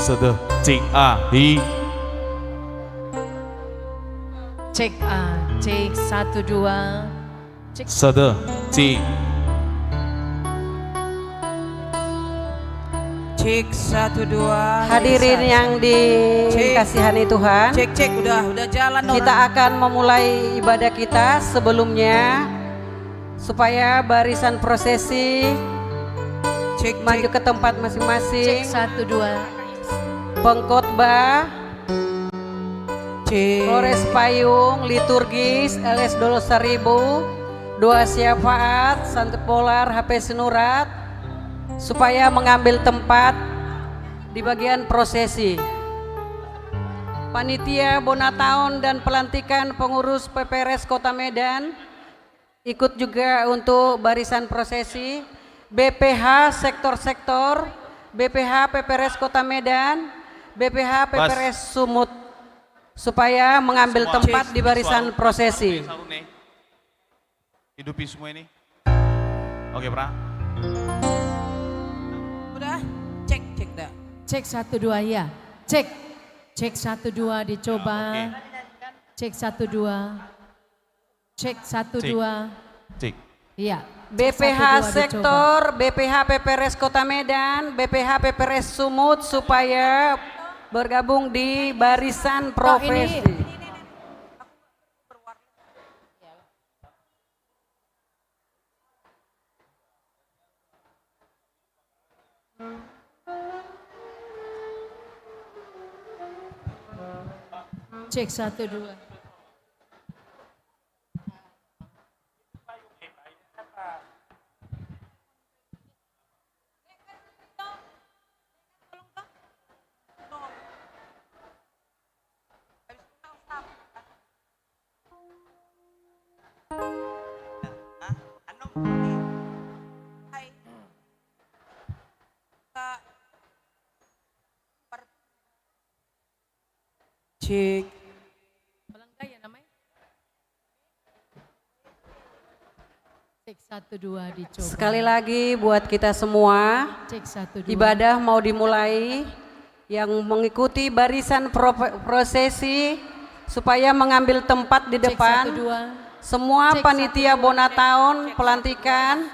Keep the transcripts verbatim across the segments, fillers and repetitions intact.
Sada, cek, a, i. Cek, a, cek, satu, dua. Cek. Sada, cek. Cek, satu, dua. Hadirin yang dikasihani Tuhan, cek, cek, udah, udah jalan orang. Kita akan memulai ibadah kita. Sebelumnya, supaya barisan prosesi maju ke tempat masing-masing. Cek, satu, dua. Pengkhotbah, Polres Payung, liturgis, L S Dolok Saribu, doa syafaat, Santo Polar, H P Sinurat, supaya mengambil tempat di bagian prosesi. Panitia Bona Taon dan pelantikan pengurus P P R S Kota Medan, ikut juga untuk barisan prosesi, B P H sektor-sektor, B P H P P R S Kota Medan, B P H P P R S Sumut, supaya mengambil tempat di barisan prosesi. Hidupi semua ini. Oke, Pra. Udah, cek, cek dah. Cek, satu, dua, ya. Cek. Cek, satu, dua, dicoba. Oke. Cek, satu, dua. Cek, satu, dua. Cek. Iya. B P H sektor, B P H P P R S Kota Medan, B P H P P R S Sumut supaya bergabung di barisan profesi. Cek, satu, dua. Cek. Cek, satu, dua, dicoba. Sekali lagi buat kita semua, cek, satu, dua. Ibadah mau dimulai. Yang mengikuti barisan pro-, prosesi supaya mengambil tempat di depan. Cek, satu, dua. Semua panitia Bona Taon, pelantikan,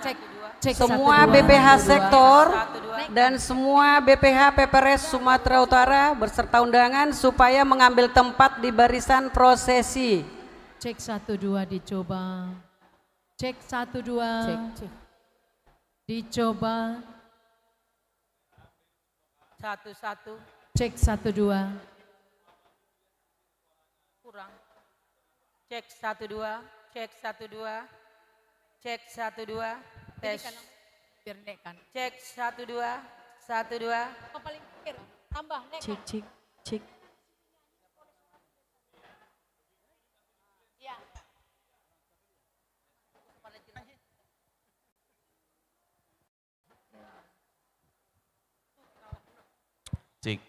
semua B P H sektor, dan semua B P H P P R S Sumatera Utara beserta undangan supaya mengambil tempat di barisan prosesi. Cek, satu, dua, dicoba. Cek, satu, dua. Cek, cek. Dicoba. Satu, satu. Cek, satu, dua. Kurang. Cek, satu, dua. Cek, satu, dua. Cek, satu, dua. Tes. Biar naik kan. Cek, satu, dua. Satu, dua. Oh, paling akhir. Tambah, naik kan. Cek, cek, cek. Iya. Cek.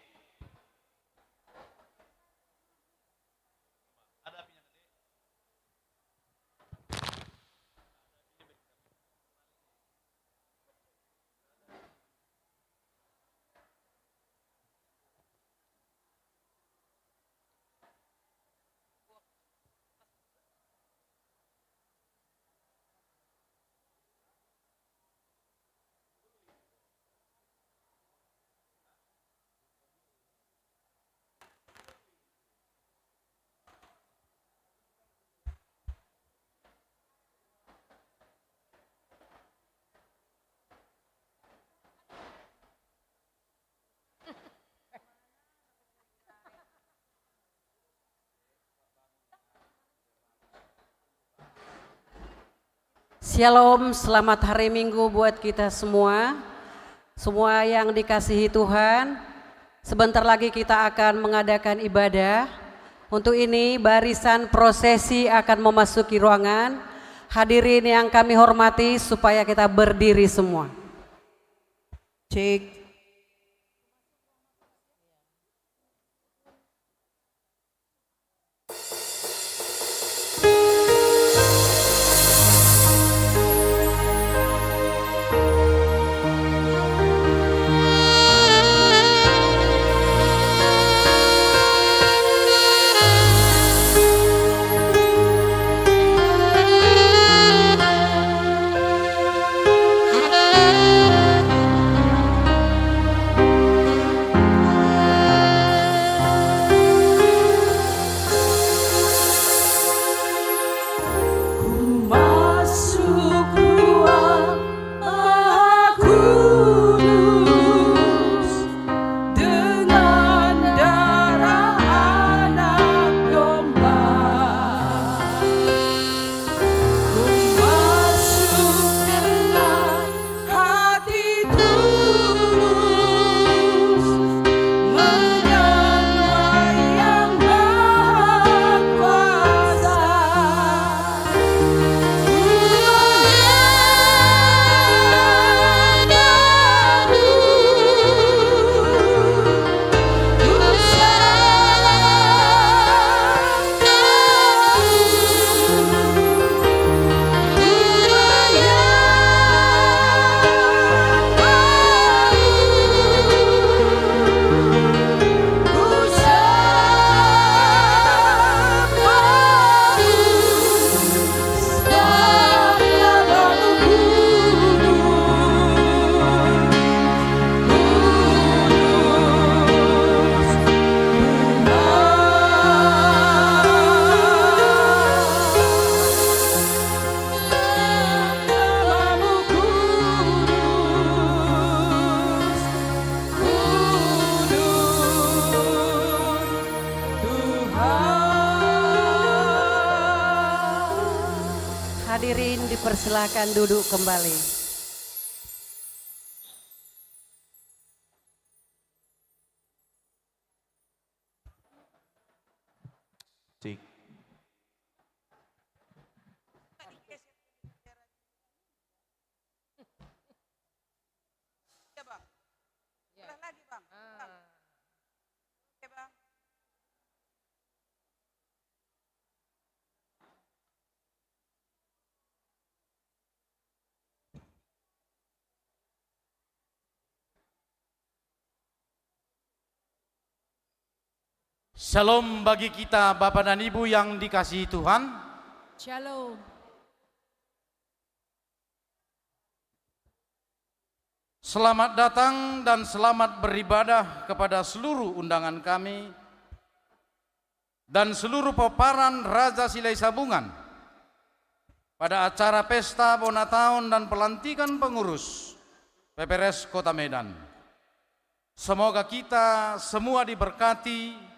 Shalom, selamat hari Minggu buat kita semua. Semua yang dikasihi Tuhan, sebentar lagi kita akan mengadakan ibadah. Untuk ini, barisan prosesi akan memasuki ruangan. Hadirin yang kami hormati, supaya kita berdiri semua. Cek. Hadirin dipersilakan duduk kembali. Cek. Iya, Bang. Iya. Ulang lagi, Bang. Ah. Bang. Oke, Bang. Shalom bagi kita, Bapak dan Ibu yang dikasihi Tuhan. Shalom. Selamat datang dan selamat beribadah kepada seluruh undangan kami dan seluruh pomparan Raja Silahisabungan pada acara pesta bona taon dan pelantikan pengurus P P R S Kota Medan. Semoga kita semua diberkati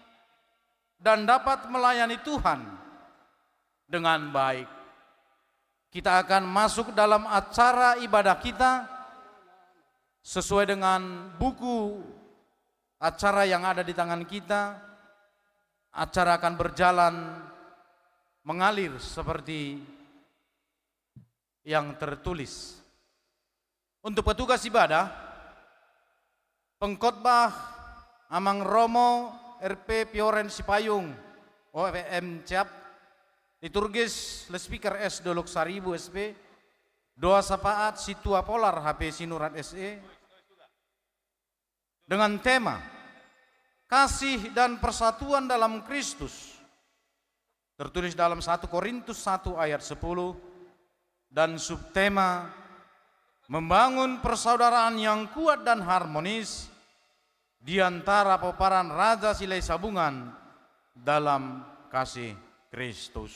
dan dapat melayani Tuhan dengan baik. Kita akan masuk dalam acara ibadah kita sesuai dengan buku acara yang ada di tangan kita. Acara akan berjalan mengalir seperti yang tertulis. Untuk petugas ibadah, pengkhotbah Amang Romo R P Pioren Sipayung, O F M Cap, liturgis loudspeaker S Dolok Saribu S P, doa syafaat Sintua Polar H P Sinurat S E, dengan tema Kasih dan Persatuan dalam Kristus, tertulis dalam satu Korintus satu ayat sepuluh, dan subtema Membangun Persaudaraan yang Kuat dan Harmonis di antara Pomparan Raja Silahisabungan dalam Kasih Kristus.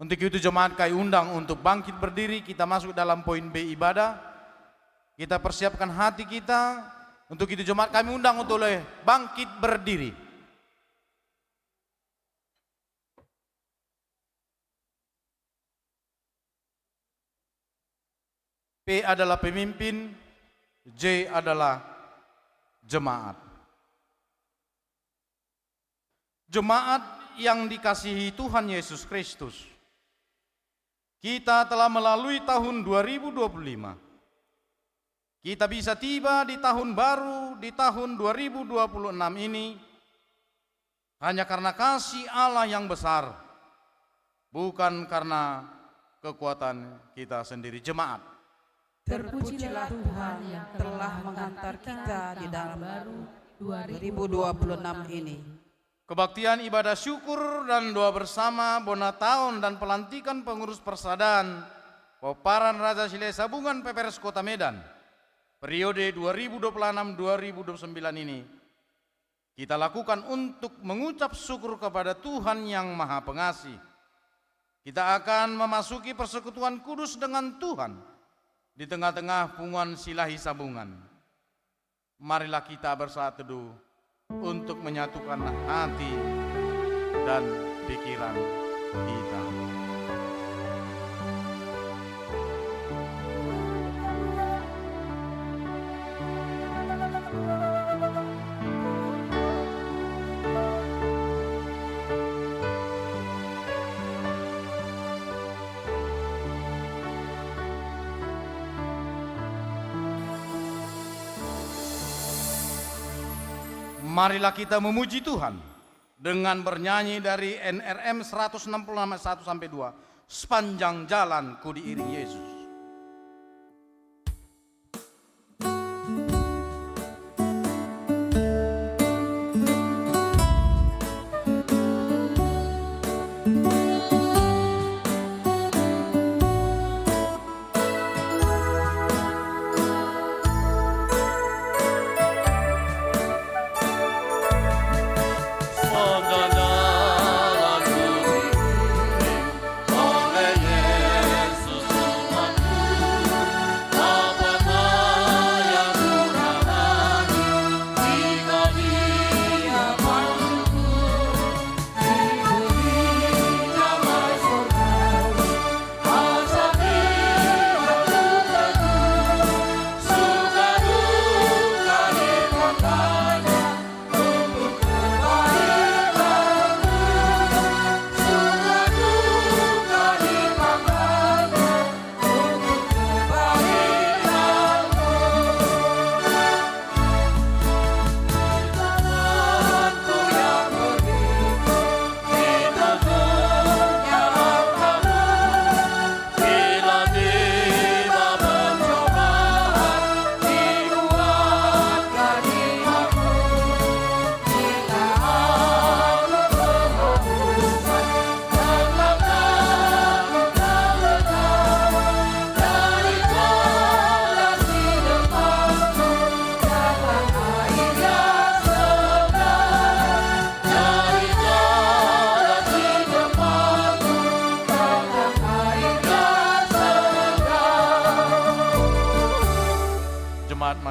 Untuk itu jemaat kami undang untuk bangkit berdiri, kita masuk dalam poin B ibadah. Kita persiapkan hati kita. Untuk itu jemaat kami undang untuk oleh bangkit berdiri. P adalah pemimpin, J adalah jemaat. Jemaat yang dikasihi Tuhan Yesus Kristus, kita telah melalui tahun dua ribu dua puluh lima. Kita bisa tiba di tahun baru, di tahun dua ribu dua puluh enam ini, hanya karena kasih Allah yang besar, bukan karena kekuatan kita sendiri. Jemaat. Terpujilah Tuhan yang telah mengantar kita di dalam baru dua ribu dua puluh enam ini. Kebaktian ibadah syukur dan doa bersama bona taon dan pelantikan pengurus Persadaan Pomparan Raja Silahisabungan P P R S Kota Medan periode dua ribu dua puluh enam dua ribu dua puluh sembilan ini kita lakukan untuk mengucap syukur kepada Tuhan yang Maha Pengasih. Kita akan memasuki persekutuan kudus dengan Tuhan di tengah-tengah punguan Silahisabungan. Marilah kita bersatu untuk menyatukan hati dan pikiran kita. Marilah kita memuji Tuhan dengan bernyanyi dari N R M seratus enam puluh enam ayat satu sampai dua, Sepanjang Jalan Ku Diiringi Yesus.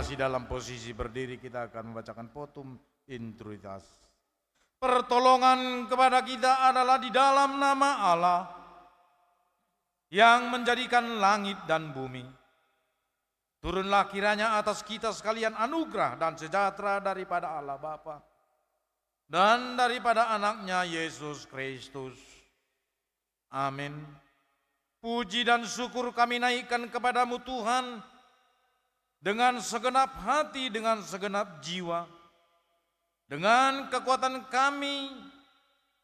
Masih dalam posisi berdiri, kita akan membacakan votum in trinitas. Pertolongan kepada kita adalah di dalam nama Allah yang menjadikan langit dan bumi. Turunlah kiranya atas kita sekalian anugerah dan sejahtera daripada Allah Bapa dan daripada Anak-Nya Yesus Kristus. Amin. Puji dan syukur kami naikkan kepada-Mu, Tuhan, dengan segenap hati, dengan segenap jiwa. Dengan kekuatan kami,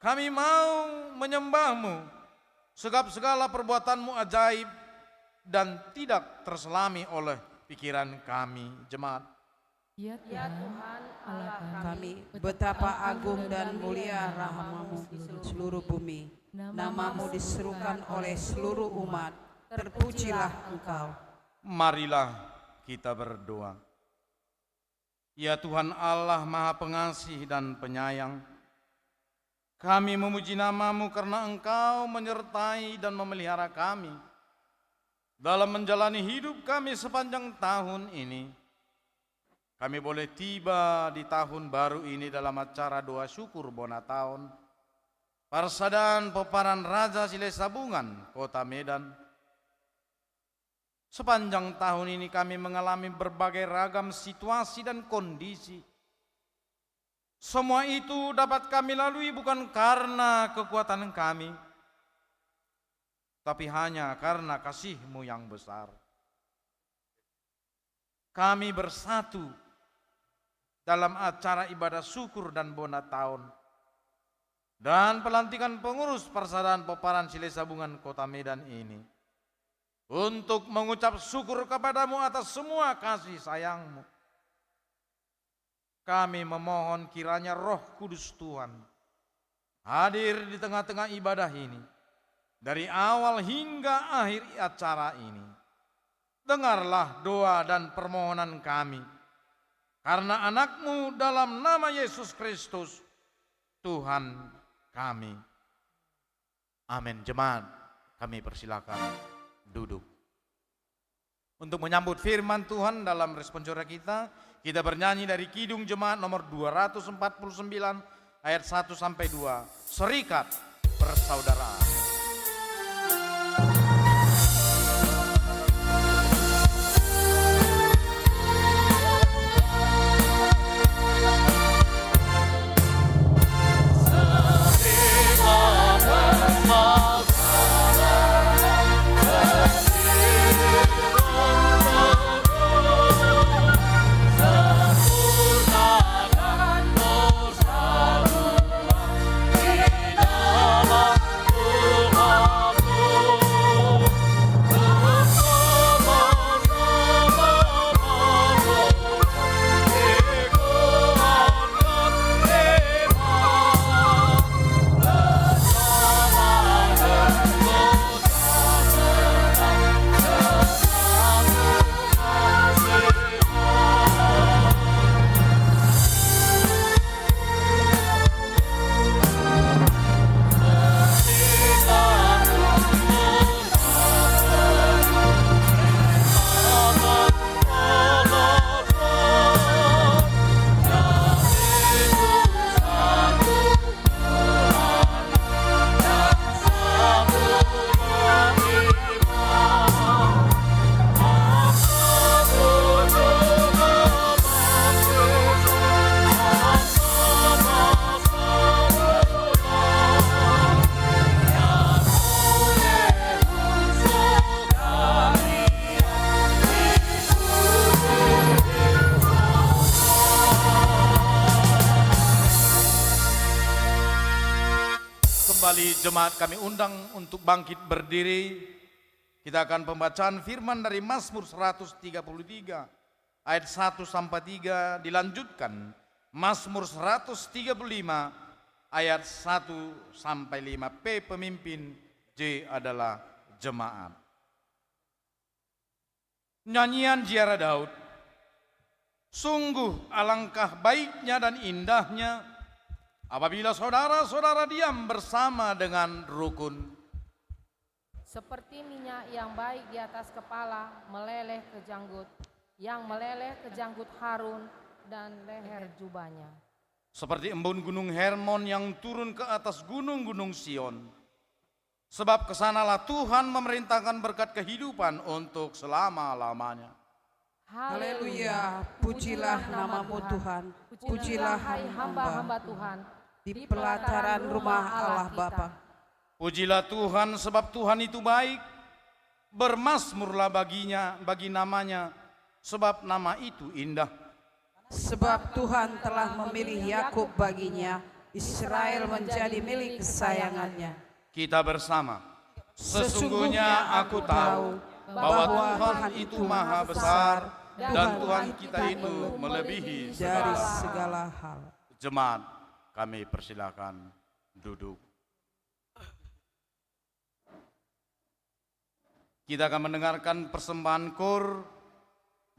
kami mau menyembah-Mu, sebab segala perbuatan-Mu ajaib dan tidak terselami oleh pikiran kami. Jemaat. Ya Tuhan, Allah kami, betapa agung dan mulia rahmat-Mu di seluruh bumi. Nama-Mu diserukan oleh seluruh umat. Terpujilah Engkau. Marilah kita berdoa. Ya Tuhan Allah Maha Pengasih dan Penyayang, kami memuji nama-Mu karena Engkau menyertai dan memelihara kami dalam menjalani hidup kami sepanjang tahun ini. Kami boleh tiba di tahun baru ini dalam acara doa syukur bona taon Parsadaan Pomparan Raja Silahisabungan, Kota Medan. Sepanjang tahun ini kami mengalami berbagai ragam situasi dan kondisi. Semua itu dapat kami lalui bukan karena kekuatan kami, tapi hanya karena kasih-Mu yang besar. Kami bersatu dalam acara ibadah syukur dan bona taon dan pelantikan pengurus Parsadaan Pomparan Silahisabungan Kota Medan ini untuk mengucap syukur kepada-Mu atas semua kasih sayang-Mu. Kami memohon kiranya Roh Kudus Tuhan hadir di tengah-tengah ibadah ini, dari awal hingga akhir acara ini. Dengarlah doa dan permohonan kami, karena Anak-Mu, dalam nama Yesus Kristus, Tuhan kami. Amin. Jemaat, kami persilakan duduk. Untuk menyambut firman Tuhan dalam responsora kita, kita bernyanyi dari Kidung Jemaat nomor dua ratus empat puluh sembilan, ayat satu sampai dua, Serikat Persaudaraan. Kembali jemaat kami undang untuk bangkit berdiri. Kita akan pembacaan firman dari Mazmur seratus tiga puluh tiga ayat satu sampai tiga, dilanjutkan Mazmur seratus tiga puluh lima ayat satu sampai lima. P pemimpin, J adalah jemaat. Nyanyian Ziarah Daud. Sungguh alangkah baiknya dan indahnya apabila saudara-saudara diam bersama dengan rukun. Seperti minyak yang baik di atas kepala meleleh ke janggut, yang meleleh ke janggut Harun dan leher jubahnya. Seperti embun gunung Hermon yang turun ke atas gunung-gunung Sion. Sebab kesanalah Tuhan memerintahkan berkat kehidupan untuk selama-lamanya. Haleluya, pujilah nama-Mu Tuhan, pujilah hai hamba-hamba Tuhan di pelataran rumah Allah Bapa. Pujilah Tuhan, sebab Tuhan itu baik, bermasmurlah baginya, bagi namanya, sebab nama itu indah. Sebab Tuhan telah memilih Yakub baginya, Israel menjadi milik kesayangannya. Kita bersama. Sesungguhnya aku tahu bahwa Tuhan itu maha besar dan Tuhan kita itu melebihi dari segala hal. Jemaat, kami persilakan duduk. Kita akan mendengarkan persembahan koor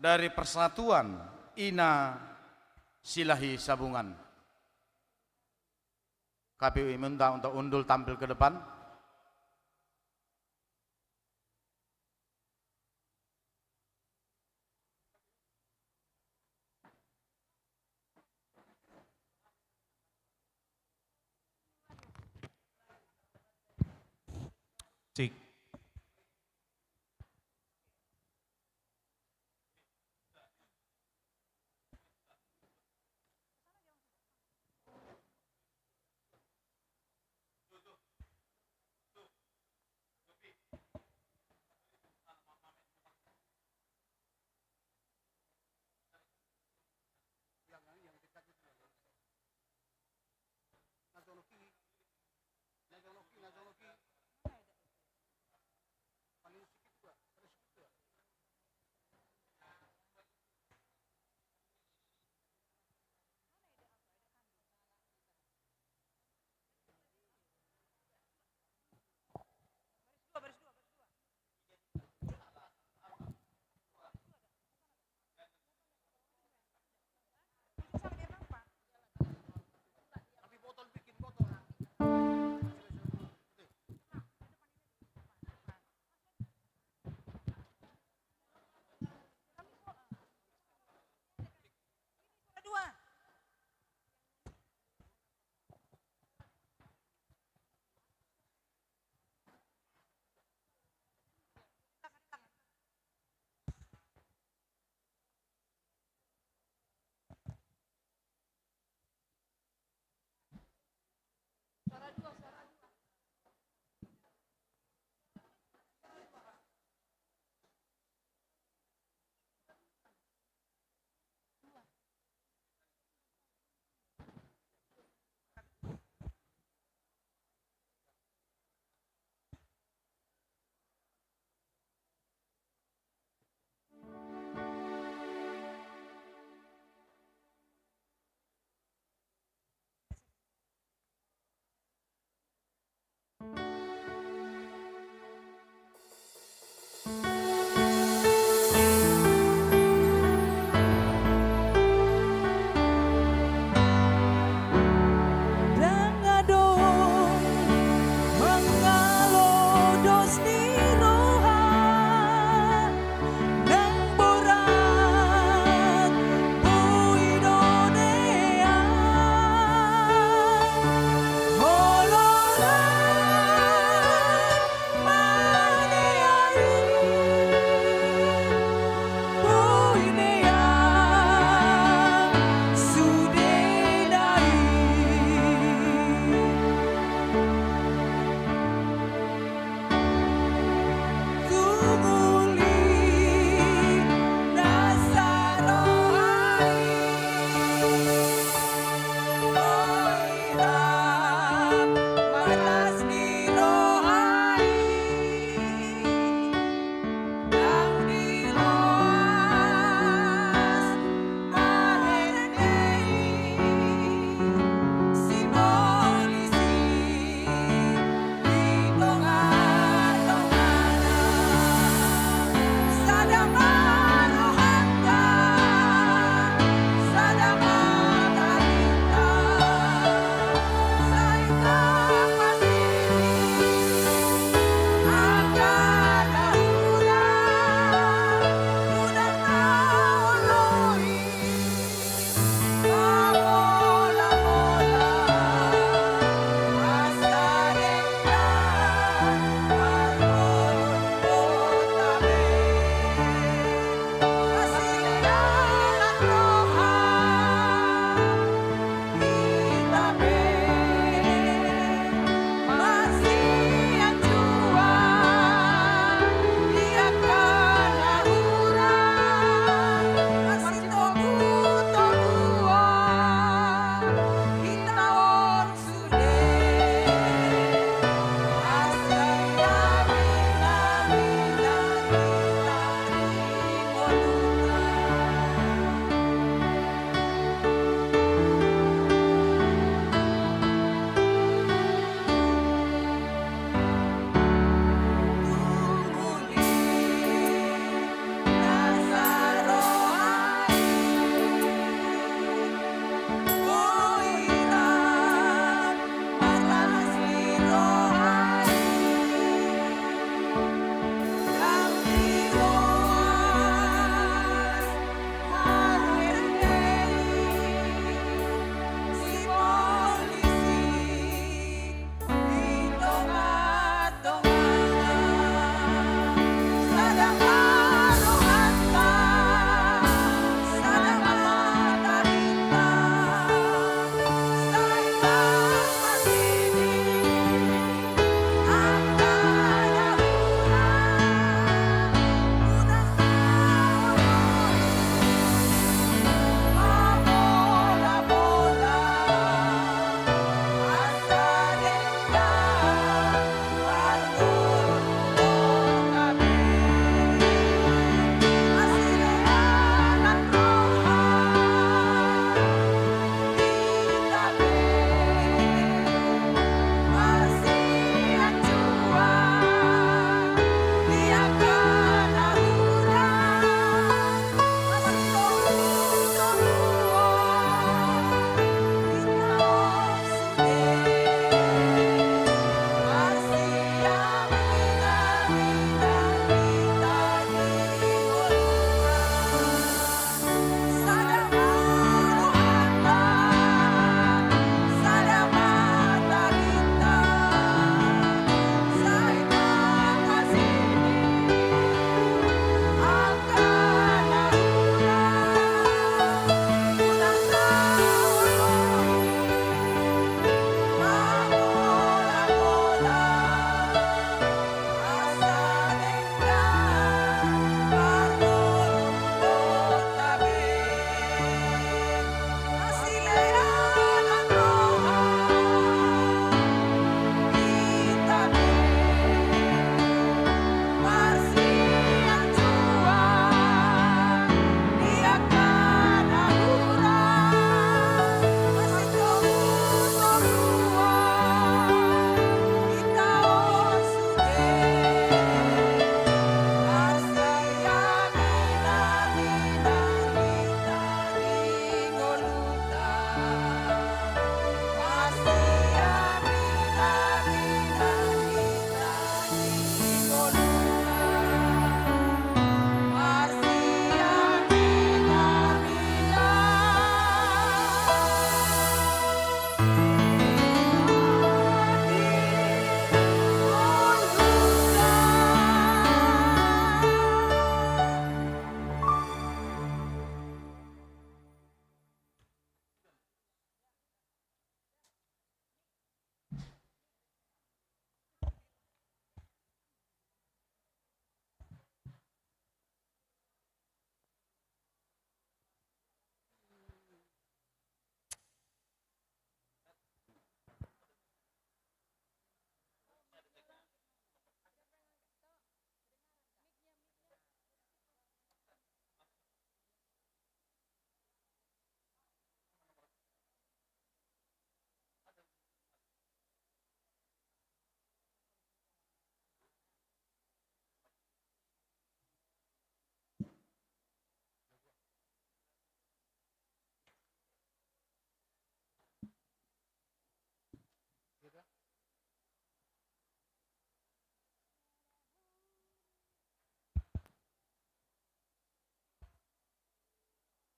dari Persatuan Ina Silahi Sabungan. Kami minta untuk undul tampil ke depan. Cek.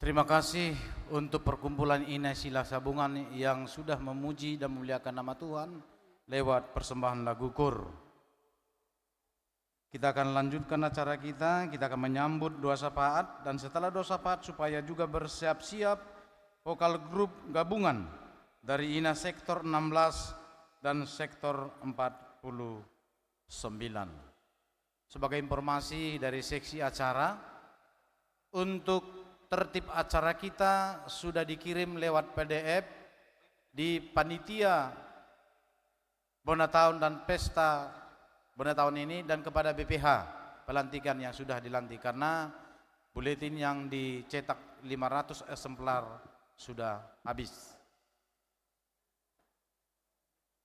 Terima kasih untuk perkumpulan Ina Sila Sabungan yang sudah memuji dan memuliakan nama Tuhan lewat persembahan lagu kur. Kita akan lanjutkan acara kita, kita akan menyambut doa syafaat, dan setelah doa syafaat supaya juga bersiap-siap vokal grup gabungan dari Ina sektor enam belas dan sektor empat puluh sembilan. Sebagai informasi dari seksi acara, untuk tertib acara kita sudah dikirim lewat P D F di panitia Bona Taon dan Pesta Bona Taon ini dan kepada B P H pelantikan yang sudah dilantik, karena buletin yang dicetak lima ratus eksemplar sudah habis.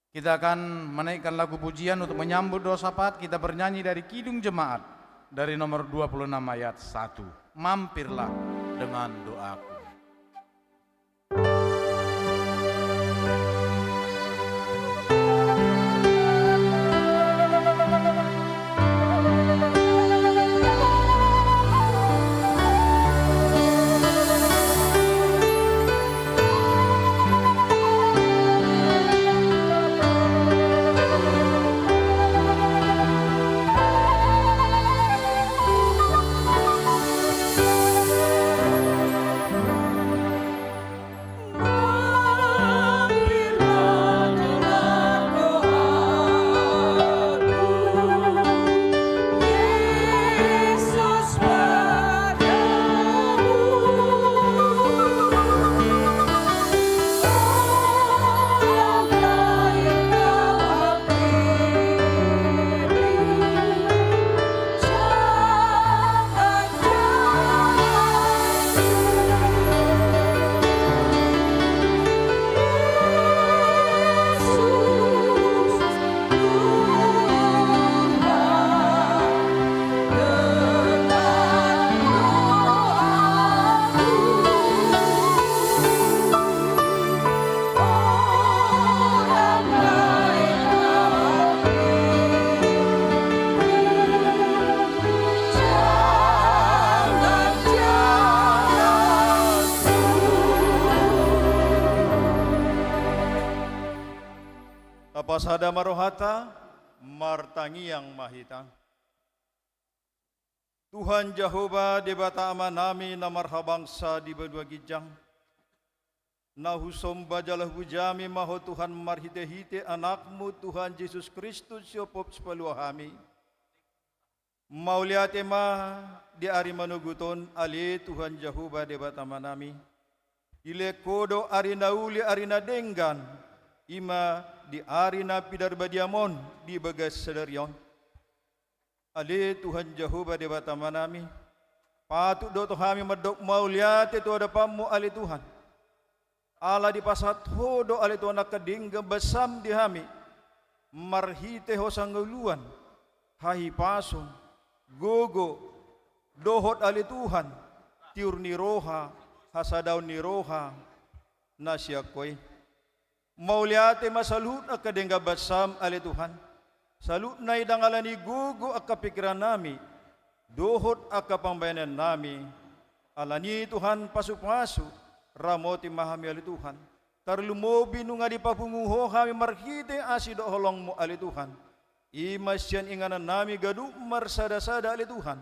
Kita akan menaikkan lagu pujian untuk menyambut doa syafaat. Kita bernyanyi dari Kidung Jemaat, dari nomor dua puluh enam ayat satu. Mampirlah dengan doaku. Tapasada ma rohanta, martangiang ma hita. Tuhan Jahowa, Debata Amanami na marhabangsa di banua ginjang, na husomba jala hupuji hami ma Ho Tuhan marhitehite Anakmu Tuhan Jesus Kristus, si ompung sipalua hami. Mauliate ma di ari manogot on, ale Tuhan Jahowa, Debata Amanami. Dilehon Ho do ari na uli, ari na denggan, i ma di ari na pinarbadiam on di bagasan sadari on. Ale Tuhan Jahowa, Debata Amanami, patut do tu hami mandok mauliate tu adopanMu, ale Tuhan. Ala dipasahat Ho do, ale Tuhan, angka denggan basaM di hami, marhite hasangoluan, hahipason, gogo, dohot, ale Tuhan, tiur ni roha, hasadaon ni roha na sian Ho i. Mauliate ma saluhut angka denggan basaM, ale Tuhan. Saluhutna i ndang ala ni gogo angka pingkirannami dohot angka pambahenannami. Alani i, Tuhan, pasupasu, ramoti ma hami, ale Tuhan. Tarlumobi nunga dipapungu Ho hami marhite asi dohot holongMu, ale Tuhan. I ma sian inganannami ganup marsadasada, ale Tuhan.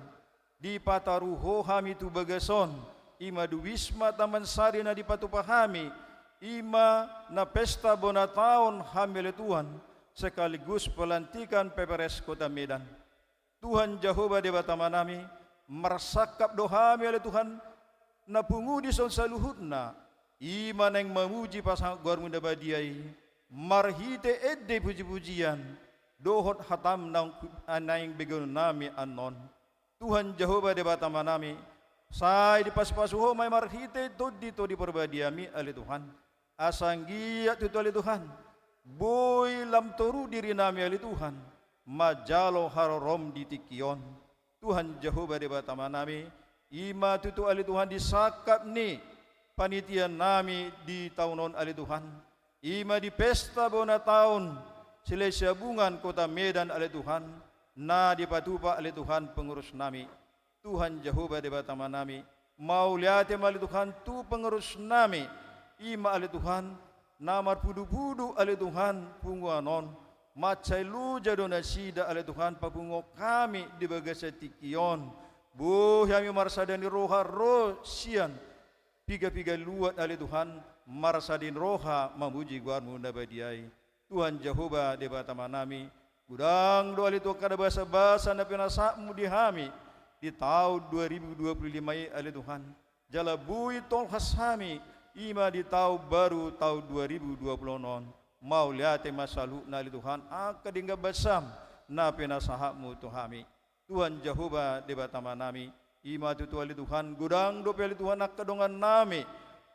Dipataru Ho hami tu bagas on, i ma di Wisma Taman Sari na dipatupa hami, i ma na pesta bona taon hami, ale Tuhan, sekaligus pelantikan P P R S Kota Medan. Tuhan Jahowa, Debata Amanami, marsangkap do hami, ale Tuhan, na pungu dison saluhutna, i ma naeng mamuji pasangaphon goarMu na badia i, marhite ende pujipujian dohot hataM naung, naeng begeonnami annon. Tuhan Jahowa, Debata Amanami, sai dipasupasu Ho ma i marhite Tondi, Tondi Parbadiami, ale Tuhan. Asa anggiat tutu, ale Tuhan, boi lam toru dirinami, ale Tuhan, manjalo haroroM di tingki on. Tuhan Jahowa, Debata Amanami, i ma tutu, ale Tuhan, di sangkap ni panitianami di taon on, ale Tuhan. I ma di pesta bona taon Silahisabungan Kota Medan, ale Tuhan, na dipatupa, ale Tuhan, pengurusnami. Tuhan Jahowa, Debata Amanami, Mauliate ma ale Tuhan tu pengurus nami, i ma ale Tuhan, na marpudu-pudu ale Tuhan punguan on, mansai loja do nasida ale Tuhan papunguhon hami di bagasan tingki on. Boi hami marsada ni roha ro sian piga-piga luat ale Tuhan, marsada ni roha mamuji goarmu na badia i. Tuhan Jahowa Debata Amanami, godang do ale Tuhan angka basa-basa na pinasahatmu di hami di taon dua ribu dua puluh lima i ale Tuhan. Jala boi tolhas hami, i ma di taon baru taon dua ribu dua puluh onom on. Mauliate ma saluhutna ale Tuhan, angka denggan basam na pinasahatmu tu hami. Tuhan Jahowa Debata Amanami, i ma tutu ale Tuhan, godang dope ale Tuhan angka dongannami,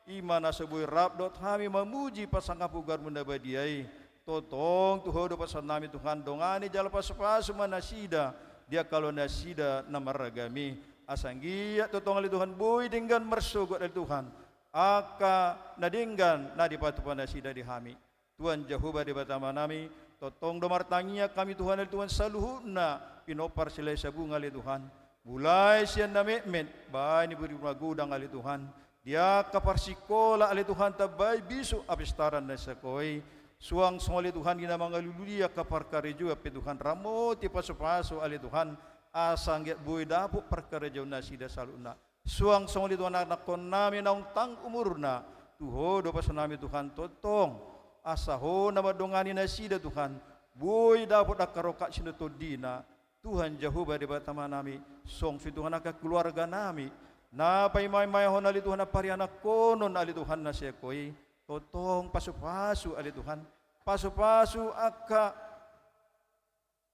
i ma na so boi rap dohot hami mamuji pasangap goarmu na badia i. Tongtong tu Ho do pasahatonnami Tuhan, dongani jala pasu-pasu ma nasida di angka ulaonnasida na marragam i. Asa anggiat tongtong ale Tuhan boi denggan marsogot ale Tuhan angka na denggan na dipatupa nasida di hami. Tuhan Jahowa Debata Amanami, tongtong do martangiang hami Tuhan ale Tuhan saluhutna pinompar Silahisabungan ale Tuhan. Mulai sian na metmet, baen i buri magodang ale Tuhan. Di angka parsikola ale Tuhan, tambai bisuk apistaran na sikola i. Suang songon i ale Tuhan di na mangalului angka parkarejoan pe Tuhan, ramoti pasu-pasu ale Tuhan. Asa anggiat boi dapot parkarejoan nasida saluhutna. Suang songon i Tuhan anakkonnami naung tang umurna, tu Ho do pasahatonnami Tuhan tongtong. Asa Ho na mandongani nasida Tuhan, boi dapot angka rongkap sian tondina. Tuhan Jahowa Debata Amanami, songon i Tuhan angka keluarganami, na paima-imaon ale Tuhan na parianakkonon ale Tuhan na sikola i, tongtong pasu-pasu ale Tuhan, pasu-pasu angka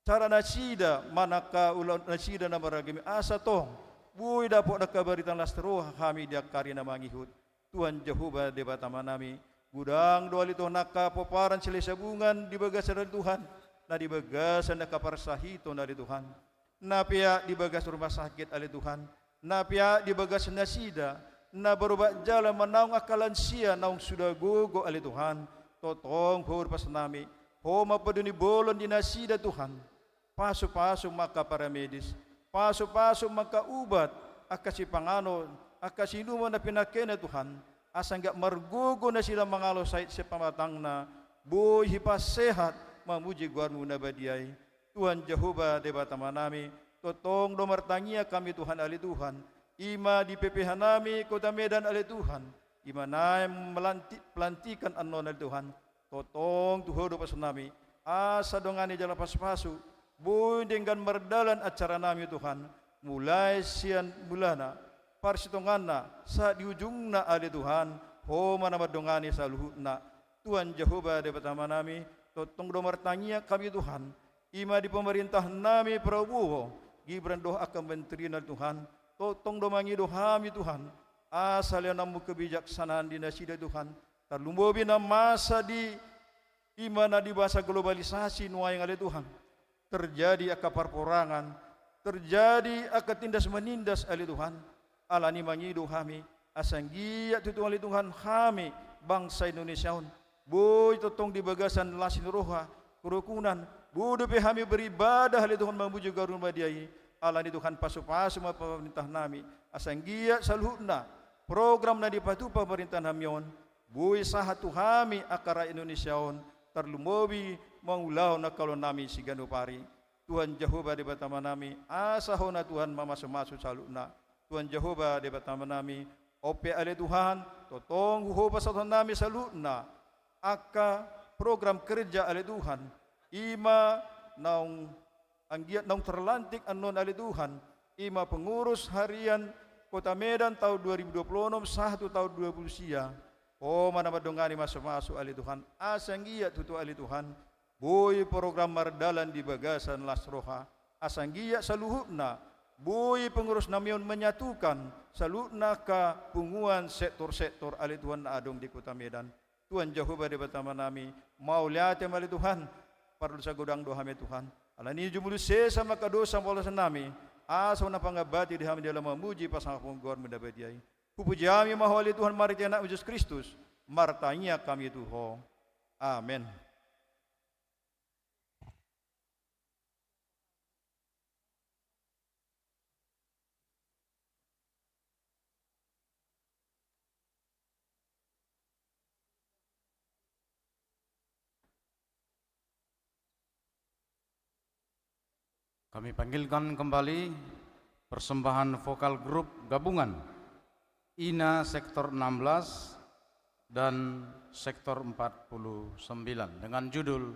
cara nasida manang angka ulaon nasida na marragam i asa tong boi dapot angka barita las ni roha hami di angka ari na mangihut. Tuhan Jahowa Debata Amanami, godang do ale Tuhan angka pomparan Silahisabungan di bagasan ale Tuhan, na di bagasan angka parsahiton ale Tuhan, na peak di bagasan rumah sakit ale Tuhan, na peak di bagasan nasida na berobat jala manaon angka lansia naung suda gogo ale Tuhan, tongtong Ho do pasahatonnami, Ho ma paduani bolon di nasida Tuhan. Pasu-pasu ma angka paramedis, pasu-pasu ma angka ubat, angka sipanganon, angka siinumon na pinangkena Tuhan, asa anggiat margogo nasida mangalo sahit sian pamatangna, boi hipas sehat mamuji goarmu na badia i. Tuhan Jahowa Debata Amanami, tongtong do martangiang hami Tuhan ale Tuhan, i ma di P P H nami Kota Medan ale Tuhan, i ma naeng melantik, pelantikan annon ale Tuhan, tongtong tu Ho do pasahatonnami, asa dongani jala pasu-pasu, boi denggan mardalan acaranami Tuhan, mulai sian mulana, parsitonganna, sahat di ujungna ale Tuhan, Ho ma na mandongani saluhutna. Tuhan Jahowa Debata Amanami, tongtong do martangiang hami Tuhan, i ma di pemerintah nami Prabowo Gibran dohot angka menterina Tuhan, tongtong do mangido hami Tuhan, asa lehonon ma kebijaksanaan di nasida Tuhan, tarlumobi na masa di i ma na di masa globalisasi nuaeng ale Tuhan. Terjadi angka parporangan, terjadi angka tindas menindas ale Tuhan. Alani i mangido hami, asa anggiat tutu ale Tuhan hami bangsa Indonesia on boi tongtong di bagasan las ni roha, kerukunan, boi dope hami beribadah ale Tuhan mamuji goarmu na badia i. Alani i Tuhan pasu-pasu ma pemerintah nami, asa anggiat saluhutna program na dipatupa pemerintah nami on, boi sahat tu hami angka rakyat Indonesia on, tarlumobi mangulahon angka ulaonnami siganup ari. Tuhan Jahowa Debata Amanami, asa Ho na Tuhan mamasu-masu saluhutna. Tuhan Jahowa Debata Amanami, on pe ale Tuhan, tongtong tu Ho pasahatonnami saluhutna angka program kerja ale Tuhan, i ma naung anggiat naung terlantik annon ale Tuhan, i ma pengurus harian Kota Medan taon dua ribu dua puluh onom sahat tu taon dua puluh sia. Ho ma na mandongani masu-masu ale Tuhan, asa anggiat tutu ale Tuhan, boi program mardalan di bagasan las roha, asa anggiat saluhutna, boi pengurus nami on menyatukan saluhutna angka punguan sektor-sektor ale Tuhan na adong di Kota Medan. Tuhan Jahowa Debata Amanami, mauliate ma ale Tuhan, pardosa godang do hami Tuhan. Alani i jumolo sesa ma angka dosa pangalaosion nami, asa unang pangambati di hami jala mamuji pasangaphon goarmu na badia i. Hupuji hami ma Ho ale Tuhan marhite Anakmu Jesus Kristus, martangiang hami tu Ho. Amen. Kami panggilkan kembali persembahan vokal grup gabungan Ina sektor enam belas dan sektor empat puluh sembilan dengan judul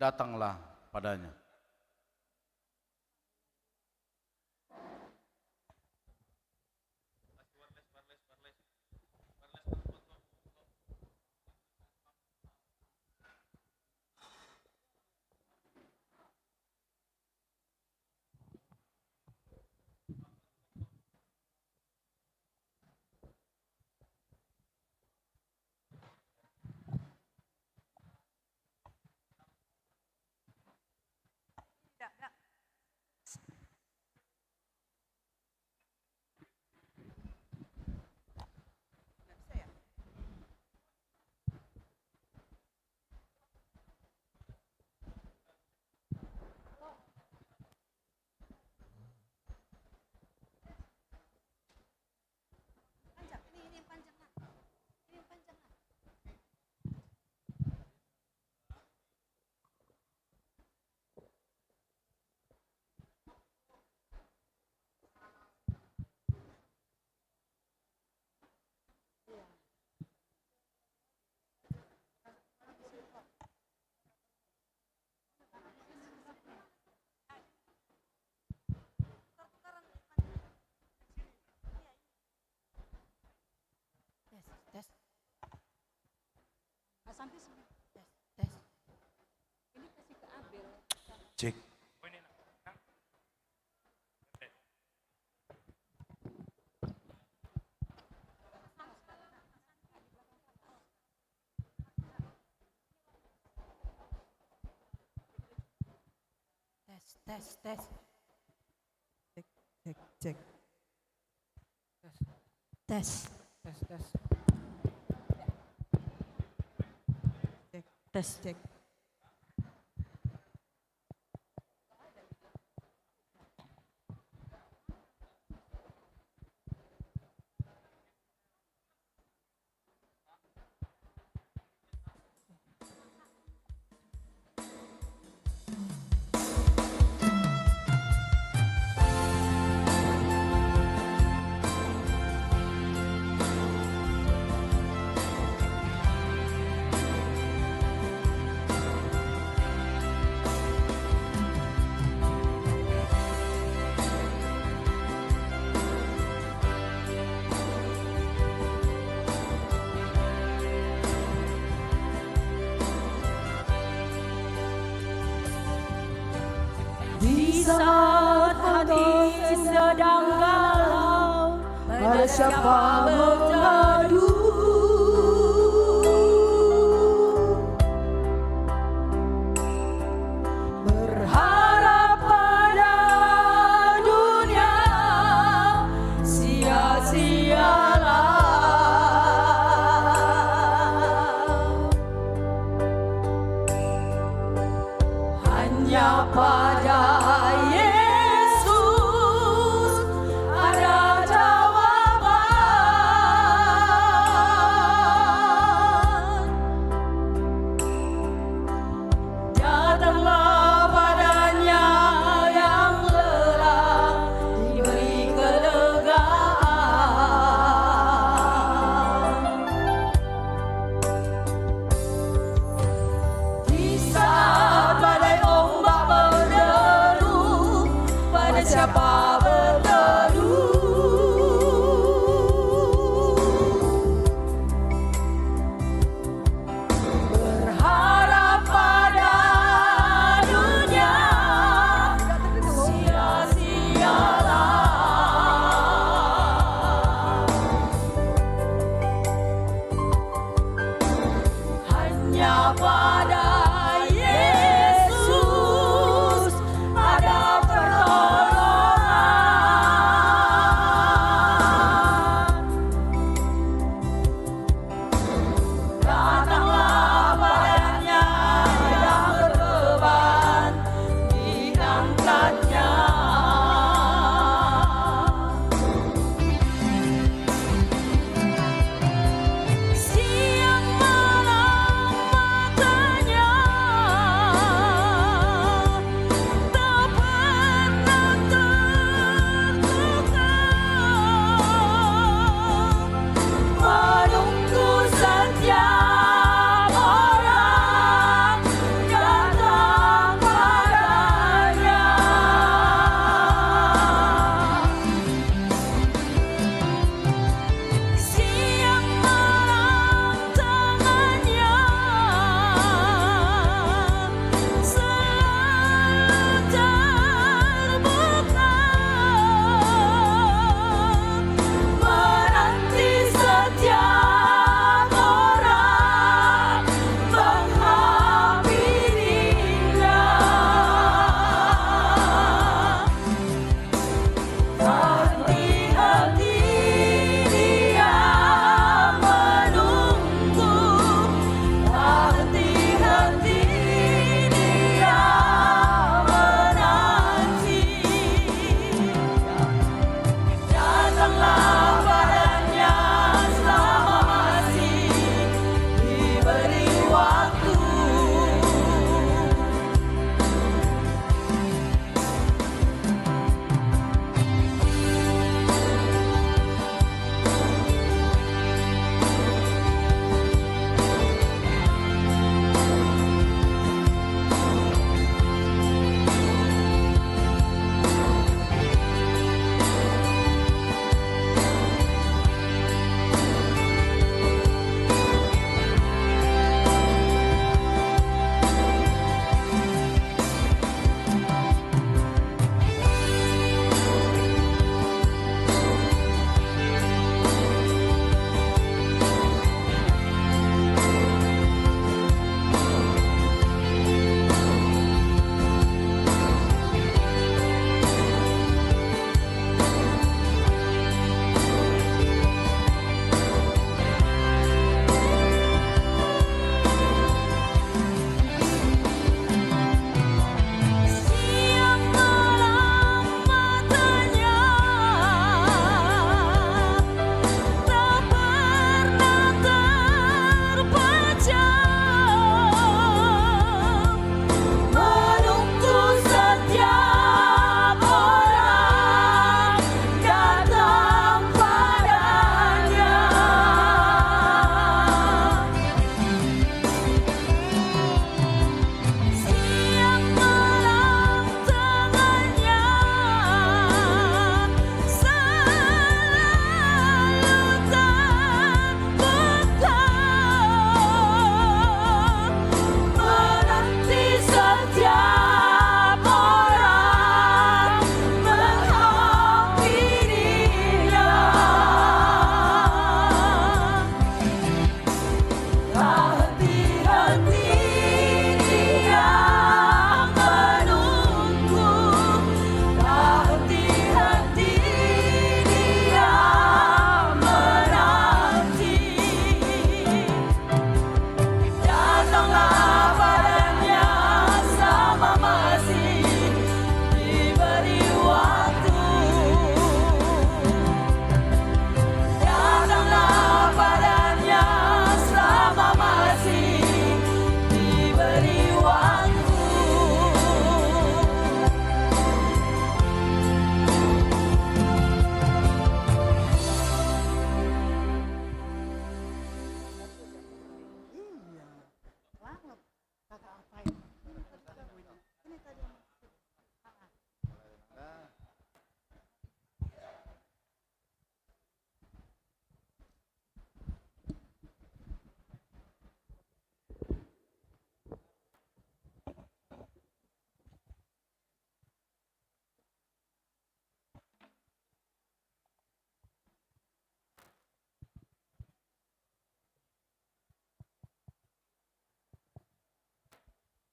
Datanglah Padanya. Tes, tes. Tes, tes. Cek. Tes, tes, tes. Cek, cek, cek. Tes. Tes. Tes, tes. Cek. Tes. Cek. Di saat hati sedang galau, pada siapa mengadu? Berharap pada dunia sia-sialah. Hanya pada Yesus ada jawaban. Datanglah pada-Nya yang lelah diberi kelegaan. Di saat badai ombak menderu,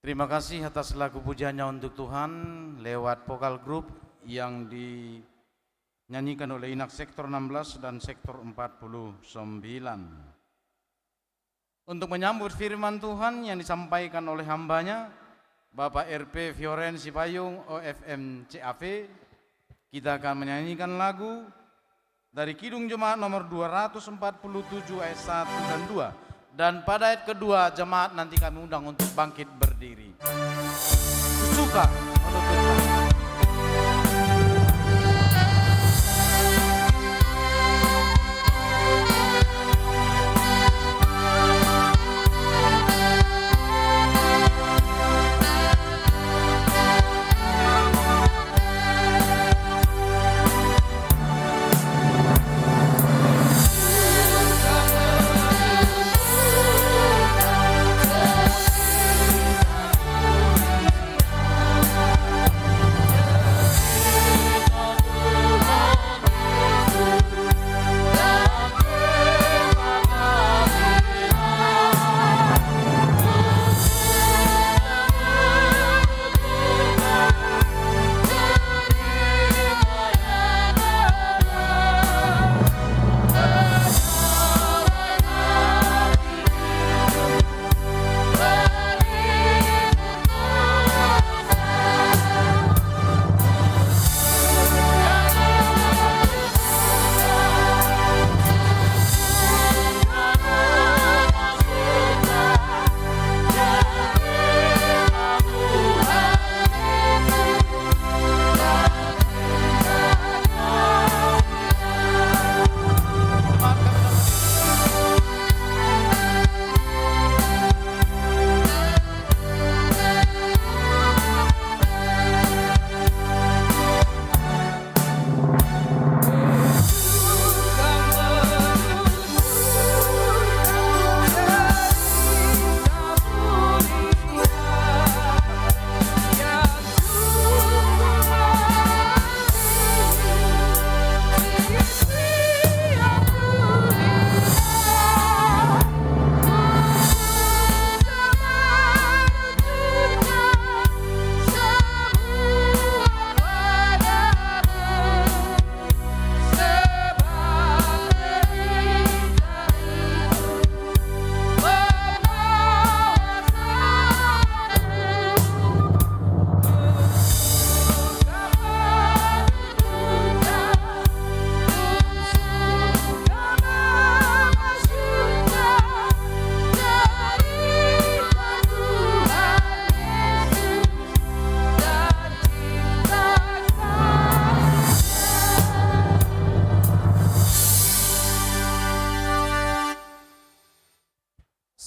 Terima kasih atas lagu pujiannya untuk Tuhan lewat vokal grup yang dinyanyikan oleh Inak Sektor enam belas dan Sektor empat puluh sembilan. Untuk menyambut firman Tuhan yang disampaikan oleh hambanya, Bapak R P Fioren Sipayung, O F M C A V, kita akan menyanyikan lagu dari Kidung Jemaat nomor dua ratus empat puluh tujuh ayat satu dan dua. Dan pada ayat kedua, jemaat nanti kami undang untuk bangkit berdiri. Suka menuntut.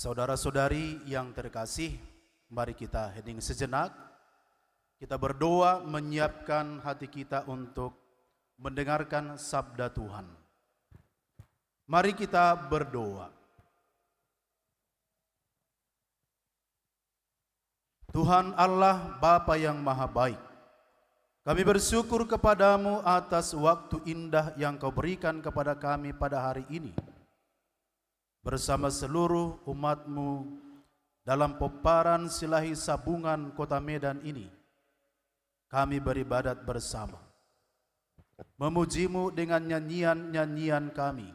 Saudara-saudari yang terkasih, mari kita hening sejenak. Kita berdoa menyiapkan hati kita untuk mendengarkan sabda Tuhan. Mari kita berdoa. Tuhan Allah, Bapa yang Maha Baik, kami bersyukur kepada-Mu atas waktu indah yang Kau berikan kepada kami pada hari ini, bersama seluruh umat-Mu dalam pomparan Silahi Sabungan Kota Medan ini. Kami beribadat bersama, memuji-Mu dengan nyanyian-nyanyian kami.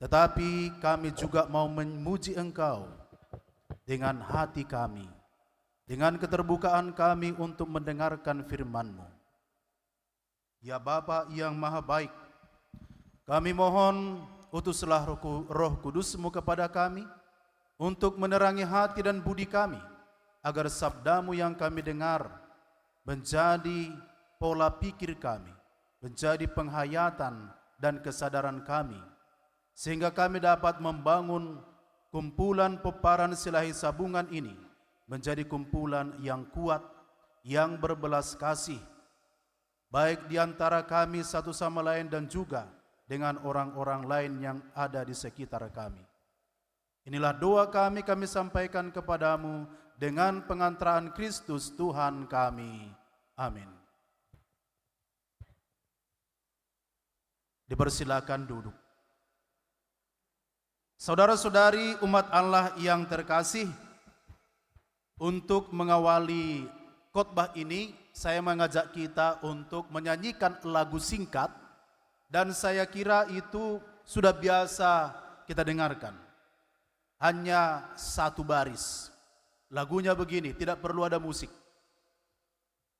Tetapi kami juga mau memuji Engkau dengan hati kami, dengan keterbukaan kami untuk mendengarkan firman-Mu. Ya Bapa yang Maha Baik, kami mohon, utuslah Roh Ku-, Roh Kudus-Mu kepada kami, untuk menerangi hati dan budi kami, agar sabda-Mu yang kami dengar menjadi pola pikir kami, menjadi penghayatan dan kesadaran kami, sehingga kami dapat membangun kumpulan pomparan Silahi Sabungan ini menjadi kumpulan yang kuat, yang berbelas kasih, baik di antara kami satu sama lain dan juga dengan orang-orang lain yang ada di sekitar kami. Inilah doa kami, kami sampaikan kepada-Mu dengan pengantaraan Kristus Tuhan kami. Amin. Dipersilakan duduk. Saudara-saudari umat Allah yang terkasih, Untuk mengawali khotbah ini, saya mengajak kita untuk menyanyikan lagu singkat, dan saya kira itu sudah biasa kita dengarkan. Hanya satu baris. Lagunya begini, tidak perlu ada musik.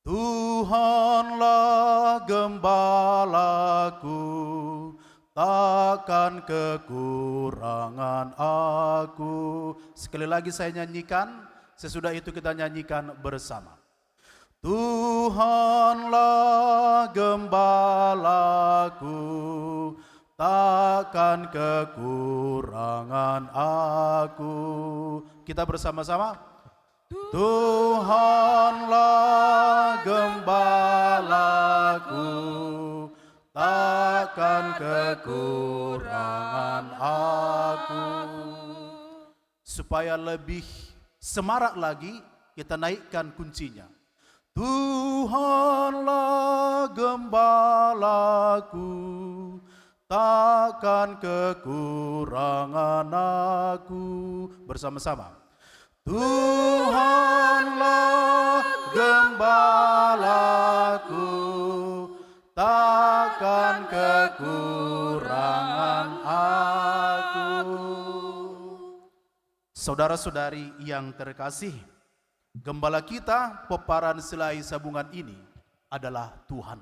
Tuhanlah gembalaku, takkan kekurangan aku. Sekali lagi saya nyanyikan, sesudah itu kita nyanyikan bersama. Tuhanlah gembalaku, takkan kekurangan aku. Kita bersama-sama. Tuhanlah gembalaku, takkan kekurangan aku. Supaya lebih semarak lagi, kita naikkan kuncinya. Tuhanlah gembalaku, takkan kekurangan aku. Bersama-sama. Tuhanlah gembalaku, takkan kekurangan aku. Saudara-saudari yang terkasih, gembala kita pomparan Silalahi Sabungan ini adalah Tuhan,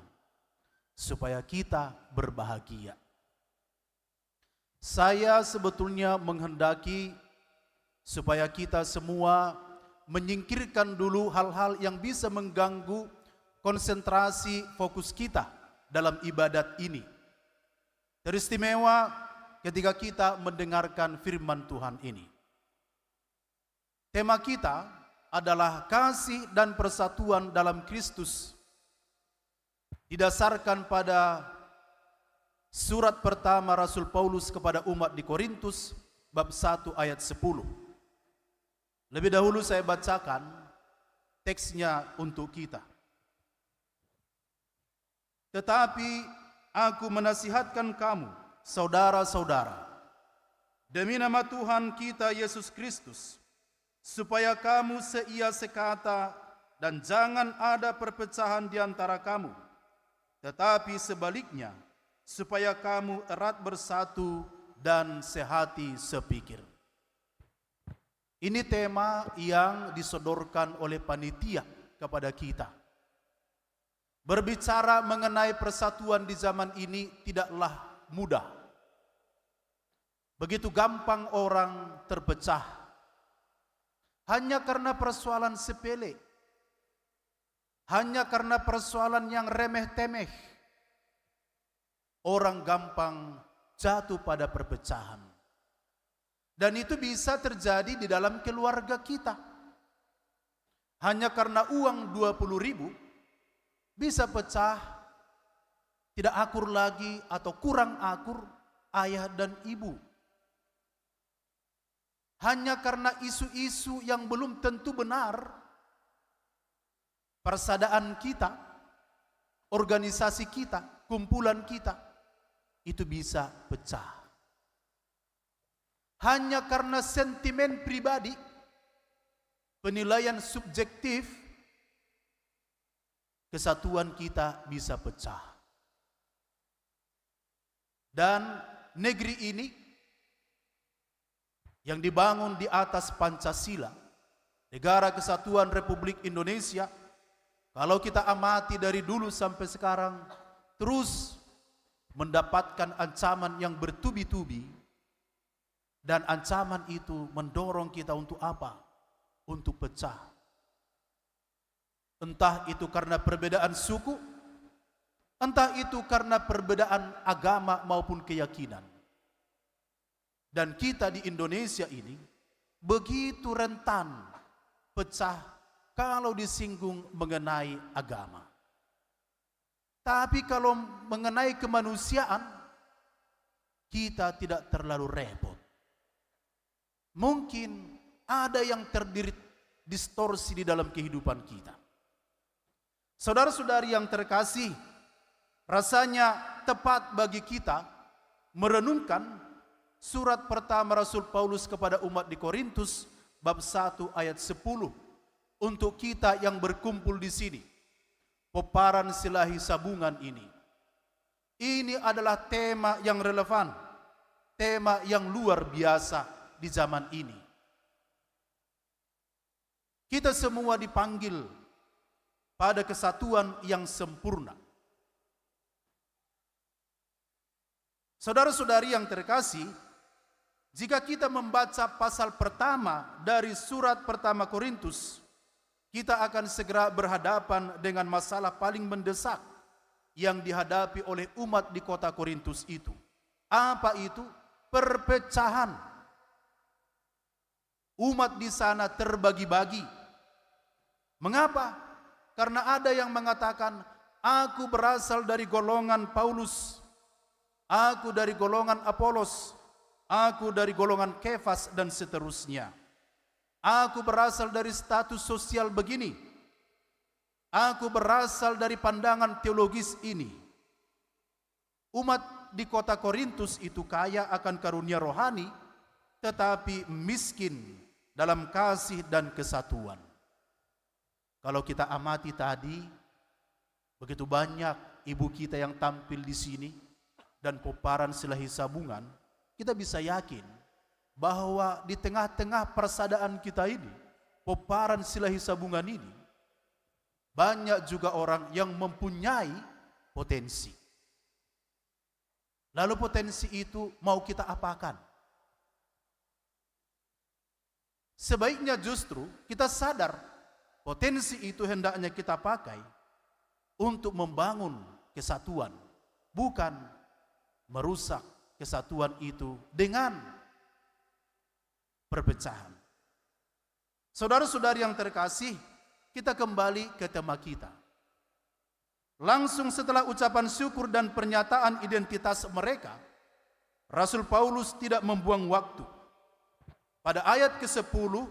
supaya kita berbahagia. Saya sebetulnya menghendaki supaya kita semua menyingkirkan dulu hal-hal yang bisa mengganggu konsentrasi fokus kita dalam ibadat ini. Teristimewa ketika kita mendengarkan firman Tuhan ini. Tema kita adalah kasih dan persatuan dalam Kristus, didasarkan pada surat pertama Rasul Paulus kepada umat di Korintus, bab satu ayat sepuluh. Lebih dahulu saya bacakan teksnya untuk kita. Tetapi aku menasihatkan kamu, saudara-saudara, demi nama Tuhan kita Yesus Kristus, supaya kamu seia sekata dan jangan ada perpecahan di antara kamu. Tetapi sebaliknya, supaya kamu erat bersatu dan sehati sepikir. Ini tema yang disodorkan oleh panitia kepada kita. Berbicara mengenai persatuan di zaman ini tidaklah mudah. Begitu gampang orang terpecah. Hanya karena persoalan sepele. Hanya karena persoalan yang remeh-temeh. Orang gampang jatuh pada perpecahan. Dan itu bisa terjadi di dalam keluarga kita. Hanya karena uang dua puluh ribu, bisa pecah, tidak akur lagi atau kurang akur ayah dan ibu. Hanya karena isu-isu yang belum tentu benar, persadaan kita, organisasi kita, kumpulan kita, itu bisa pecah. Hanya karena sentimen pribadi, penilaian subjektif, kesatuan kita bisa pecah. Dan negeri ini yang dibangun di atas Pancasila, Negara Kesatuan Republik Indonesia, kalau kita amati dari dulu sampai sekarang, terus mendapatkan ancaman yang bertubi-tubi, dan ancaman itu mendorong kita untuk apa? Untuk pecah. Entah itu karena perbedaan suku, entah itu karena perbedaan agama maupun keyakinan. Dan kita di Indonesia ini begitu rentan pecah kalau disinggung mengenai agama. Tapi kalau mengenai kemanusiaan, kita tidak terlalu repot. Mungkin ada yang terdiri distorsi di dalam kehidupan kita. Saudara-saudari yang terkasih, rasanya tepat bagi kita merenungkan surat pertama Rasul Paulus kepada umat di Korintus, bab satu ayat sepuluh, untuk kita yang berkumpul di sini, Pomparan Silahi Sabungan ini. Ini adalah tema yang relevan, tema yang luar biasa di zaman ini. Kita semua dipanggil pada kesatuan yang sempurna. Saudara-saudari yang terkasih, jika kita membaca pasal pertama dari surat pertama Korintus, kita akan segera berhadapan dengan masalah paling mendesak yang dihadapi oleh umat di kota Korintus itu. Apa itu? Perpecahan. Umat di sana terbagi-bagi. Mengapa? Karena ada yang mengatakan, "Aku berasal dari golongan Paulus, aku dari golongan Apolos, aku dari golongan Kefas, dan seterusnya. Aku berasal dari status sosial begini, aku berasal dari pandangan teologis ini." Umat di kota Korintus itu kaya akan karunia rohani, tetapi miskin dalam kasih dan kesatuan. Kalau kita amati tadi, begitu banyak ibu kita yang tampil di sini dan Pomparan Silahi Sabungan, kita bisa yakin bahwa di tengah-tengah persadaan kita ini, Pomparan Silahi Sabungan ini, banyak juga orang yang mempunyai potensi. Lalu potensi itu mau kita apakan? Sebaiknya justru kita sadar potensi itu hendaknya kita pakai untuk membangun kesatuan, bukan merusak kesatuan itu dengan perpecahan. Saudara-saudari yang terkasih, kita kembali ke tema kita. Langsung setelah ucapan syukur dan pernyataan identitas mereka, Rasul Paulus tidak membuang waktu. Pada ayat kesepuluh,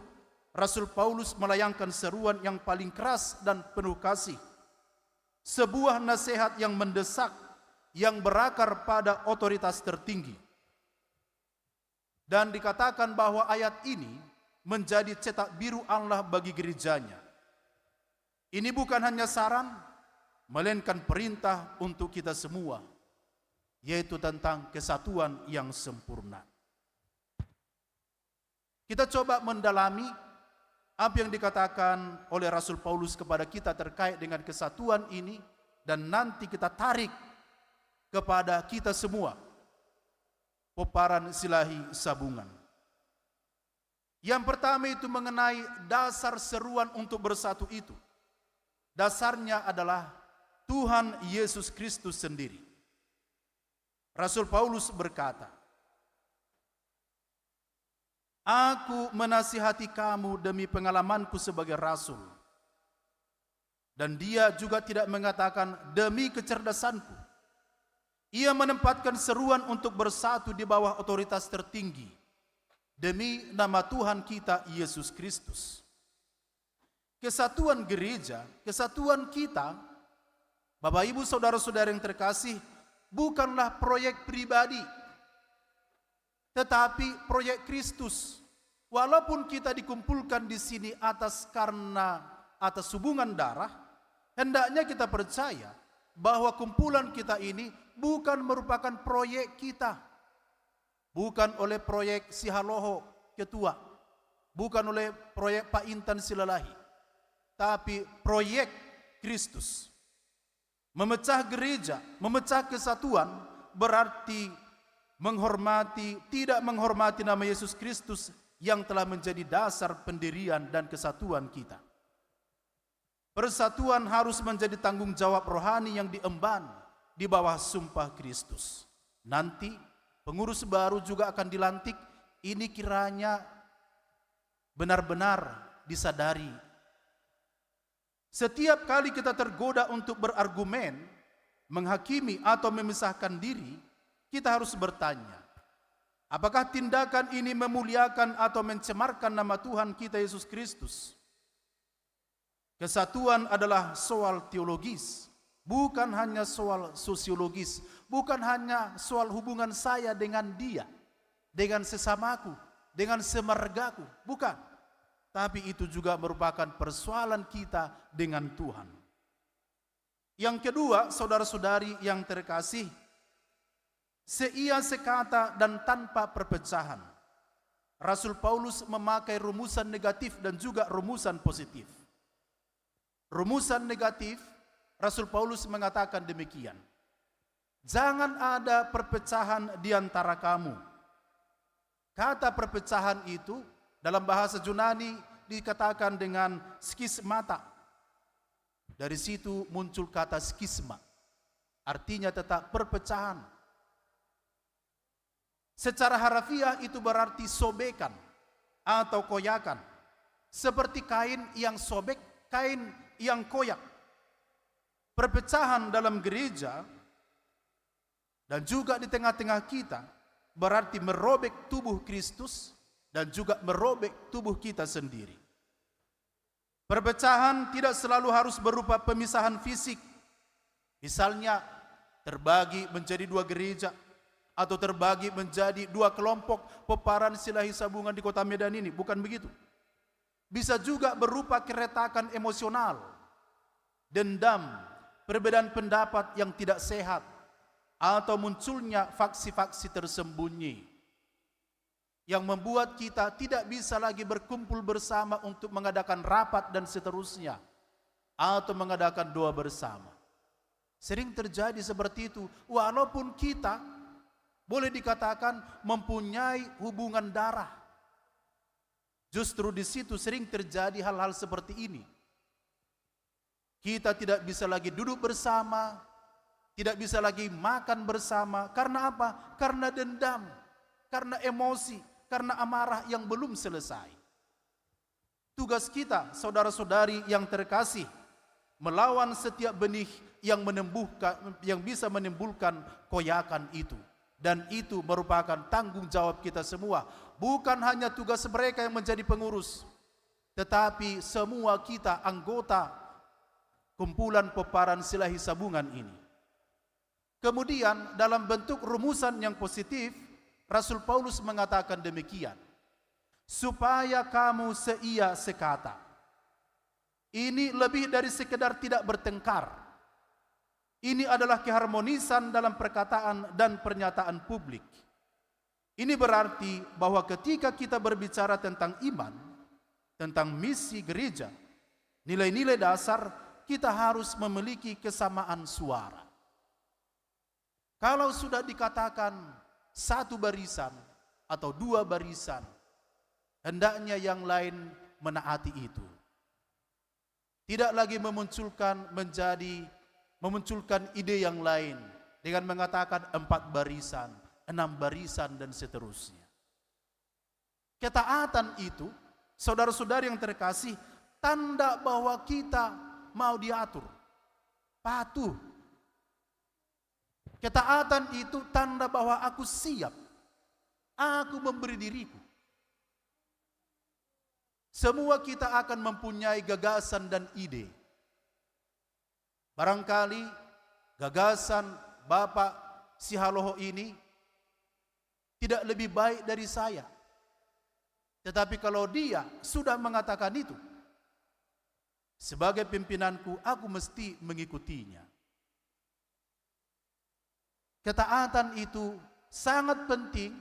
Rasul Paulus melayangkan seruan yang paling keras dan penuh kasih. Sebuah nasihat yang mendesak, yang berakar pada otoritas tertinggi. Dan dikatakan bahwa ayat ini menjadi cetak biru Allah bagi gereja-Nya. Ini bukan hanya saran, melainkan perintah untuk kita semua, yaitu tentang kesatuan yang sempurna. Kita coba mendalami apa yang dikatakan oleh Rasul Paulus kepada kita terkait dengan kesatuan ini, dan nanti kita tarik kepada kita semua, Pomparan Silahi Sabungan. Yang pertama itu mengenai dasar seruan untuk bersatu itu. Dasarnya adalah Tuhan Yesus Kristus sendiri. Rasul Paulus berkata, "Aku menasihati kamu demi pengalamanku sebagai rasul." Dan dia juga tidak mengatakan, "Demi kecerdasanku." Ia menempatkan seruan untuk bersatu di bawah otoritas tertinggi, demi nama Tuhan kita, Yesus Kristus. Kesatuan gereja, kesatuan kita, Bapak, Ibu, saudara-saudara yang terkasih, bukanlah proyek pribadi, tetapi proyek Kristus. Walaupun kita dikumpulkan di sini atas, karena atas hubungan darah, hendaknya kita percaya bahwa kumpulan kita ini bukan merupakan proyek kita. Bukan oleh proyek Sihaloho ketua, bukan oleh proyek Pak Intan Silalahi, tapi proyek Kristus. Memecah gereja, memecah kesatuan, berarti menghormati, tidak menghormati nama Yesus Kristus yang telah menjadi dasar pendirian dan kesatuan kita. Persatuan harus menjadi tanggung jawab rohani yang diemban di bawah sumpah Kristus. Nanti pengurus baru juga akan dilantik, ini kiranya benar-benar disadari. Setiap kali kita tergoda untuk berargumen, menghakimi, atau memisahkan diri, kita harus bertanya, apakah tindakan ini memuliakan atau mencemarkan nama Tuhan kita, Yesus Kristus? Kesatuan adalah soal teologis, bukan hanya soal sosiologis, bukan hanya soal hubungan saya dengan dia, dengan sesamaku, dengan semargaku, bukan. Tapi itu juga merupakan persoalan kita dengan Tuhan. Yang kedua, saudara-saudari yang terkasih, seia sekata dan tanpa perpecahan. Rasul Paulus memakai rumusan negatif dan juga rumusan positif. Rumusan negatif, Rasul Paulus mengatakan demikian, "Jangan ada perpecahan di antara kamu." Kata perpecahan itu dalam bahasa Yunani dikatakan dengan skismata. Dari situ muncul kata skisma. Artinya tetap perpecahan. Secara harafiah itu berarti sobekan atau koyakan. Seperti kain yang sobek, kain yang koyak. Perpecahan dalam gereja dan juga di tengah-tengah kita berarti merobek tubuh Kristus dan juga merobek tubuh kita sendiri. Perpecahan tidak selalu harus berupa pemisahan fisik. Misalnya, terbagi menjadi dua gereja, atau terbagi menjadi dua kelompok Pomparan Silahisabungan di Kota Medan ini. Bukan begitu. Bisa juga berupa keretakan emosional, dendam, perbedaan pendapat yang tidak sehat, atau munculnya faksi-faksi tersembunyi yang membuat kita tidak bisa lagi berkumpul bersama untuk mengadakan rapat dan seterusnya, atau mengadakan doa bersama. Sering terjadi seperti itu, walaupun kita boleh dikatakan mempunyai hubungan darah. Justru di situ sering terjadi hal-hal seperti ini. Kita tidak bisa lagi duduk bersama, tidak bisa lagi makan bersama. Karena apa? Karena dendam, karena emosi, karena amarah yang belum selesai. Tugas kita, saudara-saudari yang terkasih, melawan setiap benih yang menumbuhkan, yang bisa menimbulkan koyakan itu. Dan itu merupakan tanggung jawab kita semua. Bukan hanya tugas mereka yang menjadi pengurus, tetapi semua kita anggota kumpulan Pomparan Silahisabungan ini. Kemudian, dalam bentuk rumusan yang positif, Rasul Paulus mengatakan demikian, "Supaya kamu seia sekata." Ini lebih dari sekedar tidak bertengkar. Ini adalah keharmonisan dalam perkataan dan pernyataan publik. Ini berarti bahwa ketika kita berbicara tentang iman, tentang misi gereja, nilai-nilai dasar, kita harus memiliki kesamaan suara. Kalau sudah dikatakan satu barisan atau dua barisan, hendaknya yang lain menaati itu. Tidak lagi memunculkan menjadi, memunculkan ide yang lain dengan mengatakan empat barisan, enam barisan, dan seterusnya. Ketaatan itu, saudara-saudari yang terkasih, tanda bahwa kita mau diatur, patuh. Ketaatan itu tanda bahwa aku siap, aku memberi diriku. Semua kita akan mempunyai gagasan dan ide. Barangkali gagasan Bapak Sihaloho ini tidak lebih baik dari saya. Tetapi kalau dia sudah mengatakan itu, sebagai pimpinanku, aku mesti mengikutinya. Ketaatan itu sangat penting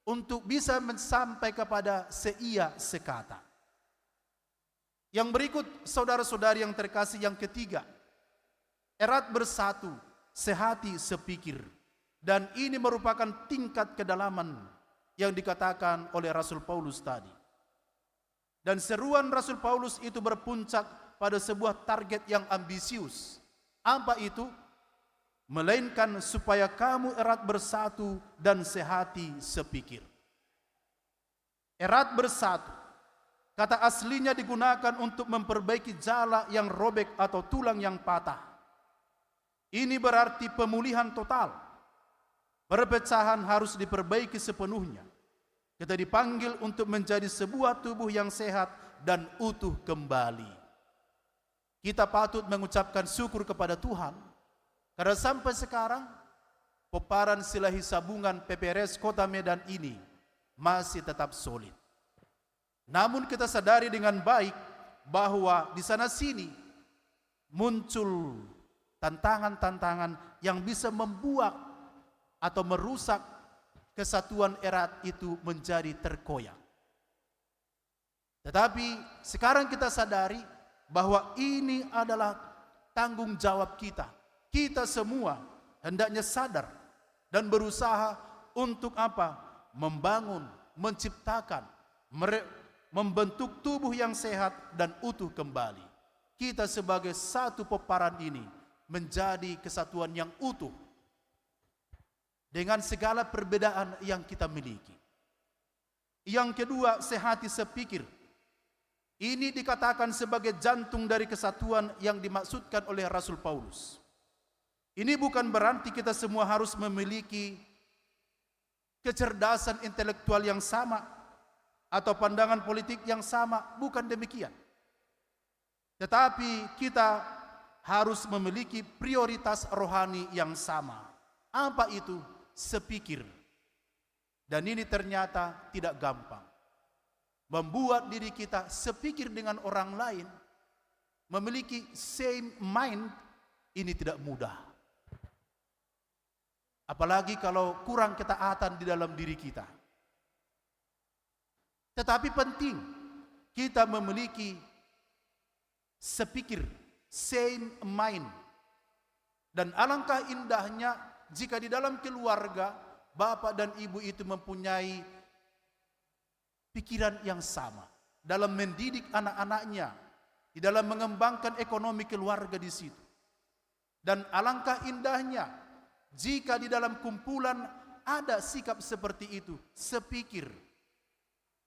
untuk bisa men-, sampai kepada seia sekata. Yang berikut, saudara-saudari yang terkasih, yang ketiga, erat bersatu, sehati, sepikir. Dan ini merupakan tingkat kedalaman yang dikatakan oleh Rasul Paulus tadi. Dan seruan Rasul Paulus itu berpuncak pada sebuah target yang ambisius. Apa itu? Melainkan supaya kamu erat bersatu dan sehati sepikir. Erat bersatu. Kata aslinya digunakan untuk memperbaiki jala yang robek atau tulang yang patah. Ini berarti pemulihan total. Perpecahan harus diperbaiki sepenuhnya. Kita dipanggil untuk menjadi sebuah tubuh yang sehat dan utuh kembali. Kita patut mengucapkan syukur kepada Tuhan, karena sampai sekarang, Pomparan Silahisabungan P P R S Kota Medan ini masih tetap solid. Namun kita sadari dengan baik bahwa di sana sini muncul tantangan-tantangan yang bisa membuat atau merusak kesatuan erat itu menjadi terkoyak. Tetapi sekarang kita sadari bahwa ini adalah tanggung jawab kita. Kita semua hendaknya sadar dan berusaha untuk apa? Membangun, menciptakan, mere-, membentuk tubuh yang sehat dan utuh kembali. Kita sebagai satu pomparan ini menjadi kesatuan yang utuh dengan segala perbedaan yang kita miliki. Yang kedua, sehati sepikir. Ini dikatakan sebagai jantung dari kesatuan yang dimaksudkan oleh Rasul Paulus. Ini bukan berarti kita semua harus memiliki kecerdasan intelektual yang sama atau pandangan politik yang sama, bukan demikian. Tetapi kita harus memiliki prioritas rohani yang sama. Apa itu? Sepikir. Dan ini ternyata tidak gampang. Membuat diri kita sepikir dengan orang lain, memiliki same mind, ini tidak mudah. Apalagi kalau kurang ketaatan di dalam diri kita. Tetapi penting kita memiliki sepikir, same mind. Dan alangkah indahnya jika di dalam keluarga, bapak dan ibu itu mempunyai pikiran yang sama dalam mendidik anak-anaknya, di dalam mengembangkan ekonomi keluarga di situ. Dan alangkah indahnya jika di dalam kumpulan ada sikap seperti itu, sepikir.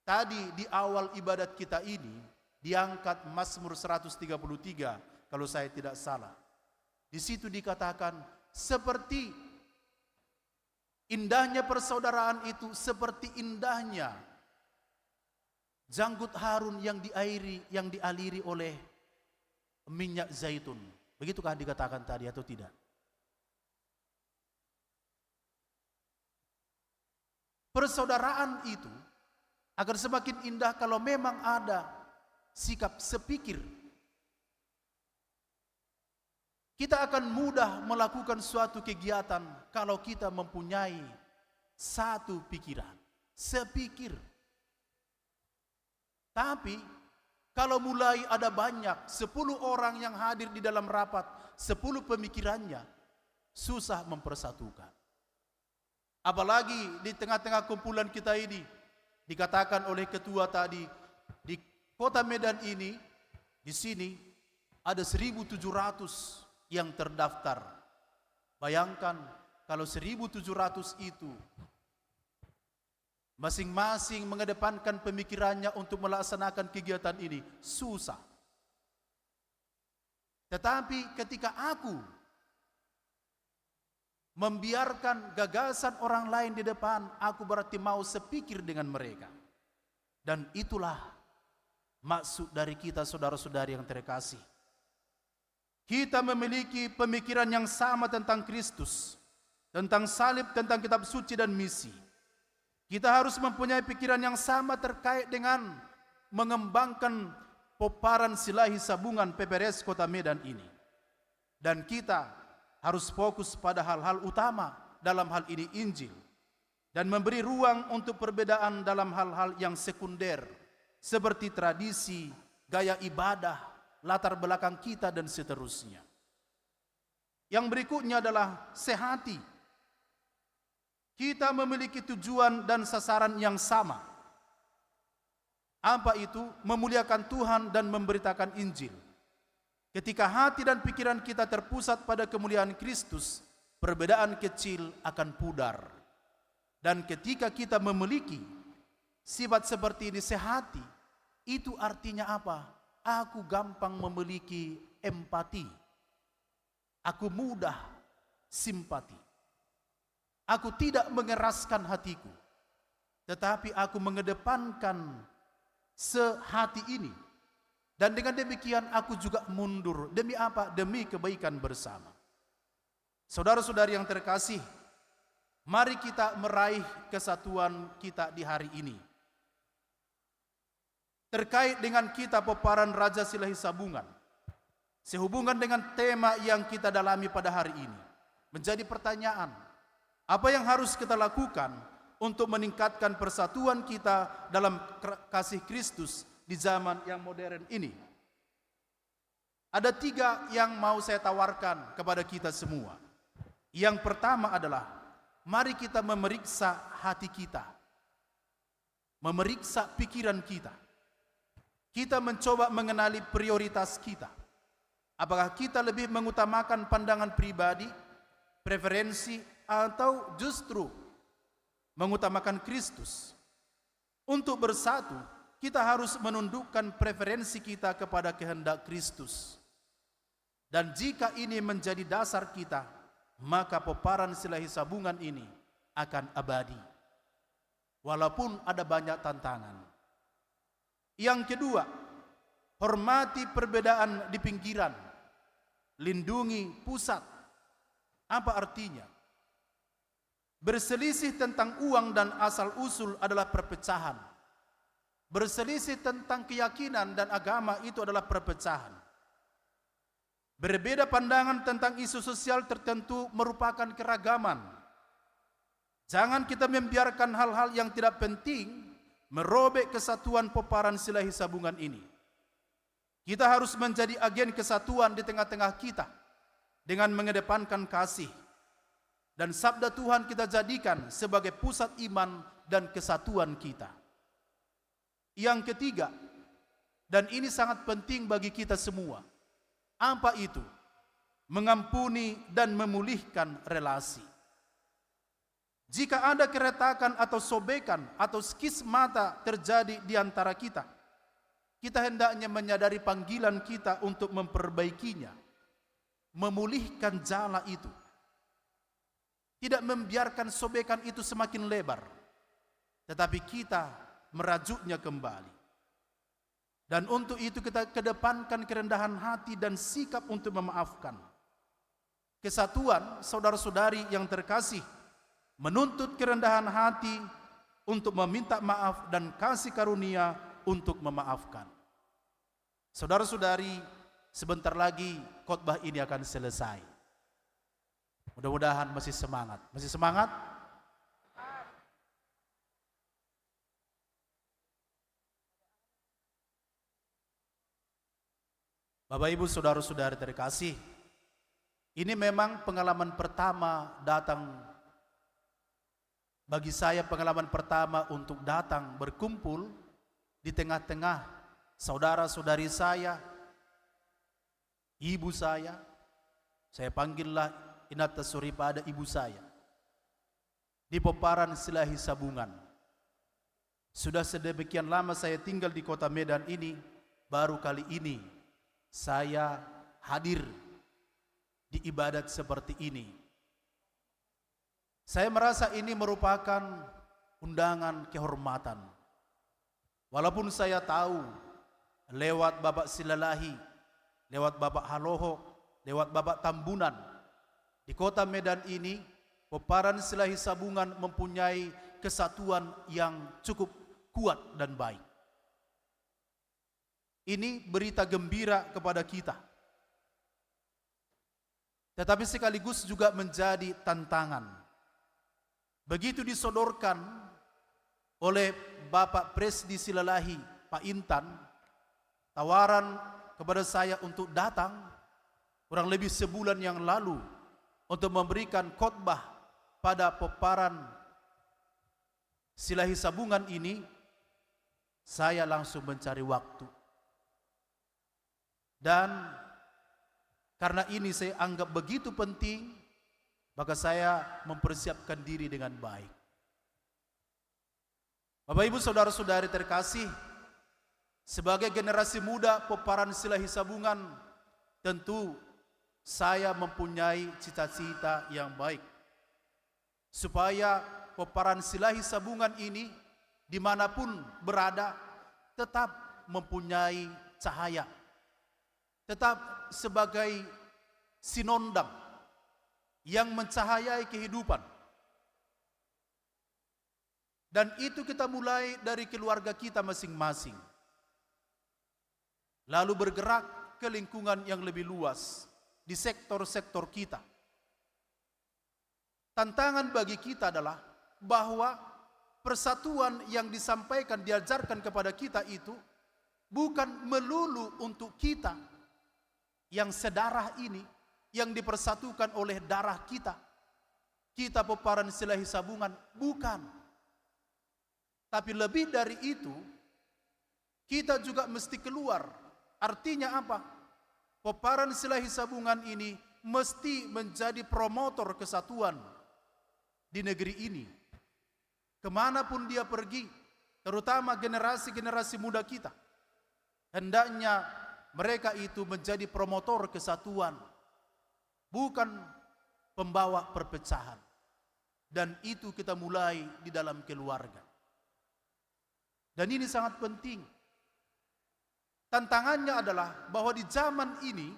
Tadi di awal ibadat kita ini diangkat Mazmur seratus tiga puluh tiga, kalau saya tidak salah. Di situ dikatakan, seperti indahnya persaudaraan itu, seperti indahnya janggut Harun yang diairi, yang dialiri oleh minyak zaitun. Begitukah dikatakan tadi atau tidak? Persaudaraan itu akan semakin indah kalau memang ada sikap sepikir. Kita akan mudah melakukan suatu kegiatan kalau kita mempunyai satu pikiran, sepikir. Tapi, kalau mulai ada banyak, sepuluh orang yang hadir di dalam rapat, sepuluh pemikirannya, susah mempersatukan. Apalagi di tengah-tengah kumpulan kita ini, dikatakan oleh ketua tadi, di kota Medan ini, di sini ada seribu tujuh ratus yang terdaftar. Bayangkan, kalau seribu tujuh ratus itu masing-masing mengedepankan pemikirannya untuk melaksanakan kegiatan ini, susah. Tetapi ketika aku membiarkan gagasan orang lain di depan, aku berarti mau sepikir dengan mereka. Dan itulah maksud dari kita, saudara-saudari yang terkasih. Kita memiliki pemikiran yang sama tentang Kristus, tentang salib, tentang kitab suci dan misi. Kita harus mempunyai pikiran yang sama terkait dengan mengembangkan pomparan Silahi Sabungan P P R S Kota Medan ini. Dan kita harus fokus pada hal-hal utama, dalam hal ini Injil, dan memberi ruang untuk perbedaan dalam hal-hal yang sekunder, seperti tradisi, gaya ibadah, latar belakang kita, dan seterusnya. Yang berikutnya adalah sehati. Kita memiliki tujuan dan sasaran yang sama. Apa itu? Memuliakan Tuhan dan memberitakan Injil. Ketika hati dan pikiran kita terpusat pada kemuliaan Kristus, perbedaan kecil akan pudar. Dan ketika kita memiliki sifat seperti ini, sehati, itu artinya apa? Aku gampang memiliki empati. Aku mudah simpati. Aku tidak mengeraskan hatiku, tetapi aku mengedepankan sehati ini. Dan dengan demikian aku juga mundur. Demi apa? Demi kebaikan bersama. Saudara-saudari yang terkasih, mari kita meraih kesatuan kita di hari ini. terkait dengan kita Pomparan Raja Silahisabungan, sehubungan dengan tema yang kita dalami pada hari ini, menjadi pertanyaan, apa yang harus kita lakukan untuk meningkatkan persatuan kita dalam ker-, kasih Kristus di zaman yang modern ini? Ada tiga yang mau saya tawarkan kepada kita semua. Yang pertama adalah, mari kita memeriksa hati kita, memeriksa pikiran kita. Kita mencoba mengenali prioritas kita. Apakah kita lebih mengutamakan pandangan pribadi, preferensi, atau justru mengutamakan Kristus? Untuk bersatu, kita harus menundukkan preferensi kita kepada kehendak Kristus. Dan jika ini menjadi dasar kita, maka Pomparan Silahisabungan ini akan abadi, walaupun ada banyak tantangan. Yang kedua, hormati perbedaan di pinggiran, lindungi pusat. Apa artinya? Berselisih tentang uang dan asal-usul adalah perpecahan. Berselisih tentang keyakinan dan agama itu adalah perpecahan. Berbeda pandangan tentang isu sosial tertentu merupakan keragaman. Jangan kita membiarkan hal-hal yang tidak penting merobek kesatuan Pomparan Silahisabungan ini. Kita harus menjadi agen kesatuan di tengah-tengah kita dengan mengedepankan kasih. Dan sabda Tuhan kita jadikan sebagai pusat iman dan kesatuan kita. Yang ketiga, dan ini sangat penting bagi kita semua. Apa itu? Mengampuni dan memulihkan relasi. Jika ada keretakan atau sobekan atau skismata terjadi di antara kita, kita hendaknya menyadari panggilan kita untuk memperbaikinya, memulihkan jala itu. Tidak membiarkan sobekan itu semakin lebar, tetapi kita merajutnya kembali. Dan untuk itu kita kedepankan kerendahan hati dan sikap untuk memaafkan. Kesatuan, saudara-saudari yang terkasih, menuntut kerendahan hati untuk meminta maaf dan kasih karunia untuk memaafkan. Saudara-saudari, sebentar lagi khotbah ini akan selesai. Mudah-mudahan masih semangat. Masih semangat? Bapak, Ibu, saudara-saudari terkasih, ini memang pengalaman pertama datang, bagi saya pengalaman pertama untuk datang berkumpul di tengah-tengah saudara-saudari saya, ibu saya, saya panggillah Inanta Soripada ibu saya, di Pomparan Silahisabungan. Sudah sedemikian lama saya tinggal di kota Medan ini, baru kali ini saya hadir di ibadat seperti ini. Saya merasa ini merupakan undangan kehormatan. Walaupun saya tahu lewat Bapak Silalahi, lewat Bapak Haloho, lewat Bapak Tambunan, di kota Medan ini, Pomparan Silahisabungan mempunyai kesatuan yang cukup kuat dan baik. Ini berita gembira kepada kita. Tetapi sekaligus juga menjadi tantangan. Begitu disodorkan oleh Bapak Presdi Silalahi, Pak Intan, tawaran kepada saya untuk datang kurang lebih sebulan yang lalu untuk memberikan khotbah pada Pomparan Silahisabungan ini, saya langsung mencari waktu. Dan karena ini saya anggap begitu penting, maka saya mempersiapkan diri dengan baik. Bapak, Ibu, saudara-saudari terkasih, sebagai generasi muda Pomparan Silahisabungan, tentu saya mempunyai cita-cita yang baik, supaya Pomparan Silahisabungan ini, dimanapun berada, tetap mempunyai cahaya, tetap sebagai sinondang yang mencahayai kehidupan. Dan itu kita mulai dari keluarga kita masing-masing. lalu bergerak ke lingkungan yang lebih luas di sektor-sektor kita. Tantangan bagi kita adalah bahwa persatuan yang disampaikan, diajarkan kepada kita itu bukan melulu untuk kita yang sedarah ini, yang dipersatukan oleh darah kita, kita Pomparan Silahisabungan, bukan. Tapi lebih dari itu, kita juga mesti keluar. Artinya apa? Pomparan Silahisabungan ini mesti menjadi promotor kesatuan di negeri ini. Kemanapun dia pergi, terutama generasi-generasi muda kita, hendaknya mereka itu menjadi promotor kesatuan, bukan pembawa perpecahan. Dan itu kita mulai di dalam keluarga. Dan ini sangat penting. Tantangannya adalah bahwa di zaman ini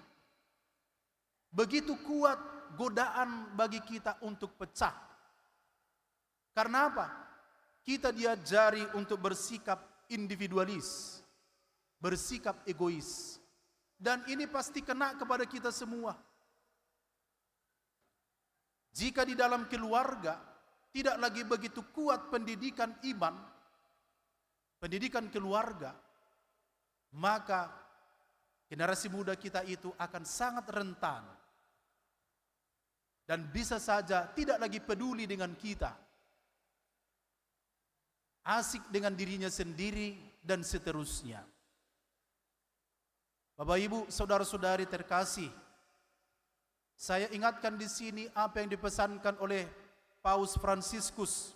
begitu kuat godaan bagi kita untuk pecah. Karena apa? Kita diajari untuk bersikap individualis, bersikap egois. Dan ini pasti kena kepada kita semua. Jika di dalam keluarga tidak lagi begitu kuat pendidikan iman, pendidikan keluarga, maka generasi muda kita itu akan sangat rentan dan bisa saja tidak lagi peduli dengan kita, asik dengan dirinya sendiri, dan seterusnya. Bapak, Ibu, saudara-saudari terkasih, saya ingatkan di sini apa yang dipesankan oleh Paus Fransiskus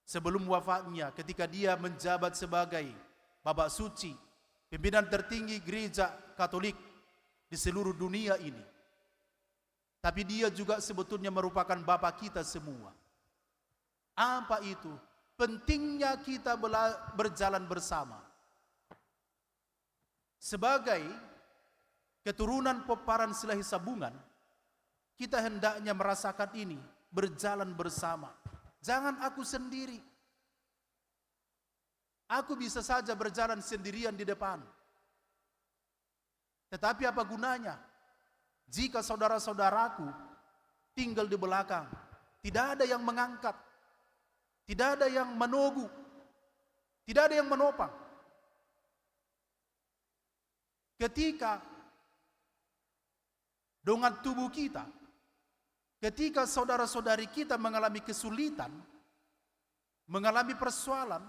sebelum wafatnya, ketika dia menjabat sebagai Bapak Suci, pimpinan tertinggi Gereja Katolik di seluruh dunia ini. Tapi dia juga sebetulnya merupakan Bapa kita semua. Apa itu? Pentingnya kita bela-, berjalan bersama. Sebagai keturunan Pomparan Silahisabungan, kita hendaknya merasakan ini, berjalan bersama. Jangan aku sendiri. Aku bisa saja berjalan sendirian di depan. Tetapi apa gunanya jika saudara-saudaraku tinggal di belakang? Tidak ada yang mengangkat, tidak ada yang menogu, tidak ada yang menopang. Ketika dongan tubuh kita, ketika saudara-saudari kita mengalami kesulitan, mengalami persoalan,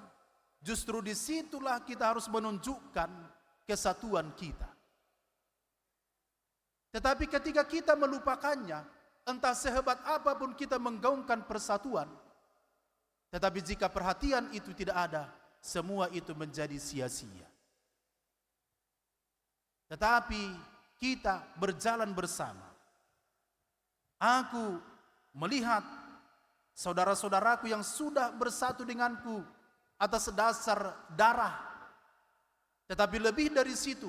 justru di situlah kita harus menunjukkan kesatuan kita. Tetapi ketika kita melupakannya, entah sehebat apapun kita menggaungkan persatuan, tetapi jika perhatian itu tidak ada, semua itu menjadi sia-sia. Tetapi kita berjalan bersama. Aku melihat saudara-saudaraku yang sudah bersatu denganku atas dasar darah. Tetapi lebih dari situ,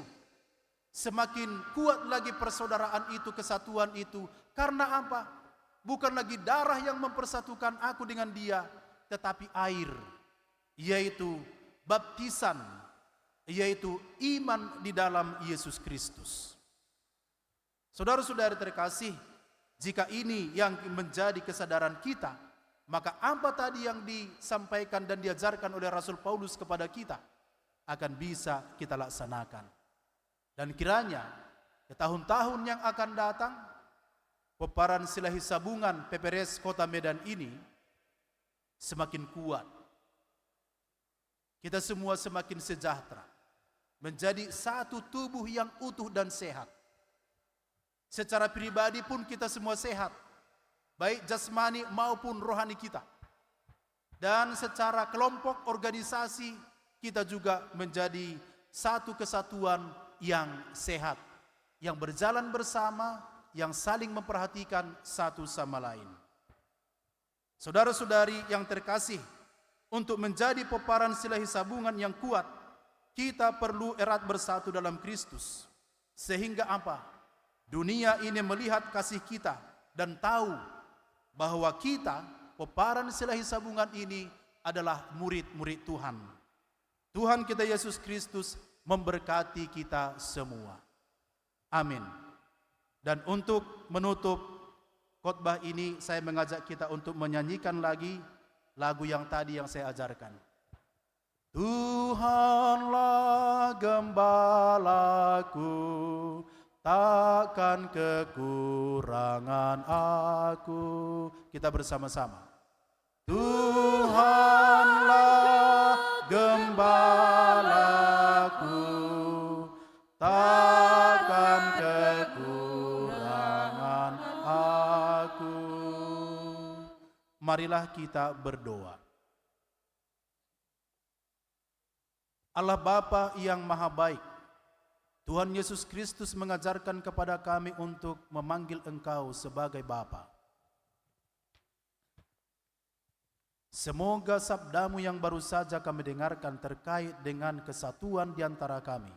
semakin kuat lagi persaudaraan itu, kesatuan itu. Karena apa? Bukan lagi darah yang mempersatukan aku dengan dia, tetapi air, yaitu baptisan, yaitu iman di dalam Yesus Kristus. Saudara-saudari terkasih, jika ini yang menjadi kesadaran kita, maka apa tadi yang disampaikan dan diajarkan oleh Rasul Paulus kepada kita akan bisa kita laksanakan. Dan kiranya, di tahun-tahun yang akan datang, Pomparan Silahisabungan P P R S Kota Medan ini semakin kuat. Kita semua semakin sejahtera, menjadi satu tubuh yang utuh dan sehat. Secara pribadi pun kita semua sehat, baik jasmani maupun rohani kita. Dan secara kelompok, organisasi, kita juga menjadi satu kesatuan yang sehat, yang berjalan bersama, yang saling memperhatikan satu sama lain. Saudara-saudari yang terkasih, untuk menjadi Pomparan Silahisabungan yang kuat, kita perlu erat bersatu dalam Kristus. Sehingga apa? Dunia ini melihat kasih kita dan tahu bahwa kita, Pomparan Silahisabungan ini, adalah murid-murid Tuhan. Tuhan kita Yesus Kristus memberkati kita semua. Amin. Dan untuk menutup khotbah ini, saya mengajak kita untuk menyanyikan lagi lagu yang tadi yang saya ajarkan. Tuhanlah gembalaku, takkan kekurangan aku. Kita bersama-sama. Tuhanlah gembalaku, takkan kekurangan aku. Marilah kita berdoa. Allah Bapa yang Maha Baik, Tuhan Yesus Kristus mengajarkan kepada kami untuk memanggil Engkau sebagai Bapa. Semoga sabda-Mu yang baru saja kami dengarkan terkait dengan kesatuan di antara kami,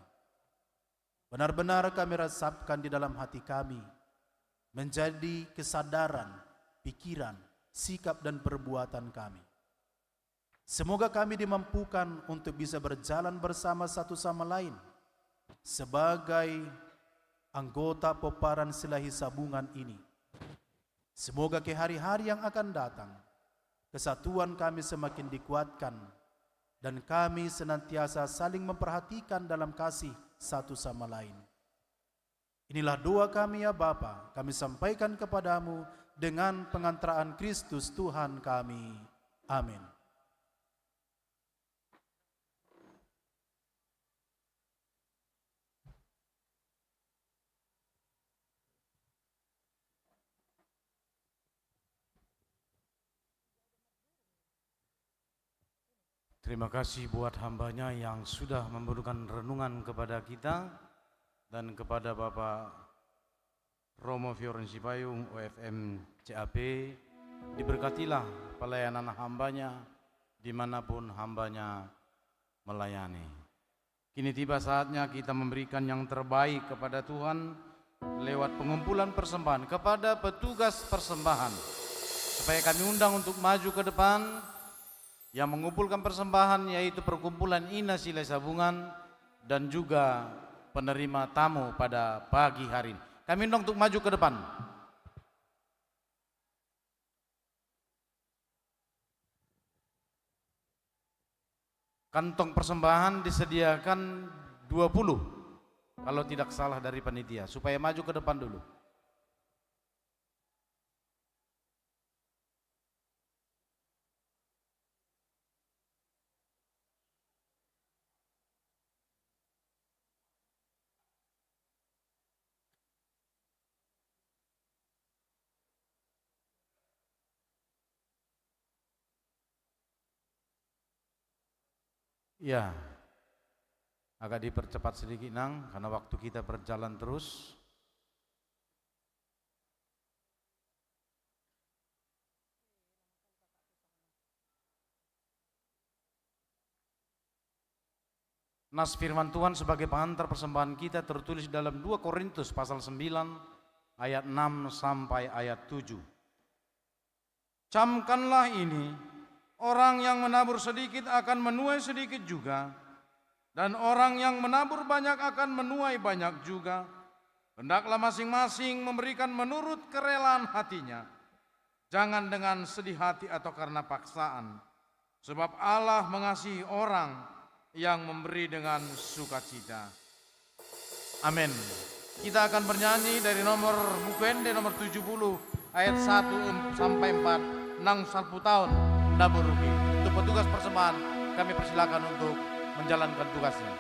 benar-benar kami resapkan di dalam hati kami, menjadi kesadaran, pikiran, sikap, dan perbuatan kami. Semoga kami dimampukan untuk bisa berjalan bersama satu sama lain sebagai anggota pomparan Silahi Sabungan ini. Semoga ke hari-hari yang akan datang, kesatuan kami semakin dikuatkan dan kami senantiasa saling memperhatikan dalam kasih satu sama lain. Inilah doa kami, ya Bapa, kami sampaikan kepada-Mu dengan pengantaraan Kristus Tuhan kami. Amin. Terima kasih buat hamba-Nya yang sudah memberikan renungan kepada kita dan kepada Bapak Romo Fioren Sipayung, O F M C A P. Diberkatilah pelayanan hamba-Nya dimanapun hamba-Nya melayani. Kini tiba saatnya kita memberikan yang terbaik kepada Tuhan lewat pengumpulan persembahan kepada petugas persembahan. Supaya kami undang untuk maju ke depan, yang mengumpulkan persembahan yaitu perkumpulan Ina Silahi Sabungan dan juga penerima tamu pada pagi hari ini. Kami undang untuk maju ke depan. Kantong persembahan disediakan dua puluh, kalau tidak salah, dari panitia, supaya maju ke depan dulu. Ya, agak dipercepat sedikit, Nang, karena waktu kita berjalan terus. Nas firman Tuhan sebagai pengantar persembahan kita tertulis dalam dua Korintus pasal sembilan ayat enam sampai ayat tujuh. Camkanlah ini, orang yang menabur sedikit akan menuai sedikit juga, dan orang yang menabur banyak akan menuai banyak juga. Hendaklah masing-masing memberikan menurut kerelaan hatinya, jangan dengan sedih hati atau karena paksaan. Sebab Allah mengasihi orang yang memberi dengan sukacita. Amin. Kita akan bernyanyi dari nomor Buku Ende nomor tujuh puluh ayat satu em-, sampai empat, Nang Salpu Taon Nda Borugi. Untuk petugas persembahan, kami persilakan untuk menjalankan tugasnya.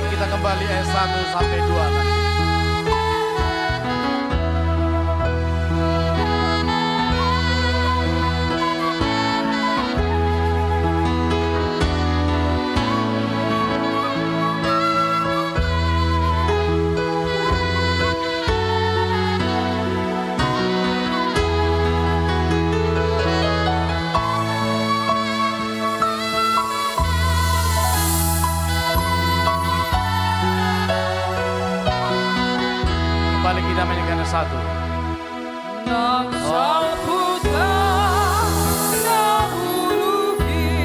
Kita kembali ayat satu sampai dua nanti. Kembali kita mainkan satu. Nang saputan na urupi,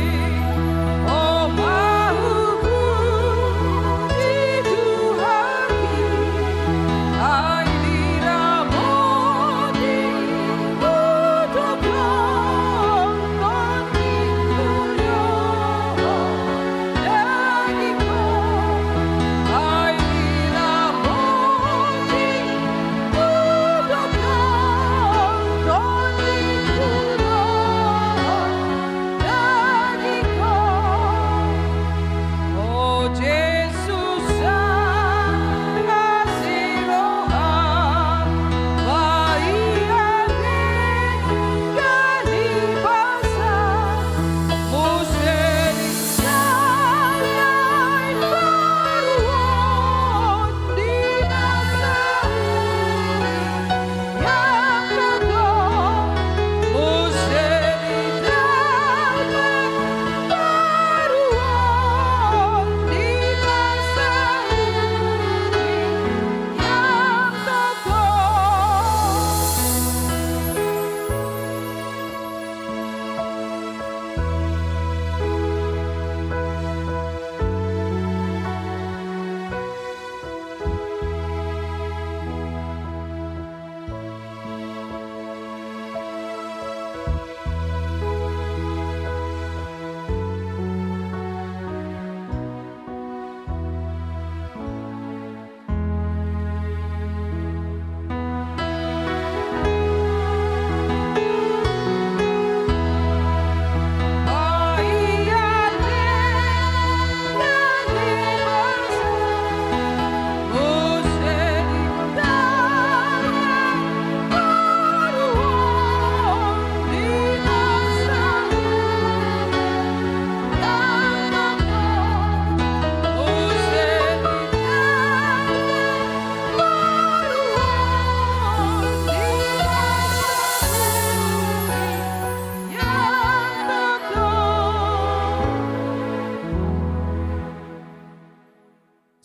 o mahukum di Tuhan i, ai diramoti udok.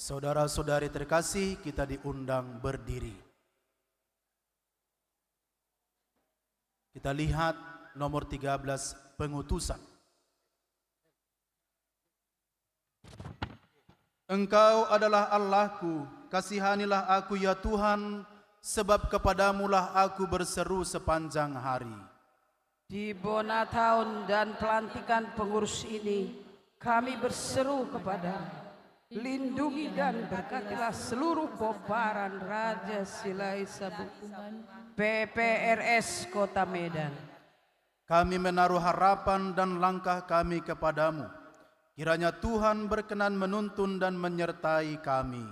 Saudara-saudari terkasih, kita diundang berdiri. Kita lihat nomor tiga belas, pengutusan. Engkau adalah Allahku, kasihanilah aku, ya Tuhan, sebab kepadamulah aku berseru sepanjang hari. Di bona taon dan pelantikan pengurus ini, kami berseru kepada-Mu, lindungi dan berkatilah seluruh pomparan Raja Silahisabungan, P P R S Kota Medan. Kami menaruh harapan dan langkah kami kepada-Mu. Kiranya Tuhan berkenan menuntun dan menyertai kami.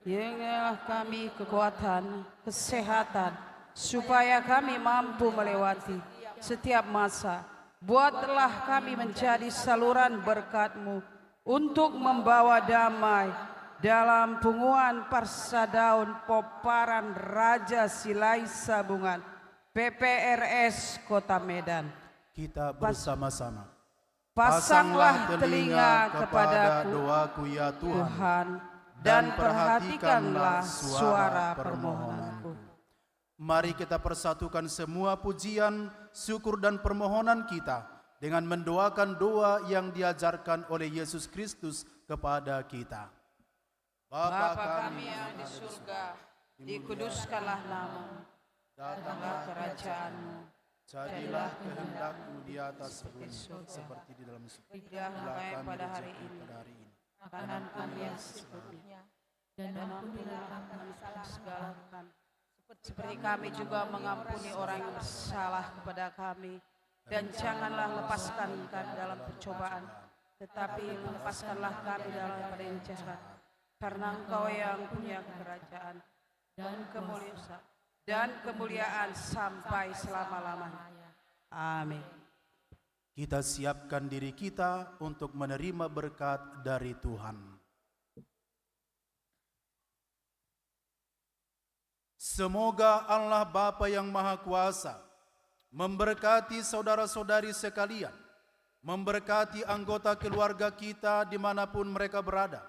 Berikanlah kami kekuatan, kesehatan, supaya kami mampu melewati setiap masa. Buatlah kami menjadi saluran berkat-Mu untuk membawa damai dalam punguan parsadaon pomparan Raja Silahisabungan, P P R S Kota Medan. Kita bersama-sama. Pasanglah telinga kepadaku, doaku, ya Tuhan, dan perhatikanlah suara permohonanku. Mari kita persatukan semua pujian, syukur, dan permohonan kita dengan mendoakan doa yang diajarkan oleh Yesus Kristus kepada kita. Bapa kami yang di surga, dikuduskanlah nama-Mu. Datanglah kerajaan-Mu. Jadilah kehendak-Mu di atas bumi seperti di dalam surga. Berikanlah kami pada hari ini makanan kami yang secukupnya. Dan ampunilah kami segala kesalahan, seperti kami juga mengampuni orang yang bersalah kepada kami. Dan janganlah lepaskan kami dalam percobaan, Tetapi lepaskanlah kami daripada yang jahat, karena Engkau yang punya kerajaan dan kemuliaan dan kemuliaan sampai selama-lamanya. Amin. Kita siapkan diri kita untuk menerima berkat dari Tuhan. Semoga Allah Bapa yang Maha Kuasa memberkati saudara-saudari sekalian, memberkati anggota keluarga kita di mana pun mereka berada,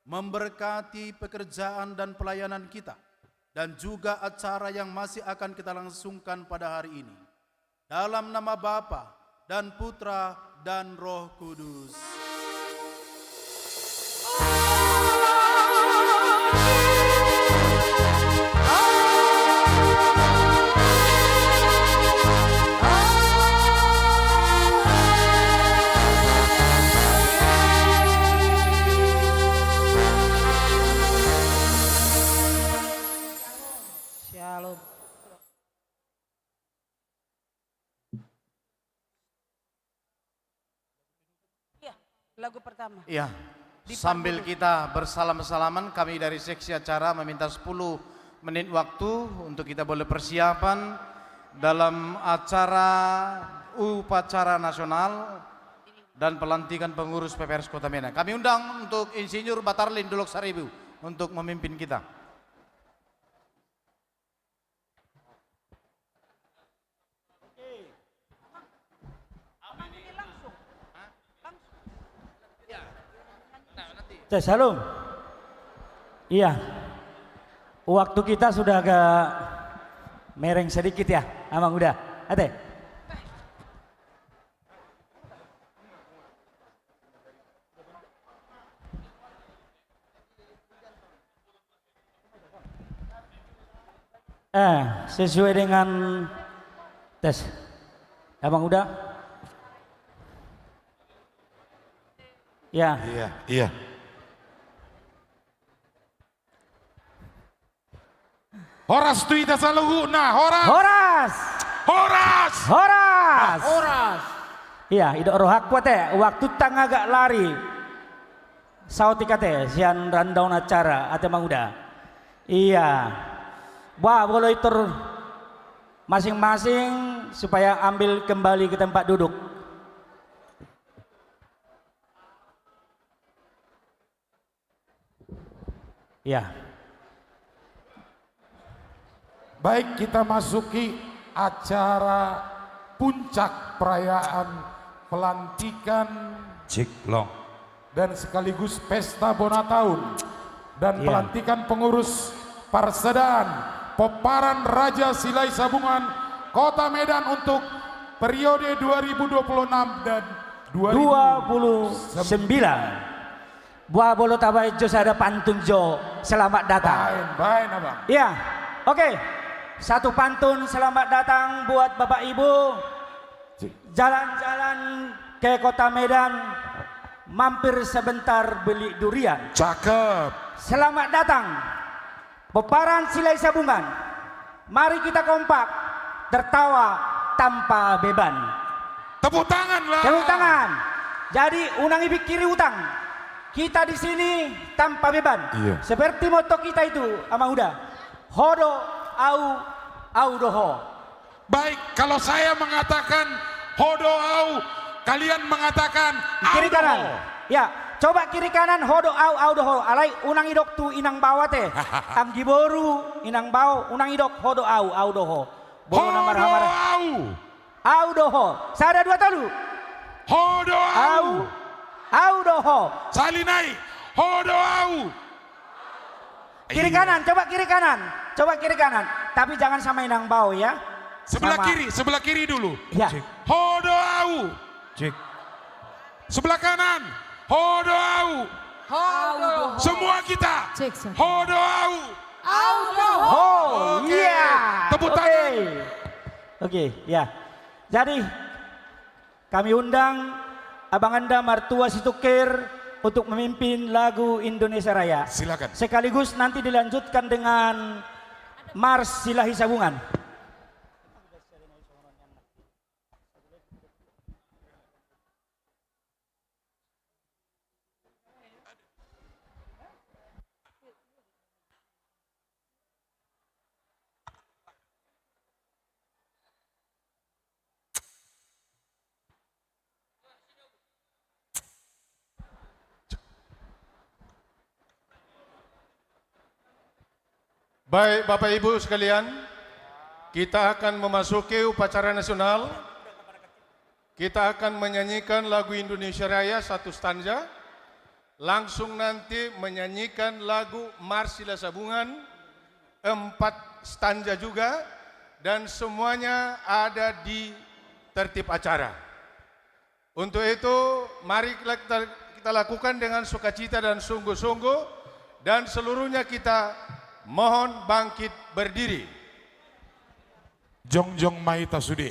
memberkati pekerjaan dan pelayanan kita, dan juga acara yang masih akan kita langsungkan pada hari ini. Dalam nama Bapa, dan Putra, dan Roh Kudus. Shalom. Iya, lagu pertama. Iya. Sambil kita bersalam-salaman, kami dari seksi acara meminta sepuluh menit waktu untuk kita boleh persiapan dalam acara upacara nasional dan pelantikan pengurus P P R S Kota Medan. Kami undang untuk Insinyur Batarlin Dolok Saribu untuk memimpin kita. Tes, halo. Iya. Waktu kita sudah agak mereng sedikit ya, Amang Uda. Ate. Eh, sesuai dengan tes. Amang Uda? Ya. Iya, iya. Horas tu hita saluhutna, horas. Horas. Horas. Horas. Horas. Iya, didok rohangku ate, waktu tanggo agak lari. Saotik ate, sian rundown acara, ate Amang Uda. Iya. Bah, bolo itor masing-masing supaya ambil kembali ke tempat duduk. Ya. Baik, kita masuki acara puncak perayaan pelantikan Ciklong dan sekaligus pesta bona taun dan, iya, pelantikan pengurus Parsedaan Pomparan Raja Silahisabungan Kota Medan untuk periode dua ribu dua puluh enam dan dua ribu sembilan belas. Dua puluh sembilan. Bah, bolo tabaen jo sada pantun jo. Selamat datang. Baen, baen, Abang. Iya. Oke. Satu pantun selamat datang buat Bapak Ibu. Cik. Jalan-jalan ke Kota Medan, mampir sebentar beli durian. Cakep. Selamat datang. Pomparan Silahisabungan. Mari kita kompak, tertawa tanpa beban. Tepuk tangan lah. Tepuk tangan. Jadi, unang dipikiri utang. Kita di sini tanpa beban. Iya. Seperti moto kita itu, Amang Uda. Ho do au, au do ho. Baik, kalau saya mengatakan ho do au, kalian mengatakan au do ho. Kiri kanan. Ya, coba kiri kanan, ho do au, au do ho. Alai unang didok tu inang bao ate. Anggi boru, inang bao, unang didok ho do au, au do ho. Ho do au. Au do ho. Sada, dua, tolu. Ho do au. Au. Au do ho. Sahali nai. Ho do au. Kiri kanan, coba kiri kanan. Coba kiri kanan. Tapi jangan sama inang bao ya. Sebelah kiri, sebelah kiri dulu. Ya. Cek. Ho do au. Cek. Sebelah kanan. Ho do au. Ho do ho. Semua kita. Cek, cek. Ho do au. Au do ho. Ho, iya. Oke. Tepuk tangan. Oke, ya. Jadi, kami undang Abang Anda Martua Situngkir untuk memimpin lagu Indonesia Raya. Silakan. Sekaligus nanti dilanjutkan dengan Mars Silahisabungan. Baik, Bapak Ibu sekalian, kita akan memasuki upacara nasional. Kita akan menyanyikan lagu Indonesia Raya satu stanza, langsung nanti menyanyikan lagu Mars Silahisabungan empat stanza juga, dan semuanya ada di tertib acara. Untuk itu, mari kita, kita lakukan dengan sukacita dan sungguh-sungguh, dan seluruhnya kita mohon bangkit berdiri. Jongjong ma hita sude.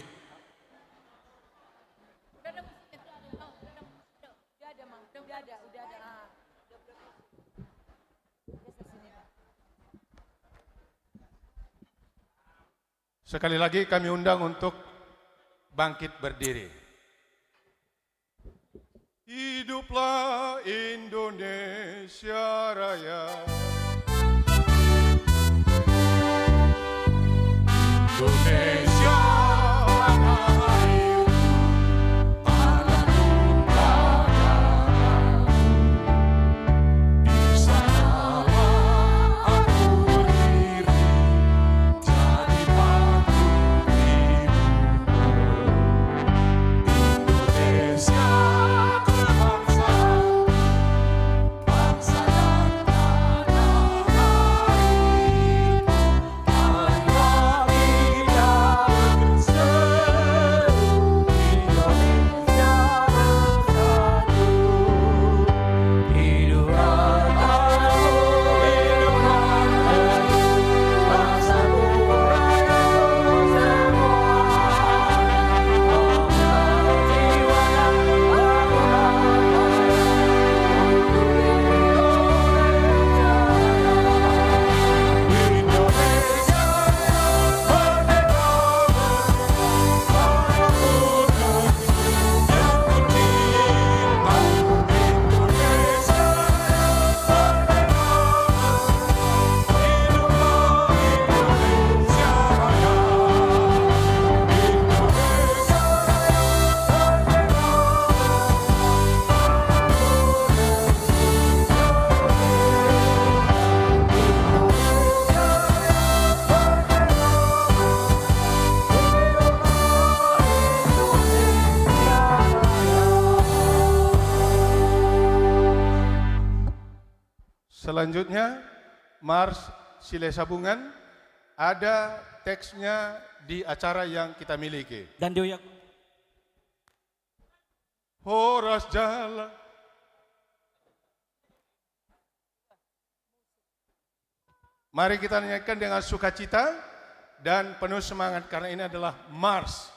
Sekali lagi kami undang untuk bangkit berdiri. Hiduplah Indonesia Raya. Indonesia tanah airku, ala tumpa tanahku, di sanalah aku berdiri. Selanjutnya, Mars Silahisabungan, ada teksnya di acara yang kita miliki. Dan di Horas jala. Mari kita nyanyikan dengan sukacita dan penuh semangat karena ini adalah Mars.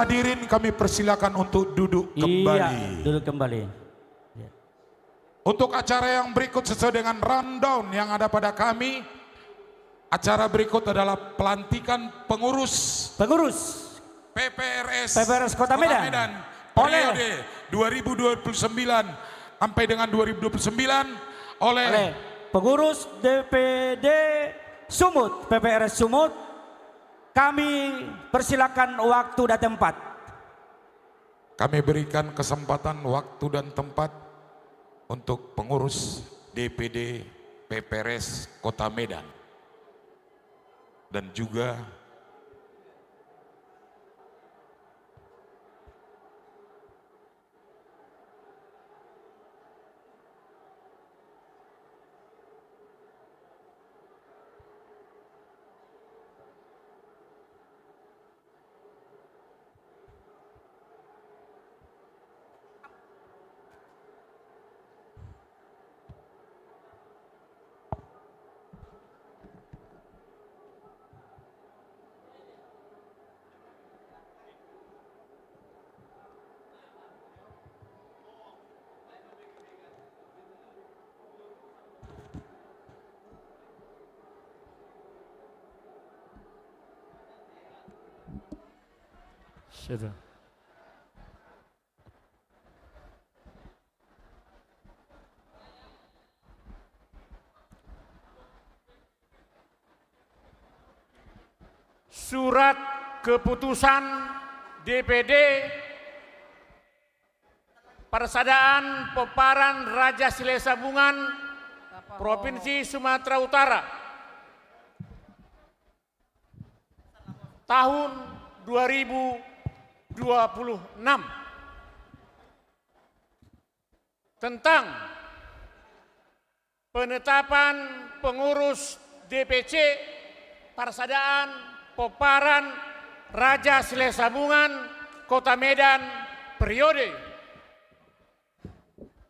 Hadirin kami persilakan untuk duduk kembali. Iya, duduk kembali. Iya. Untuk acara yang berikut sesuai dengan rundown yang ada pada kami, acara berikut adalah pelantikan pengurus Pengurus P P R S P P R S Kota Medan. Periode dua ribu dua puluh sembilan sampai dengan dua ribu dua puluh sembilan oleh Oleh pengurus D P D Sumut, P P R S Sumut. Kami persilakan waktu dan tempat. Kami berikan kesempatan, waktu, dan tempat untuk pengurus D P D P P R S Kota Medan. Dan juga Sudah. Surat keputusan D P D Parsadaan Pomparan Raja Silahisabungan Provinsi Sumatera Utara tahun dua ribu dua puluh enam tentang penetapan pengurus D P C Parsadaan Pomparan Raja Silahisabungan Kota Medan periode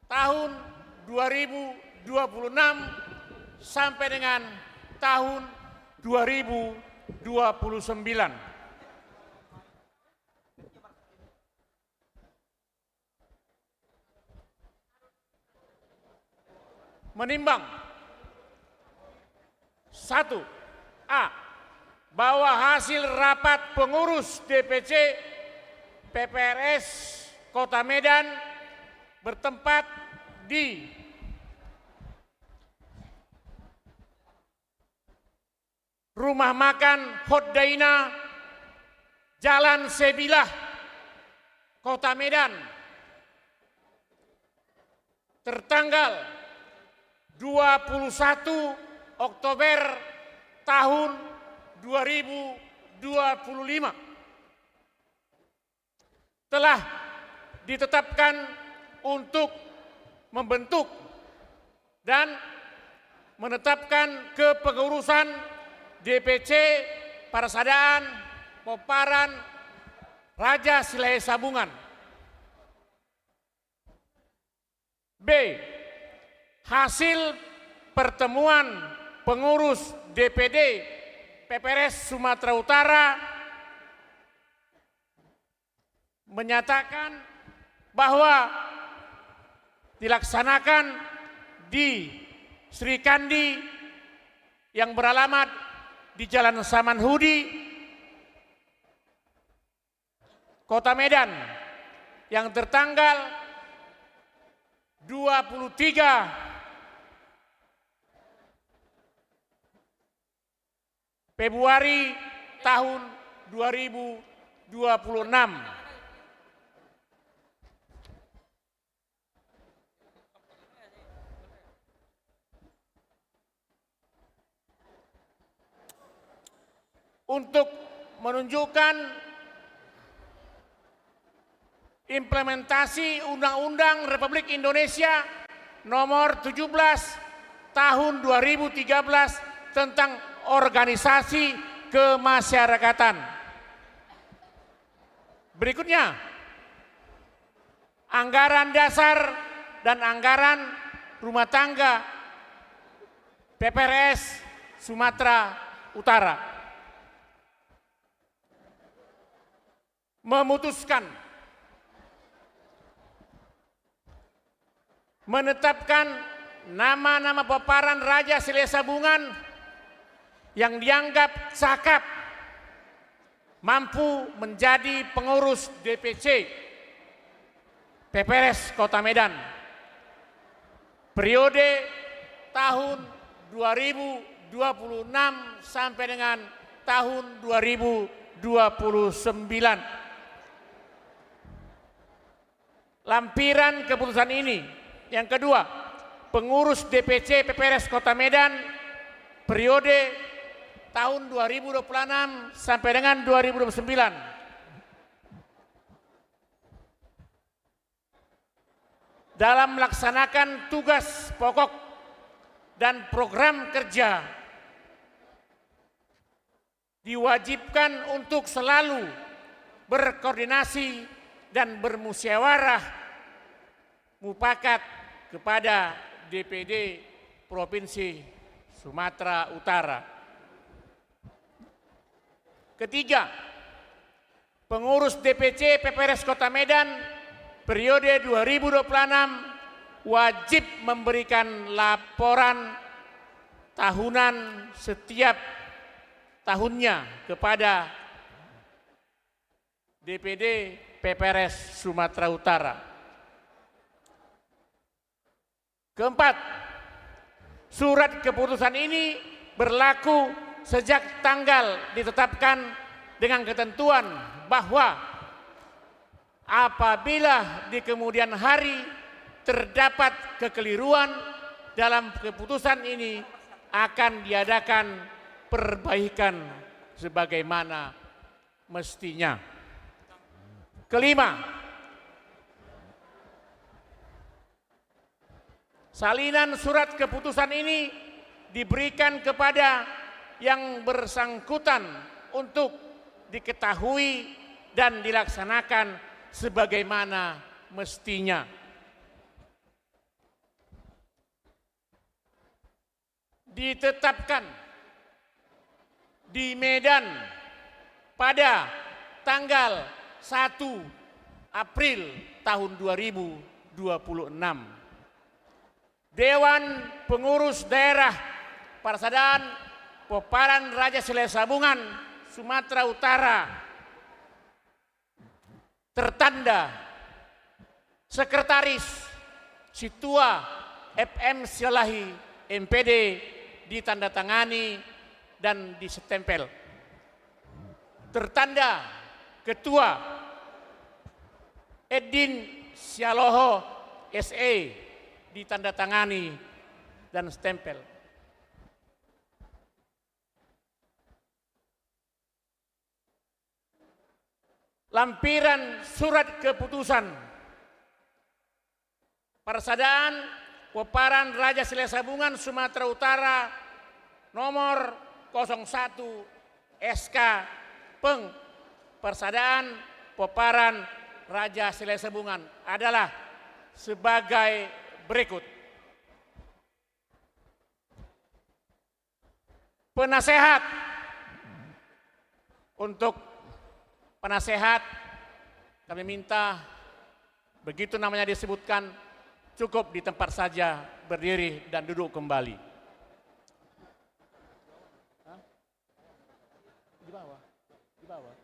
tahun dua ribu dua puluh enam sampai dengan tahun dua ribu dua puluh sembilan. Menimbang, satu, A, bahwa hasil rapat pengurus D P C P P R S Kota Medan bertempat di Rumah Makan Hot Daina, Jalan Sebilah, Kota Medan, tertanggal dua puluh satu Oktober tahun dua ribu dua puluh lima, telah ditetapkan untuk membentuk dan menetapkan kepengurusan D P C Parsadaan Pomparan Raja Silahisabungan. B, hasil pertemuan pengurus D P D P P R S Sumatera Utara menyatakan bahwa dilaksanakan di Srikandi yang beralamat di Jalan Samanhudi, Kota Medan, yang tertanggal dua puluh tiga Februari tahun dua ribu dua puluh enam. Untuk menunjukkan implementasi Undang-Undang Republik Indonesia Nomor tujuh belas Tahun dua ribu tiga belas tentang Organisasi Kemasyarakatan. Berikutnya, anggaran dasar dan anggaran rumah tangga P P R S Sumatera Utara. memutuskan menetapkan nama-nama pomparan Raja Silahisabungan yang dianggap cakap mampu menjadi pengurus D P C P P R S Kota Medan periode tahun dua ribu dua puluh enam sampai dengan tahun dua ribu dua puluh sembilan. Lampiran keputusan ini. Yang kedua, pengurus D P C P P R S Kota Medan periode tahun dua ribu dua puluh enam sampai dengan dua ribu dua puluh sembilan. Dalam melaksanakan tugas pokok dan program kerja, diwajibkan untuk selalu berkoordinasi dan bermusyawarah mufakat kepada D P D Provinsi Sumatera Utara. Ketiga, pengurus D P C P P R S Kota Medan periode dua ribu dua puluh enam wajib memberikan laporan tahunan setiap tahunnya kepada D P D P P R S Sumatera Utara. Keempat, surat keputusan ini berlaku sejak tanggal ditetapkan dengan ketentuan bahwa apabila di kemudian hari terdapat kekeliruan dalam keputusan ini, akan diadakan perbaikan sebagaimana mestinya. Kelima, salinan surat keputusan ini diberikan kepada yang bersangkutan untuk diketahui dan dilaksanakan sebagaimana mestinya. Ditetapkan di Medan pada tanggal satu April tahun dua ribu dua puluh enam. Dewan Pengurus Daerah Parsadaan Pomparan Raja Silahisabungan Sumatera Utara tertanda Sekretaris Situa F M Silalahi M P D ditandatangani dan distempel. Tertanda Ketua Edin Sialoho S E ditandatangani dan stempel. Lampiran surat keputusan Parsadaan Pomparan Raja Silahisabungan Sumatera Utara nomor kosong satu S K Peng Parsadaan Pomparan Raja Silahisabungan adalah sebagai berikut. Penasehat. Untuk penasehat, kami minta, begitu namanya disebutkan, cukup di tempat saja, berdiri dan duduk kembali. Hah? Di bawah. Di bawah.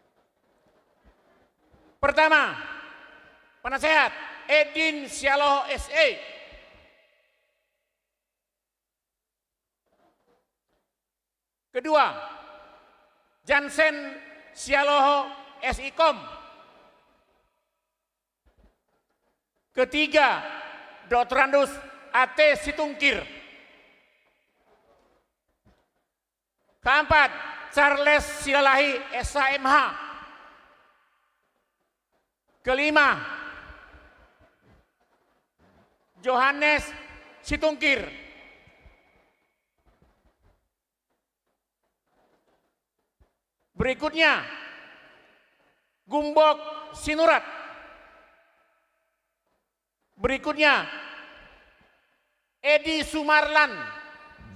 Pertama, penasehat Edin Sialoho S E. Kedua, Jansen Sialoho S I Kom. Ketiga, Doktorandus A T Situngkir. Keempat, Charles Silalahi S H M H. Kelima, Johannes Situngkir. Berikutnya, Gumbok Sinurat. Berikutnya, Edi Sumarlan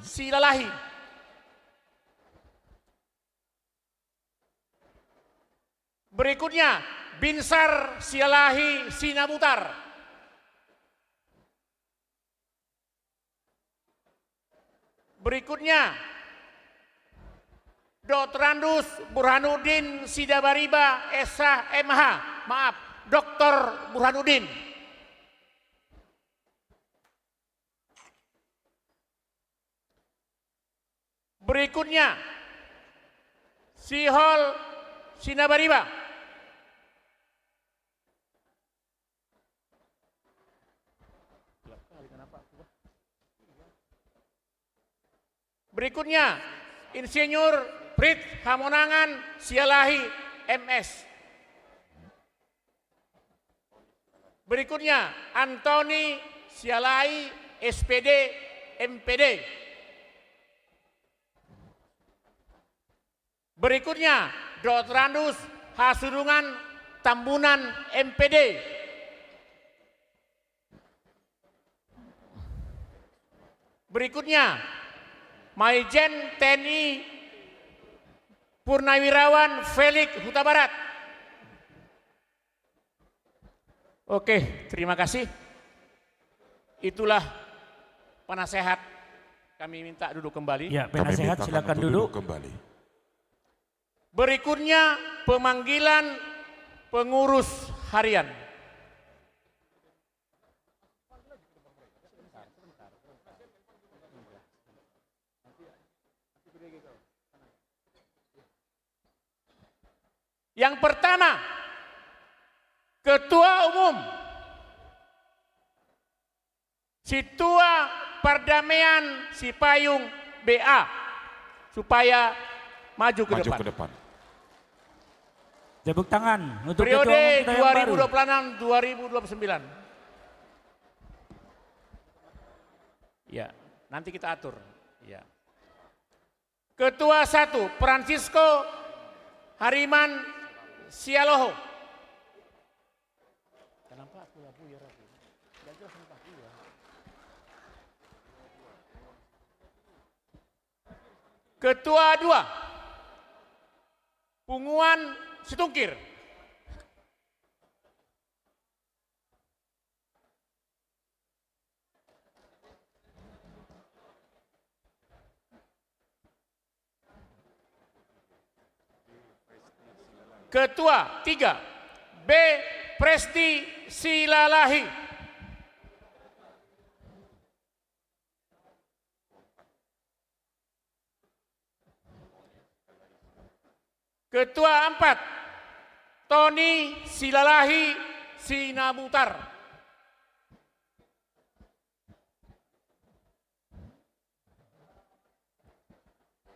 Silalahi. Berikutnya, Binsar Sialahi Sinabutar. Berikutnya, Doktorandus Burhanuddin Sidabariba, S H, M H, maaf, Doktor Burhanuddin. Berikutnya, Sihol Sinabariba. Berikutnya, Insinyur Fritz Hamonangan Sialahi, M S. Berikutnya, Antoni Sialahi, S P D, M P D. Berikutnya, Doktorandus Hasurungan Tambunan, M P D. Berikutnya, Maijen T N I Purnawirawan Felix Hutabarat. Oke, terima kasih. Itulah penasehat. Kami minta duduk kembali. Ya, kami penasehat, minta silakan kamu duduk, duduk kembali. Berikutnya, pemanggilan pengurus harian. Yang pertama, Ketua Umum Situa Pardamaian Sipayung B A, supaya maju ke depan. Maju ke depan. Tepuk tangan untuk Ketua Umum kita yang baru. Periode dua ribu dua puluh enam dua ribu dua puluh sembilan. Ya, nanti kita atur. Ya. Ketua satu, Francisco Hariman Sialoho. Ketua dua, Punguan Situngkir. Ketua tiga, B Presti Silalahi. Ketua empat, Toni Silalahi Sinabutar.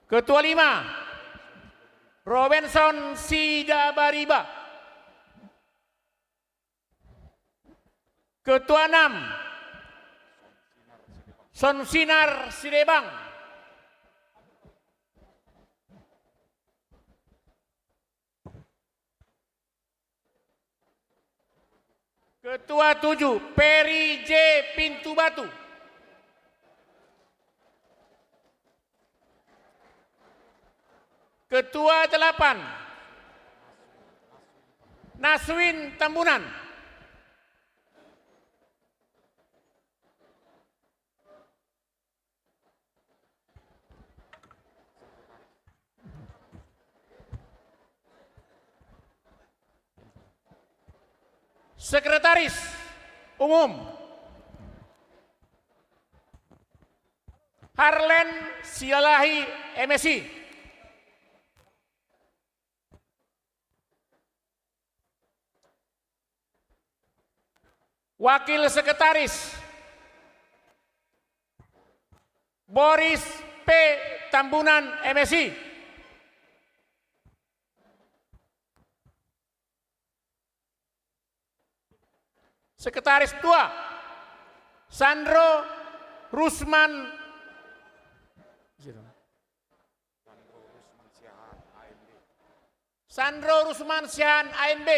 Ketua lima, Robenson Sidabariba. Ketua enam, Sonsinar Sidebang. Ketua tujuh, Peri J Pintubatu. Ketua delapan, Naswin Tambunan. Sekretaris Umum, Harlen Silalahi, M Si. Wakil Sekretaris, Boris P Tambunan, M Si. Sekretaris dua, Sandro Rusman. Sandro Rusman Siahaan, A M B.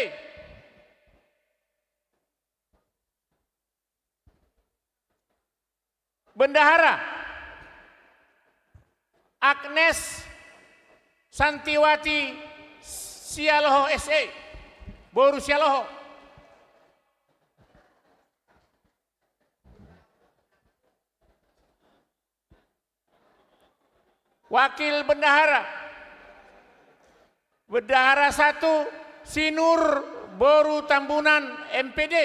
Bendahara, Agnes Santiwati Sialoho, S E. boru Sialoho. Wakil bendahara, bendahara satu, Sinur boru Tambunan, M P D.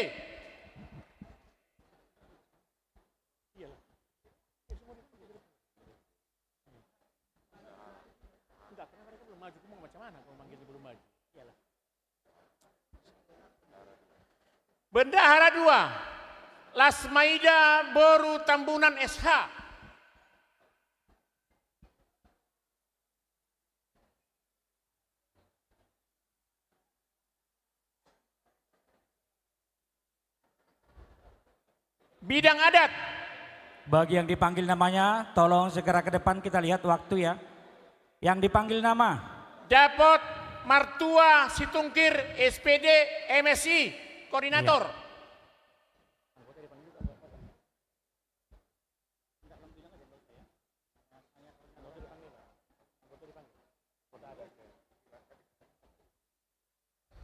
Bendahara dua, Lasmaida boru Tambunan, S H. Bidang adat. Bagi yang dipanggil namanya, tolong segera ke depan, kita lihat waktu ya. Yang dipanggil nama. Dapot Martua Situngkir, S P D, M S I, koordinator.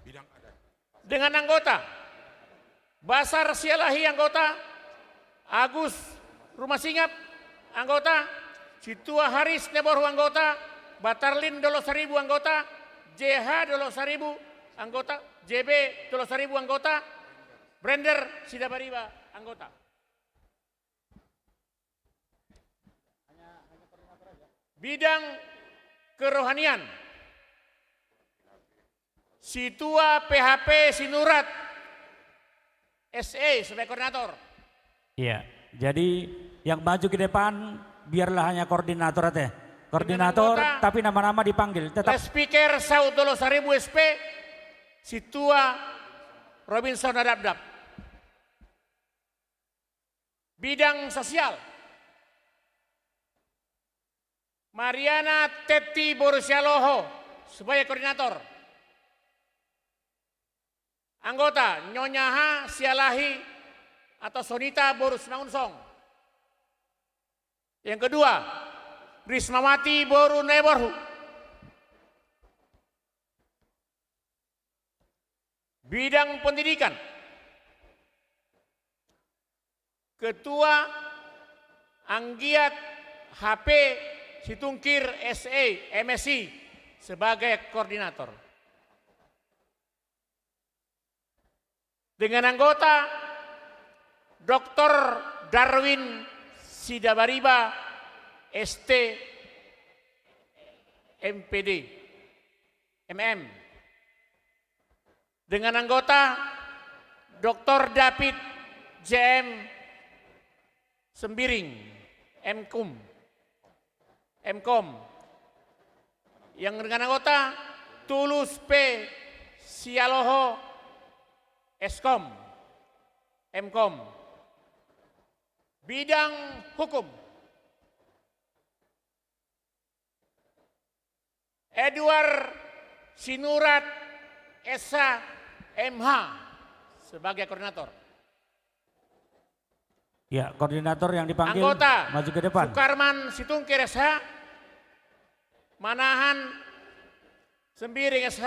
Iya. Dengan anggota, Basar Sialahi anggota, Agus Rumasingap anggota, Situa Haris Neborhu anggota, Batarlin Dolosaribu anggota, J H Dolosaribu anggota, J B Dolosaribu anggota, Brender Sidabariba anggota. Bidang kerohanian, Situa P H P Sinurat, S E sebagai koordinator. Iya, jadi yang maju ke depan biarlah hanya koordinator aja. Koordinator, dengan anggota, tapi nama-nama dipanggil tetap. Speaker Saud Dolosaribu, S P, Situa Robinson Adapdap. Bidang sosial, Mariana Tetti boru Sialoho sebagai koordinator. Anggota, Nyonya H Sialahi atau Sonita boru Simangunsong. Yang kedua, Rismawati boru Neborhu. Bidang pendidikan, Ketua Anggiat H P Situngkir, S E, M Si, sebagai koordinator. Dengan anggota, Doktor Darwin Sidabariba, S T, M P D, M M. Dengan anggota, Doktor David J M Sembiring, M Kum, M Kom. Yang dengan anggota, Tulus P Sialoho, S Kom, M Kom. Bidang hukum, Edward Sinurat, S H, M H, sebagai koordinator. Ya, koordinator yang dipanggil. Anggota, maju ke depan. Sukarman Situngkir, S H, Manahan Sembiring, S H,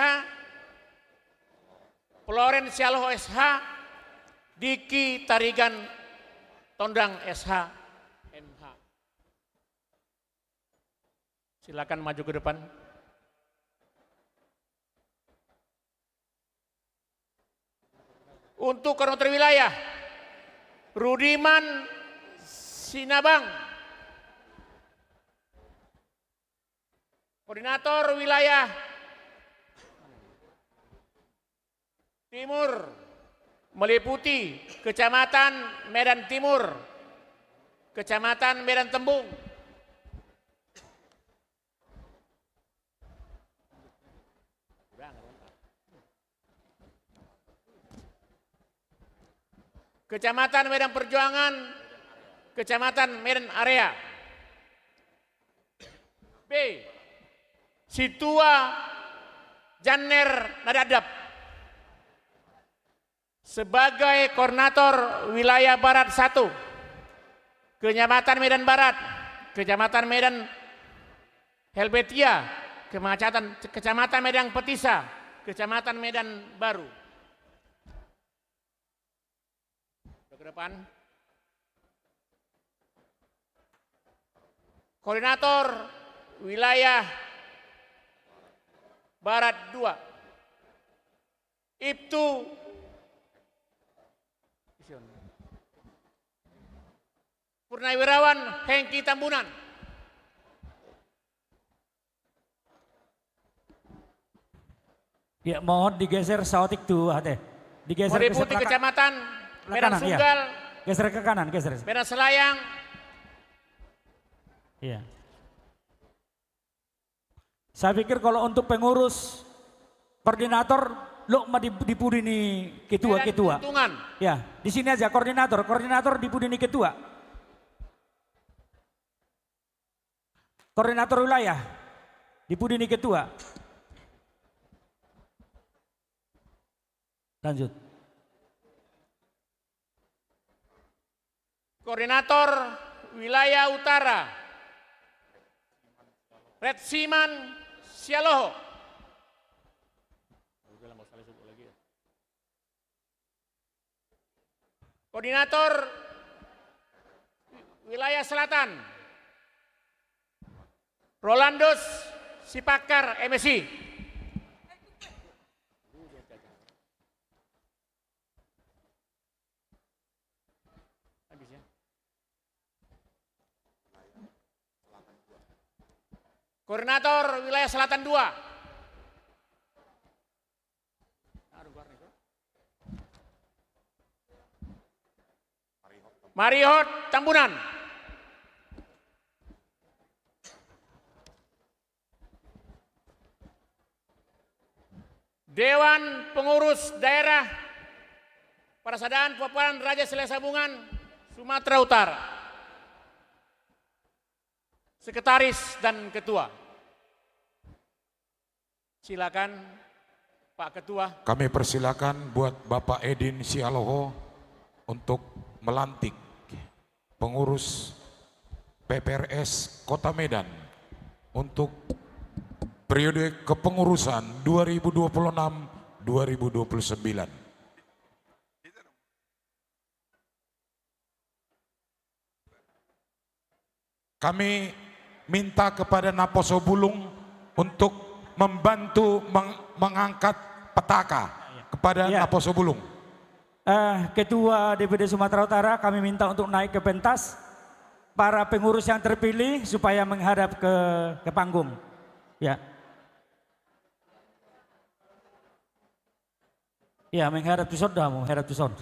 Floren Sialoho, S H, Diki Tarigan Tondang, S H, M H. Silakan maju ke depan. Untuk koordinator wilayah, Rudiman Sinabang. Koordinator wilayah Timur, meliputi Kecamatan Medan Timur, Kecamatan Medan Tembung, Kecamatan Medan Perjuangan, Kecamatan Medan Area. B, Situa Janner Nadapdap sebagai koordinator wilayah Barat satu, Kecamatan Medan Barat, Kecamatan Medan Helvetia, Kecamatan, Kecamatan Medan Petisa, Kecamatan Medan Baru. Ke depan. Koordinator wilayah Barat dua, Ibtu Purnawirawan Hengki Tambunan. Ya, mohon digeser saotik tu, ate. Digeser ke sebelah ka-, Kecamatan Medan Sunggal. Geser ke kanan, geser. Medan Selayang. Iya. Saya pikir kalau untuk pengurus, koordinator, lo ma di, di pudi ni ketua, Medan ketua. Tuntungan. Ya, di sini aja koordinator, koordinator di pudi ni ketua. Koordinator wilayah di pudi ni ketua. Lanjut. Koordinator wilayah utara, Retsiman Sialoho. Koordinator wilayah selatan, Rolandus Sipakar, M S I. Koordinator wilayah selatan dua, Marihot Tambunan. Dewan Pengurus Daerah Parsadaan Pomparan Raja Silahisabungan Sumatera Utara. Sekretaris dan ketua. Silakan, Pak Ketua. Kami persilakan buat Bapak Edin Sialoho untuk melantik pengurus P P R S Kota Medan untuk periode kepengurusan dua ribu dua puluh enam dua ribu dua puluh sembilan. Kami minta kepada Naposo Bulung untuk membantu meng-, mengangkat petaka kepada Naposo Bulung. Eh, Ketua D P D Sumatera Utara, kami minta untuk naik ke pentas. Para pengurus yang terpilih supaya menghadap ke, ke panggung. Ya. Ya, menghadap tu son dah, menghadap tu son.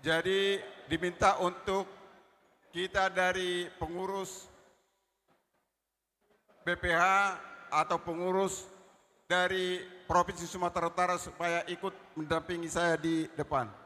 Jadi, diminta untuk kita dari pengurus B P H atau pengurus dari Provinsi Sumatera Utara supaya ikut mendampingi saya di depan.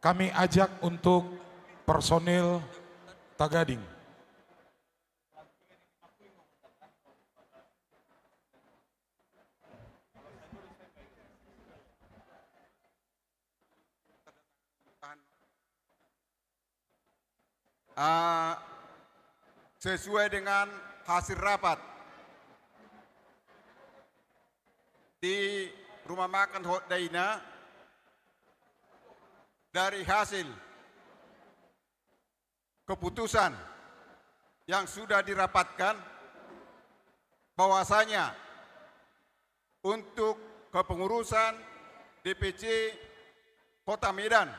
Kami ajak untuk personil Tagading. Ah, sesuai dengan hasil rapat di rumah makan Hot Daina, dari hasil keputusan yang sudah dirapatkan, bahwasanya untuk kepengurusan D P C Kota Medan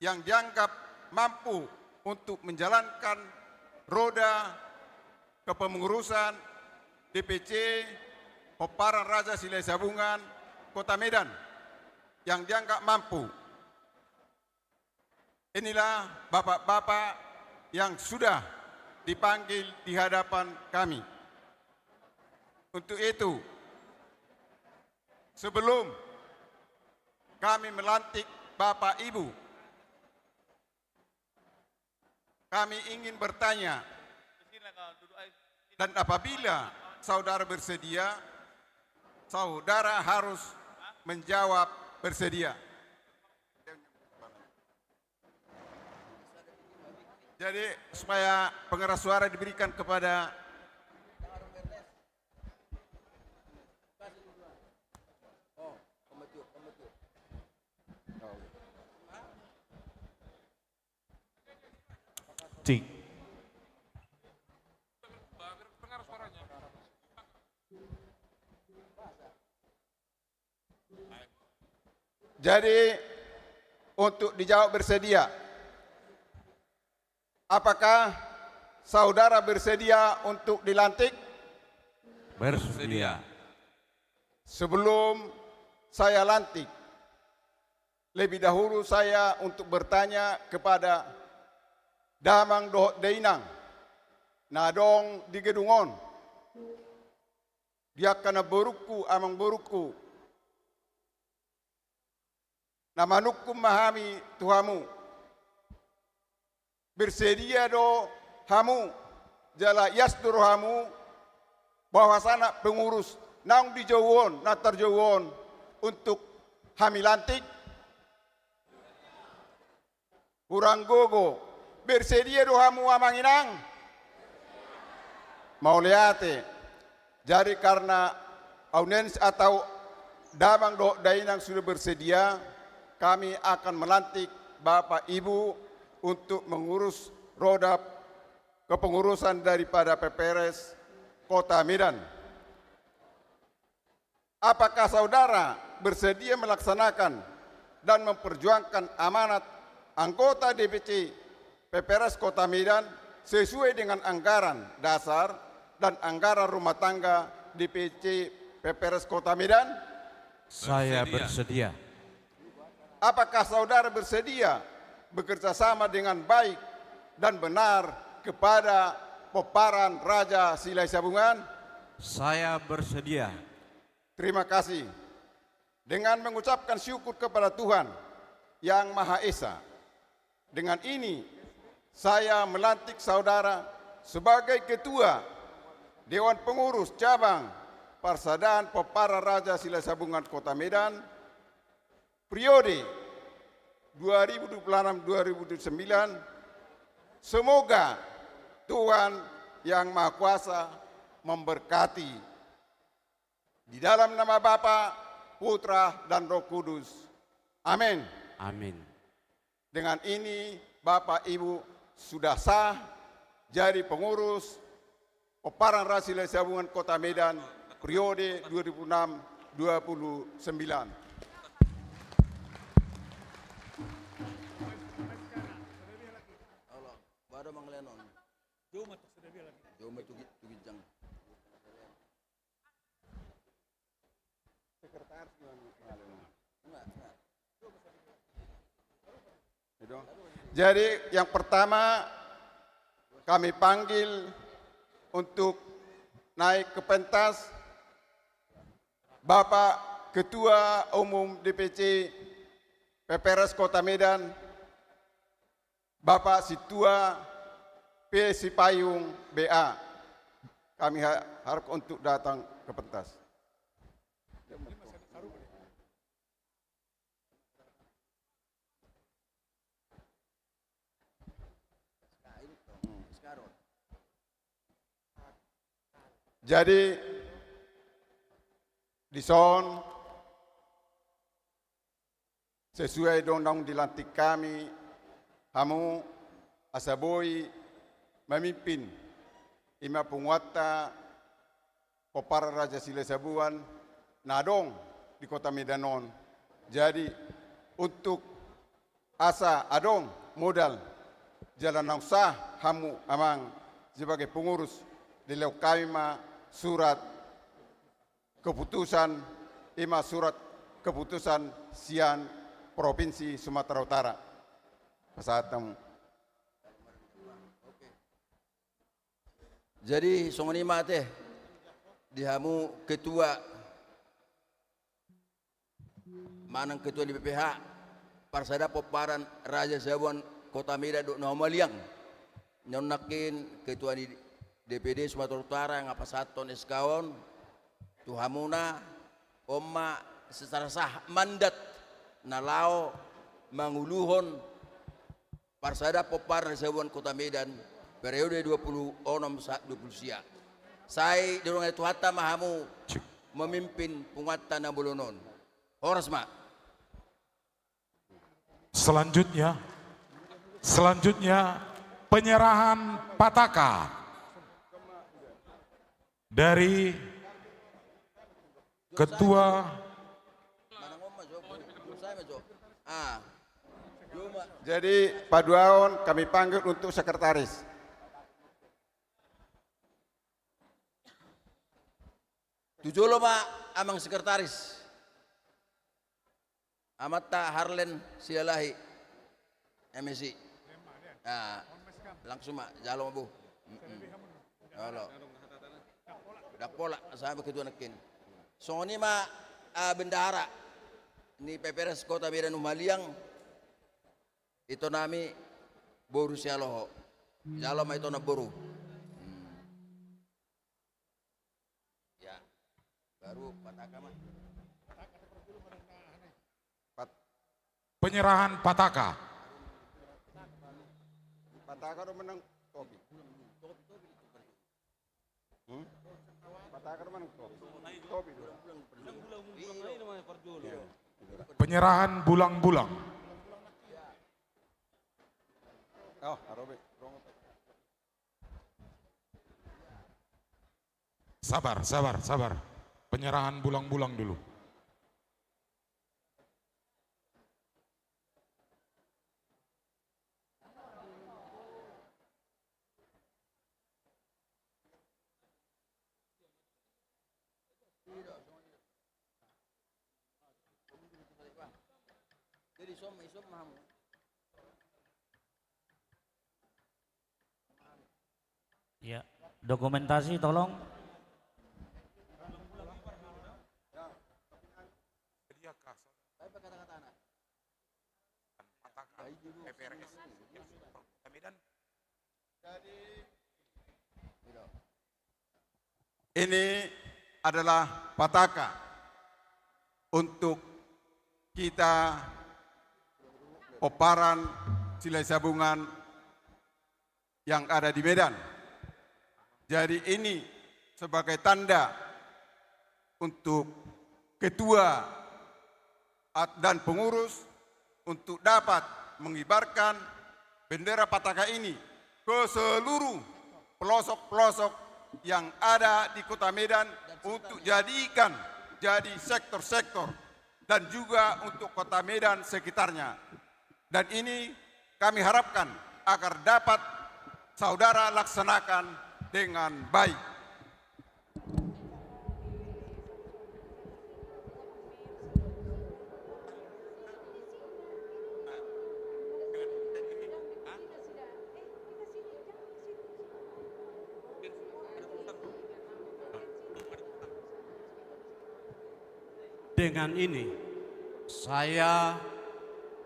yang dianggap mampu untuk menjalankan roda kepengurusan D P C Pomparan Raja Silahisabungan Kota Medan yang dianggap mampu. Inilah bapak-bapak yang sudah dipanggil di hadapan kami. Untuk itu, sebelum Kami melantik Bapak Ibu. Kami ingin bertanya, dan apabila saudara bersedia, saudara harus menjawab bersedia. Jadi, supaya pengeras suara diberikan kepada Cik. Jadi, untuk dijawab bersedia. Apakah saudara bersedia untuk dilantik? Bersedia. Sebelum saya lantik, lebih dahulu saya untuk bertanya kepada damang dohot dainang na adong di gedung on, di angka namborungku, amangborungku, na manungkun ma hami tu hamu. Bersedia do hamu, jala ias do rohamu, bahwasana pengurus naung dijou on, na tarjou on, untuk hami lantik? Hurang gogo. Bersedia do hamu, amang inang? Mauliate. Jadi, karena audiens atau damang dohot dainang sudah bersedia, kami akan melantik Bapak Ibu untuk mengurus roda kepengurusan daripada P P R S Kota Medan. Apakah saudara bersedia melaksanakan dan memperjuangkan amanat anggota D P C P P R S Kota Medan sesuai dengan anggaran dasar dan anggaran rumah tangga D P C P P R S Kota Medan? Saya bersedia. Apakah saudara bersedia bekerja sama dengan baik dan benar kepada pomparan Raja Silahisabungan? Saya bersedia. Terima kasih. Dengan mengucapkan syukur kepada Tuhan Yang Maha Esa, dengan ini saya melantik saudara sebagai Ketua Dewan Pengurus Cabang Parsadaan Pomparan Raja Silahisabungan Kota Medan, periode dua ribu dua puluh enam dua ribu dua puluh sembilan. Semoga Tuhan Yang Maha Kuasa memberkati. Di dalam nama Bapa, Putra, dan Roh Kudus. Amin. Amin. Dengan ini, Bapak Ibu sudah sah jadi pengurus Pomparan Raja Silahisabungan Kota Medan periode dua ribu enam dua puluh sembilan. Baru manglenon. Joma tu ginjang. Sekretaris gimana? Jadi, yang pertama kami panggil untuk naik ke pentas Bapak Ketua Umum D P C P P R S Kota Medan, Bapak Sintua P. Sipayung B A. Kami ha-, harap untuk datang ke pentas. Jadi, dison, sesuai do naung dilantik hami hamu asa boi mamimpin, i ma punguanta Pomparan Raja Silahisabungan na adong di Kota Medan on. Jadi, untuk asa adong modal jala naung sah hamu amang sebagai pengurus, dilehon hami ma surat keputusan, i ma surat keputusan sian Provinsi Sumatera Utara. Pasahat hamu. Jadi, songon i ma ate, di hamu ketua manang ketua ni B P H, parsada pomparan Raja Siabuan Kota Medan dohot na humaliang. Nunga nangkin ketua ni D P D Sumatera Utara nga pasahathon S K on tu hamuna, on ma secara sah mandat na laho manguluhon parsada pomparan Raja Siabuan Kota Medan periode dua puluh onom sahat dua puluh sia. Sai didongani Tuhanta ma hamu memimpin punguanta na bolon on. Horas ma. Selanjutnya, selanjutnya penyerahan pataka dari ketua. Jadi paduahon kami panggil untuk sekretaris. Tu jolo ma amang sekretaris. Amanta Harlen Silalahi, M S I. Nah, langsung ma, jalo ma, Bu. Mm-mm. Jolo. Ndang pola, sama ketua nangkin. Songon i ma, ah, bendahara ni P P R S Kota Medan humaliang, ito nami boru Sihaloho. Jalo ma ito na boru. Hmm. Ya. Baru pataka ma. Pat- Penyerahan pataka. Pataka do manang topi? Hmm? Pataka do manang topi? Topi do. Iya. Penyerahan bulang-bulang. Oh, arobe. Sabar, sabar, sabar. Penyerahan bulang-bulang dulu. Ya, dokumentasi tolong. P P R S, Kota Medan. Ini adalah pataka untuk kita pomparan Silahi Sabungan yang ada di Medan. Jadi, ini sebagai tanda untuk ketua at-, dan pengurus untuk dapat mengibarkan bendera pataka ini ke seluruh pelosok-pelosok yang ada di Kota Medan untuk jadikan jadi sektor-sektor dan juga untuk Kota Medan sekitarnya. Dan ini kami harapkan agar dapat saudara laksanakan dengan baik. Dengan ini, saya,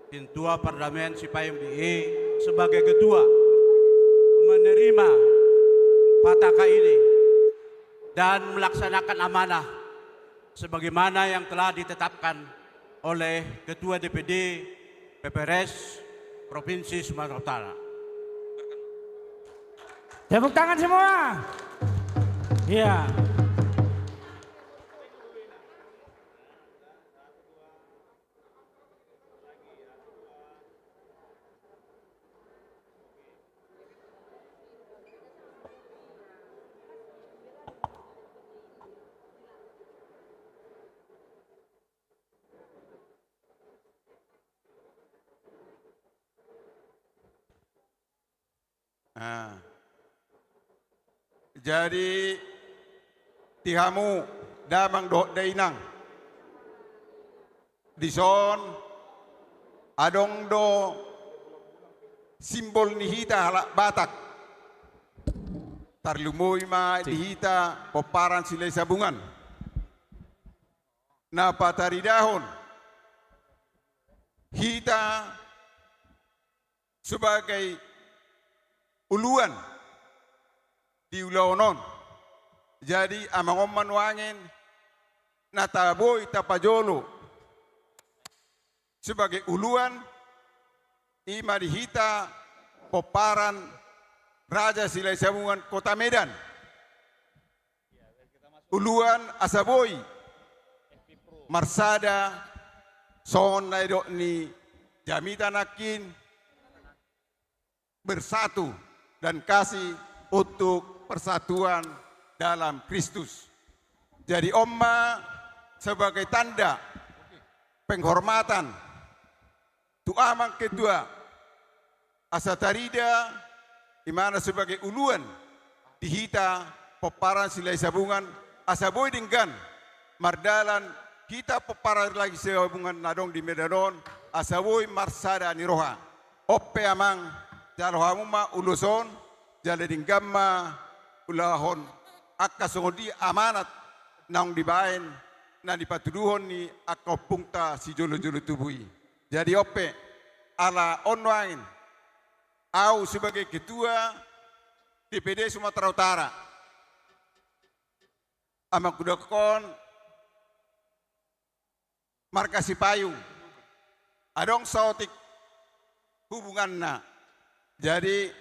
Ketua Parlemen Sipaeng B I, sebagai ketua, menerima pataka ini dan melaksanakan amanah sebagaimana yang telah ditetapkan oleh Ketua D P D P P R S Provinsi Sumatera Utara. Tepuk tangan semua. Iya. Ah. Jadi, di hamu damang dohot dainang, dison adong do simbol ni hita halak Batak. Tarlumobi ma di hita pomparan Silahi Sabungan. Na pataridahon hita sebagai uluan di ulaon on. Jadi, amang on ma nuaeng na taboi tapajolo sebagai uluan, i ma di hita pomparan Raja Silahisabungan Kota Medan. Uluan asa boi marsada, songon na nidok ni jamita nangkin, bersatu dan kasih untuk persatuan dalam Kristus. Jadi, on ma sebagai tanda penghormatan tu amang ketua, asa tarida imana sebagai uluan di hita pomparan Silahisabungan, asa boi denggan mardalan hita pomparan Silahisabungan na adong di Medan on, asa boi marsada ni roha. On pe amang, jalo hamu ma ulos on, jala denggan ma ulahon angka songon dia amanat naung dibaen na nipatuduhon ni angka ompungta sijolo-jolo tubu i. Jadi on pe, ala on nuaeng, au sebagai ketua D P D Sumatera Utara, amang hudok on marga Sipayung, adong saotik hubunganna. Jadi,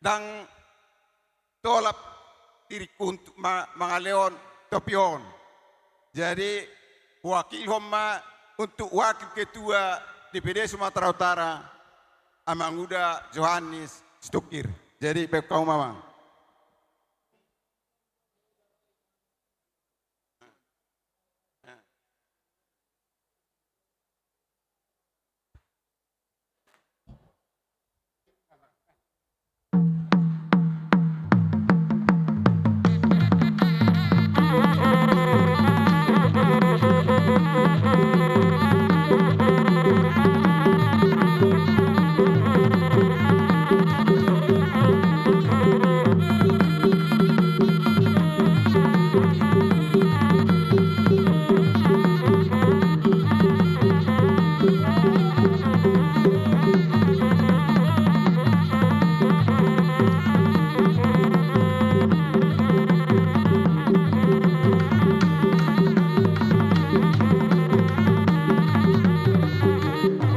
ndang tolap diringku untuk ma-, mangalehon topi on. Jadi, wakilhon ma untuk wakil ketua D P D Sumatera Utara, Amang Uda Johannes Situngkir. Jadi, baen hamu ma, Amang.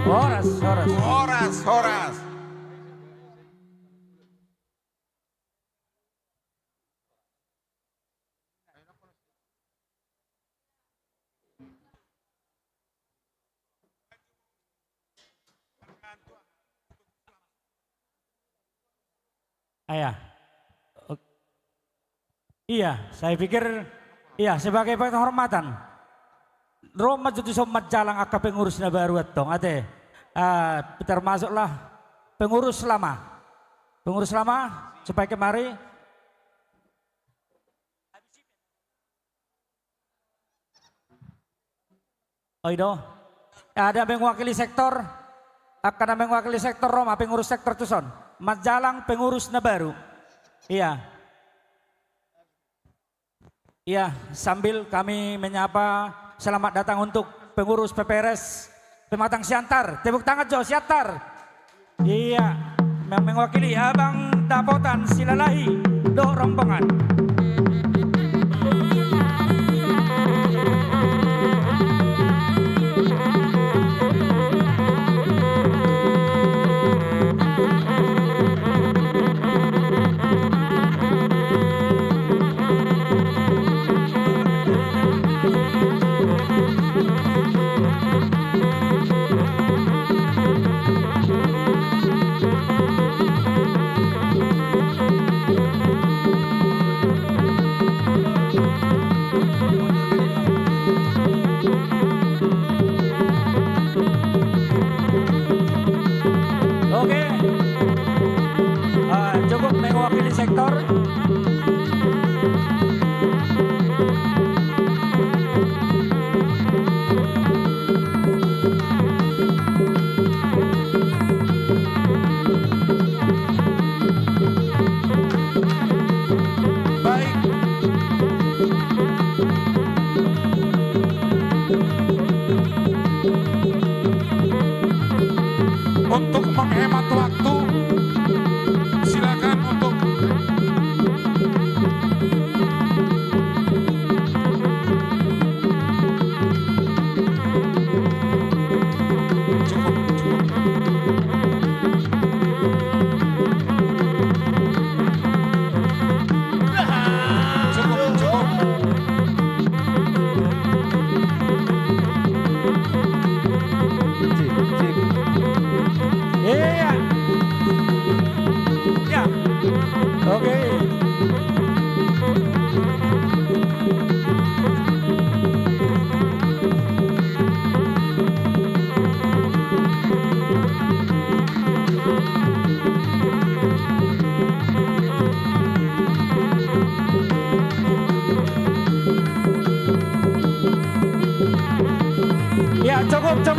Horas, horas. Horas, horas. Ah, iya. Iya, saya pikir, iya, sebagai penghormatan. Ro ma jo tuson manjalang angka pengurus na baru antong, ate. Ah, termasuklah pengurus lama. Pengurus lama, supaya kemari. Oh, i do. Ada mewakili sektor. Angka na mewakili sektor ro ma, pengurus sektor tuson. Manjalang pengurus na baru. Iya. Iya, sambil kami menyapa, selamat datang untuk pengurus P P R S Pematang Siantar. Tepuk tangan jo, Siantar. Iya, me-, mewakili Abang Dapotan Silalahi dohot rombongan.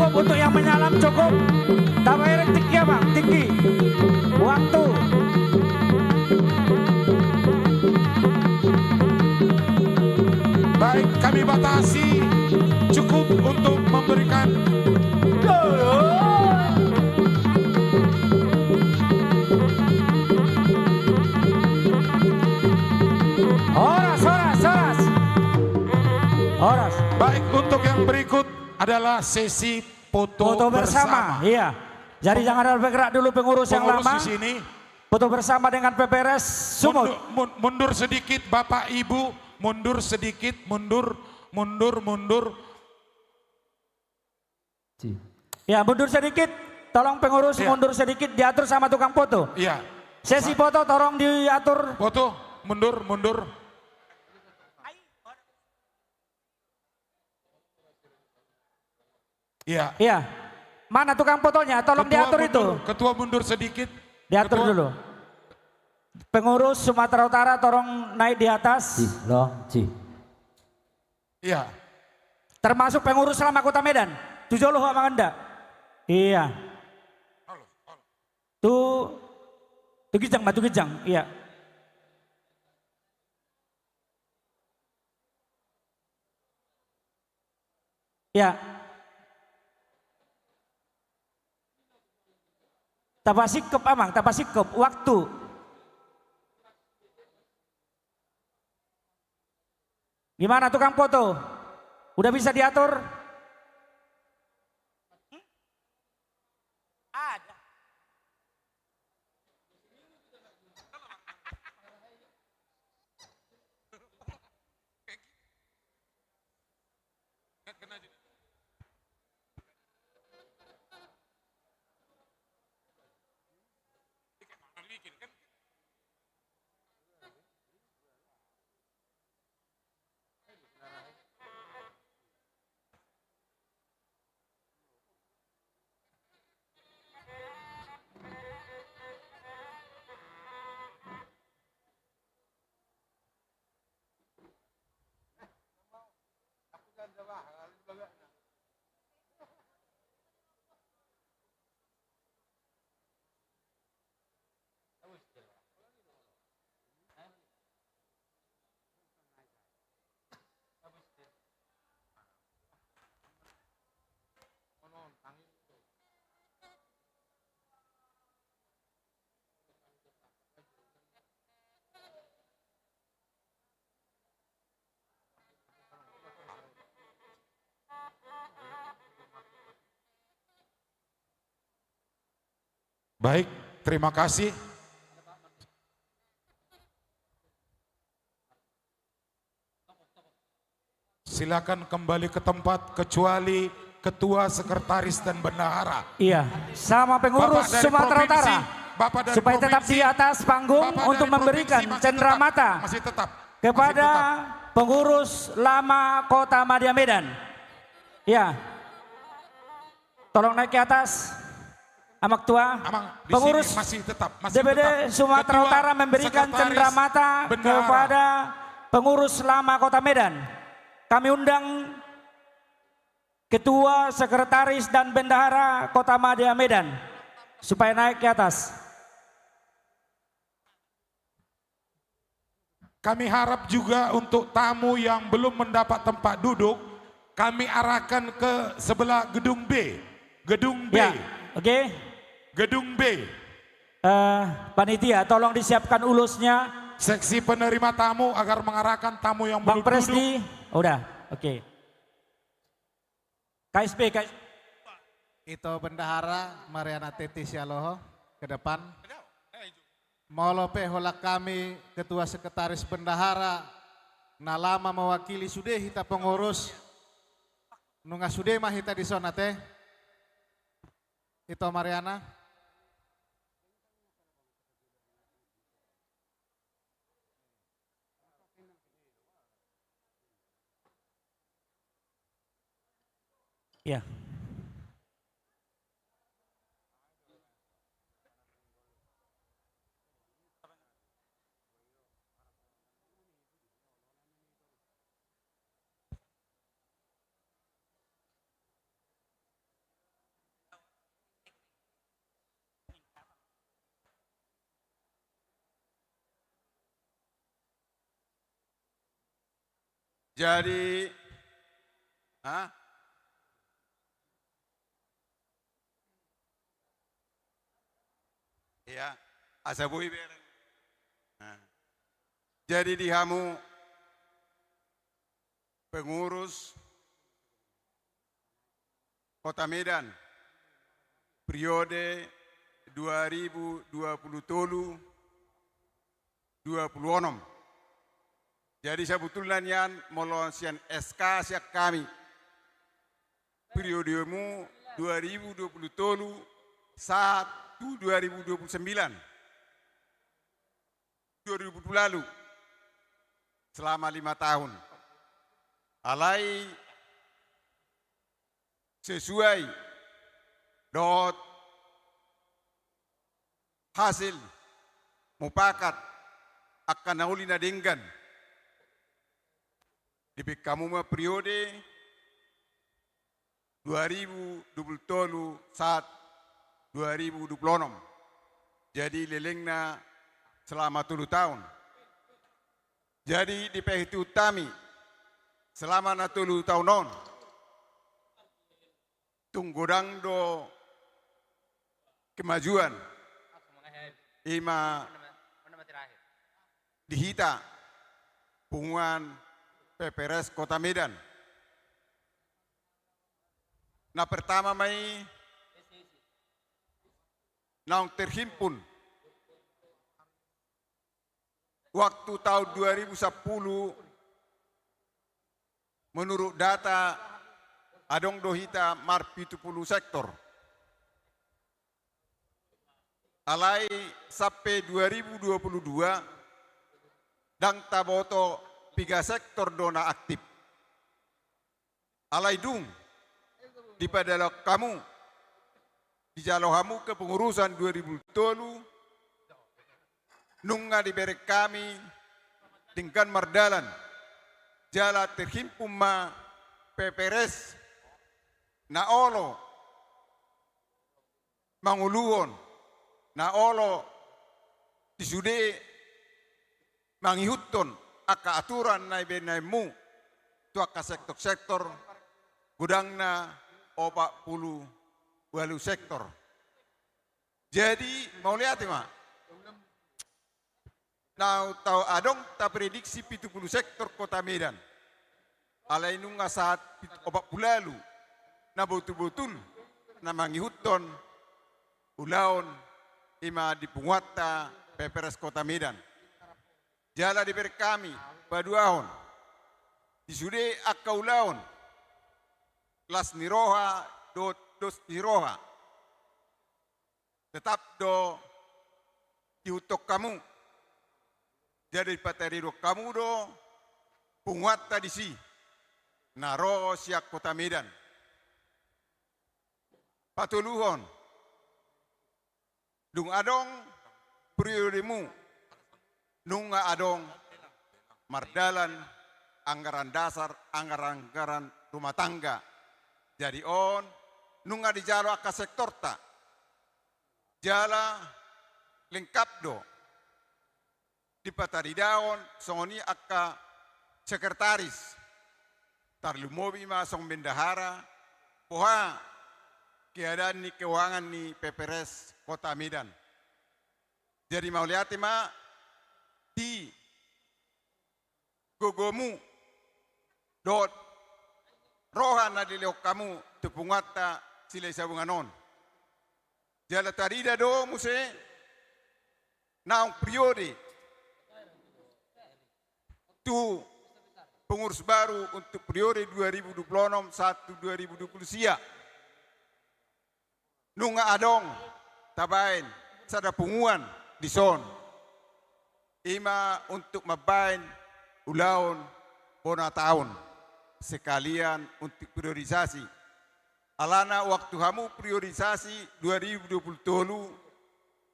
Cukup untuk yang menyalam, cukup. Tabereng tingki, Abang, tingki. Waktu. Baik, kami batasi cukup untuk memberikan. Horas, horas, horas. Horas. Baik, untuk yang berikut adalah sesi foto bersama. Foto bersama, iya. Jadi jangan ada bergerak dulu pengurus yang lama. Pengurus di sini. Foto bersama dengan P P R S Sumut. Mundur, mun-, mundur sedikit, Bapak, Ibu. Mundur sedikit, mundur, mundur, mundur. Ya, mundur sedikit. Tolong pengurus mundur sedikit, diatur sama tukang foto. Iya. Sesi foto tolong diatur. Foto, mundur, mundur. Iya. Iya. Mana tukang fotonya? Tolong diatur itu. Ketua mundur sedikit. Diatur dulu. Pengurus Sumatera Utara tolong naik di atas. Ci, long, ci. Iya. Termasuk pengurus lama Kota Medan. Tu jolo ho, Amang Enda. Iya. Tu, tu ginjang ma, tu ginjang. Iya. Ya. Tapasingkop, Amang, tapasingkop. Waktu. Gimana, tukang foto? Udah bisa diatur? Ada. Baik, terima kasih. Silakan kembali ke tempat, kecuali ketua, sekretaris, dan bendahara. Iya, sama pengurus Sumatera Utara. Bapak dari provinsi, Bapak dari provinsi, supaya tetap di atas panggung untuk memberikan cenderamata kepada pengurus lama Kota Madya Medan. Iya. Tolong naik ke atas, Amang Tua. Amang, di sini masih tetap, masih tetap. Pengurus D P D Sumatera Utara memberikan cenderamata kepada pengurus lama Kota Medan. Kami undang ketua, sekretaris, dan bendahara Kota Madya Medan supaya naik ke atas. Kami harap juga untuk tamu yang belum mendapat tempat duduk, kami arahkan ke sebelah gedung B. Gedung B. Ya, oke. Gedung B. Eh, panitia, tolong disiapkan ulusnya. Seksi penerima tamu agar mengarahkan tamu yang belum duduk. Bang Presdi, udah, oke. K S B, K S B. Ito Bendahara Mariana Teti Sialoho ke depan. Molo pe holan hami ketua, sekretaris, bendahara na lama mewakili sude hita pengurus, nunga sude ma hita dison ate. Ito Mariana. Ya. Jadi, hah? Iya, asa boi bereng. Nah. Jadi di hamu pengurus Kota Medan, periode dua ribu dua puluh tolu, dua puluh onom. Jadi sabutulna nian molo sian S K sian hami, periodemu dua ribu dua puluh tolu sahat tu dua ribu dua puluh sembilan, dua ribu dua puluh lalu, selama lima tahun. Alai sesuai dohot hasil mupakat angka na uli na denggan, dibahen hamu ma periode dua ribu dua puluh tolu sahat dua ribu dua puluh onom. Jadi lelengna selama tolu tahun. Jadi dipaihut hami selama na tolu tahun on, tung godang do kemajuan, ima di hita punguan P P R S Kota Medan. Na pertama ma i naung terhimpun waktu tahun dua ribu sepuluh, menurut data, adong do hita marpitu pulu sektor. Alai sampe dua ribu dua puluh dua, ndang taboto piga sektor do na aktif. Alai dung dipadalahon hamu, dijalo hamu kepengurusan dua ribu tolu, nunga dibereng hami denggan mardalan, jala terhimpun ma P P R S na olo manguluhon, na olo di sude mangihuthon angka aturan na ibahenmu tu angka sektor-sektor, godangna opat pulu ualu sektor. Jadi, mauliate ma. Na tau adong taprediksi pitu pulu sektor Kota Medan. Alai nunga sahat pit-, opat pulu ualu. Na botul-botul na mangihuthon ulaon ima di punguanta P P R S Kota Medan. Jala dibereng hami paduahon di sude angka ulaon las ni roha dohot dos ni roha. Tetap do diihuthon hamu. Jadi dipataridahon hamu do punguanta disi na ro sian Kota Medan. Patoluhon, dung adong periodemu, nunga adong mardalan anggaran dasar, anggaran-anggaran rumah tangga. Jadi on, nunga dijalo angka sektorta. Jala lengkap do dipataridahon songon i angka sekretaris, tarlumobi ma songon bendahara, boha keadaan ni keuangan ni P P R S Kota Medan. Jadi mauliate ma di gogomu dohot roha na dilehon hamu tu punguanta Silahisabungan on. Jala tarida do muse naung periode tu pengurus baru untuk periode dua ribu dua puluh enam sahat tu dua ribu dua puluh sia. Nunga adong tabaen sada punguan dison. Ima untuk mambaen ulaon bona taon sekalian untuk priorisasi. Alana waktu hamu priorisasi dua ribu dua puluh tolu,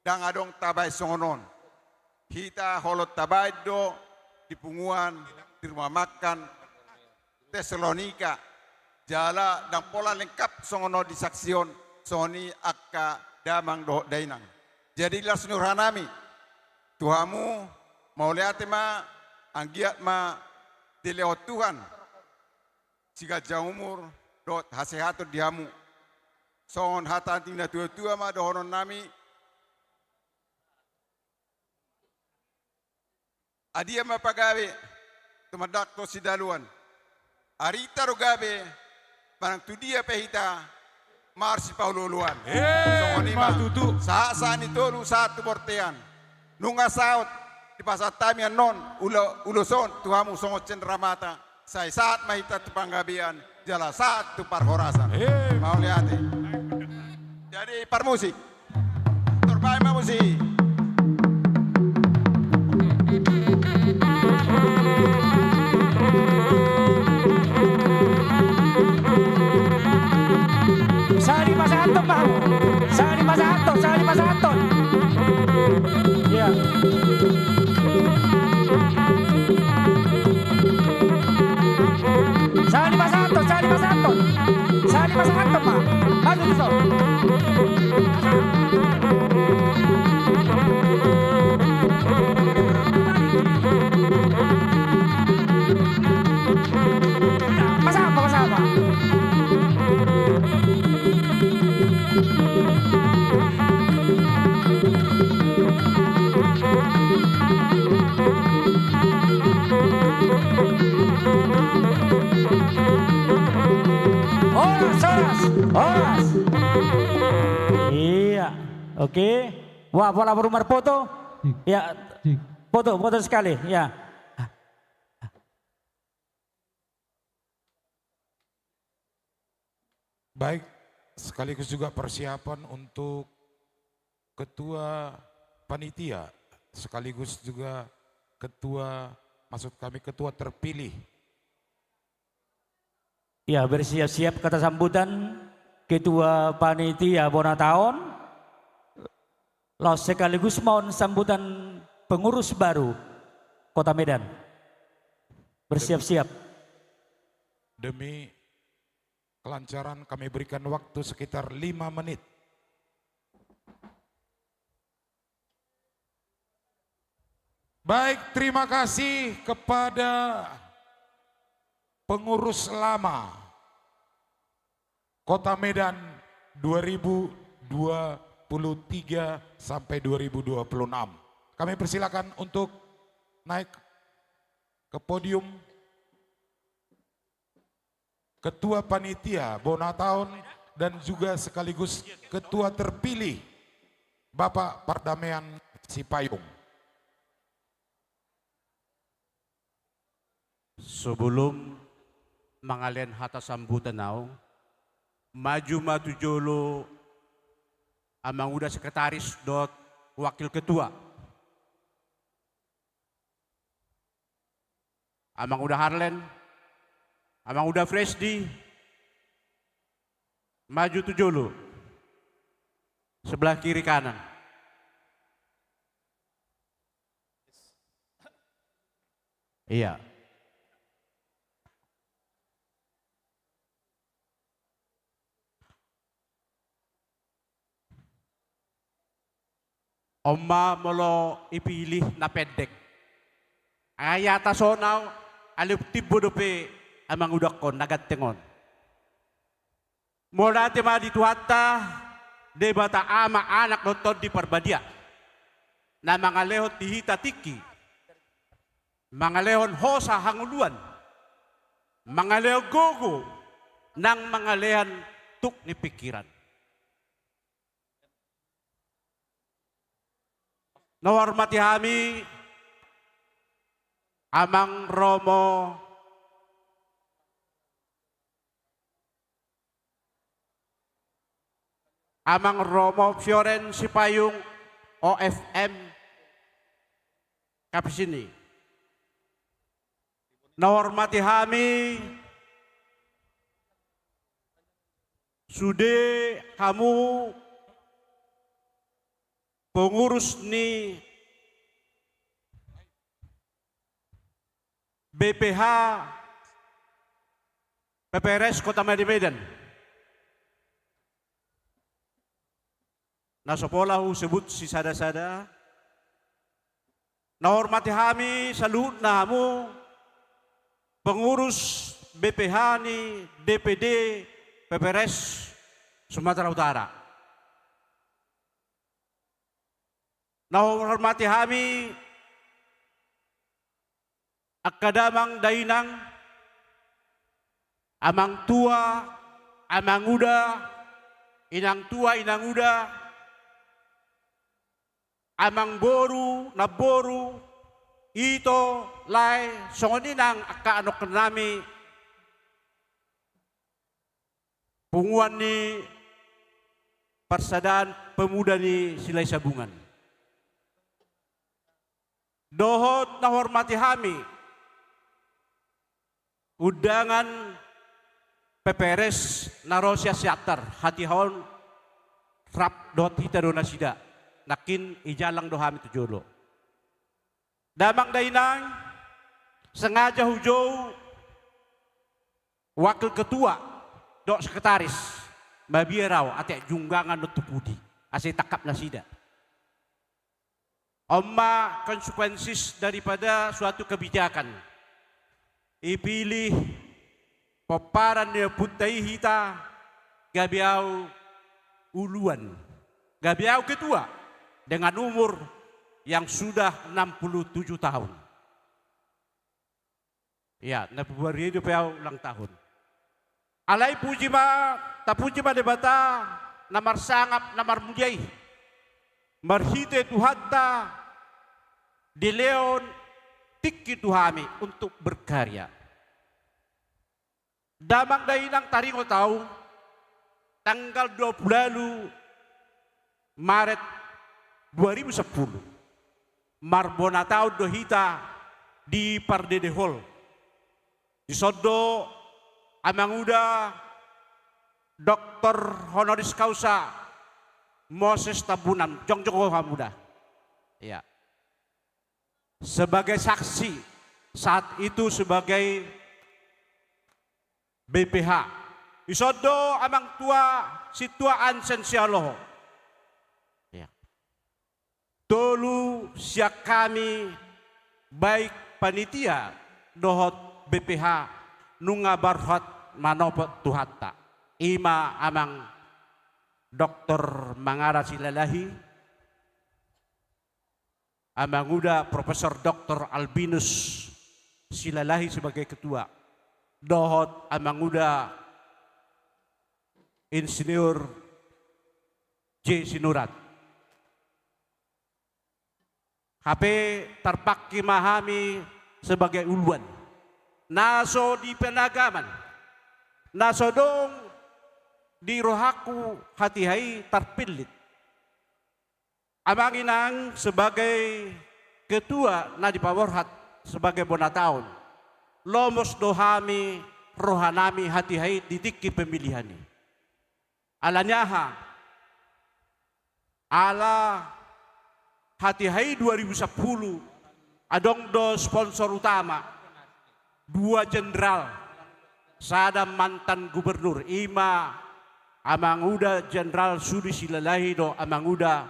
ndang adong tabaen songon on. Hita holong tabaen do di punguan, di rumah makan Tesalonika. Jala ndang pola lengkap songon on disaksihon songon i angka damang dohot dainang. Jadi las ni rohanami tu hamu, mauliate ma, anggiat ma dilehon Tuhan siganjang umur dohot hasehaton di hamu. Songon hata ni natuatua ma dohononnami: Adia ma pagabe, tumandangkon sidaluan. Arita do gabe, manang tudia pe hita, marsipaolooloan. Emma tutu. Songon i ma. Sahat, sahat ni tolu, sahat tu bontean. Nunga saut dipasahat hami annon ulo-, ulos on tu hamu songon cenderamata. Sai sahat ma hita tu panggabean, jala sahat tu parhorasan. Emma. Mauliate. Jadi parmusik. Torbai ma musik. Sari pasahaton ma. Sari pasahaton, sari pasahaton. Iya. Sari pasahaton, sari pasahaton. Sari pasahaton ma. Maju tu son. Pasahat ma, pasahat ma. Horas, horas, horas. Iya, oke. Wah, pola baru marfoto. Cik. Ya, cik. Foto, foto sekali, ya. Baik, sekaligus juga persiapan untuk ketua panitia, sekaligus juga ketua, maksud kami ketua terpilih. Ya, bersiap-siap kata sambutan ketua panitia bona taon. Laos sekaligus ma on sambutan pengurus baru Kota Medan. Bersiap-siap. Demi kelancaran, kami berikan waktu sekitar lima menit. Baik, terima kasih kepada pengurus lama Kota Medan dua ribu dua puluh tiga sampai dua ribu dua puluh enam. Kami persilakan untuk naik ke podium. Ketua Panitia bona taon dan juga sekaligus ketua terpilih, Bapak Pardamean Sipayung. Sebelum mangalehon hata sambutan ahu, maju ma tu jolo Amanguda Sekretaris dohot Wakil Ketua. Amanguda Harlen, Amanguda Fresdi, maju tu jolo. Sebelah kiri kanan. Iya. On ma molo ipilih na pendek. Ai atas on au, alai timbo dope amangudangkon na ganteng on. Mauliate ma di Tuhanta, Debata Ama, Anak dohot Tondi Parbadia. Na mangalehon di hita tingki. Mangalehon hosa hangoluan. Mangalehon gogo, nang mangalehon tuk ni pingkiran. Na hormati hami, Amang Romo, Amang Romo Fioren Sipayung, O F M, Kapisini. Na hormati hami, sude hamu pengurus ni B P H P P R S Kota Medan. Na so pola husebut sisada-sada. Na hormati hami saluhutna hamu pengurus B P H ni D P D P P R S Sumatera Utara. Na hormati hami angka damang dainang, amang tua, amang uda, inang tua, inang uda, amang boru, namboru, ito, lae, songon i nang angka anaknami, punguan ni Parsadaan Pemuda ni Silahi Sabungan. Dohot na hormati hami undangan P P R S na ro sian Siantar, hatiha on rap dohot hita do nasida, nangkin i jalang do hami tu jolo. Damang dainang, sengaja hujou wakil ketua dohot sekretaris, mabiar au ate junggangan do tu pudi, asa itangkap nasida. On ma konsekuensi daripada suatu kebijakan. Ipilih pomparan ni ompunta i hita, gabe au uluan, gabe au ketua dengan umur yang sudah enam puluh tujuh tahun. Ia, na baru i dope au ulang tahun. Alai puji ma, tapuji ma Debata na marsangap, na marmulia i. Marhite Tuhanta dilehon tingki tu hami untuk berkarya. Damang dainang, taringot au, tanggal dua puluh ualu Maret dua ribu sepuluh, marbona taon do hita di Pardede Hall. Dison do amang uda doktor honoris causa Moses Tambunan, jongjong ho amang uda. Ia. Sebagai saksi saat itu sebagai B P H. Dison do amang tua Sintua Ansen Sihaloho. Ia. Tolu sian hami, baik panitia dohot B P H, nunga borhat manopot Tuhanta. I ma amang doktor Mangara Silalahi, amang uda Profesor Doktor Albinus Silalahi sebagai ketua, dohot amang uda Insinyur J Sinurat. Hape tarpangke ma hami sebagai uluan na so di panagaman, na so dong di rohangku hatiha i tarpillit. Amang inang, sebagai ketua na dipaborhat sebagai bona taon, lomos do hami rohanami hatiha i di tingki pemilihan i. Ala ni aha? Ala hatiha i dua ribu sepuluh, adong do sponsor utama, dua jenderal, sada mantan gubernur, i ma amang uda Jenderal Sudi Silalahi dohot amang uda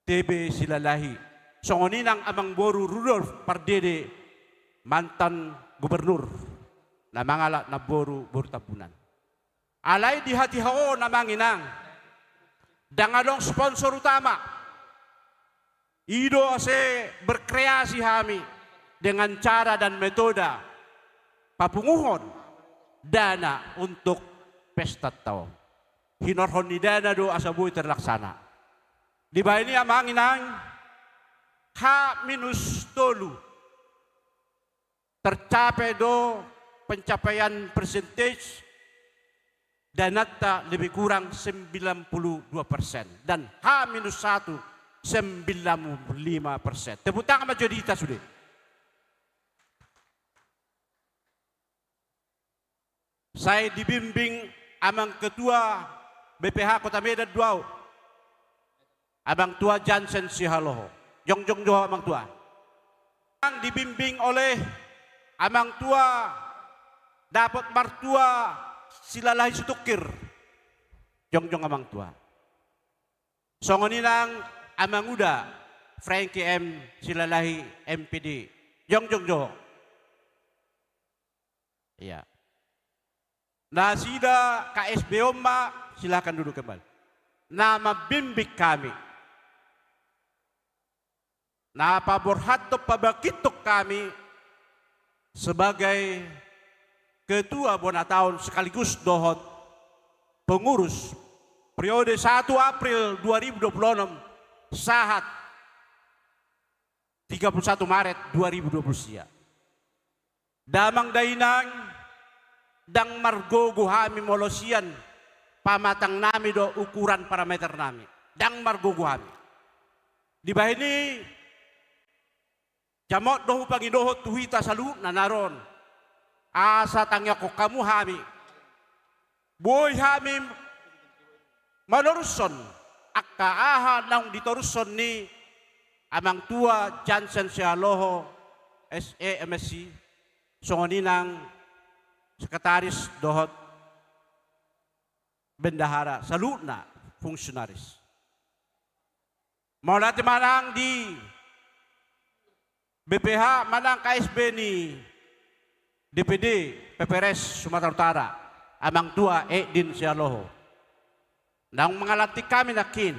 T B Silalahi. Songon i nang amang boru Rudolf Pardede, mantan gubernur, na mangalap namboru boru Tambunan. Alai di hatiha on amang inang, ndang adong sponsor utama. I do asa berkreasi hami dengan cara dan metode papunguhon dana untuk pestanta on. Hinorhon ni dana do asa boi terlaksana. Dibahen i amang inang, H minus tolu tercapai do pencapaian percentage dananta lebih kurang sembilan puluh dua persen dan H minus satu sembilan puluh lima persen. Tepuk tangan ma jo di hita sude. Sai dibimbing amang ketua B P H Kota Medan do au, amang tua Jansen Sihaloho. Jongjong jo amang tua. Dibimbing oleh amang tua Dapot Martua Silalahi Situngkir. Jongjong amang tua. Songon i nang amang uda Frankie M Silalahi M P D. Jongjong jo. Iya. Nasida K S B on ma, silakan duduk kembali. Na mambimbing hami, na paborhathon pabangkithon hami sebagai ketua bona taon sekaligus dohot pengurus periode satu April dua ribu dua puluh enam sahat tiga puluh satu Maret dua ribu dua puluh sia. Damang dainang, ndang margogo hami molo sian pamatangnami do ukuran parameternami. Ndang margogo hami. Dibahen i, jamot do hupangidohon tu hita saluhutna na ro on, asa tangiangkon hamu hami. Boi hami manorushon angka aha naung ditorushon ni Amang Tua Jansen Sialoho, S E, M Si, songon i nang sekretaris dohot bendahara, saluhutna fungsionaris. Mauliate ma nang di B P H manang K S B ni D P D P P R S Sumatera Utara, Amang Tua Edin Sialoho. Naung mangalantik hami nangkin.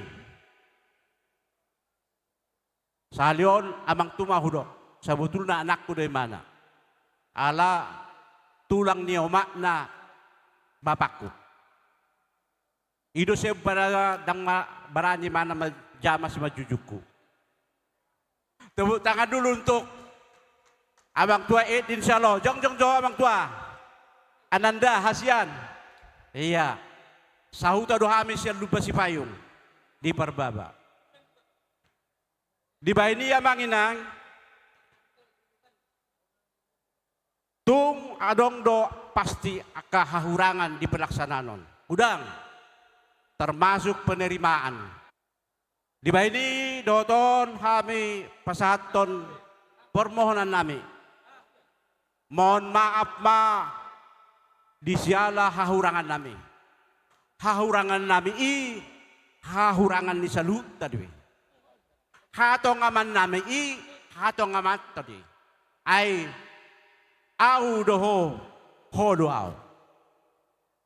Sahali on Amang Tua ma hudok, sabotulna anakku do imana. Ala tulang ni omakna bapakku. I do sian barana ndang ma-, barani imana manjama simanjujungku. Tepuk tangan dulu untuk Amang Tua Edin Sialoho. Jongjong jo Amang Tua. Ananda, hasian. Iya. Sahuta do hami sian Lumban Sipayung di Parbaba. Dibahen i Amang Inang, tung adong do pasti angka hahurangan di pelaksanaan on. Godang, termasuk penerimaan. Dibahen i dohot on hami pasahathon permohonannami. Mohon maaf ma di siala hahurangannami. Hahurangannami i hahurangan ni saluhutna do i. Hatongamannami i hatongamanta do i. Ai ahu do ho, ho do ahu.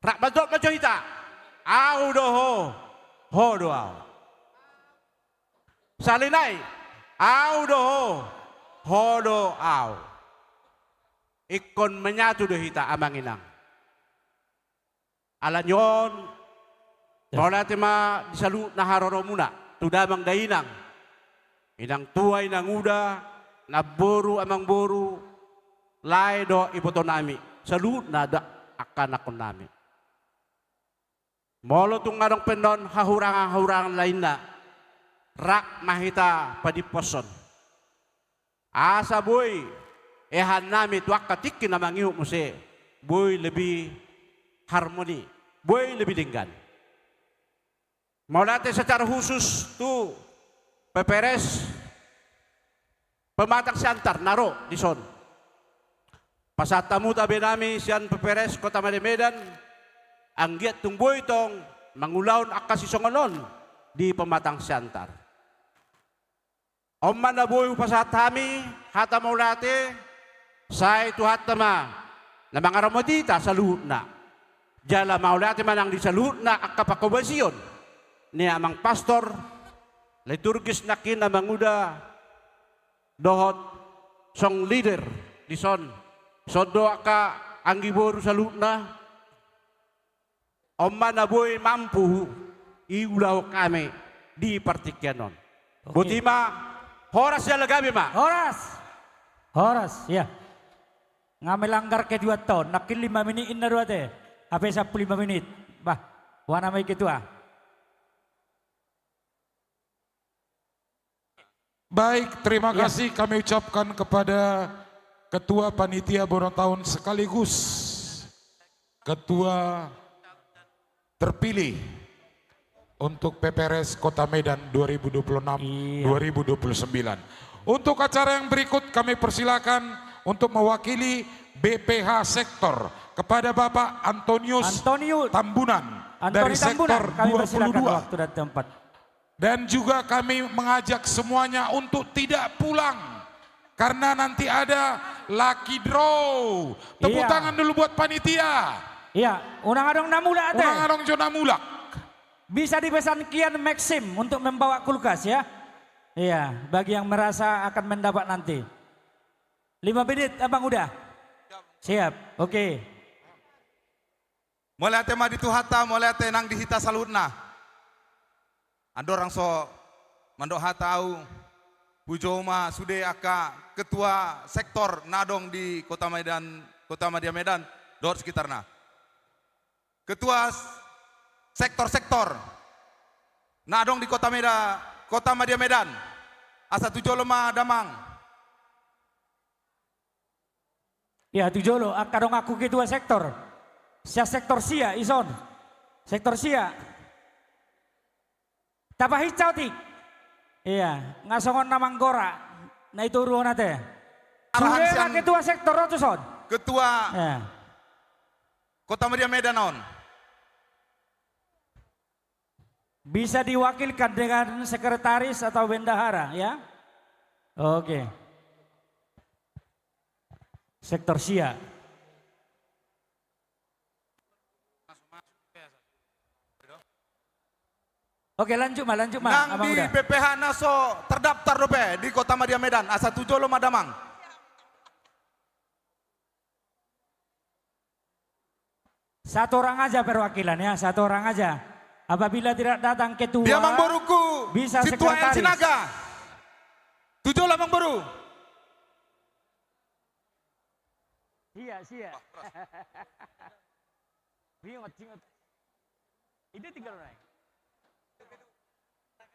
Rap manjot ma jo hita. Ahu do ho, ho do ahu. Sahali nai, ahu do ho, ho do ahu. Ingkon menyatu do hita Amang Inang. Ala ni on, mauliate ma di saluhutna haroromuna, tu damang dainang, inang tua, inang uda, namboru, amangboru, lae dohot ibotonami, saluhutna da-, angka anakkonnami. Molo tung adong pe annon hahurangan-hahurangan lainna, rap ma hita padimposhon. Asa boi ehannami tu angka tingki na mangihut muse, boi lebih harmoni, boi lebih denggan. Mauliate secara khusus tu P P R S Pematang Siantar na ro dison. Pasahat hamu tabenami sian P P R S Kota Madya Medan, anggiat tung boi tong mangulahon angka sisongon on di Pematang Siantar. On ma na boi hupasahat hami hata mauliate, sai Tuhanta ma na mangaramoti hita saluhutna. Jala mauliate ma nang di saluhutna angka panghobasion ni amang pastor, liturgis nangkin, amanguda, dohot song leader dison. Songon i do angka anggi boru saluhutna. On ma na boi mampu iulahon hami di partingkian on. Oke. Boti ma, horas jala gabe ma. Horas. Horas, ya. Nga melanggar keduan taon, nangkin lima menit inna do ate. Hape sampulu lima menit. Bah, huana ma i ketua. Baik, terima kasih kami ucapkan kepada Ketua Panitia Bona Taon sekaligus Ketua terpilih untuk P P R S Kota Medan dua ribu dua puluh enam, iya, dua ribu dua puluh sembilan. Untuk acara yang berikut kami persilakan untuk mewakili B P H Sektor kepada Bapak Antonius Antonio Tambunan Antoni dari Tambunan, Sektor kami persilakan dua puluh dua. Waktu dan tempat. Dan juga kami mengajak semuanya untuk tidak pulang Karena nanti ada lucky draw. Tepuk Iya. tangan dulu buat panitia. Iya, unang adong na mulak ate. Unang adong jo na mulak. Bisa dipesan kian Maxim untuk membawa kulkas ya. Iya, bagi yang merasa akan mendapat nanti. Lima menit, Abang, udah? Siap, oke. Mauliate ma di Tuhanta, mauliate nang di hita saluhutna. Andorang so mandok hata ahu, pujou ma sude angka ketua sektor na adong di Kota Medan, Kota Madya Medan, dohot sekitarna. Ketua s-, sektor-sektor na adong di Kota Meda-, Kota Madya Medan. Asa tu jolo ma damang. Ya, tu jolo, angka donganku ketua sektor. Sian sektor sia, ison. Sektor sia. Tapahinsa otik. Iya, nga songon na manggora. Na itoruhon ate. Arahan Sude ma sian ketua sektor, ro tuson. Ketua Iya. Kota Madya Medan on. Bisa diwakilkan dengan sekretaris atau bendahara, ya. Oke. Sektor sia. Oke, lanjut ma, lanjut ma, Nang Abang di udah. B P H na so terdaftar dope di Kota Madya Medan, asa tu jolo ma damang. Satu orang aja perwakilan ya, satu orang aja. Apabila tidak datang ketua, Dia Amang Boruku, bisa Sintua El sekretaris. Sinaga. Tu jolo Amang Boru. Iya, sia. Bingot, bingot. Itu tiga orang.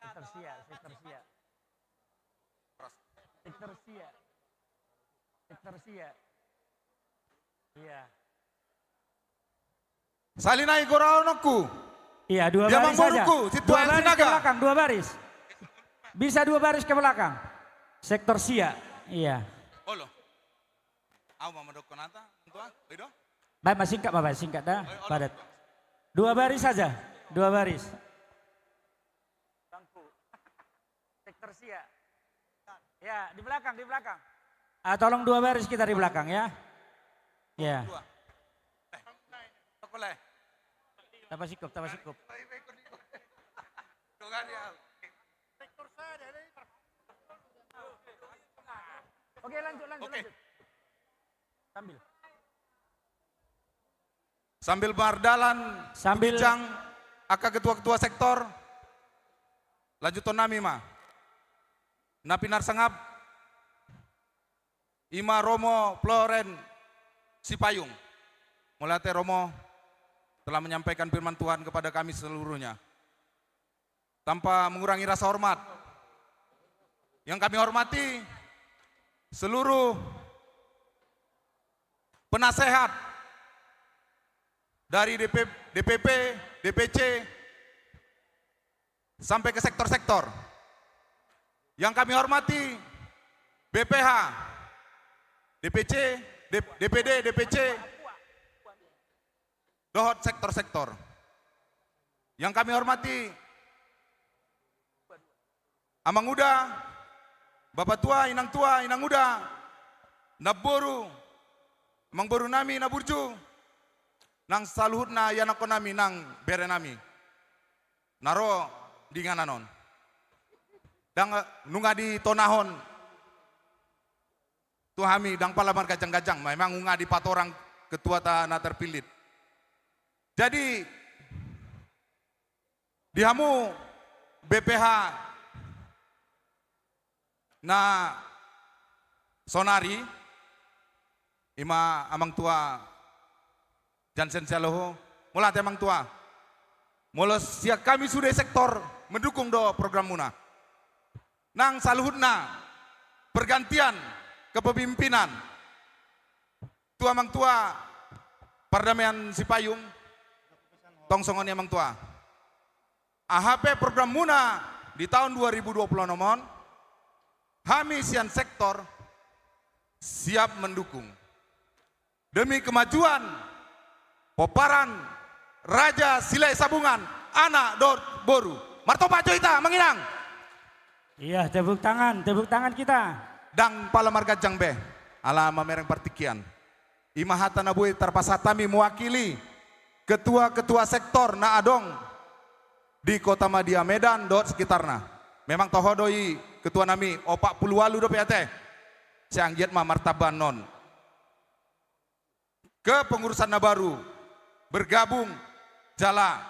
Sektor sia, sektor sia. Sektor sia. Sektor sia. Iya. Sahali nai goraononku. Iya, dua Dia baris saja. Amang Boruku, Sintua El Sinaga. Dua baris ke belakang, dua baris. Bisa dua baris ke belakang. Sektor sia. Iya. Olo. Au ma mandok hata, Sintua, Rido? Baik, masingkat, Bapak, singkat dah. Oi, olo. Padat. Dua baris saja. Dua baris. Sektor sia. Ya, di belakang, di belakang. Ah, tolong dua baris kita di belakang ya. Ya. Dua. Eh, toko le. Tapa singkop, tapa singkop. Oke, lanjut, lanjut, Oke. lanjut. Sambil. Sambil mardalan, Sambil. Ginjang, angka ketua-ketua sektor, lanjuton nami ma. Na pinarsangap, ima Romo Floren Sipayung. Mauliate Romo telah menyampaikan firman Tuhan kepada kami seluruhnya. Tanpa mengurangi rasa hormat. Yang kami hormati seluruh penasehat dari D P, D P P, D P C, sampai ke sektor-sektor. Yang kami hormati B P H, D P C, D-, D P D, D P C, dohot sektor-sektor. Yang kami hormati Amang Uda, Bapa Tua, Inang Tua, Inang Uda, Namboru, Amang Boru nami, Na Burju, nang saluhutna ianakkon nami, nang bere nami. Na ro di inganan on. Ndang, eh, nunga ditonahon tu hami, ndang pala marganjang-ganjang, memang nunga dipatorang ketuata na terpilih. Jadi, di hamu B P H na sonari, ima Amang Tua Jansen Sialoho, mauliate Amang Tua. Molo sian hami sude sektor mendukung do programmuna. Nang saluhutna pergantian kepemimpinan tu Amang Tua Pardamaian Sipayung, tong songon i Amang Tua. Aha pe programmuna di taon dua ribu dua puluh enam on, hami sian sektor siap mendukung. Demi kemajuan pomparan Raja Silahisabungan, anak dohot boru. Martopak jo hita, Amang Inang. Iya, tepuk tangan, tepuk tangan kita. Ndang pala marganjang be, ala mamereng partingkian. I ma hata na boi tarpasahat hami mewakili ketua-ketua sektor na adong di Kotamadya Medan dohot sekitarna. Memang toho do i ketua nami, opat pulu ualu dope ate. Sai anggiat ma martamba annon kepengurusan na baru bergabung jala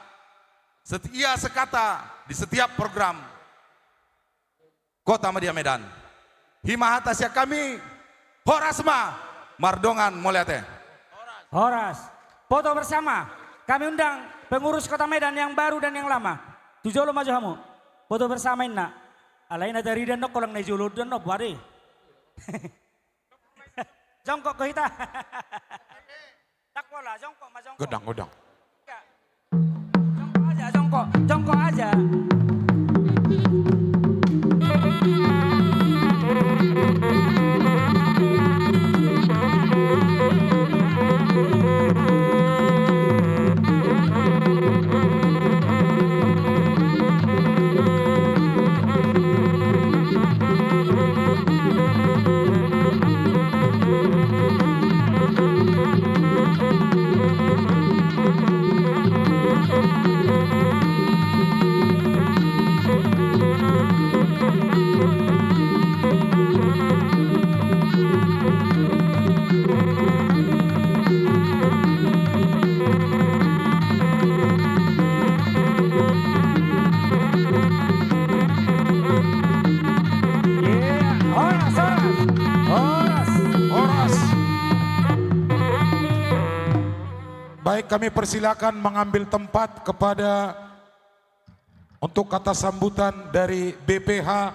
setia sekata di setiap program Kotamadya Medan. I ma hata sian hami, horas ma, mardongan mauliate. Horas. Foto bersama. Kami undang pengurus Kota Medan yang baru dan yang lama. Tu jolo maju hamu. Foto bersama inna. Alai na taridan do holan na jolo do, no, buat i. Jongkok do hita. Tak pola, jongkok ma, jongkok. Godang, godang. Jongkok aja, jongkok. Jongkok aja. Iya, horas, horas. Horas. Horas. Baik, kami persilakan mengambil tempat kepada, untuk kata sambutan dari B P H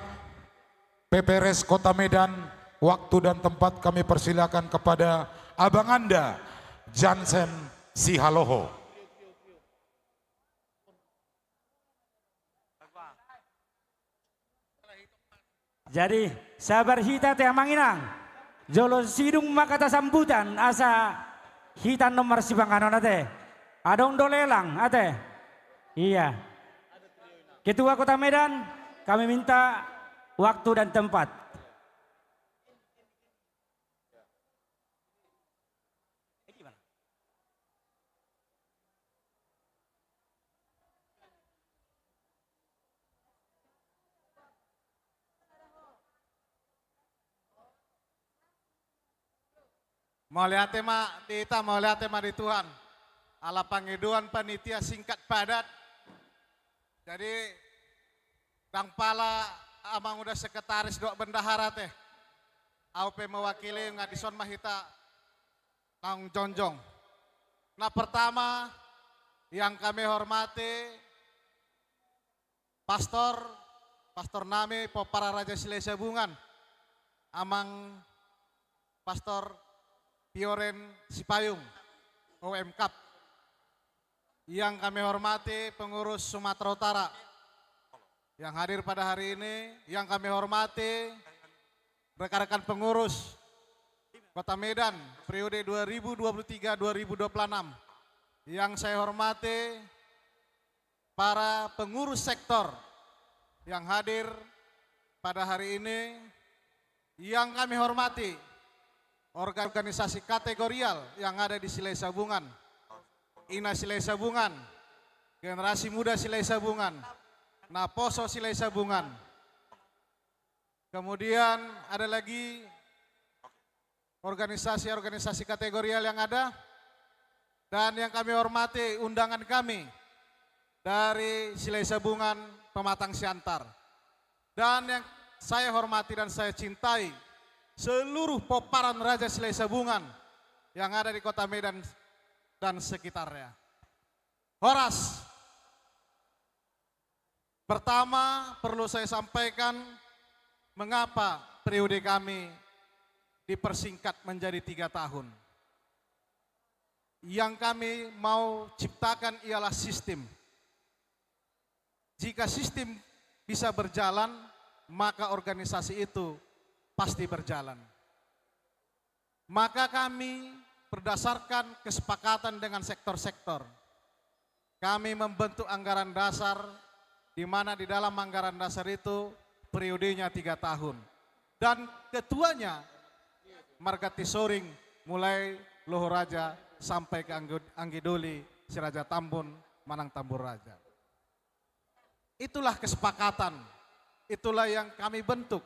P P R S Kota Medan. Waktu dan tempat kami persilakan kepada Abang Anda, Jansen Sihaloho. Jadi, sabar hita ate amang inang. Jolo sidung ma kata sambutan, asa hita annon marsipanganon ate. Adong do lelang ate. Iya. Ketua Kota Medan, kami minta waktu dan tempat. Mauliate ma di hita, mauliate ma di Tuhan. Ala pangidoan panitia singkat padat. Jadi, ndang pala amang uda sekretaris dohot bendahara ate. Au pe mewakili, nga dison ma hita naung jongjong. Na pertama, yang kami hormati Pastor, Pastor nami, pomparan Raja Silahisabungan, Amang Pastor Pioren Sipayung, O M Kap. Yang kami hormati pengurus Sumatera Utara yang hadir pada hari ini, yang kami hormati rekan-rekan pengurus Kota Medan periode dua ribu dua puluh tiga dua ribu dua puluh enam, yang saya hormati para pengurus sektor yang hadir pada hari ini, yang kami hormati orga-, organisasi kategorial yang ada di Silahisabungan, Ina Silahisabungan, Generasi Muda Silahisabungan, Naposo Silahisabungan. Kemudian ada lagi organisasi-organisasi kategorial yang ada, dan yang kami hormati undangan kami dari Silahisabungan Pematang Siantar, dan yang saya hormati dan saya cintai seluruh pomparan Raja Silahisabungan yang ada di Kota Medan dan sekitarnya. Horas. Pertama, perlu saya sampaikan mengapa periode kami dipersingkat menjadi tiga tahun. Yang kami mau ciptakan ialah sistem. Jika sistem bisa berjalan, maka organisasi itu pasti berjalan. Maka kami, berdasarkan kesepakatan dengan sektor-sektor, kami membentuk anggaran dasar, di mana di dalam anggaran dasar itu periodenya tiga tahun. Dan ketuanya marga Tisoring, mulai Loho Raja sampai ke Anggi-, Anggidoli, Si Raja Tambun, manang Tambun Raja. Itulah kesepakatan, itulah yang kami bentuk.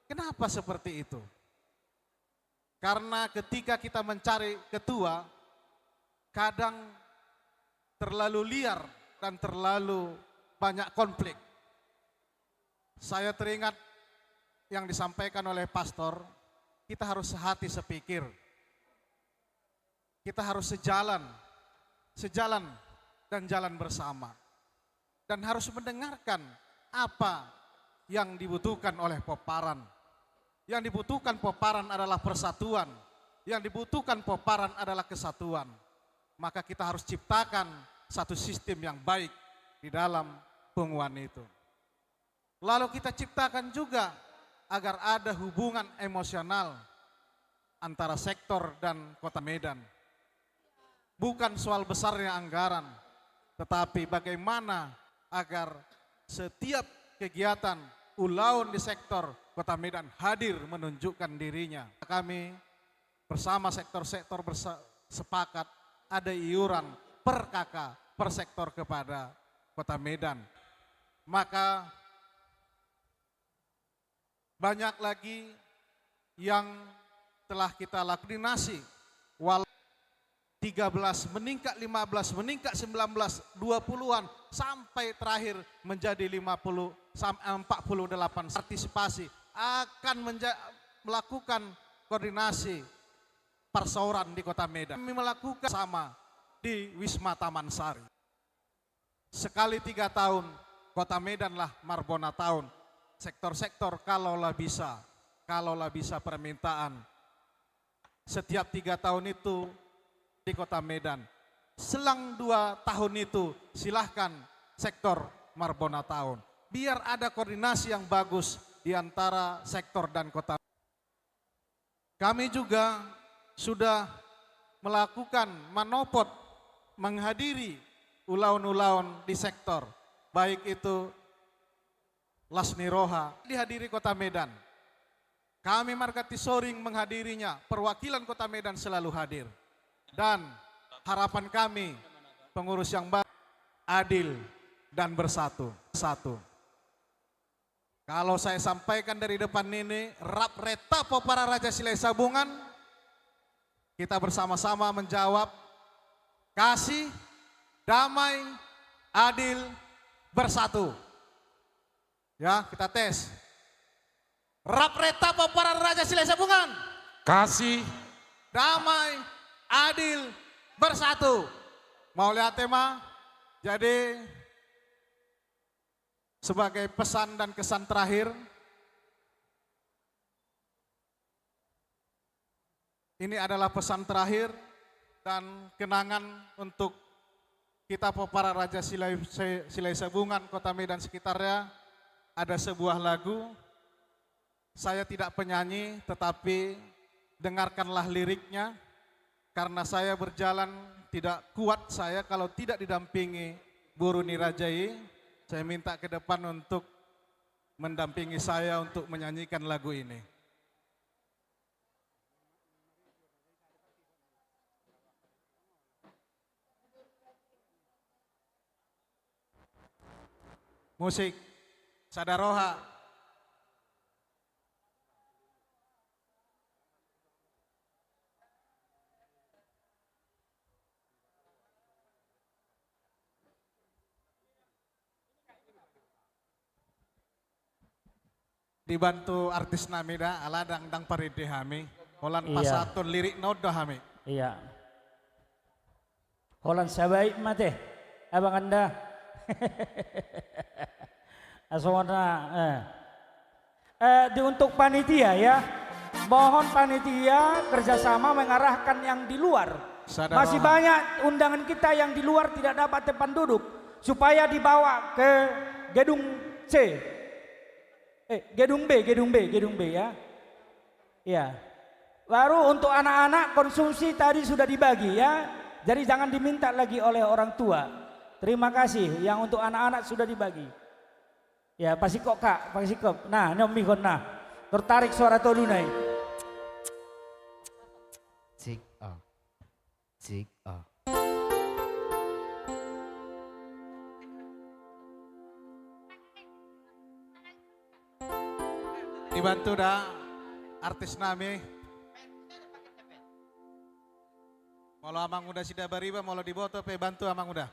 Kenapa seperti itu? Karena ketika kita mencari ketua, kadang terlalu liar dan terlalu banyak konflik. Saya teringat yang disampaikan oleh pastor, kita harus sehati sepikir. Kita harus sejalan, sejalan dan jalan bersama. Dan harus mendengarkan apa yang dibutuhkan oleh Poparan. Yang dibutuhkan Poparan adalah persatuan. Yang dibutuhkan Poparan adalah kesatuan. Maka kita harus ciptakan satu sistem yang baik di dalam punguan itu. Lalu kita ciptakan juga agar ada hubungan emosional antara sektor dan Kota Medan. Bukan soal besarnya anggaran, tetapi bagaimana agar setiap kegiatan ulaon di sektor, Kota Medan hadir menunjukkan dirinya. Kami bersama sektor-sektor berse-, sepakat ada iuran per K K, per sektor kepada Kota Medan. Maka banyak lagi yang telah kita lakukan koordinasi, wal-, tiga belas meningkat, lima belas meningkat, sembilan belas, dua puluhan, sampai terakhir menjadi lima puluh, sam-, empat puluh delapan. Antisipasi akan menja-, melakukan koordinasi perseoran di Kota Medan. Kami melakukan sama di Wisma Taman Sari. Sekali tiga tahun, Kota Medan lah marbona taon. Sektor-sektor, kalaulah bisa, kalaulah bisa permintaan. Setiap tiga tahun itu di Kota Medan. Selang dua tahun itu, silahkan sektor marbona taon. Biar ada koordinasi yang bagus di antara sektor dan Kota. Kami juga sudah melakukan manopot, menghadiri ulaon-ulaon di sektor, baik itu las ni roha, dihadiri Kota Medan. Kami marga Tisoring menghadirinya, perwakilan Kota Medan selalu hadir. Dan harapan kami, pengurus yang baru, adil dan bersatu. Satu. Kalau saya sampaikan dari depan ini, rap reta Poparan Raja Silahisabungan, kita bersama-sama menjawab, kasih, damai, adil, bersatu. Ya, kita tes. Rap reta Poparan Raja Silahisabungan. Kasih. Damai, adil, bersatu. Mauliate ma. Jadi, sebagai pesan dan kesan terakhir, ini adalah pesan terakhir dan kenangan untuk kita Poparan Raja Silai-, Se-, Silahisabungan, Kota Medan sekitarnya. Ada sebuah lagu, saya tidak penyanyi, tetapi dengarkanlah liriknya. Karena saya berjalan, tidak kuat saya kalau tidak didampingi boru ni raja i. Saya minta ke depan untuk mendampingi saya untuk menyanyikan lagu ini. Musik. Sada roha. Dibantu artis nami da, ala ndang, ndang parende hami. Holan, iya, pasahathon lirik na on do hami. Iya. Holan sabaik ma te, abang anda. Asomona, eh. Eh, di, untuk panitia ya, mohon panitia kerjasama mengarahkan yang di luar. Masih banyak undangan kita yang di luar tidak dapat tempat duduk, supaya dibawa ke gedung C. Eh, gedung B, gedung B, gedung B ya. Iya. Baru untuk anak-anak konsumsi tadi sudah dibagi ya. Jadi jangan diminta lagi oleh orang tua. Terima kasih yang untuk anak-anak sudah dibagi. Ya, pasikop kak, pasikop. Nah, nyombihon nah. Tertarik suara toluna i. Cek, ah. Cek, ah. Dibantu da artis nami. Molo amang uda Sidabariba, molo diboto pe bantu amang uda.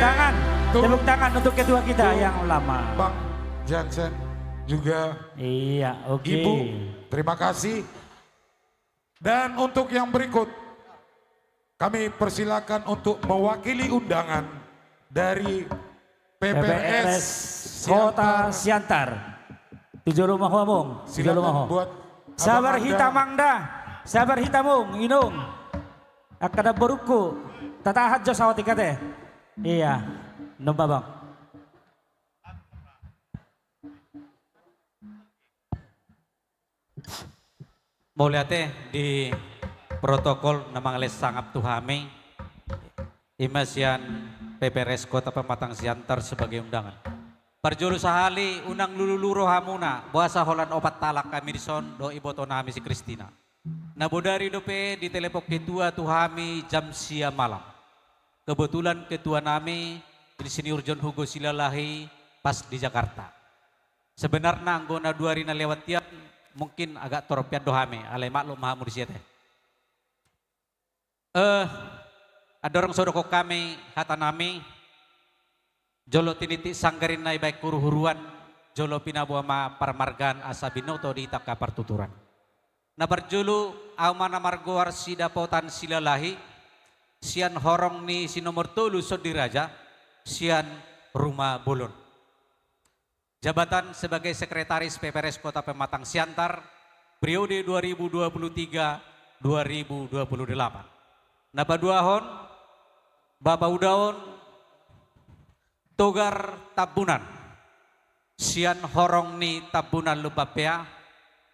Tangan, tepuk tangan untuk ketua kita yang lama. Bang Jansen juga. Iya, oke. Ibu, terima kasih. Dan untuk yang berikut, kami persilakan untuk mewakili undangan dari P P R S Kota Siantar. Tu jolo ma ho among, tu jolo ma ho. Sabar hita amang da, sabar hita among, inong. Angka namborungku, tatahan jo saotik ate. Iya, nomba bang. Mauliate di protokol na mangalean sangap tu hami, ima sian P P R S Kota Pematang Siantar sebagai undangan. Parjolo sahali unang lululu rohamuna, boasa holan opat halak hami dison dohot iboto nami si Kristina. Na bodari dope ditelepon ketua tu hami jam sia malam. Kebetulan ketua nami, Insinyur John Hugo Silalahi, pas di Jakarta. Sebenarna anggo na dua ari na lewat ian, mungkin agak torop ian do hami, alai maklum ma hamu disi ate. Eh, andorang so dohonon hami hata nami, jolo tinitik sanggar ninna i baen huruhuruan, jolo pinaboa ma parmargaan asa binoto di hita angka partuturan. Na parjolo, ahu ma na margoar Sidapotan Silalahi, sian horong ni si nomor tolu Sondi Raja, sian Ruma Bolon. Jabatan sebagai Sekretaris P P R S Kota Pematang Siantar, periode dua ribu dua puluh tiga dua ribu dua puluh delapan. Na paduahon, Bapa Udaon Togar Tambunan, sian horong ni Tambunan Lumban Pea,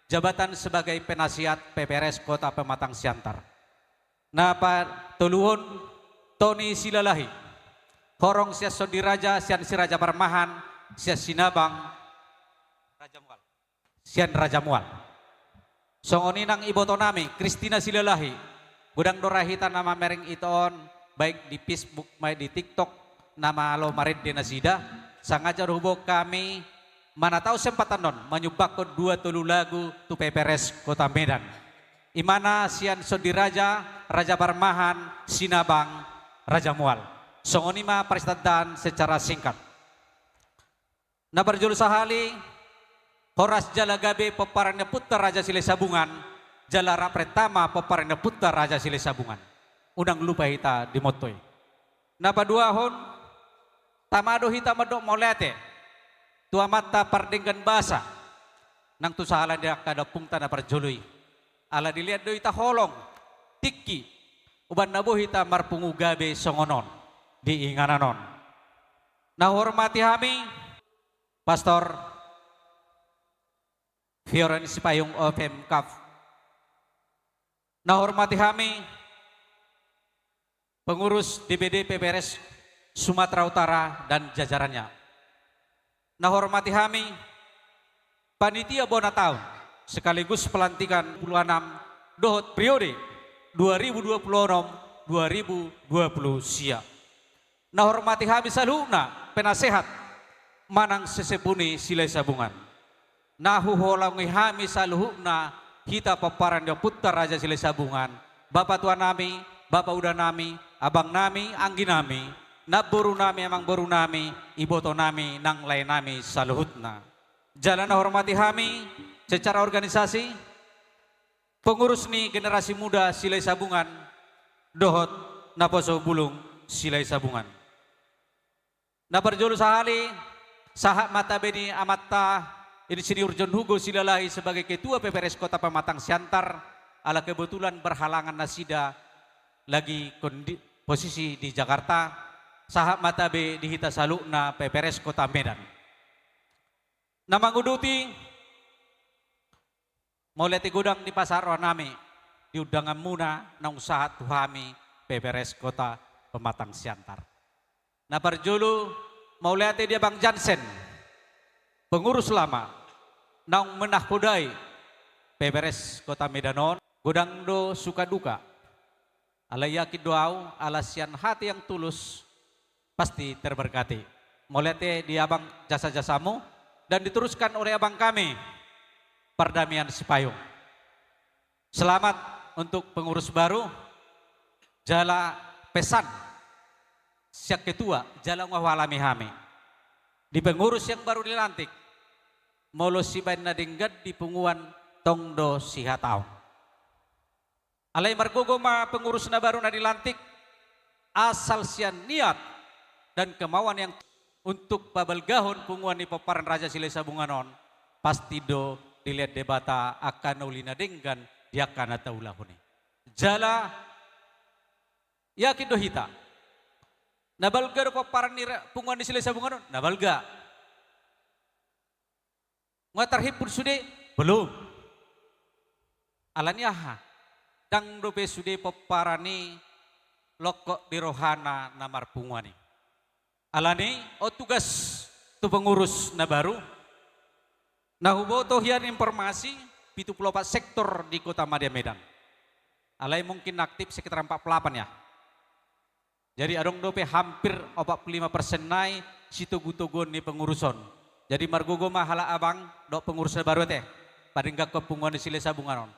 jabatan sebagai penasihat P P R S Kota Pematang Siantar. Na patoluhon, Toni Silalahi, horong sian Sondi Raja, sian Si Raja Parmahan, sian Sinabang, Raja Mual. Sian Raja Mual. Songon i nang iboto nami, Kristina Silalahi. Godang do ra hita na mamereng ito on, baik di Facebook, baik di TikTok, na malo marende nasida. Sangaja do huboan hami, mana tahu sempatan on, manyumbangkon dua tolu lagu tu P P R S Kota Medan. Imana sian Sondi Raja, Raja Parmahan, Sinabang, Raja Mual. Songon i ma parsitandaan secara singkat. Na parjolo sahali, horas jala gabe pomparan ni ompunta Raja Silahisabungan, jala rap renta ma pomparan ni ompunta Raja Silahisabungan. Unang lupa hita di motto i. Na paduahon, tama do hita mandok mauliate tu amanta pardenggan basa, nang tu sahala ni angka ompungta na parjolo i. Ala dilehon do hita holong, tingki, umbahen na boi hita marpungu gabe songon on di inganan on. Na huhormati hami, Pastor Fioren Sipayung O P M Kaf. Na huhormati hami, pengurus D P D P P R S Sumatera Utara dan jajarannya. Na huhormati hami, panitia bona taon sekaligus pelantikan puluh enam dohot periode dua ribu dua puluh enam dua ribu dua puluh sia. Na huhormati hami saluhutna penasehat manang sesepuh ni Silahisabungan. Na huholongi hami saluhutna hita pomparan ni ompunta Raja Silahisabungan, bapa tua nami, bapa uda nami, abang nami, anggi nami, namboru nami, amangboru nami, iboto nami, nang lae nami saluhutna. Jala na huhormati hami secara organisasi, pengurus ni generasi muda Silahisabungan dohot naposo bulung Silahisabungan. Na parjolo sahali, sahat ma tabe ni amanta Insinyur John Hugo Silalahi sebagai Ketua P P R S Kota Pematang Siantar, ala kebetulan berhalangan nasida lagi kondi-, posisi di Jakarta, sahat ma tabe di hita saluhutna P P R S Kota Medan. Na manguduti, mauliate godang di pasahat roha nami di undanganmuna naung sahat tu hami P P R S Kota Pematang Siantar. Na parjolo, mauliate di Abang Jansen, pengurus lama, naung menakodai P P R S Kota Medan on, godang do suka duka. Alai yakin do ahu, ala sian hati yang tulus, pasti terberkati. Mauliate di abang jasa-jasamu, dan diteruskan oleh abang kami, Pardamian Sipayung. Selamat untuk pengurus baru, jala pesan sian ketua, jala nga hualami hami. Di pengurus yang baru dilantik, molo sibaen na denggan di punguan tong do sihataon. Alai margogo ma pengurus na baru na dilantik, asal sian niat dan kemauan yang untuk pabalgahon punguan ni pomparan Raja Silahisabungan on, pasti do dilehon Debata angka na uli na denggan di angka na taulahon i. Jala yakin do hita, na balga do pomparan ni ra-, punguan ni Silahisabungan on, na balga. Nga tarhimpun sude? Belum. Alani aha? Ndang dope sude pomparan i longkot di rohana na marpunguan i. Alani, on tugas tu pengurus na baru, na huboto hian informasi, pitu pulu opat sektor di Kota Madya Medan. Alai mungkin aktif sekitar empat puluh delapan ya. Jadi adong dope hampir opat puluh lima persen nai sitogu-toguon ni pengurus on. Jadi margogo ma halak abang dohot pengurus na baru ate, padengganhon punguan ni Silahisabungan on.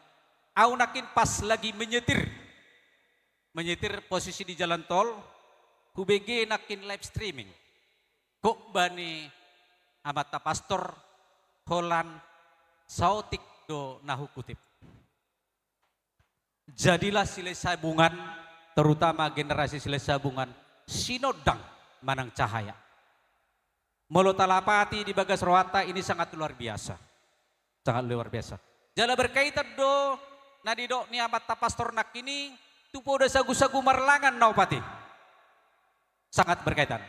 Au nangkin pas lagi menyetir, menyetir posisi di jalan tol, hubege nangkin live streaming khotbah ni amanta pastor, holan saotik do na hukutip. Jadilah Silahisabungan, terutama generasi Silahisabungan, sinondang manang cahaya. Molo talapati di bagas rohanta, ini sangat luar biasa. Sangat luar biasa. Jala berkaitan do na didok ni amanta pastor nangkin i, tu poda sagu-sagu marlangan na opat i. Sangat berkaitan.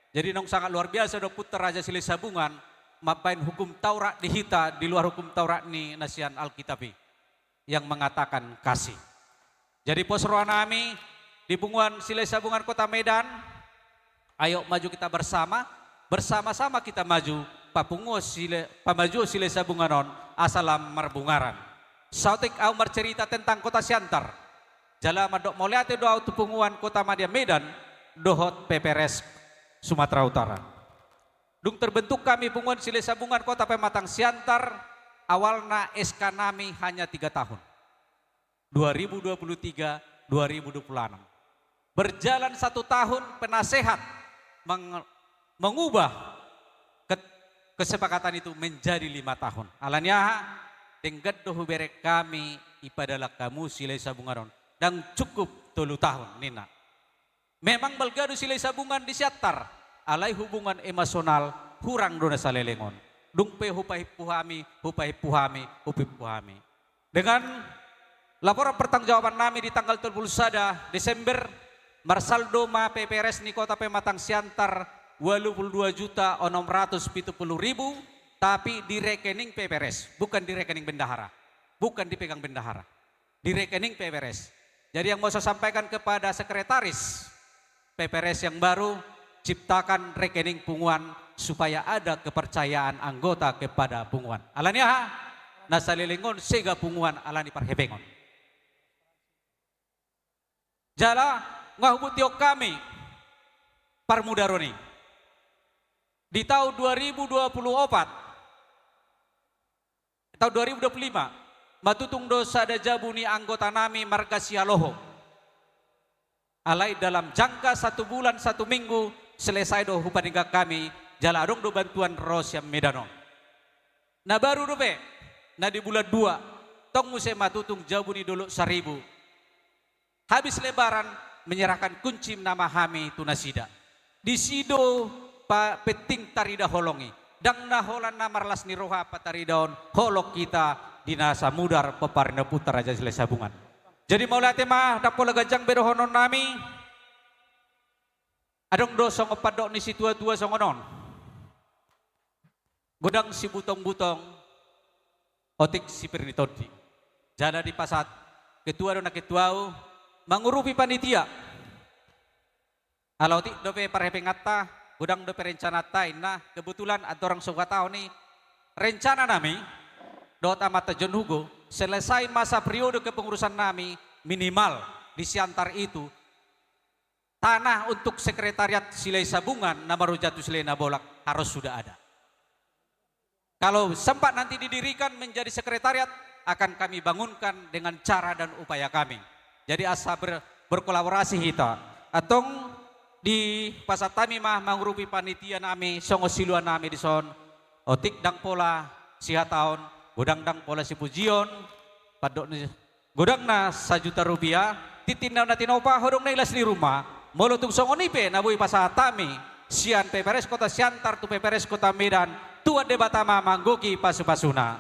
Jadi naung sangat luar biasa do punguan Raja Silahisabungan mambaen hukum Taurat di hita di luar hukum Taurat ni na sian Alkitab i yang mengatakan kasih. Jadi pos roha nami di punguan Silahisabungan Kota Medan, ayo maju kita bersama, bersama-sama kita maju, papunguhon Sile-, pamajuon Silahisabungan on asa lam marbungaran. Saotik au marcerita tentang Kota Siantar. Jala mandok mauliate do au tu punguan Kota Madya Medan dohot P P R S Sumatera Utara. Dung terbentuk kami punguan Silahisabungan Kota Pematang Siantar, awalna S K nami hanya tiga tahun. Dua ribu dua puluh tiga, dua ribu dua puluh enam. Berjalan satu tahun penasehat meng-, mengubah ke-, kesepakatan itu menjadi lima tahun. Alani aha? Denggan do hubereng hami i padalan hamu Silahisabungan on. Ndang cukup tolu tahun, ninna. Memang balga do Silahisabungan di Siantar, alai hubungan emosional hurang do na saleleng on. Dung pe hupahimpu hami, hupahimpu hami, hupahimpu hami. Dengan laporan pertanggungjawaban nami di tanggal tolu pulu sada Desember, marsaldo ma P P R S ni Kota Pematang Siantar ualu pulu dua juta onom ratus pitu pulu ribu, tapi di rekening P P R S, bukan di rekening bendahara, bukan dipegang bendahara, di rekening P P R S. Jadi yang mau saya sampaikan kepada sekretaris P P R S yang baru, ciptakan rekening punguan supaya ada kepercayaan anggota kepada punguan. Alani aha? Na saleleng on sega punguan alani parhepengon. Jala nga hubutihon hami parmudaron i. Di tahun dua ribu dua puluh opat, tahun dua ribu dua puluh lima, matutung do sada jabu ni anggota nami marga Sihaloho. Alai dalam jangka satu bulan, satu minggu, selesai do hupadenggan hami, jala adong do bantuan ro sian Medan on. Na baru dope, na di bulan dua, tong muse matutung jabu ni Dolok Saribu. Habis Lebaran, menyerahkan kunci nama hami tu nasida. Disi do pa-, penting tarida holong i. Ndang na holan na marlas ni roha pataridaon holong hita di na samudar pomparan ni ompunta Raja Silahisabungan. Jadi mauliate ma, ndang pola ganjang be dohonon nami. Adong do songon pandok ni situa-tua songon on. Godang sibutong-butong, otik sipir ni tondi. Jala dipasahat ketua do na ketua au mangurupi panitia. Ala otik dope parhepenganta, godang dope rencananta, inna kebetulan andorang so huhatahon i rencana nami dohot amanta John Hugo, selesai masa periode kepengurusan nami, minimal di Siantar itu tanah untuk sekretariat Silahisabungan na marujak tu Silalahi Nabolak harus sudah ada. Kalau sempat nanti didirikan menjadi sekretariat, akan kami bangunkan dengan cara dan upaya kami. Jadi asa ber-, berkolaborasi hita. Antong Dipasahat hami ma mangurupi panitia nami songon silua nami dison. Otik ndang pola sihataon, godang ndang pola sipujion, pandok ni godangna sajuta rupiah, tintin na tinopa, hodong na i las ni ruma. Molo tung songon i pe na boi pasahat hami sian P P R S Kota Siantar tu P P R S Kota Medan, Tuhan Debata ma manggohi pasupasuna.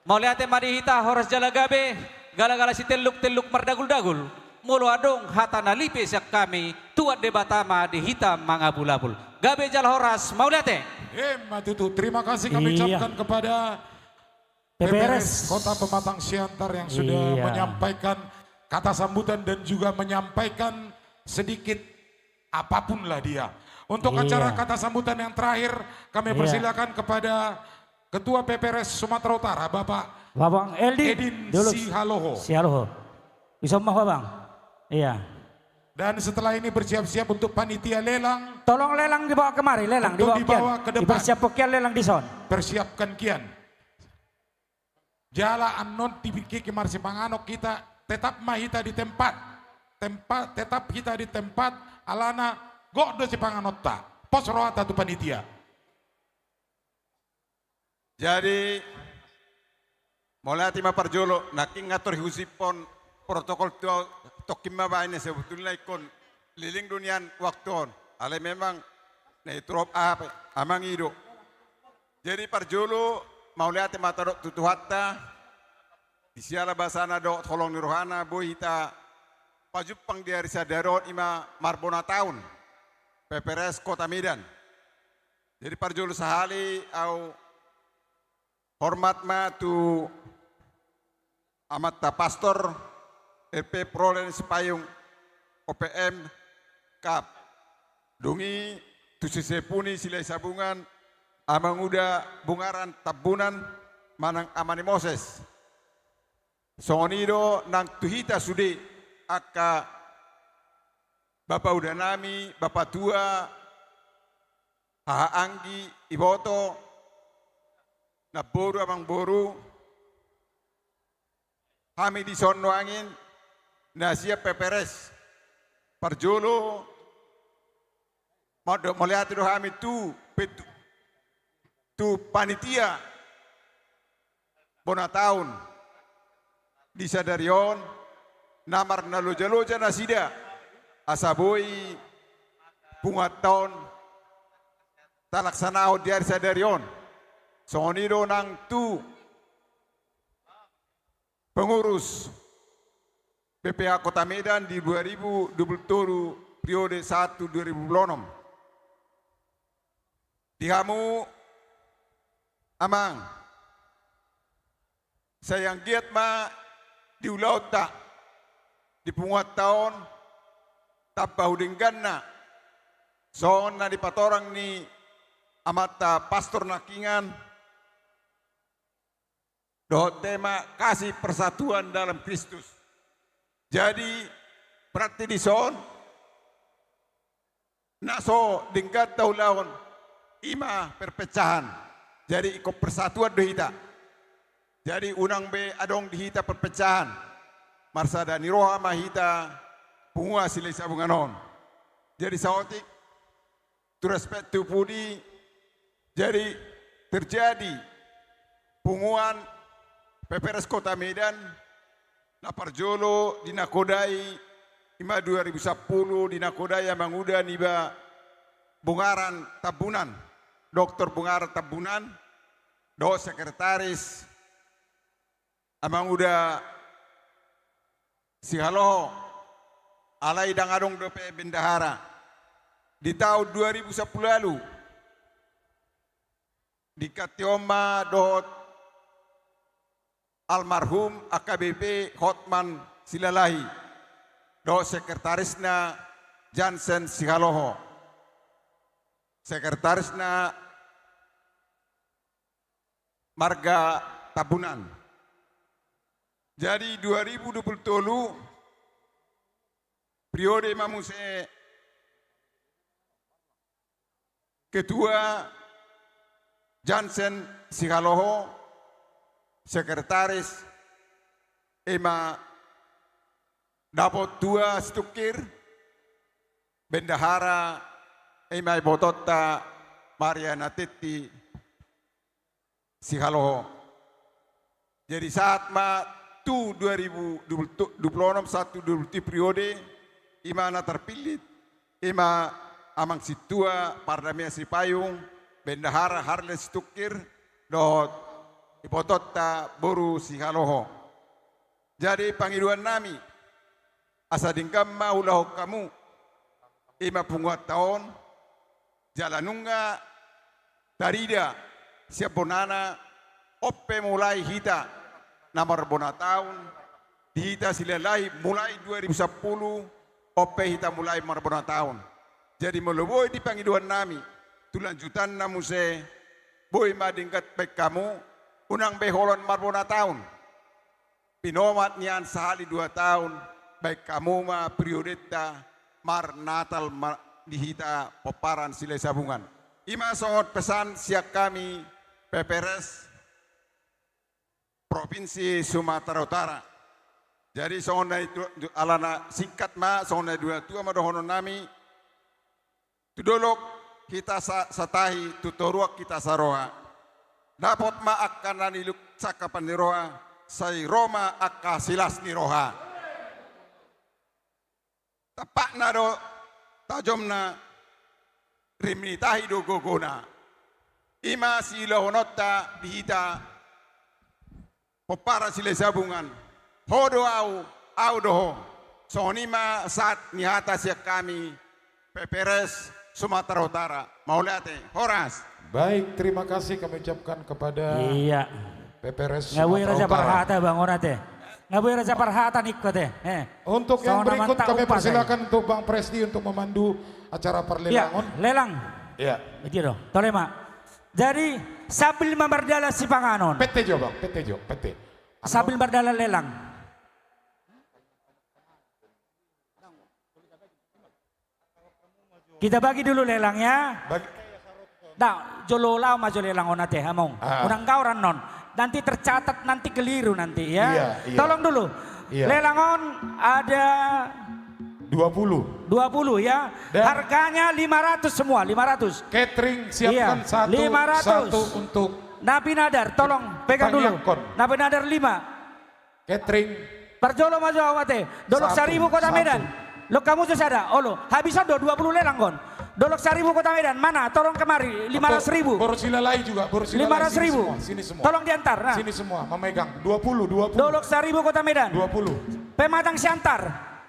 Mauliate ma di hita, horas jala gabe, galagala sitelluk-telluk mardaguldagul. Molo adong hata na lipe sian hami, Tuhan Debata ma di hita mangabulabul. Gabe jala horas, mauliate. Emma tutu, terima kasih kami Iya. ucapkan kepada P P R S. P P R S Kota Pematang Siantar yang sudah Iya. menyampaikan kata sambutan dan juga menyampaikan sedikit apapun lah dia. Untuk Iya. acara kata sambutan yang terakhir, kami Iya. persilakan kepada Ketua P P R S Sumatera Utara, Bapak Babang Eldi Edin dulu. Sihaloho. Sihaloho. Bisa mah, Babang? Iya. Dan setelah ini bersiap-siap untuk panitia lelang. Tolong lelang dibawa kemari, lelang Untuk dibawa kian. dibawa ke depan. Dipersiapkan kian lelang dison. Persiapkan kian. Jala annon tipikir marsipanganon hita, tetap ma hita di tempat. Tempat, tetap hita di tempat, alana gok do sipanganonta. Pos rohanta tu panitia. Jadi, mauliate ma parjolo, nangkin nga tor husipon protokol tu au, tongkin ma baen na sebetulna ingkon leleng do nian waktu on. Alai memang na i turop aha pe, amang i do. Jadi parjolo, mauliate ma tadok tu Tuhanta, di siala basana dohot holong ni rohana, boi hita pajumpang di ari sadari on, i ma marbona taon P P R S Kota Medan. Jadi parjolo sahali au hormat ma tu amanta Pastor R P Prolen Sipayung O P M Kab. Dung i tu sisepuna Silahi Sabungan, Amanguda Bungaran Tambunan manang Ama ni Moses. Songon i do nang tu hita sude angka bapauda nami, bapatua, hahaanggi, iboto, namboru, amangboru, hami dison nuaeng na sian P P R S. Parjolo, mandok mauliate do hami tu, pe-, tu panitia bona taon di sadari on, na marnalojaloja nasida, asa boi punguanta on talaksanahon di ari sadari on. Songon i do nang tu pengurus B P H Kota Medan di dua ribu dua puluh tolu periode satu dua ribu dua puluh enam. Di hamu, Amang, sai anggiat ma di ulaonta, di punguanta on, tamba hu dengganna, songon na dipatorang ni amanta Pastor nangkiningan, dohot tema kasih persatuan dalam Kristus. Jadi, berarti dison, na so denggan taulahon, i ma perpecahan. Jadi, ingkon persatuan do hita. Jadi, unang be adong di hita perpecahan. Marsada ni roha ma hita, punguan Silahi Sabungan on. Jadi, saotik, tu respect tu pudi, jadi terjadi punguan P P R S Kota Medan, na parjolo dinakodai, i ma dua ribu sampulu, dinakodai Amanguda niba Bungaran Tambunan, Doktor Bungaran Tambunan, dohot sekretaris Amanguda Sihaloho, alai ndang adong dope bendahara. Di taon dua ribu sampulu ualu, dikatihon ma dohot almarhum A K B P Hotman Silalahi, dohot sekretarisna Jansen Sihaloho. Sekretarisna marga Tambunan. Jadi, dua ribu dua puluh tolu, periode ma muse ketua Jansen Sihaloho, sekretaris i ma dapot tua situngkir, bendahara, ima ibotonta Maria Natetti Sihaloho. Jadi sahat ma tu dua ribu dua puluh, dua puluh enam, sahat tu dua puluh tujuh periode, ima na terpilih, ima Amang Sintua Pardamina Sipayung, Bendahara Harle Situngkir, dohot ibotonta boru Sihaloho. Jadi pangidoan nami, asa denggan ma ulahon hamu, ima punguanta on, jala nunga tarida sian bonana, on pe mulai hita na marbona taon, di hita Silalahi mulai dua ribu sampulu, on pe hita mulai marbona taon. Jadi molo boi di pangidoan nami, tu lanjutanna muse, boi ma denggan baen hamu, unang be holan marbona taon. Pinomat nian sahali dua taon, baen hamu ma periodenta marnatal ma-, di hita pomparan Silahi Sabungan. Ima songon pesan sian hami P P R S Provinsi Sumatera Utara. Jadi songon na itu, alana singkat ma, songon na dua tua ma dohonon nami, tu dolok hita sa-, satahi, tu toruan hita saroha. Dapot ma angka na niluluan sangkapan ni roha, sai ro ma angka silas ni roha. Tampakna do tajomna, rim ni tahi do gogona. Ima siulahononta di hita pomparan Silahi Sabungan. Ho do au, au do ho. Songon i ma sahat ni hata sian hami P P R S Sumatera Utara. Mauliate, horas. Baik, terima kasih kami ucapkan kepada P P R S Sumatera Utara. Iya. Nga boi raja parhata, Bang, on ate. Nga boi raja parhata ningku ate. Eh. Untuk yang berikut kami persilakan untuk Bang Presdi untuk memandu acara perlelangon. Iya, lelang. Iya. Begitu. Tole ma. Jadi, sambil ma mardalan sipanganon. Pete jo, Bang, pete jo, pete. Sambil mardalan lelang. Kita bagi dulu lelang, ya. Bagi. Nah, jolo laho ma jo lelang on ate, among. Ah. Unang gaor annon. Nanti tercatat, nanti keliru nanti, ya. Iya, iya. Tolong dulu. Iya. Lelang on ada dua puluh. Dua puluh, ya. Dan harganya lima ratus semua, lima ratus. Catering siapkan satu, iya, lima ratus. Satu untuk Napinadar, tolong pegang dulu. Tangiangkon. Napinadar lima. Catering. Parjolo ma jo au ate. Dolok Saribu, Kota Medan. Satu. Lok hamu jo sada. Olo. Habis on do dua puluh lelang on. Dolok Saribu, Kota Medan. Mana? Tolong kemari. Lima ratus ribu. Boru Silalahi juga. Boru Silalahi. Lima ratus ribu. Sini semua. Sini semua. Tolong diantar. Nah. Sini semua. Memegang. Dua puluh, dua puluh. Dolok Saribu, Kota Medan. Dua puluh. Pematang Siantar.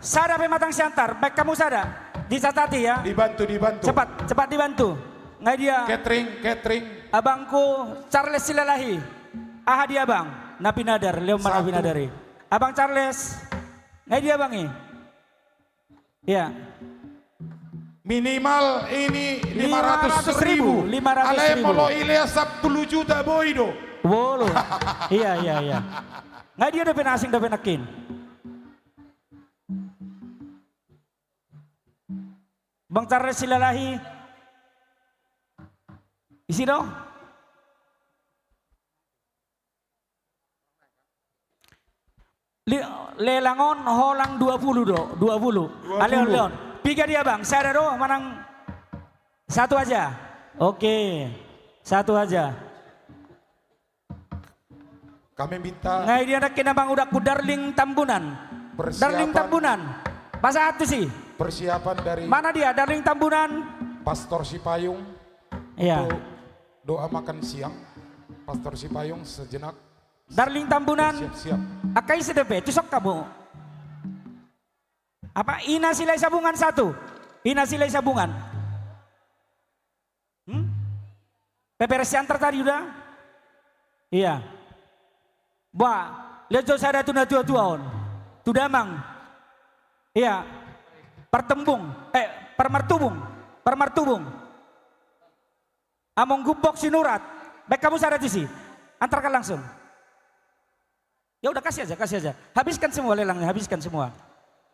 Sada Pematang Siantar. Baen hamu sada. Dicatat, ya. Dibantu, dibantu. Cepat, cepat dibantu. Nga dia? Catering, catering. Abangku Charles Silalahi. Aha dia, Bang? Napinadar, lehon ma Napinadar i. Abang Charles. Nga dia, Bang, i? Iya. Minimal ini lima ratus ribu. Lima ratus ribu. Alai molo i lea sampulu juta boi do. Bolo. Iya, iya, iya. Nga dia dope na asing dope nangkin. Bang Charles Silalahi. Isi do? Li-, lelang on holan dua puluh do, dua puluh. Dua puluh. Alehon, lehon. Piga dia, Bang? Sada do manang satu aja? Oke. Satu aja. Kami minta. Nga dia nangkin, Amang, uda ku Darling Tambunan. Persiapan. Darling Tambunan. Pasahat tusi. Persiapan dari. Mana dia, Darling Tambunan? Pastor Sipayung. Iya. Untuk doa makan siang. Pastor Sipayung sejenak. Darling Tambunan. Siap, siap. Angka ise dope, tusuk hamu. Apa? Ina Silai Sabungan satu. Ina Silai Sabungan. Hmm? P P R S Siantar tadi udah? Iya. Bah, lihat jo sada tu na tua-tua on. Tu damang. Iya. Partembung, eh, Parmartubung. Parmartubung. Among Gumbok Sinurat. Baen hamu sada tusi. Antarkan langsung. Ya udah, kasih aja, kasih aja. Habiskan semua lelangnya, habiskan semua.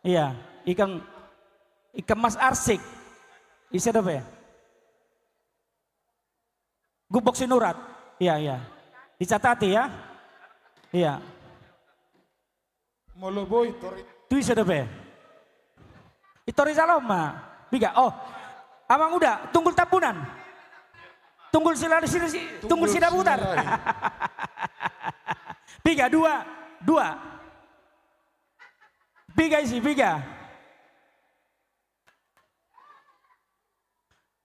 Iya, ikan, ikan mas arsik. Ise dope? Gumbok Sinurat. Iya, iya. Dicatati ya. Iya. Molo boi, tor i. Tu ise dope? I tor i jalo ma. Piga? Oh. Amang Uda, Tunggul Tambunan. Tunggul Sila-, Sila-, Si-, Tunggul Tunggul Sidabutar. Silahi. Piga, dua, dua. Piga isi, piga.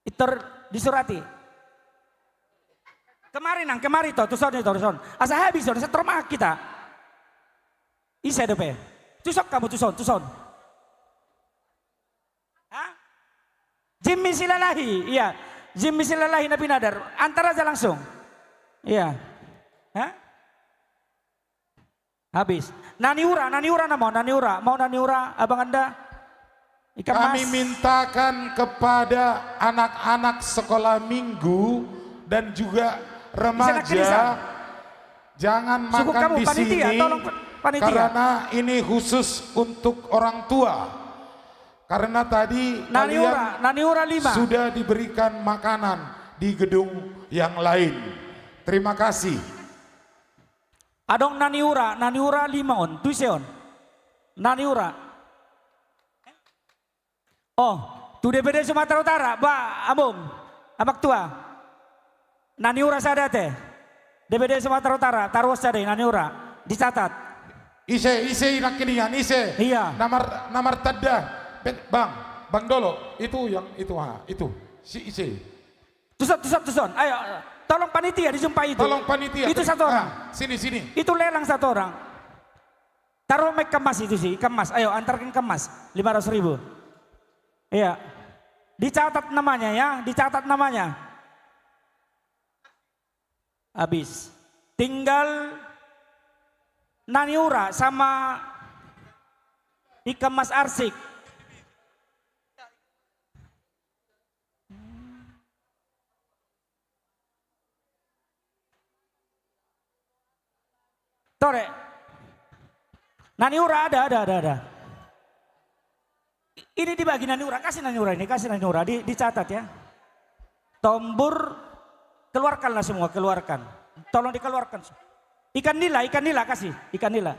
Itor disurati. Kemari nang, kemari to, tuson, tuson. Asa habis, tuson, setor mahak kita. Ise dope. Tuson kamu, tuson, tuson. Ha? Jimmy Silalahi, iya. Jimmy Silalahi na pinadar. Antar aja langsung. Iya. Ha? Habis. Naniura, Naniura na mau, Naniura. Mau Naniura, Abang Anda? Ikan Kami mas. Mintakan kepada anak-anak sekolah minggu dan juga remaja, jangan makan di sini karena ini khusus untuk orang tua. Karena tadi kalian sudah diberikan makanan di gedung yang lain. Terima kasih. Adong Naniura, Naniura lima on, tu ise on? Naniura. Oh, tu D P D Sumatera Utara, ba, Among, Amang Tua. Naniura sada te. D P D Sumatera Utara, taruhon sada i, Naniura. Dicatat. Ise, ise i nangkiningan, ise. Iya. Na mar-, na martanda, Bang, Bang Dolo, itu yang, itu, ha, itu. Si ise. Tuson, tuson, tuson. Ayo, tolong panitia dijumpai itu. Tolong panitia. Itu satu orang. Ah, sini, sini. Itu lelang satu orang. Taruh ma ikan mas itu sih, ikan mas. Ayo, antarkan ikan mas. Lima ratus ribu. Iya. Dicatat namanya ya, dicatat namanya. Habis. Tinggal Naniura sama ikan mas arsik. Tore. Naniura ada, ada, ada, ada. Ini dibagi Naniura, kasih Naniura ini, kasih Naniura, di, dicatat ya. Tombur, keluarkanlah semua, keluarkan. Tolong dikeluarkan. Ikan nila, ikan nila, kasih, ikan nila.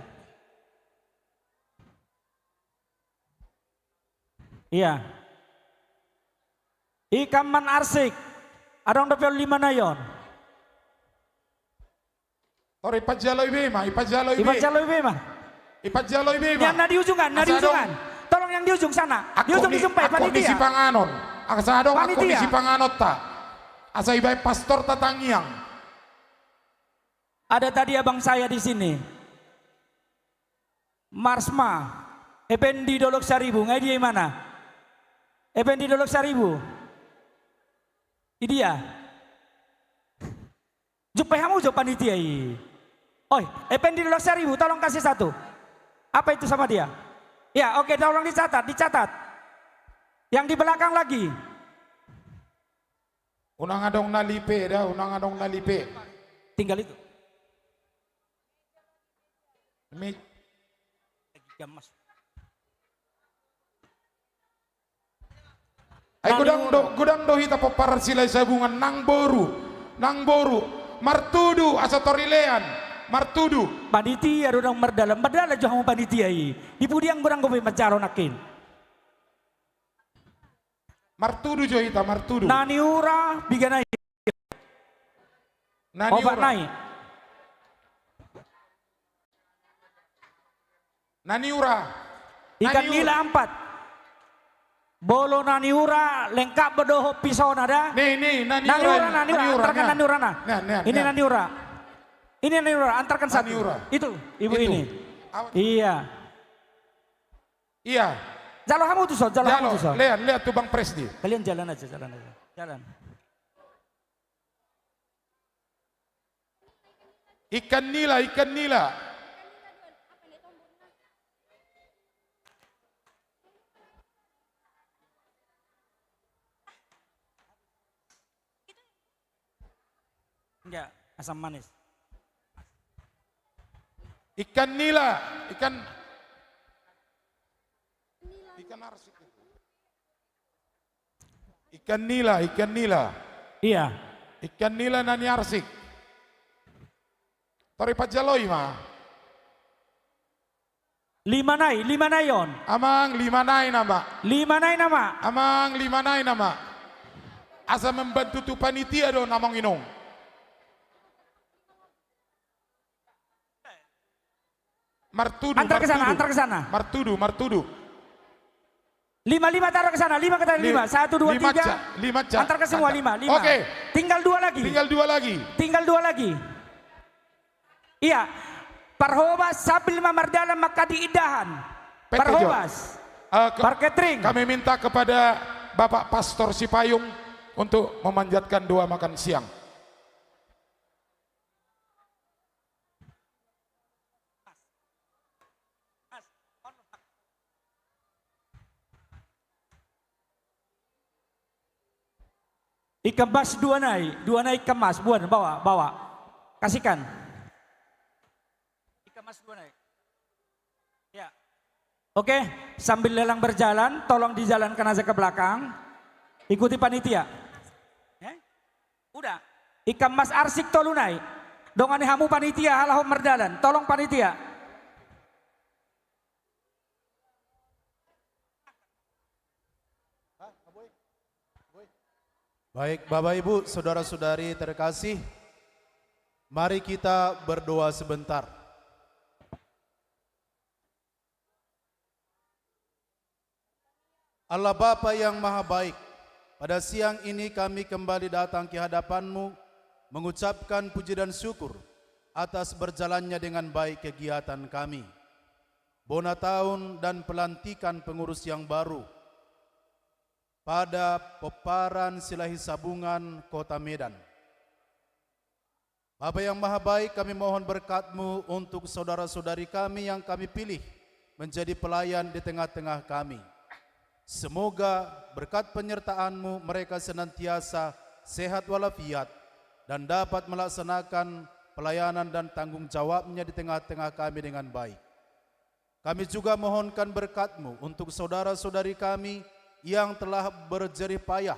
Iya. Ikan mas arsik. Adong dope on lima na i on. Tor, ipanjalo i be ma, ipanjalo i be. Ipanjalo i be ma. Ipanjalo i be ma. Nian na di ujungan, na di ujungan. Tolong yang di ujung sana. Di ujung dijumpai panitia. Angkon ni sipanganon. Asa adong angkon ni sipanganonta. Asa ibaen pastorta tangiang. Ada tadi abang saya di sini. Marsma, Ependi Dolok Saribu, nga i dia imana? Ependi Dolok Saribu. I dia. Jumpai hamu jo panitia i. Oi, Ependi Dolok Saribu, tolong kasih satu. Apa itu sama dia? Ya, oke, tolong dicatat, dicatat. Yang di belakang lagi. Unang adong na lipe da, unang adong na lipe. Tinggal itu. Mi- Ai godang do, godang do hita pomparan Silahisabungan nang boru, nang boru. Martudu asa torilean, martudu. Panitia do nang mardalan, mardalan jo hamu panitia i. Di pudian godang dope manjalo nangkin. Martudu jo hita, martudu. Naniura, piga na i. Naniura. Opat na i. Naniura. Ikan nila empat. Bolo Naniura, lengkap dohot pisona da. Nih, nih, Naniura, Naniura, Naniura, antarkan Naniura na. Ini Naniura. Ini Naniura, antarkan satu. Itu, ibu ini. Iya. Iya. Jalo hamu tuson, jalo hamu tuson. Lean, lean tu Bang Presdi. Kalian jalan aja, jalan aja. Jalan. Ikan nila, ikan nila. Enggak, asam manis. Ikan nila, ikan, ikan arsik. Ikan nila, ikan nila. Iya. Ikan nila na ni arsik. Tor ipanjalo i ma. Lima nai, lima nai on. Amang, lima nai nama. Lima nai nama. Amang, lima nai nama. Asa membantu tu panitia do nama inong. Martudu, antar ke sana, martudu. Antar ke sana. Martudu, martudu. Lima, lima taruh ke sana, lima ke tadi, li-, lima. Satu, dua, lima tiga. Ca-, lima ca-, antar ke semua, antar. Lima, lima. Oke. Tinggal dua lagi. Tinggal dua lagi. Tinggal dua lagi. Iya. Parhobas sambil ma mardalan mangkadi indahan. Parhobas. Eh, ke-, par catering. Kami minta kepada Bapak Pastor Sipayung untuk memanjatkan doa makan siang. Ikan mas dua nai, dua nai ikan mas, buan, bawa, bawa. Kasihkan. Ikan mas dua nai. Ya. Oke, sambil lelang berjalan, tolong dijalankan aja ke belakang. Ikuti panitia. Eh? Udah. Ikan mas arsik tolu nai. Dongani hamu panitia, halak on mardalan. Tolong panitia. Baik, Bapak Ibu, saudara-saudari terkasih, mari kita berdoa sebentar. Allah Bapa yang Maha Baik, pada siang ini kami kembali datang ke hadapan-Mu, mengucapkan puji dan syukur atas berjalannya dengan baik kegiatan kami. Bona taon dan pelantikan pengurus yang baru pada Pomparan Silahisabungan, Kota Medan. Bapa yang Maha Baik, kami mohon berkat-Mu untuk saudara-saudari kami yang kami pilih menjadi pelayan di tengah-tengah kami. Semoga berkat penyertaan-Mu mereka senantiasa sehat walafiat dan dapat melaksanakan pelayanan dan tanggung jawabnya di tengah-tengah kami dengan baik. Kami juga mohonkan berkat-Mu untuk saudara-saudari kami yang telah berjerih payah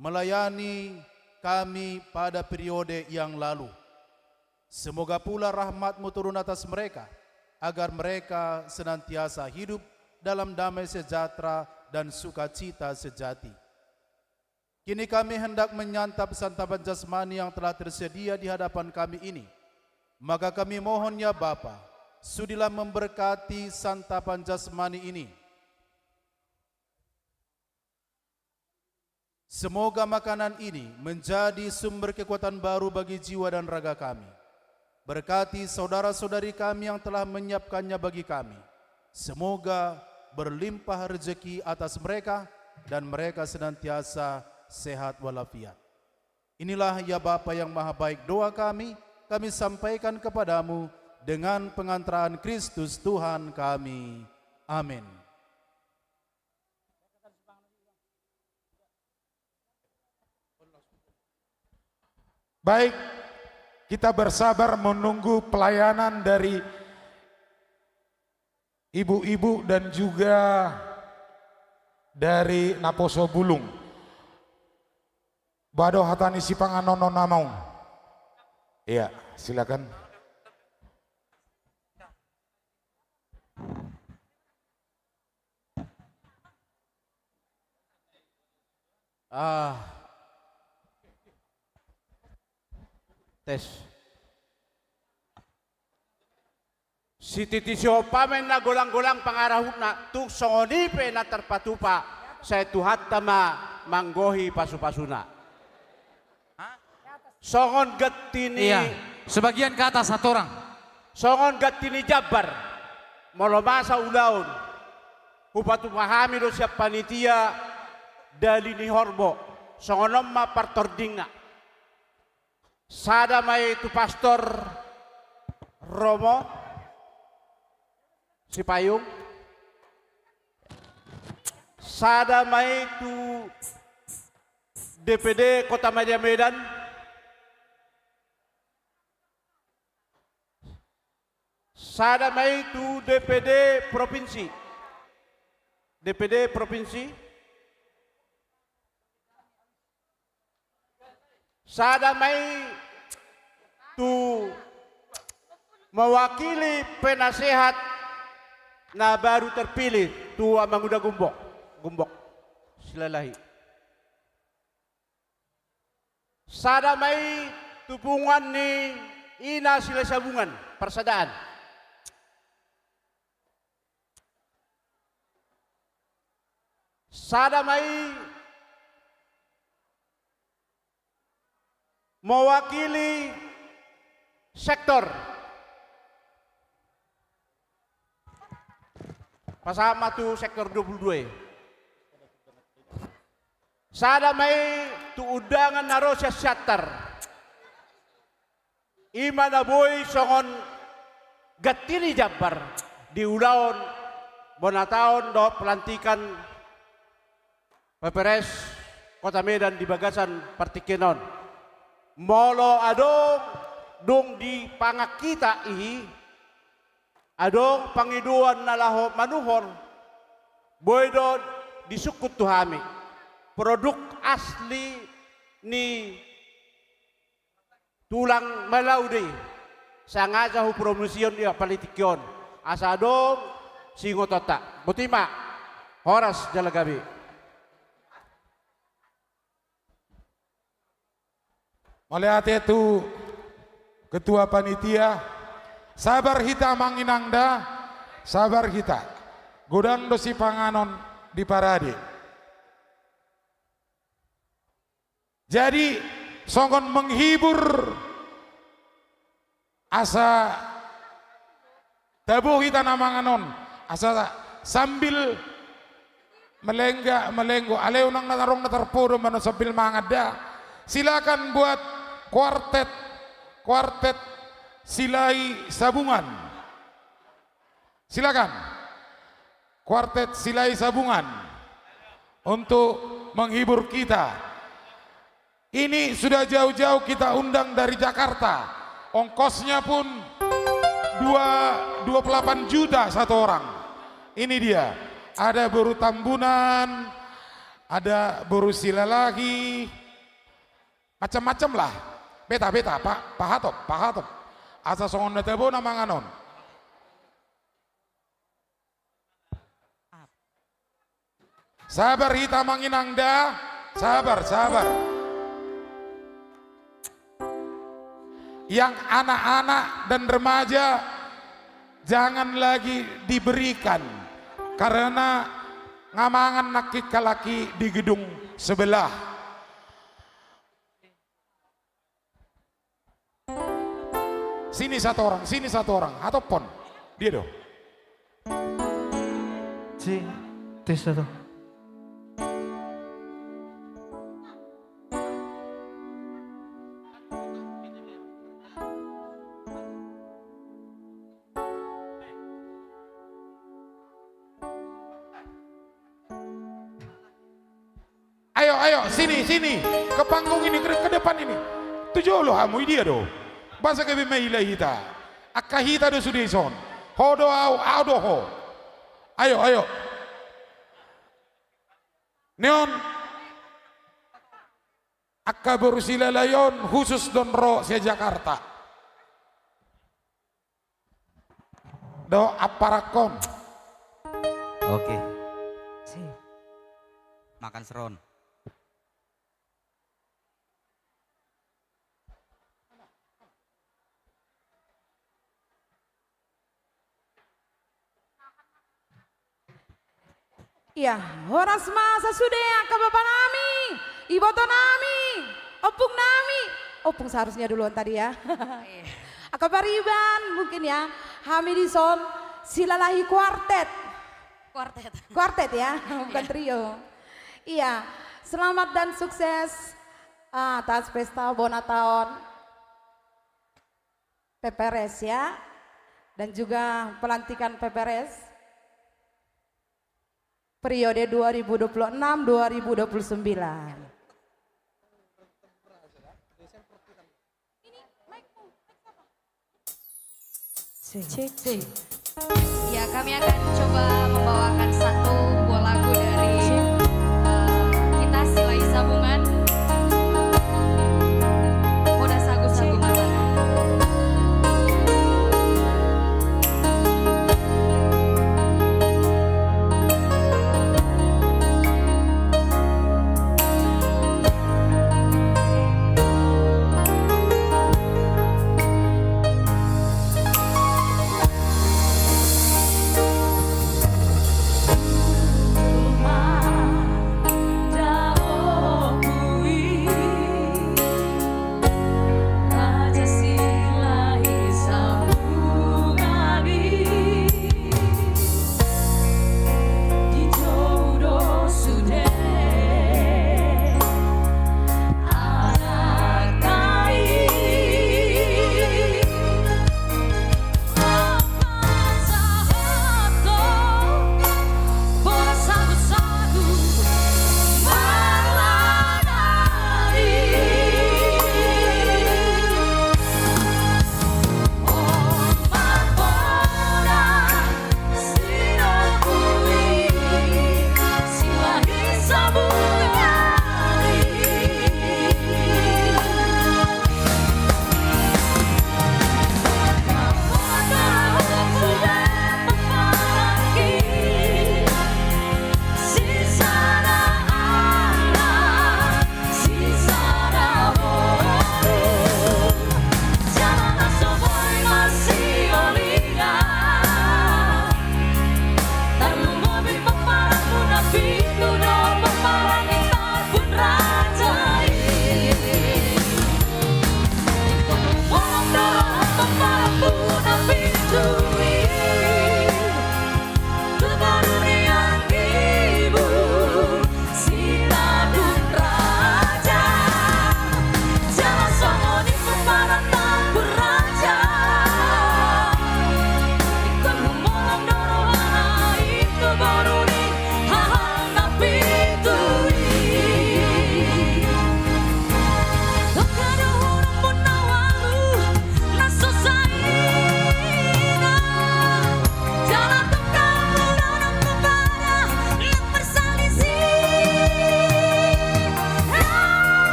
melayani kami pada periode yang lalu. Semoga pula rahmat-Mu turun atas mereka, agar mereka senantiasa hidup dalam damai sejahtera dan sukacita sejati. Kini kami hendak menyantap santapan jasmani yang telah tersedia di hadapan kami ini. Maka kami mohon, ya Bapa, sudilah memberkati santapan jasmani ini. Semoga makanan ini menjadi sumber kekuatan baru bagi jiwa dan raga kami. Berkati saudara-saudari kami yang telah menyiapkannya bagi kami. Semoga berlimpah rezeki atas mereka dan mereka senantiasa sehat walafiat. Inilah, ya Bapa yang Maha Baik, doa kami, kami sampaikan kepada-Mu dengan pengantaraan Kristus Tuhan kami. Amin. Baik, kita bersabar menunggu pelayanan dari ibu-ibu dan juga dari naposo bulung. Bado hata ni sipanganon on, amang. Iya, silakan. Ah. Tes. Sititi sihompa ma inna golang-golang pangarahutna, tung songon i pe na tarpatupa, sai Tuhanta ma manggohi pasu-pasuna. Songon ganti ni, iya, sebagian ke atas, satu orang. Songon ganti ni jambar, molo masa ulaon, hupatupa hami do sian panitia dali ni horbo, songon on ma partordingna. Sada ma i tu Pastor Romo Sipayung. Sada ma i tu D P D Kota Madya Medan. Sada ma i tu D P D Provinsi. D P D Provinsi. Sada ma i tu mewakili penasehat na baru terpilih tu Amangkuda Gombok, Gombok Silalahi. Sada ma i tu punguan ni Ina Silahisabungan, Parsadaan. Sada ma i mewakili sektor. Pasahat ma tu sektor dua puluh dua i. Sada ma i tu undangan na ro sian Siantar. I ma na boi songon ganti ni jambar di ulaon bona taon dohot pelantikan P P R S Kota Medan di bagasan partingkian on. Molo adong dung dipangan hita i, adong pangidoan na laho manuhor, boi do disungkun tu hami. Produk asli ni tulang Malau do i, sangaja hupromosion di partingkian on, asa adong siingotonta. Botima, horas jala gabe. Mauliate tu ketua panitia. Sabar hita amang inang da, sabar hita. Godang do sipanganon di parade. Jadi songon menghibur asa tabo hita na mangan on, asa sambil melengga, melenggo, alai unang na adong na tarpodo mano sambil mangan da. Silakan buat kuartet, kuartet Silahisabungan. Silakan. Kuartet Silahisabungan untuk menghibur kita. Ini sudah jauh-jauh kita undang dari Jakarta. Ongkosnya pun dua, dua puluh delapan juta satu orang. Ini dia. Ada boru Tambunan, ada boru Silalahi. Macam-macam lah. Beta, beta, pa, pahatop, pahatop. Asa songon na tabo na mangan on. Sabar hita amang inang da, sabar, sabar. Yang anak-anak dan remaja jangan lagi diberikan, karena nga mangan nangkin halak i di gedung sebelah. Sini satu orang, sini satu orang. Atau pon. Dia do. Si, tes satu. Ayo, ayo, sini, sini. Ke panggung ini, ke, ke depan ini. Tu jolo hamu, i dia do. Boasa gabe maila hita. Angka hita do sude dison. Ho do au, au do ho. Ayo, ayo. Neon. Angka boru Silalahi on khusus do on ro sian Jakarta. Do, amparangkon. Oke. Si. Makan seron. Iya, horas ma sasude angka bapa nami, iboto nami, ompung nami. Ompung seharusnya duluan tadi ya. Iya. Angka pariban mungkin ya, hami dison Silalahi Kuartet. Kuartet. Kuartet ya, bukan trio. Iya, selamat dan sukses atas pesta bona taon P P R S ya, dan juga pelantikan P P R S periode dua ribu dua puluh enam dua ribu dua puluh sembilan. Cek, cek. Ya, kami akan coba membawakan satu buah lagu dari, eh, kita Silai Sabungan. Muda Sagu Sagu Mata.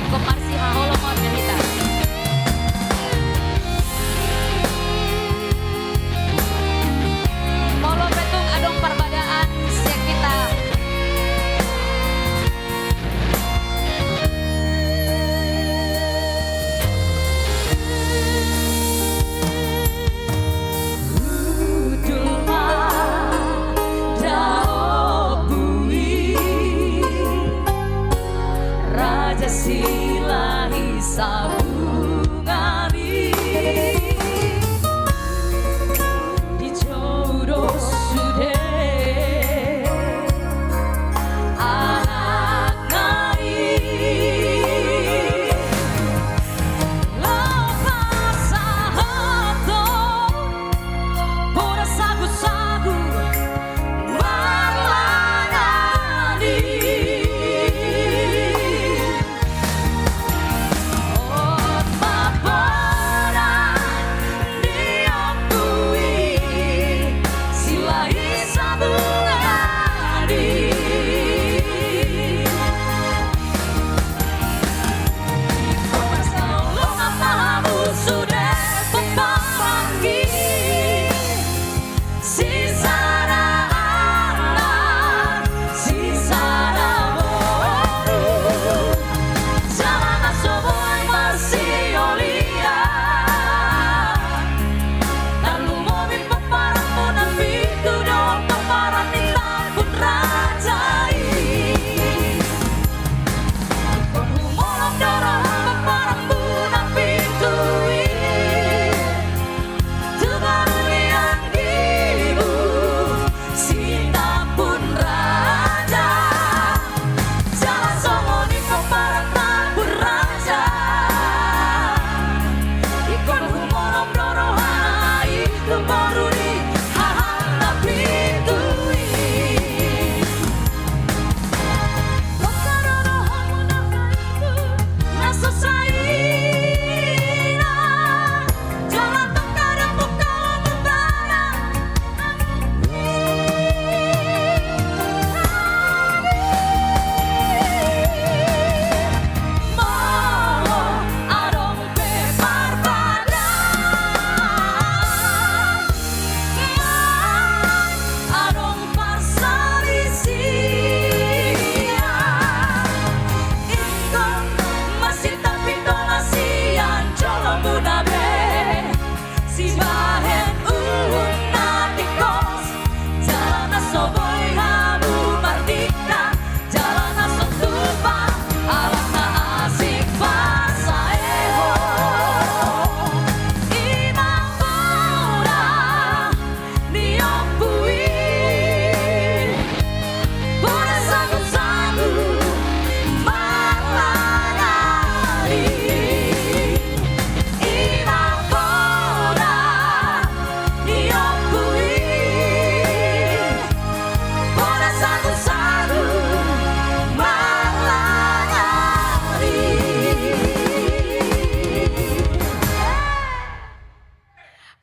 Ingkon marsihaholongon do hita. Molo pe tung adong parbadaan sian hita. Raja Silahi sabungan i. Dijou do sude anakna i. Laho pasahathon poda sagusagu marlangani. Hot ma poda ni ompu i, Silahi sabungan i. Pasahathon ma hamu sude pomparan i. Sisada anak, sisada boru, jala na so boi marsiolian. Tarlumobi pomparanmuna pitu dohot pomparan ni Tambun Raja i. Ingkon humolong do roha pomparanmuna pitu i. Tu boru ni anggimu si Tambun Raja. Jala songon i pomparan Tambun Raja. Ingkon humolong do rohana i tu boru ni hahana pitu i. Tongka do rohamuna haitu na so saina. Jala tongka do tongka mambana. Molo adong pe parbadaan, adong parsalisian, ingkon masitampi tona sian jolomuna be. Sibahen uhum na tingkos, jala na so boi hamu mardingka, jala na so tupa, alana asing pasaehon. I ma poda ni ompu i. Poda sagusagu marlangani. I ma poda ni ompu i. Poda sagusagu marlangani.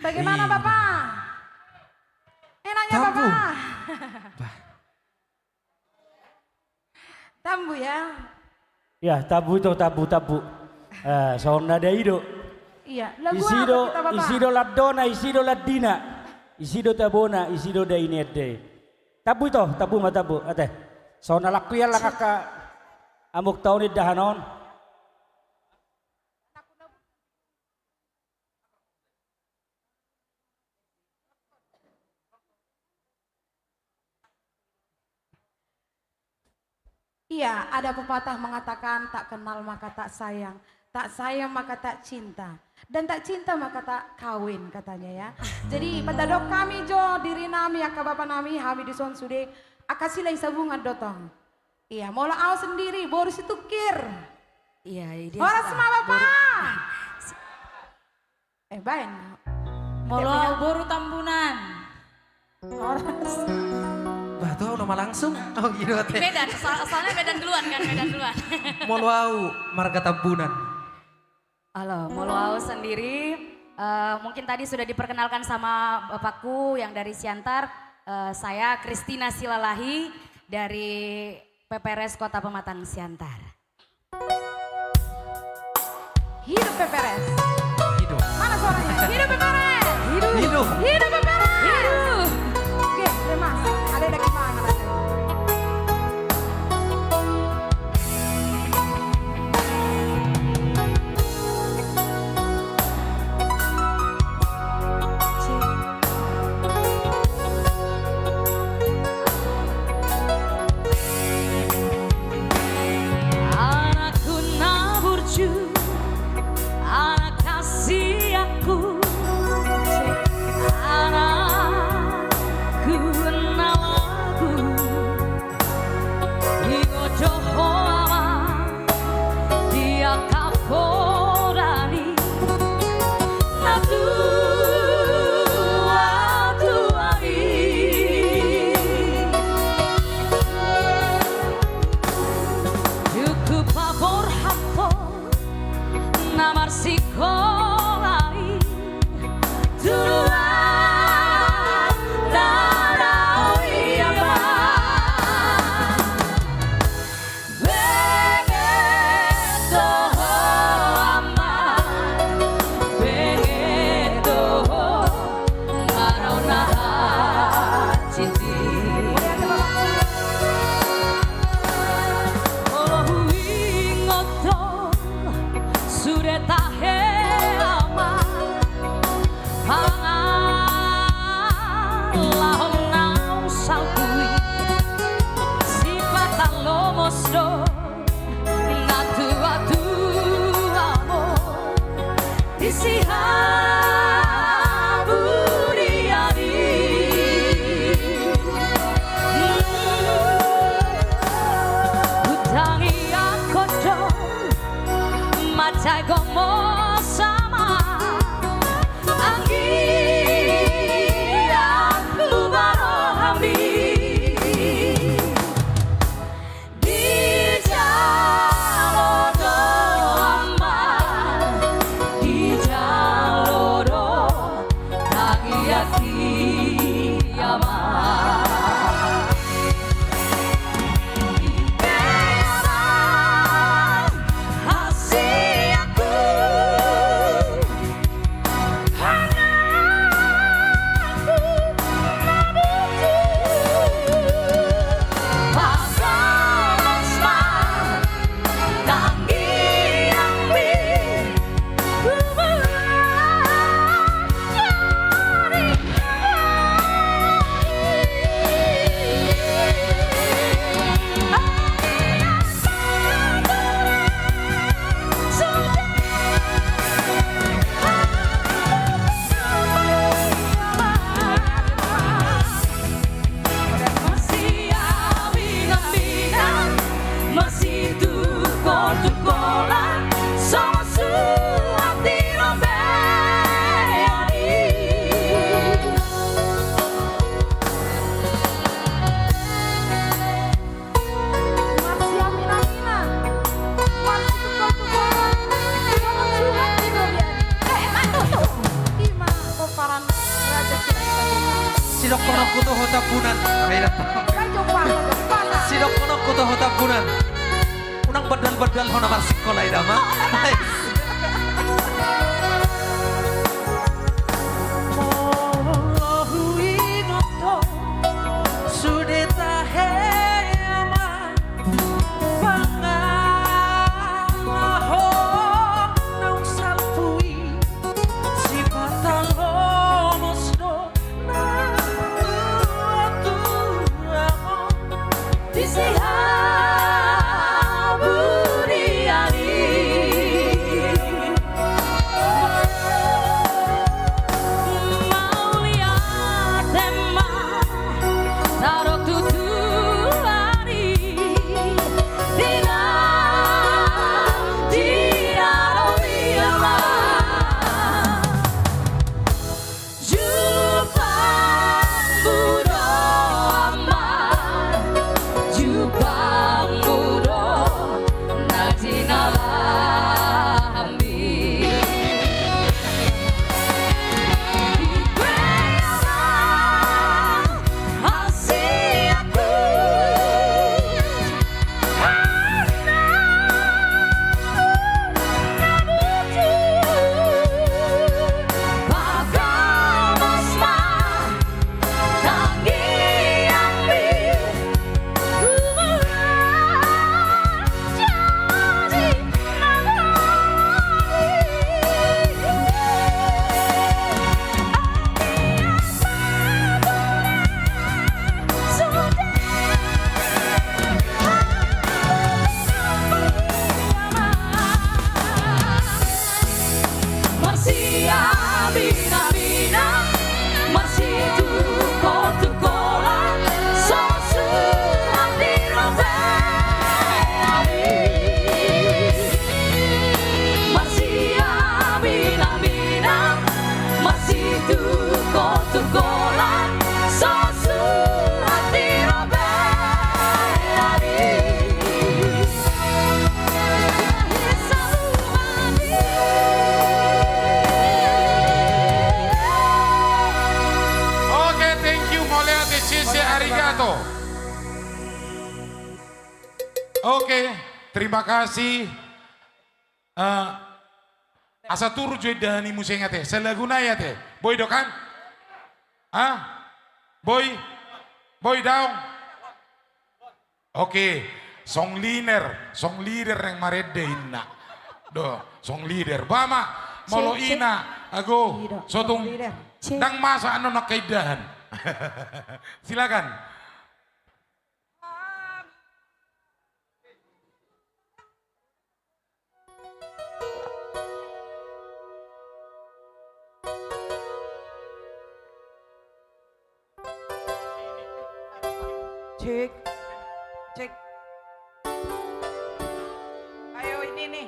Bagaimana, Bapak? Enaknya, Bapak? Bah. Tambu, ya. Ya, tambu ito, tambu, tambu. Eh, songon na dai do. Iya, lagu apa kita, Bapak? Isi do landona, isi do landina. Isi do tabona, isi do dai ni ende. Tambu ito, tambu ma tambu, ate. Songon na laku i, ala angka amokta on indahan on. Iya, ada pepatah mengatakan, "Tak kenal maka tak sayang, tak sayang maka tak cinta, dan tak cinta maka tak kawin," katanya, ya. Jadi, patadok hami jo diri nami, angka bapa nami, hami dison sude angka Silahi sabungan do tong. Iya, molo au sendiri, boru Situngkir. Iya, iya, dia. Horas ma, Bapak. Eh, baen. Molo au boru Tambunan. Horas. Bah, tu au nama langsung. Oh, gitu, ate. Medan, so-, soalnya Medan duluan kan, Medan duluan. Molo au marga Tambunan. Halo, molo au sendiri, eh, mungkin tadi sudah diperkenalkan sama bapakku yang dari Siantar, eh, saya Christina Silalahi dari P P R S Kota Pematang Siantar. Hidup Peperes. Hidup. Mana suaranya? Hidup Peperes. Hidup. Hidup. Hidup Peperes. Hidup. Oke, terima kasih. Ada lagi mana? Anakku na burju, anak hasianku, anakku na lagu. Ingot do ho ama di angka poda ni natuatua i. Cukup paborhat ho na marsikola i. Tuduhan na dao i ama. Benget do ho ama, benget do ho, ngarau na haciti. Olo huingot do sude tahe ama. Pangalahon naung salpu i, sipata lomos do natuatuam on di sihaburian i. Hutangiangkon do manjago mos ama. Anggiat hubarohami dijalo do ama, dijalo do tangiangki ama. Marsiaminaminan, marsitungkoltungkolan, songon suhat di robean i. Eh, eh, ma tutu. Ima pomparan raja Sirait. Sidohononku tu ho Tambunan. Raja Umpasa, Raja Umpasa. Sidohononku tu ho Tambunan. Unang bandal-bandal ho na marsikola i da ama. Oh, oh, oh. Molo huingot do sude tahe ama, pangalahon naung salpu i, sipata lomos do natuatuam on di sihaburian i. Terima kasih. Eh, asa turun jo indahan i muse ate. Salaguna i ate. Boi do kan? Ha? Boi? Boi daong? Oke. Song leader, song leader naeng marende inna. Do, song leader. Ba ma, molo ina, ago, so tung, ndang masa annon angka indahan. Silakan. Cek, cek. Ayo, ini nih.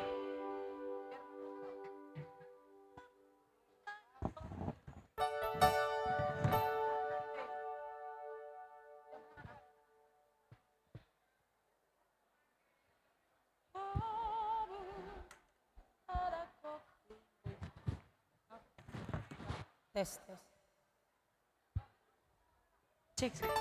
Tes, tes. Cek, cek.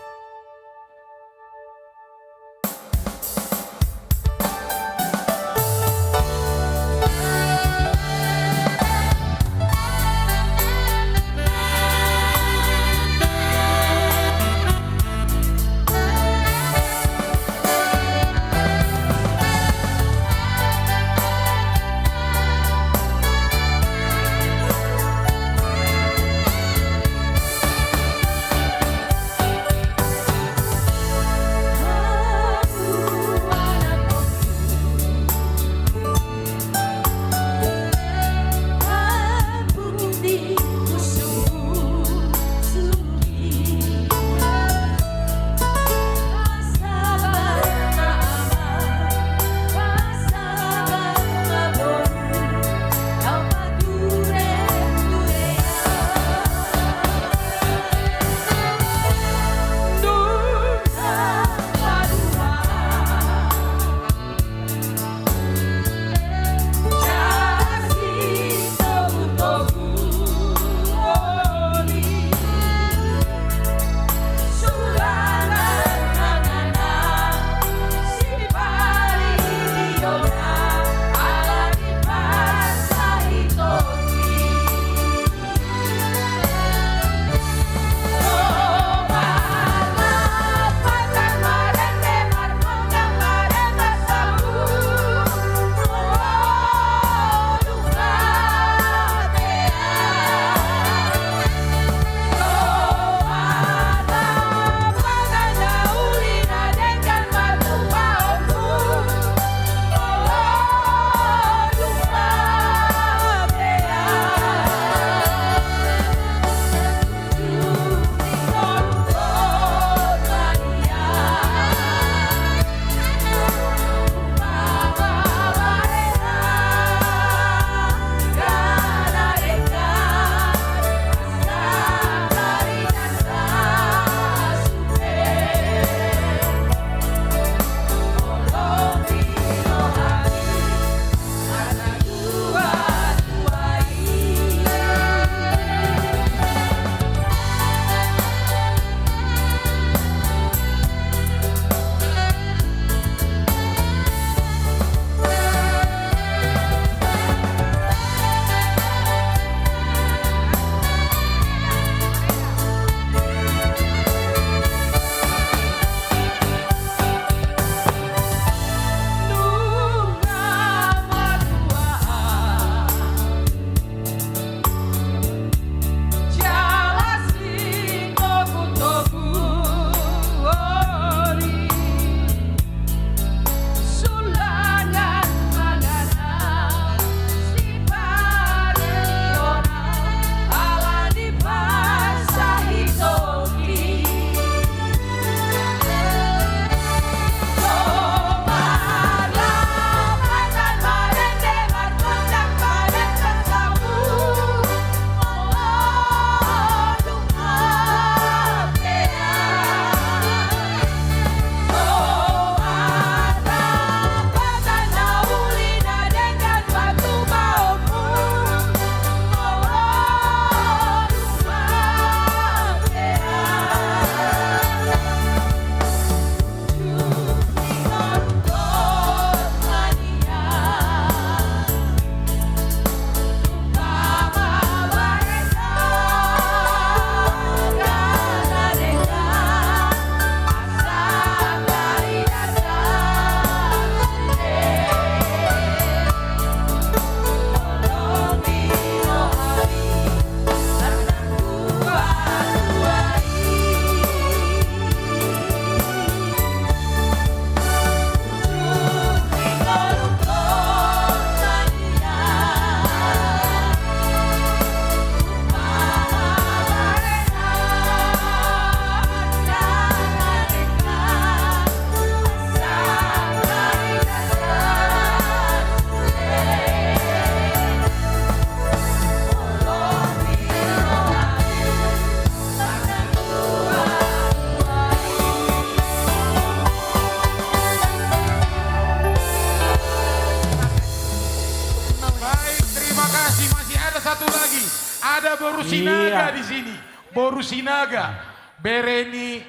Masih ada satu lagi. Ada boru Sinaga di sini. Boru Sinaga. Bere ni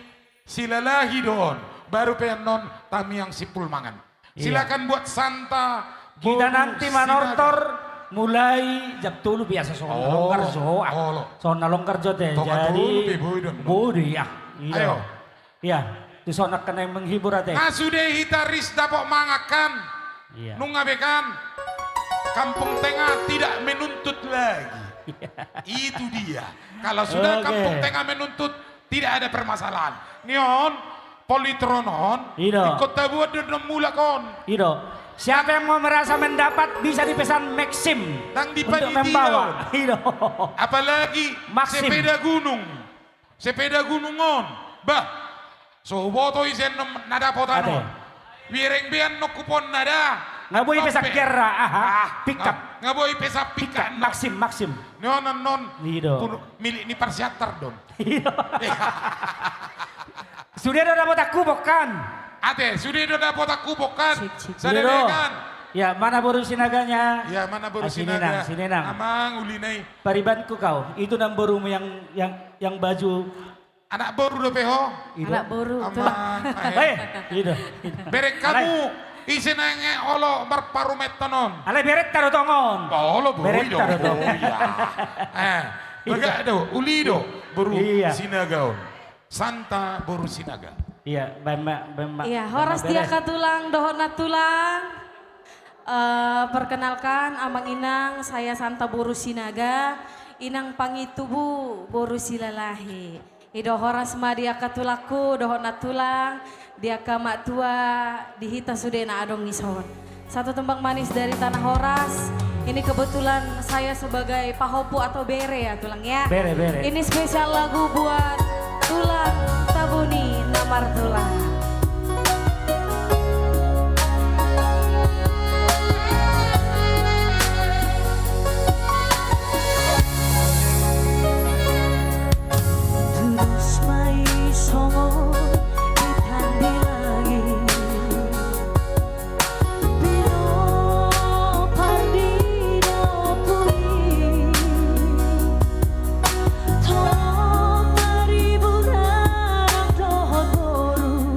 Silalahi do on. Baru pe annon tamiang simpul mangan. Iya. Silakan buat Santa boru Sinaga. Kita nanti manortor mulai jam tolu biasa songon na longgar jo. Ah, songon na longgar jo te. Jadi boi do. Ayo. Iya, tu songon na menghibur ate. Nga sude hita ris dapot mangan kan. Iya. Nunga be kan. Kampung Tengah tidak menuntut lagi. Itu dia. Kalau sudah Kampung Tengah menuntut, tidak ada permasalahan. Ni on, politron on, ingkon tabuat do na mulak on. Ido. Siapa yang mau merasa mendapat bisa dipesan Maxim untuk membawa. Ido. Apalagi sepeda gunung. Sepeda gunung on, bah, so huboto ise na dapotan on. Bereng be annon kupon na da. Nga boi pesan gear, aha, pickup. Nga boi pesan pickup. Maxim, Maxim. Ni on annon milik ni Parsiantar do on. Sude do dapotan kupon kan? Ate, sude do dapotan kupon kan? Sude do. Ya, mana boru Sinaganya? Ya, mana boru Sinaga? Sini nang, sini nang. Amang, uli na i. Paribanku kau, itu nang borumu yang, yang, yang baju Anak boru dope ho? Anak boru, tulang. Amang, eh. Bereng hamu, ise nang olo marparumeton on. Alai berenta do tong on. Olo boi do. Berenta do tong. Iya. Eh, bagak do, uli do boru Sinaga on. Santa boru Sinaga. Iya, baen ma, baen ma. Iya, horas di angka tulang dohot nantulang. Eh, perkenalkan, Amang Inang, saya Santa boru Sinaga, Inang Pangitubu boru Silalahi. I do, horas ma di angka tulangku dohot nantulang, di angka matua, di hita sude na adong dison. Satu tembang manis dari Tanah Horas. Ini kebetulan saya sebagai pahompu atau bere ya, tulang ya. Bere, bere. Ini spesial lagu buat tulang, Tabuni na martulang. Tudos ma i songon bintang di langit. Pinompar di dompu i. Tong maribur anak dohot boru.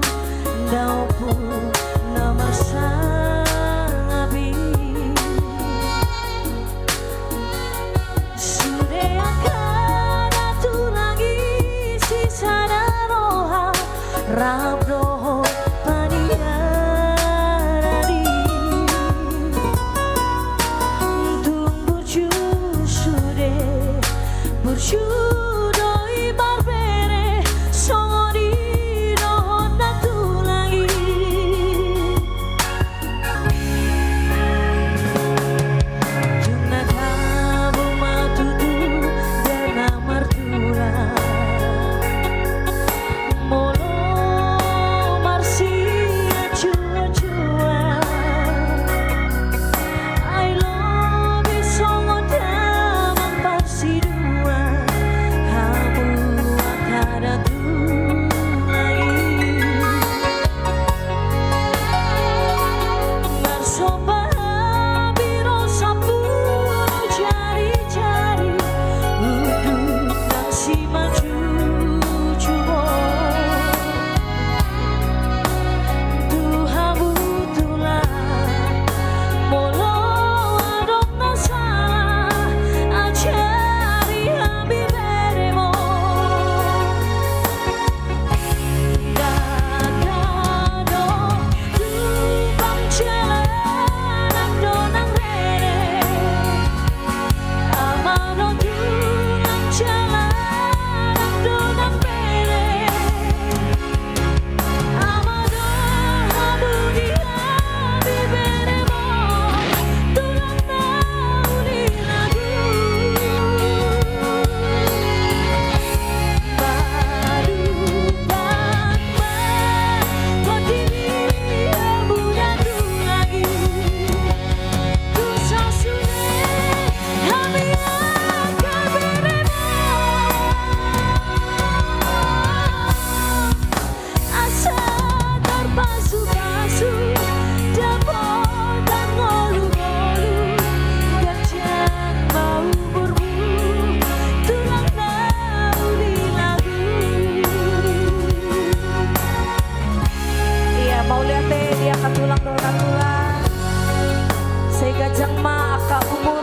Ganjang ma angka umur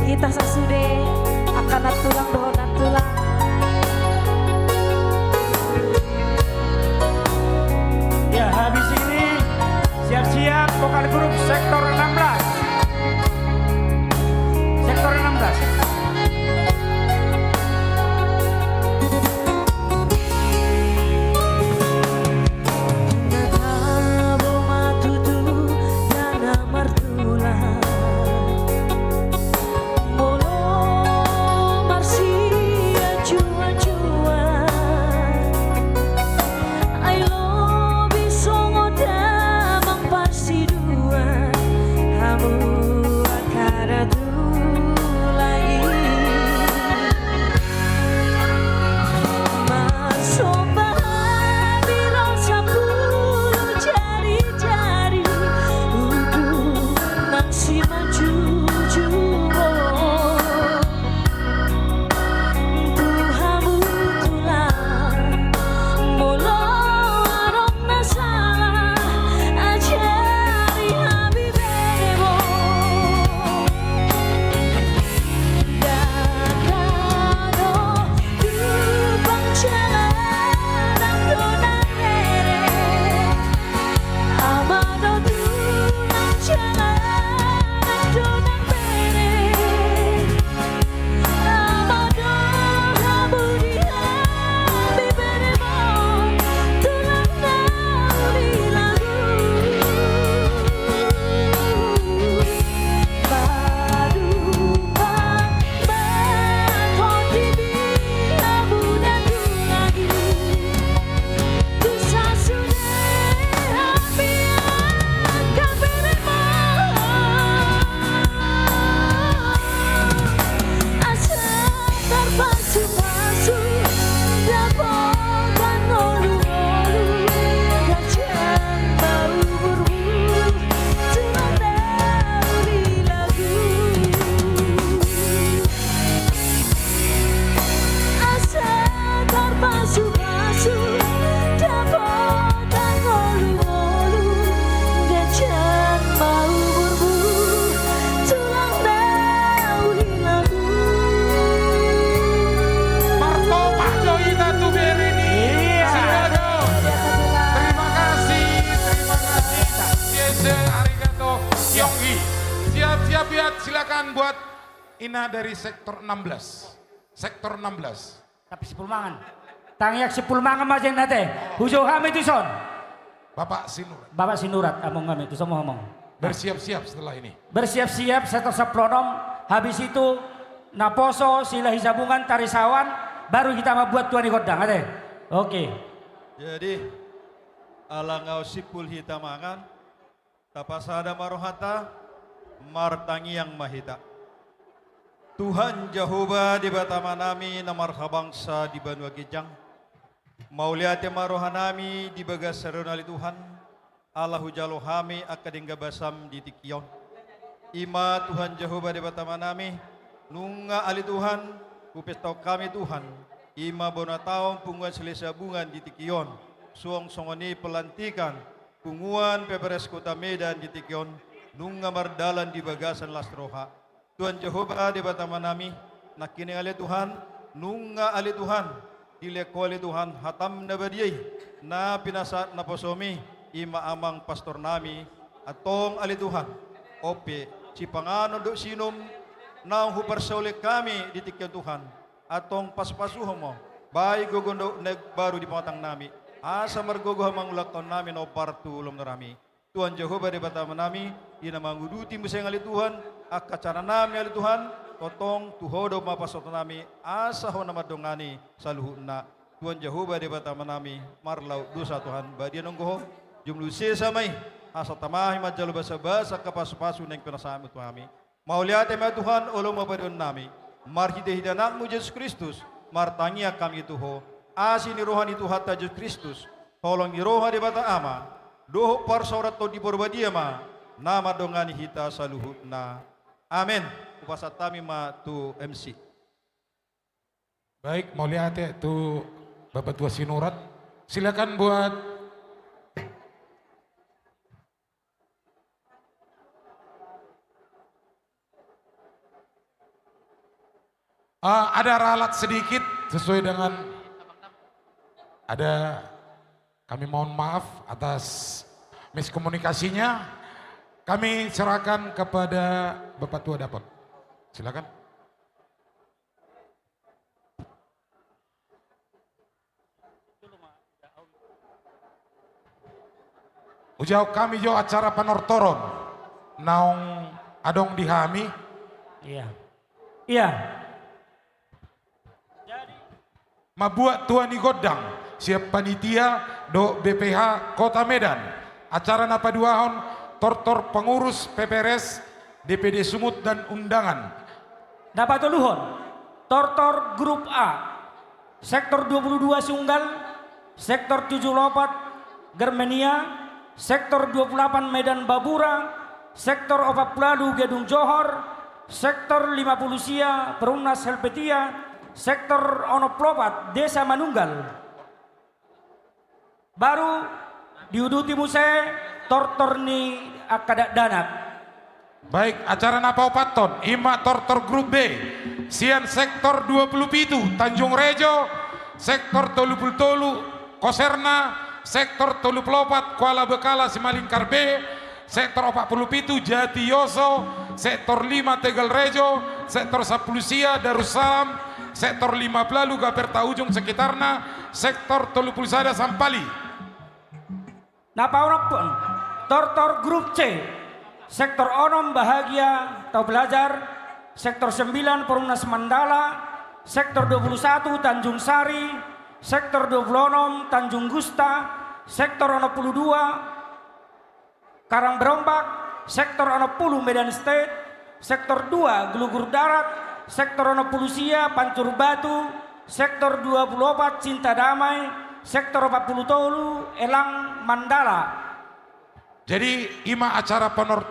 hita sasude, angka nantulang dohot nantulang. Ya, habis ini siap-siap vokal grup sektor enam belas. Sektor enam belas. Na tabo ma tutu dana martulang, molo marsianjuanjuan, ai lobi songon damang parsiduan hamu angka na tulang i. Marsomba hami ro sampulu jarijari, udu nang simanjujung on. Tu hamu tulang, molo adong na sala, ajari hami bere on. Ndada do tumpang jala nang do na rere. Ama do tulang jala nang do na rere. Ama do hamu di hami bere on, tulang na uli lagu. Paduka ma hot di bia muna tu lagi. Tu sasude hami angka bere ma. Asa tarpasupasu dapotan ngolungolu, ganjang ma umurmu, tulang na uli lagu. Asa tarpasupasu dapotan ngolungolu, ganjang ma umurmu, tulang na uli lagu. Martopah jo hita tu bere ni. Iya. Sinaga. Terima kasih, terima kasih. Yes, arigato. Yonggi. Siap-siap ya, silakan buat Ina dari sektor enam belas. Sektor enam belas. Tapi sipul mangan. Tangiang sipul mangan ma jeng nate. Hujou hami tuson. Bapak Sinurat. Bapak Sinurat, among hami, tuson ma among. Bersiap-siap setelah ini. Bersiap-siap sektor sampulu onom, habis itu naposo, silahi jabungan, tarisawan, baru kita mambuat tua ni gondang, ate. Oke. Jadi, ala nga sipul hita mangan, tapasada ma rohanta, martangiang ma hita. Tuhan Jahowa Debata Amanami na marhabangsa di banua ginjang, mauliate ma rohanami di bagasan roha ni Tuhan, ala hujalo hami angka denggan basam di tingki on. I ma Tuhan Jahowa Debata Amanami, nunga ale Tuhan, hupestahon hami Tuhan, i ma bona taon punguan silahi jabungan di tingki on, suang songon i pelantikan punguan P P R S Kota Medan di tingki on, nunga mardalan di bagasan las roha. Tuhan Jahowa Debata Amanami, nangkining ale Tuhan, nunga ale Tuhan, dilehon Ho ale Tuhan hatam na badia i, na pinasahat naposomi, i ma amang pastornami, antong ale Tuhan, on pe, sipanganon dohot siinum, naung huparsaulihon hami di tingki on Tuhan, antong pasupasuhon ma, bahen gogo dohot na baru di pamatangnami, asa margogo hamangulahononnami na hombar tu lomo ni rohanami. Tuhan Jahowa Debata Amanami, di na manguduti muse ale Tuhan, angka acara nami ale Tuhan, tongtong tu Ho do ma pasahaton nami, asa Ho na mandongani saluhutna. Tuhan Jahowa Debata Amanami, marlaok dosa Tuhan, badia nonggo Ho, jumlu sesa ma i, asa tama hami manjalo basabasa angka pasupasu naeng pinasahatmu tu hami. Mauliate ma Tuhan, olo ma parionnami, marhitehite Anakmu Jesus Kristus, martangiang hami tu Ho, asi ni roha ni Tuhanta Jesus Kristus, holong ni roha Debata Ama, dohot parsaoran Tondi Porbadia ma, na mandongani hita saluhutna. Amen. Hupasahat hami ma tu M C. Baik, mauliate tu Bapak Tua Sinurat. Silakan buat. Eh, ada ralat sedikit sesuai dengan ada, kami mohon maaf atas miskomunikasinya. Kami serahkan kepada Bapak Tua Dapot. Silakan. Hujahahon hami jo acara panortoron naung adong di hami. Iya. Iya. Mambuat tua ni gondang sian panitia dohot B P H Kota Medan. Acara na paduahon, tortor pengurus P P R S, D P D Sumut dan undangan. Na patoluhon, tortor grup A. Sektor dua puluh dua Sunggal, sektor tujuh puluh opat Germania, sektor dua puluh delapan Medan Babura, sektor opat puluh ualu Gedung Johor, sektor lima puluh sia Perumnas Helvetia, sektor onom puluh opat Desa Manunggal. Baru diuduti muse tortor ni angka dakdanak. Baik, acara na paopathon, ima tortor grup B, sian sektor dua puluh pitu Tanjung Rejo, sektor tolu puluh tolu Koserna, sektor tolu puluh opat Kuala Bekala Simalingkar B, sektor opat puluh pitu Jatiyoso, sektor lima Tegal Rejo, sektor sampulu sia Darussalam, sektor lima puluh ualu Gaperta Ujung sekitarna, sektor tolu puluh sada Sampali. Na paonomhon, tortor grup C, sektor onom Bahagia Tau Pelajar, sektor sembilan Perumnas Mandala, sektor dua puluh satu Tanjung Sari, sektor dua puluh onom Tanjung Gusta, sektor onom puluh dua Karang Berombak, sektor onom puluh Medan Estate, sektor dua Gelugur Darat, sektor onom puluh sia Pancur Batu, sektor dua puluh opat Cinta Damai, sektor opat puluh tolu Elang Mandala. Jadi, ima acara penor-,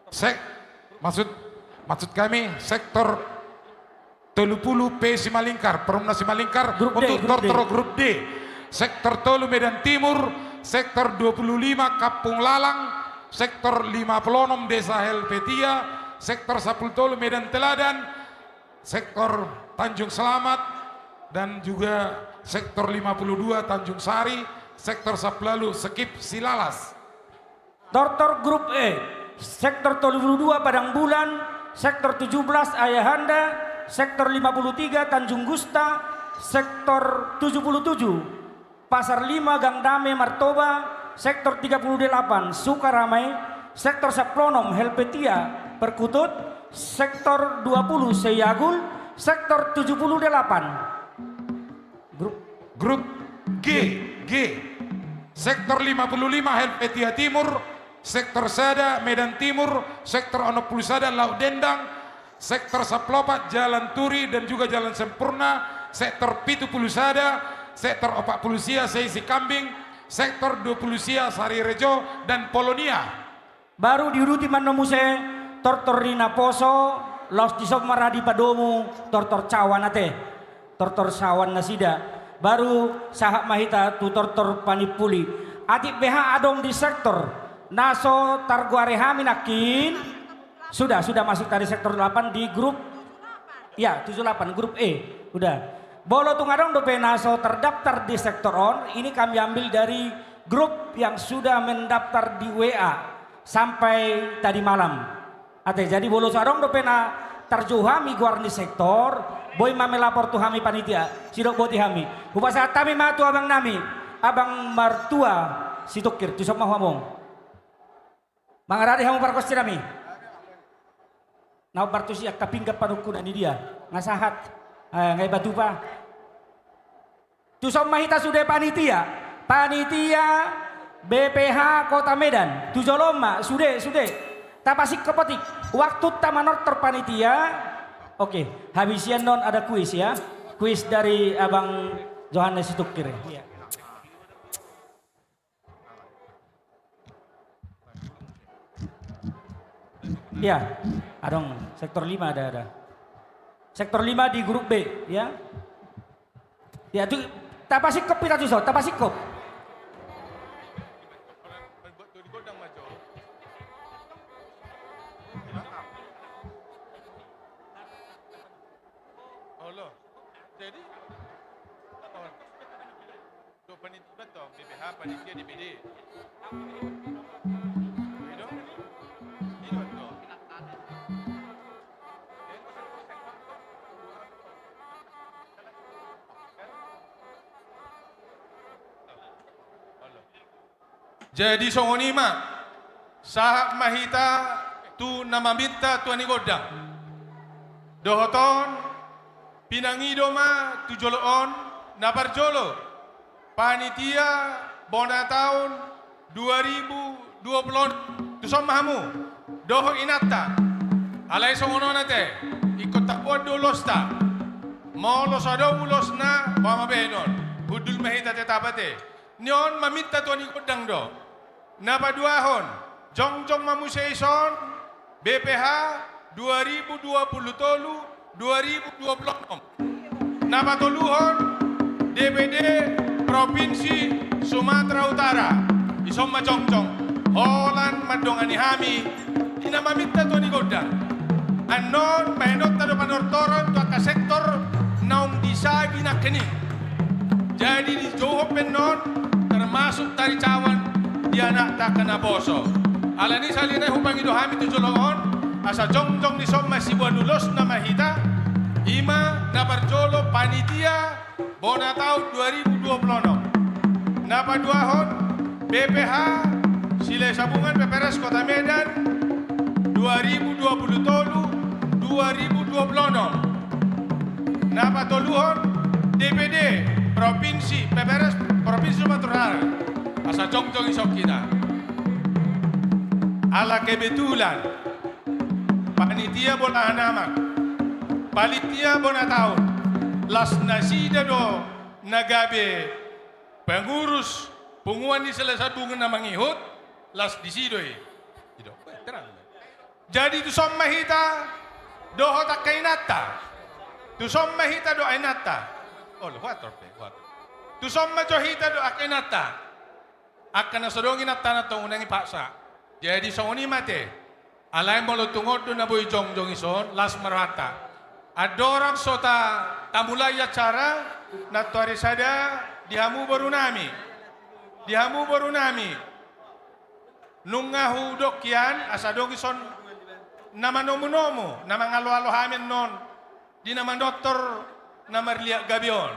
sek-, maksud, maksud kami, sektor tolu puluh P Simalingkar, Perumnas Simalingkar, grup D, untuk grup D. Tortor grup D. Sektor tolu Medan Timur, sektor dua puluh lima Kampung Lalang, sektor lima puluh onom Desa Helvetia, sektor sampulu tolu Medan Teladan, sektor Tanjung Selamat, dan juga sektor lima puluh dua Tanjung Sari, sektor sampulu ualu Sekip Silalas. Tortor grup E, sektor tolu puluh dua Padang Bulan, sektor tujuh belas Ayahanda, sektor lima puluh tiga Tanjung Gusta, sektor tujuh puluh tujuh Pasar Lima Gang Dame Martoba, sektor tiga puluh delapan Sukaramai, sektor sampulu onom Helvetia Perkutut, sektor dua puluh Seyagul, sektor tujuh puluh delapan. Grup. Grup G, G. Sektor lima puluh lima Helvetia Timur, sektor sada Medan Timur, sektor onom puluh sada Laut Dendang, sektor sampulu opat Jalan Turi dan juga Jalan Sempurna, sektor pitu puluh sada, sektor opat puluh sia Seisi Kambing, sektor dua puluh sia Sarirejo dan Polonia. Baru diuduti ma annon muse tortor ni naposo, laos dison ma ra dipadomu tortor cawan ate. Tortor cawan nasida. Baru sahat ma hita tu tortor panimpuli. Atik beha adong di sektor na so targoari hami nangkin. Sudah, sudah masuk tadi sektor delapan di grup. Ya, tujuh delapan, grup E. Udah. Molo tung adong dope na so terdaftar di sektor on, ini kami ambil dari grup yang sudah mendaftar di W A sampai tadi malam. Ate, jadi molo so adong dope na tarjou hami goar ni sektor, boi ma melapor tu hami panitia, sidok boti hami. Hupasahat hami ma tu abang nami, Abang Martua Situngkir, tu son ma ho among. Mangarade hamu pargonsi nami. Na hombar tusi angka pinggan panungkunan i dia. Nga sahat. Eh, nga i batupa. Tu son ma hita sude panitia. Panitia B P H Kota Medan. Tu jolo ma, sude, sude. Tapasingkop otik. Waktunta manortor panitia. Oke, habis i annon ada kuis ya. Kuis dari Abang Johannes Situngkir. Iya. Ya, adong sektor lima ada, ada. Sektor lima di grup B, ya. Ya, tu, tapasingkop hita tu son, tapasingkop. Iba tong, B P H, panitia, D P D. Ido? Ido tong. Jadi songon i ma, sahat ma hita tu na maminta tua ni gondang. Dohot on, pinangido ma tu jolo on, na parjolo, panitia bona taon dua ribu dua puluh on, tuson ma hamu dohot inanta. Alai songon on ate, ingkon taboan do ulosta. Molo so adong ulosna, boha ma bahenon? Hundul ma hita tetap ate. Ni on maminta tua ni gondang do. Na paduahon, jongjong ma muse ison, B P H dua ribu dua puluh tolu, dua ribu dua puluh onom. Na patoluhon, D P D Provinsi Sumatera Utara. Ison ma jongjong. Holan mandongani hami di na maminta tua ni gondang. Annon, bahenonta do panortoron tu angka sektor naung disagi nangkining. Jadi dijouhon pe annon, termasuk taricawan di anakta angka naposo. Alani sahali nai hupangido hami tu jolo on, asa jongjong dison masiboan ulosna ma hita, i ma na parjolo panitia bona taon dua ribu dua puluh onom. Na paduahon, B P H Silahisabungan P P R S Kota Medan dua ribu dua puluh tolu, dua ribu dua puluh onom. Na patoluhon, D P D Provinsi, P P R S Provinsi Sumatera Utara. Asa jongjong ison hita. Ala kebetulan, panitia bolahan amak, panitia bona taon, las nasida do na gabe pengurus punguan ni Silahisabungan na mangihut, las disi do i. Ido, terang. Jadi tuson ma hita dohot angka inanta. Tuson ma hita dohot inanta. Olo, huator pe, huator. Tuson ma jo hita dohot angka inanta. Angka na so adong inantana tong unang dipaksa. Jadi songon i ma ate. Alai molo tung on do na boi jongjong ison, las ma rohanta. Andorang so ta, tamulai acara, nantoari sada di hamu borunami. Di hamu borunami. Nunga hudok hian, asa adong ison na manomunomu, na mangaloalo hami annon di na manortor na marliat gabe on.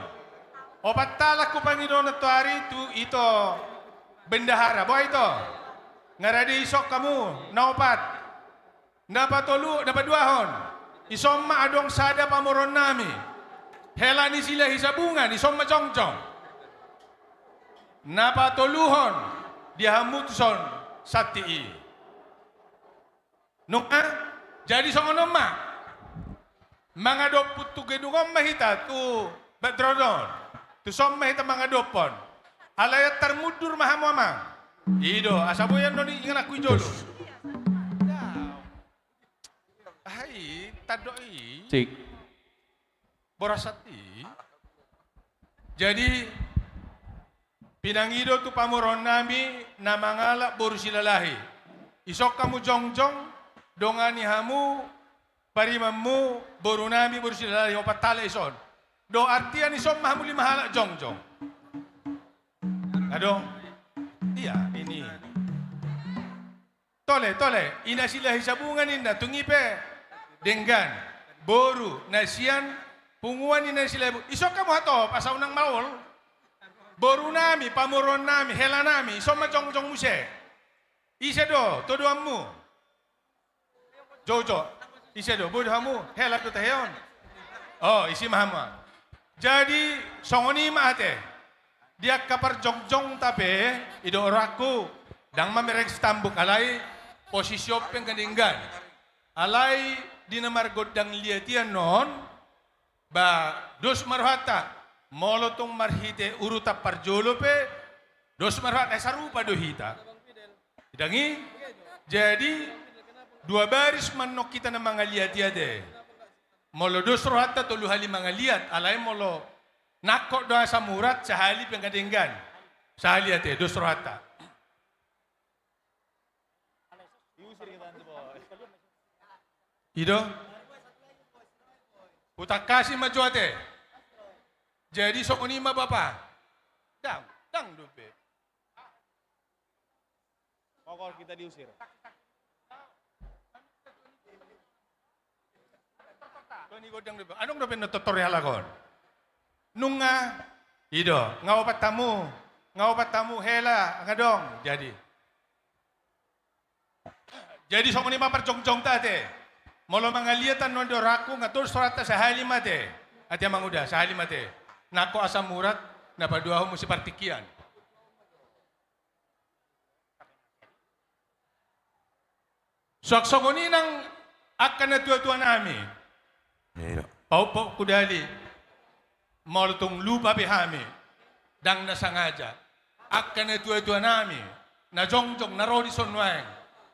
Opat halak hupangido nantoari tu ito bendahara, boha ito? Nga rade ison hamu, na opat. Na patolu, na paduahon, ison ma adong sada pamoruonnami. Hela ni Silahisabungan, ison ma jongjong. Na patoluhon, di hamu tuson santi i. Nunga, jadi songon on ma. Mangadophon tu gedung on ma hita, tu background on. Tuson ma hita mangadophon. Alai antar mundur ma hamu amang. Ido, asa boi annon ingananku i jolo. Aha i, tandok i. Cik. Boras santi. Jadi, pinangido tu pamoruonnami na mangalap boru Silalahi. Ison hamu jongjong, dongani hamu paribanmu borunami boru Silalahi, opat halak ison. Do artian ison ma hamu lima halak jongjong. Adong. Iya, ini. Tole, tole, i na Silahisabungan ninna, tung i pe denggan, boru, na sian punguan ni na Silahisabungan. Ison hamu hatop, asa unang maol. Borunami, pamoruonnami, helanami, ison ma jongjong muse. Ise do todoanmu? Jojo, ise do, boi do hamu, hela do tahe on. O, isi ma hamu. Jadi, songon i ma ate. Di angka parjongjongta pe, ido rohangku, ndang mamereng sitambuk alai, posisi on pe nga denggan. Alai, di na margondang liat i annon, ba, dos ma rohanta, molo tung marhite urutan parjolo pe, dos ma rohanta, eh, sarupa do hita. Ndang i? Jadi, dua baris ma annon hita na mangaliat i ate. Molo dos rohanta tolu hali mangaliat, alai molo nangkok do asam urat, sahali pe nga denggan. Sahali ate, dos rohanta. Ido? Hutangkasi ma jo ate. Jadi songon i ma bapa. Ndang, ndang Dope. Pokok kita diusir. Tuan i godang dope. Adong dope na tortor i halak on. Nunga, i do, nga opat hamu, nga opat hamu hela, nga dong. Jadi. Jadi songon i ma parjongjongta ate. Molo mangaliat annon di horangku, nga tolhas horanta sahali ma ate. Ate amang uda, sahali ma ate. Nangkok asam urat, na paduahon muse partingkian. Suang songon i nang angka natuatua nami. Iya. Pauppauk hudali, molo tung lupa be hami, ndang na sangaja. Angka natuatua nami na jongjong na ro dison nuaeng,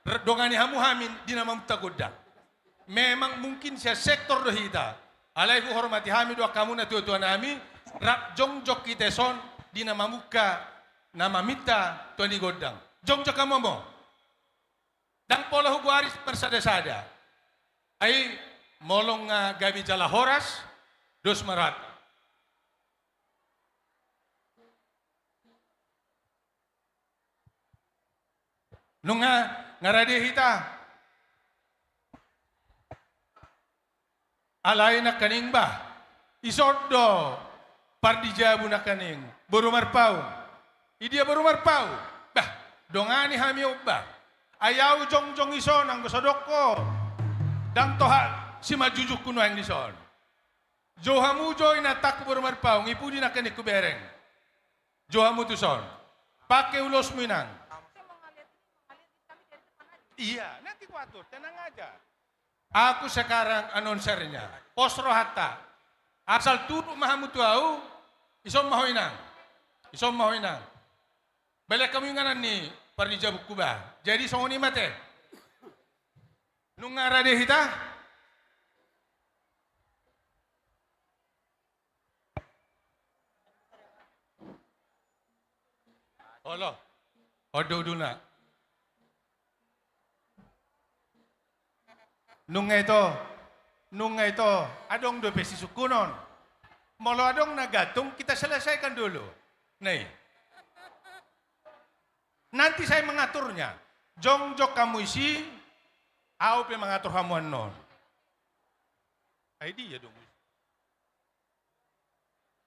r-, dongani hamu hami di na mamungka gondang. Memang mungkin sian sektor do hita, alai huhormati hami do angka hamu natuatua nami, rap jongjong hita dison di na mamungka, na maminta tua ni gondang. Jongjong hamu amo. Ndang pola hugoari marsadasada. Ai molo nga gabe jala horas, dos ma rohanta. Nunga, nga rade hita. Alai nangkaning bah, ison do pardijabu nangkaning boru Marpaung. Idia boru Marpaung? Bah, dongani hami on bah. Ai ahu jongjong dison anggo so adong ho. Ndang toha simanjujungku nuaeng dison. Jou hamu jo inantangku boru Marpaung, i pudi nangkaning hubereng. Jou hamu tuson. Pake ulosmu inang. Iya, nanti kuatur, tenang aja. Aku sekarang announcernya. Pos rohanta. Asal tunduk ma hamu tu ahu, ison ma ho inang. Ison ma ho inang. Balian hamu inganan ni pardijabuku bah. Jadi songon i ma ate. Nunga rade hita? Olo. On do uduna. Nunga ito, nunga ito, adong dope sisungkunon. Molo adong na gantung, kita selesaikan dulu. Nah i. Nanti saya mengaturnya. Jongjong hamu disi, ahu pe mangatur hamu annon. Ai dia dong.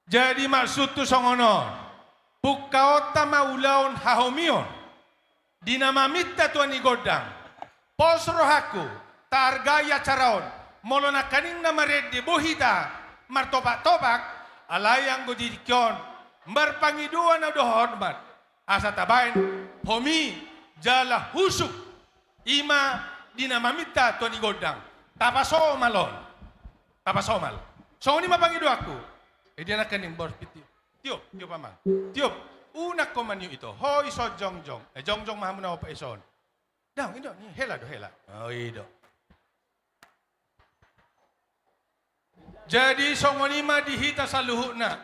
Jadi maksudhu songon on, pungkaonta ma ulaon hahomion di na maminta tua ni gondang. Pos rohangku, taargai acara on, molo nangkaning na marende boi hita martopaktopak, alai anggo di tingki on marpangidoan ahu dohot hormat, asa tabaen homi jala husuk, i ma di na maminta tua ni gondang. Tapasomal on. Tapasomal. Songon i ma pangidoanku. Eh, dia nangkaning boru Pitti. Tiop, tiop amang. Tiop. Unang ho maniop ito. Ho dison jongjong. Eh, jongjong ma hamu na opat dison. Ndang, i do, hela do, hela. Oh, i do. Jadi songon i ma di hita saluhutna.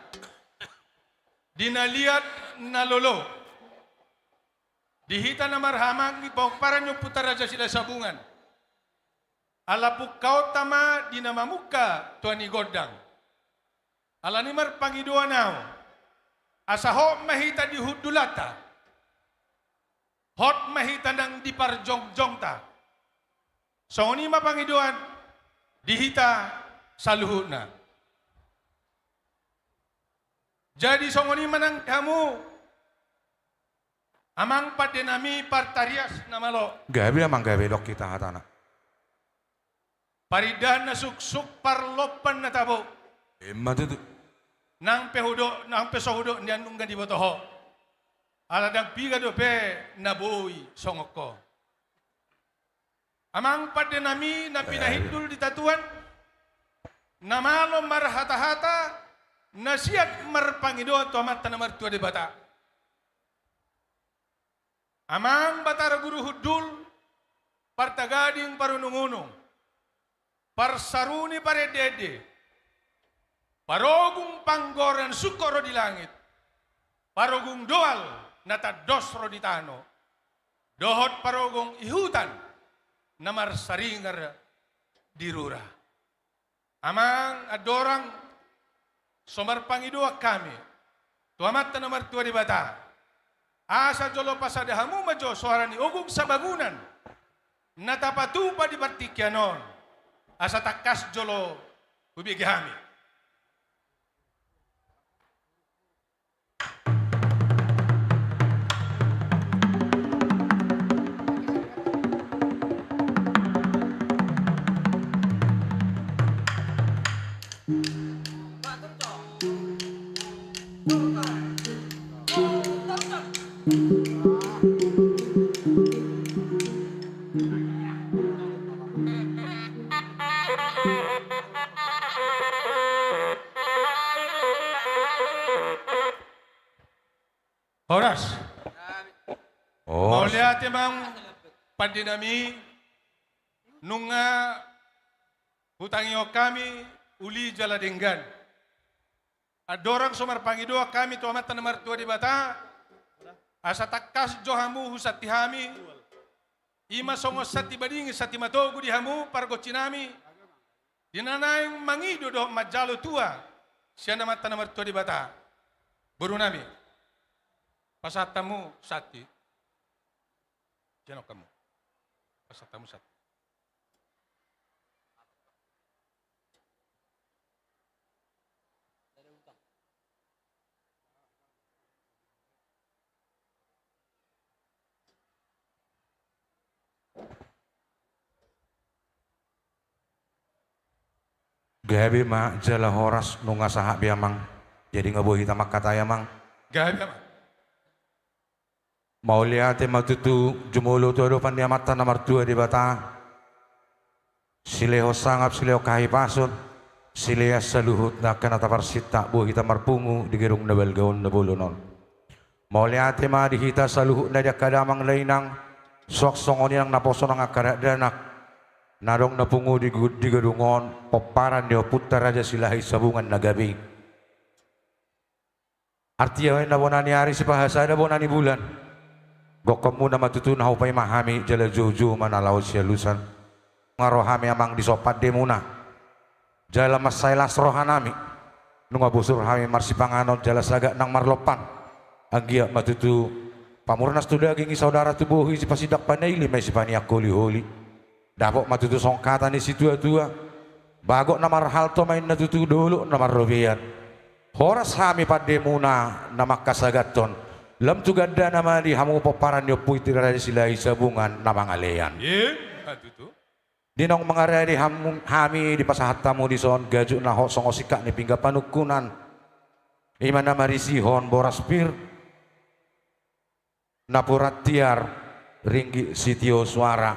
Di na liat na lolo. Di hita na marhahamaranggi pomparan ni Ompunta Raja Silahisabungan. Ala pungkaonta ma di na mamungka tua ni gondang. Alani marpangidoan ahu, asa hot ma hita di hundulanta, hot ma hita nang di parjongjongta. Songon i ma pangidoan di hita saluhutna. Jadi songon i ma nang hamu, amang pande nami partarias na malo. Gabe amang, gabe dok hita hatana. Parindahan na suksuk, parlompan na tabo. Emma tutu. Nang pe hudok, nang pe so hudok nian nunga diboto ho. Ala ndang piga dope na boi songon ho. Amang pande nami na pinahindul di tatuan, na malo marhatahata, na siat marpangidoan tu Amanta na martua Debata. Amang Batara Guru Hundul, partagading parunungunung, parsaruni parendeende, parogung panggora na sungkot ro di langit, parogung doal na tandos ro di tano, dohot parogung ihutan na marsaringar di rura. Amang, andorang so marpangidoan hami tu Amanta na martua Debata, Asa jolo pasada hamu ma jo soara ni ogung sabangunan na tapatupa di partingkian on, asa tangkas jolo hubege hami. Horas. Horas. Mauliate amang pande nami, nunga hutangihon hami uli jala denggan. Andorang so marpangidoan hami tu Amanta na martua Debata, asa tangkas jo hamu husanti hami, i ma songon santi bading santi matogu di hamu pargonsi nami, di na naeng mangido dohot manjalo tua sian Amanta na martua Debata. Boru nami, pasahat hamu santi. Sian on hamu. Pasahat hamu santi. Gabe ma jala horas, nunga sahat be amang. Jadi nga boi hita mangkatai amang. Gabe amang. Mauliate ma tutu jumolo tu adopan ni Amanta na martua Debata. Silehon sangap, silehon hahipason, silehon saluhutna angka na taparsinta boi hita marpungu di gedung na balga on na bolon on. Mauliate ma di hita saluhutna di angka damang dainang, suang songon i nang naposo nang angka dakdanak na adong na pungu di gu-, di gedung on, pomparan ni ompunta Raja Silahi Sabungan na gabe i. Artia ma inna bona ni ari, sipahasada bona ni bulan. Gokhonmuna ma tutu na hupaima hami jala joujou ma na laho sialusan. Nga ro hami amang dison pandemuna. Jala mansai las rohanami. Nunga bosur hami marsipanganon jala sagat nang marlompan. Anggiat ma tutu pamurnas tu daging i, saudara tu bohi, sipasindak panaili ma i sipaniang holiholi. Dapot ma tutu songon hata ni situatua. Bagot na marhalto ma inna tutu dolok na marrobean. Horas hami pandemuna na mangkasagathon. Lam tu gandana ma di hamu pomparan ni ompu i Raja Silahi Sabungan na mangalean. Ima tutu. Di naung mangaradi hamu, hami dipasahat hamu dison gajut na hot songon singkat ni pinggan panungkunan. Ima na marisihon boras pir. Napuran tiar, ringgit sitio suara.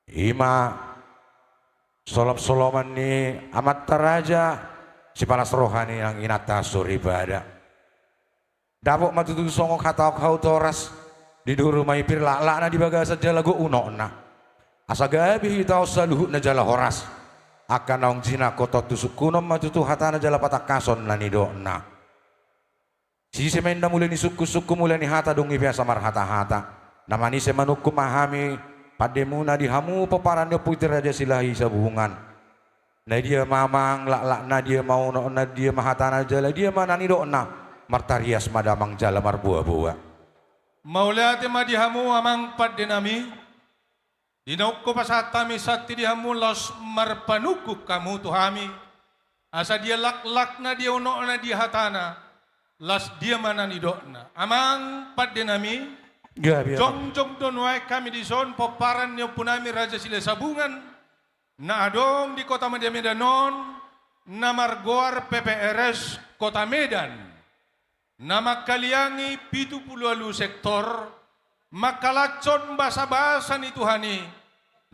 Ima solop-solopan ni amanta raja, sipalas roha ni nang inanta soripada. Dapot ma tutu songon hatahon hau toras, di duru ma i pir laklakna di bagasan jala gok unokna. Asa gabe hita on saluhutna jala horas. Angka naung jinangkon tu sungkunon ma tutu hatana jala patangkason na nidokna. Sise ma inna mula ni sungkun-sungkun, mula ni hata dung i pe asa marhata-hata. Na manise manungkun ma hami pandemuna di hamu pomparan ni ompu i Raja Silahi Sabungan. Na dia ma amang laklakna, dia ma unokna, dia ma hatana jala dia ma na nidokna. Martarias ma damang jala marboa-boa. Mauliate ma di hamu amang pandenami. Di naung hupasahat hami santi di hamu laos marpanungkun hamu tu hami. Asa dia laklakna, dia unokna, dia hatana, laos dia ma na nidokna. Amang pandenami, gabe amang. Jongjong do nuaeng hami dison pomparan ni ompunami Raja Silahi Sabungan na adong di Kota Madya Medan on, na margoar P P R S Kota Medan. Na mangkaliangi pitu pulu ualu sektor, mangkalashon basa-basa ni Tuhan i,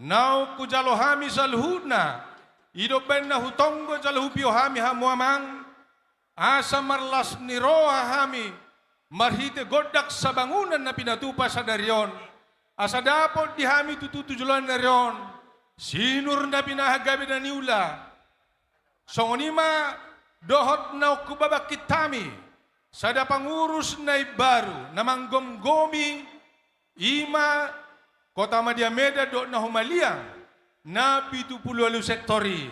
naung hujalo hami saluhutna, i do umbaen na hutonggo jala hupio hami hamu amang, asa marlas ni roha hami, marhite gondang sabangunan na pinatupa sadari on, asa dapot di hami tutu tu joloan ni ari on, sinur na pinahan gabe na niula. Songon i ma dohot naung hubabangkit hami, sada pangurus na imbaru, na manggomgomi, i ma Kota Madya Medan dohot na humaliang, na pitu pulu ualu sektor i.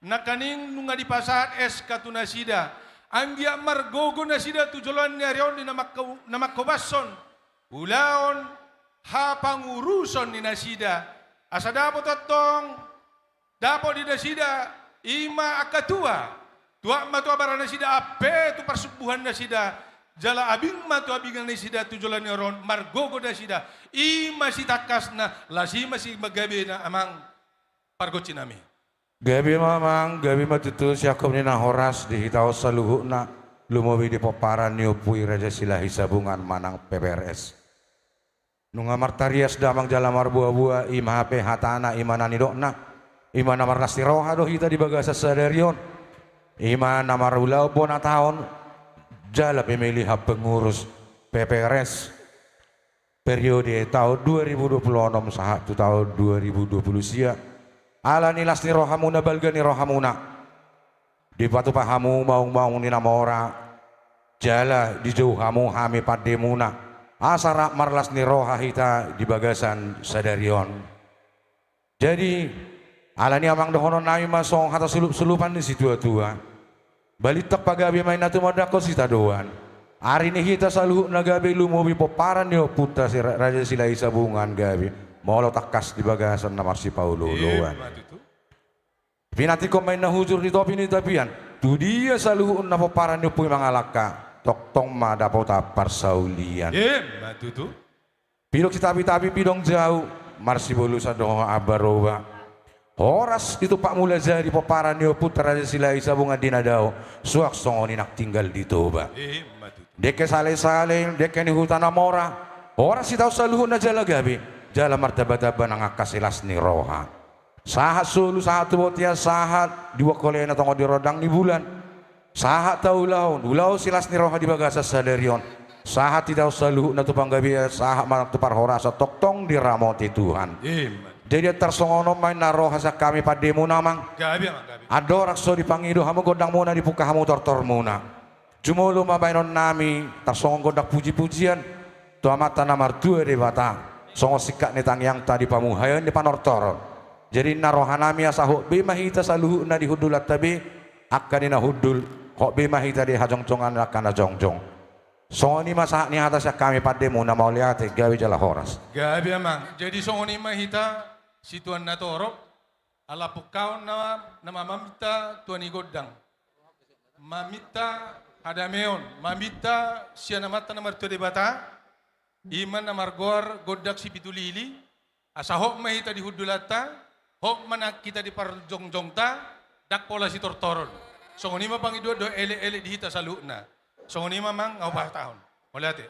Nangkaning nunga dipasahat S K tu nasida, anggiat margogo nasida tu joloan ni ari on di na mangko-, na manghobashon ulaon hapanguruson ni nasida. Asa dapot antong, dapot di nasida, i ma angka tua. Tuat ma tu abara nasida, ampe tu parsumbuhan nasida, jala abing ma tu abingan nasida tu joloan ni ari on, margogo nasida. I ma sitangkasna, laos i ma sigabena, amang pargonsi nami. Gabe ma, amang, gabe ma tutu siangkop ni na horas di hita on saluhutna, lumobi di pomparan ni Ompu i Raja Silahi Sabungan manang P P R S. Nunga martarias damang jala marboaboa, i ma hape hatana, i ma na nidokna, i ma na marlas ni roha do hita di bagasan sadari on, i ma na marulaon bona taon jala pemilihan pengurus P P R S periode taon dua ribu dua puluh onom sahat tu taon dua ribu dua puluh sia. Ala ni las ni rohamuna, balga ni rohamuna, dipatupa hamu maungmaung ni na mora, jala dijou hamu hami pandemuna, asa rap marlas ni roha hita di bagasan sadari on. Jadi, ala ni i, amang, dohonon nami ma songon hata sulupsulupan ni situatua: Balintang pagabe ma inna, tumandangkon sitadoan. Ari ni hita saluhutna gabe, lumobi pomparan ni ompunta si Ra-, Raja Silahi Sabungan gabe, molo tangkas di bagasan na marsipaolooloan. Emma tutu. Pinantikhon ma inna hujur di topi ni tapian, tudia saluhutna pomparan ni ompu i mangalangka, tongtong ma dapotan parsaulian. Emma tutu. Pidong sitapitapi, pidong jau, marsibolusan do ho ambaroba. Horas i tumpak mula jadi pomparan ni ompunta Raja Silahi Sabungan di na dao, suang songon i nang tinggal di Toba. Emma tutu. Dengke salesale, dengke ni huta na mora, horas hita on saluhutna jala gabe, jala martambatamba nang angka silas ni roha. Sahat solu, sahat tu bontean, sahat di buak holena tongon di rondang ni bulan, sahat taulahon ulaon silas ni roha di bagasan sadari on, sahat hita on saluhutna tu panggabean, sahat ma tu parhorasan, tongtong diramoti Tuhan. Emma. Jadi tarsongon on ma inna roha sian hami pandemuna, amang. Gabe, amang, gabe. Andorang so dipangido hamu gondangmuna, dipungka hamu tortormuna, jumolo ma baenon nami tarsongon gondang pujipujian tu Amanta na martua Debata, songon singkat ni tangiangta di pamuhaeon ni panortoron. Jadi inna roha nami asa hot be ma hita saluhutna di hundulanta be, angka ni na hundul, hot be ma hita di hajongjongan angka na jongjong. Songon i ma sahat ni hata sian hami pandemuna, mauliate, gabe jala horas. Gabe, amang. Jadi songon i ma hita situan na torop, ala pungkaon na, na ma-, maminta tua ni gondang, maminta hadameon, maminta sian Amanta na martua Debata, i ma na margoar gondang sipitu lili, asa hot ma hita di hundulanta, hot ma nang hita di parjongjongta, ndang pola sitortoron. Songon i ma pangidoan dohot elekelek di hita saluhutna. Songon i ma, amang, nga hupahatahon. Mauliate.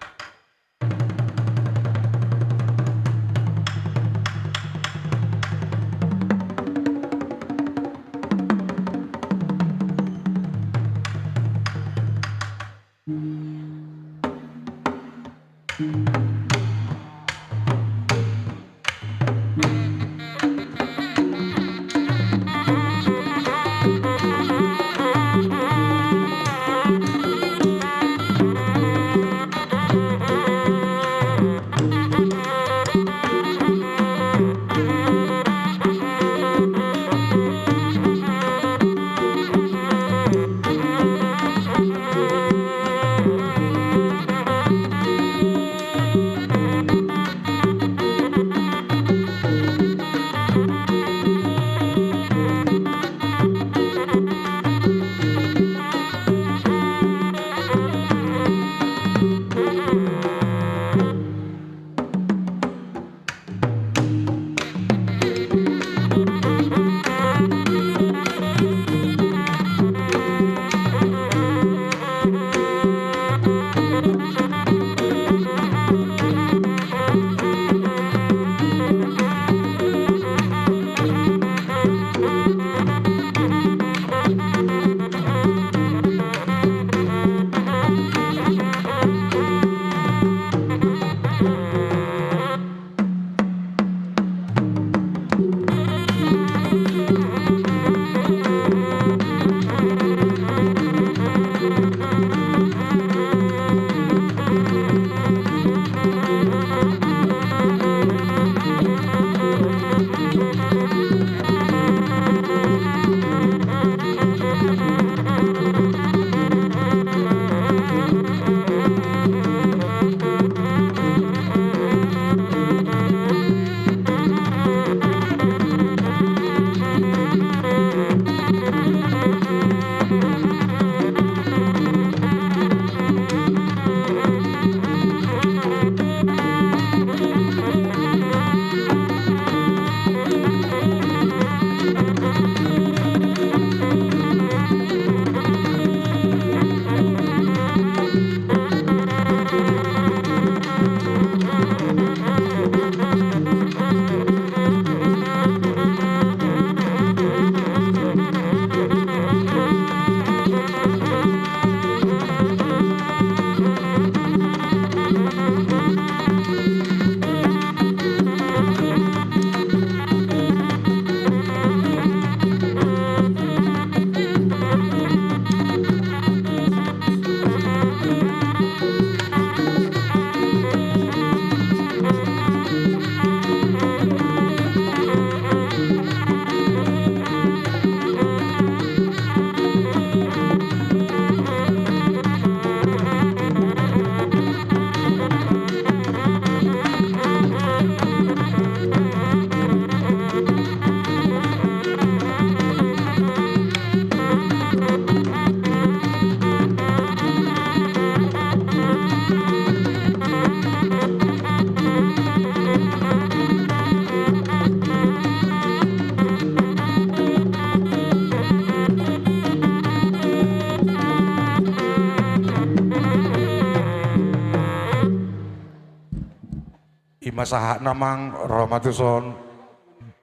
Sahat na amang, ro ma tuson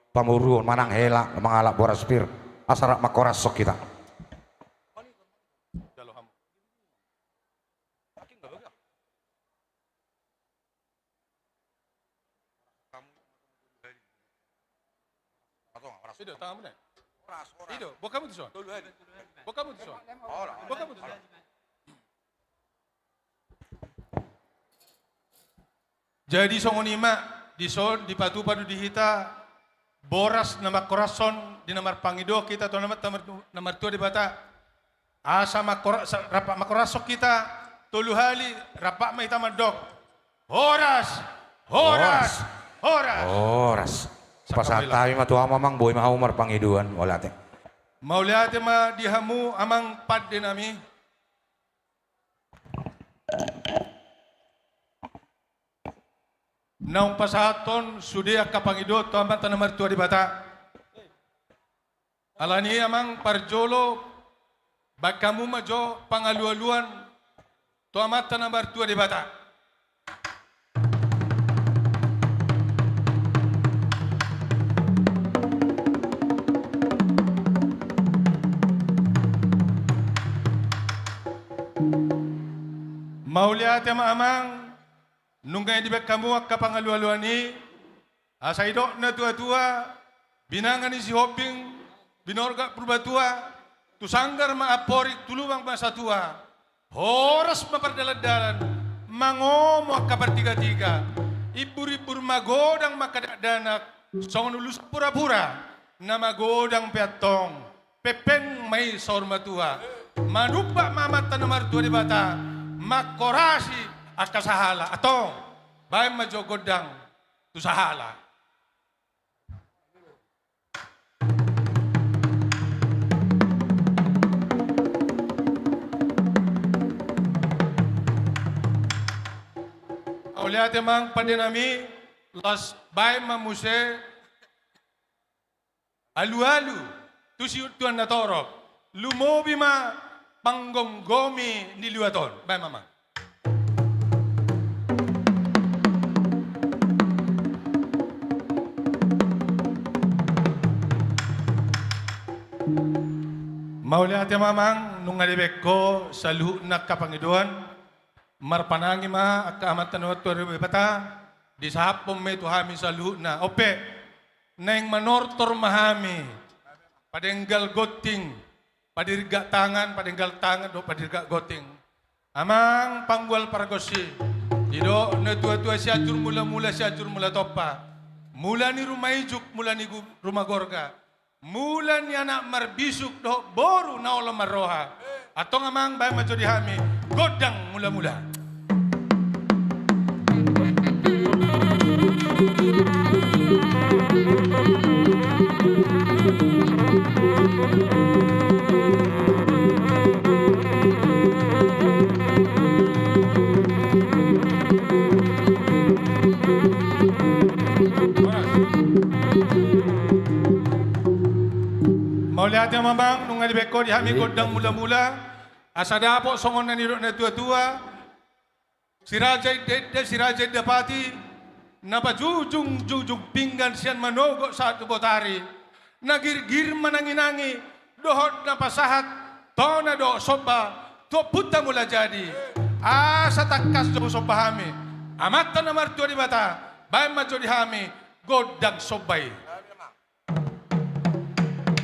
pamoruon manang hela mangalap boras pir, asa rap mangkorashon hita. I do, tanganmu na. I do, boan hamu tuson. Boan hamu tuson. Boan hamu tuson. Jadi songon i ma, dison dipatupa do di hita boras na mangkorashon di na marpangidoan hita tu Amanta na martu-, na martua Debata. Asa mangkora-, sa-, rap mangkorashon hita tolu hali, rap ma hita mandok: Horas, horas, horas. Horas. Pasahat hami ma tu hamu amang, boi ma hamu marpangidoan, mauliate. Mauliate ma di hamu amang pande nami. Naung pasahathon sude angka pangidoan tu Amanta na martua Debata. Alani i amang, parjolo baen hamu ma jo pangalualuan tu Amanta na martua Debata. Mauliate ma amang, nunga dibaen hamu angka pangalualuan i. Asa didok natuatua: Binanga ni Sihombing binorgat Purbatua, tu sanggar ma amporik, tu lubang ma satua. Horas ma pardalandalan, mangomo angka partigatiga. Imburimbur magodang ma angka dakdanak, songon ulos purapura na magodang pe antong. Pengpeng ma i saur matua. Manumpak ma Amanta na martua Debata mangkorasi angka sahala. Antong, baen ma jo gondang tu sahala. Mauliate amang pande nami, laos baen ma muse alualu tu siuntuan na torop, lumobi ma panggomgomi ni liwat on. Baen ma amang. Mauliate ma amang, nunga dibaen ho saluhutna angka pangidoan. Marpanangi ma angka Amanta na martua Debata, disahaphon ma i tu hami saluhutna. On pe, naeng manortor ma hami, padenggal gonting, padirgak tangan, padenggal tangan dohot padirgak gonting. Amang panggual pargonsi, didok natuatua: Sianjur mulamula, Sianjur mula tompa. Mula ni ruma ijuk, mula ni gu-, ruma gorga. Mula ni anak marbisuk dohot boru na olo marroha. Antong amang, baen ma jo di hami gondang mulamula. Mauliate ma amang, nunga dibaen ho di hami gondang mulamula. Asa dapot songon na nidok natuatua: Si raja indainda, si raja indapati, na pajujungjujung pinggan sian manogot sahat tu botari, na girgir mananginangi dohot na pasahat tona dohot somba tu Ompunta Mulajadi. Asa tangkas jo somba hami Amanta na martua Debata, baen ma jo di hami gondang somba i.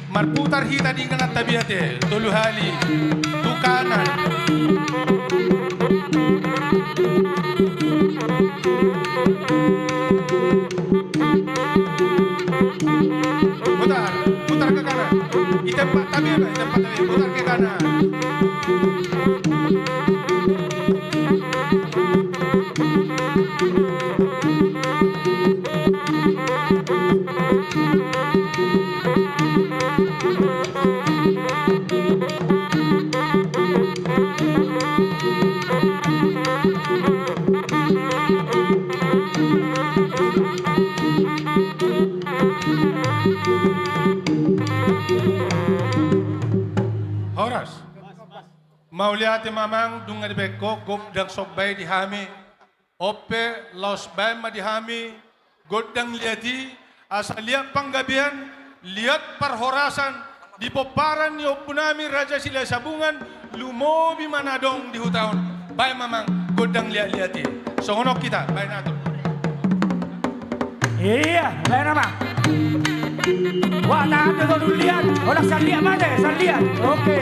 Marputar hita di inganan tabiat i, tolu hali tu kanan. Putar, putar ke kanan. Di tempat tabiat, di tempat tabiat, putar ke kanan. Horas. Mauliate ma amang, dung dibaen ho gondang somba i di hami. On pe, laos baen ma di hami gondang liat i, asa liat panggabean, liat parhorasan, di pomparan ni ompunami Raja Silahisabungan, lumobi ma na adong di huta on, baen ma amang gondang liat-liat i. Songon on hita, baen atur. Ia, baen amang. Wah, tahan do tolu liat. Holan saliat ma ate, saliat. Oke.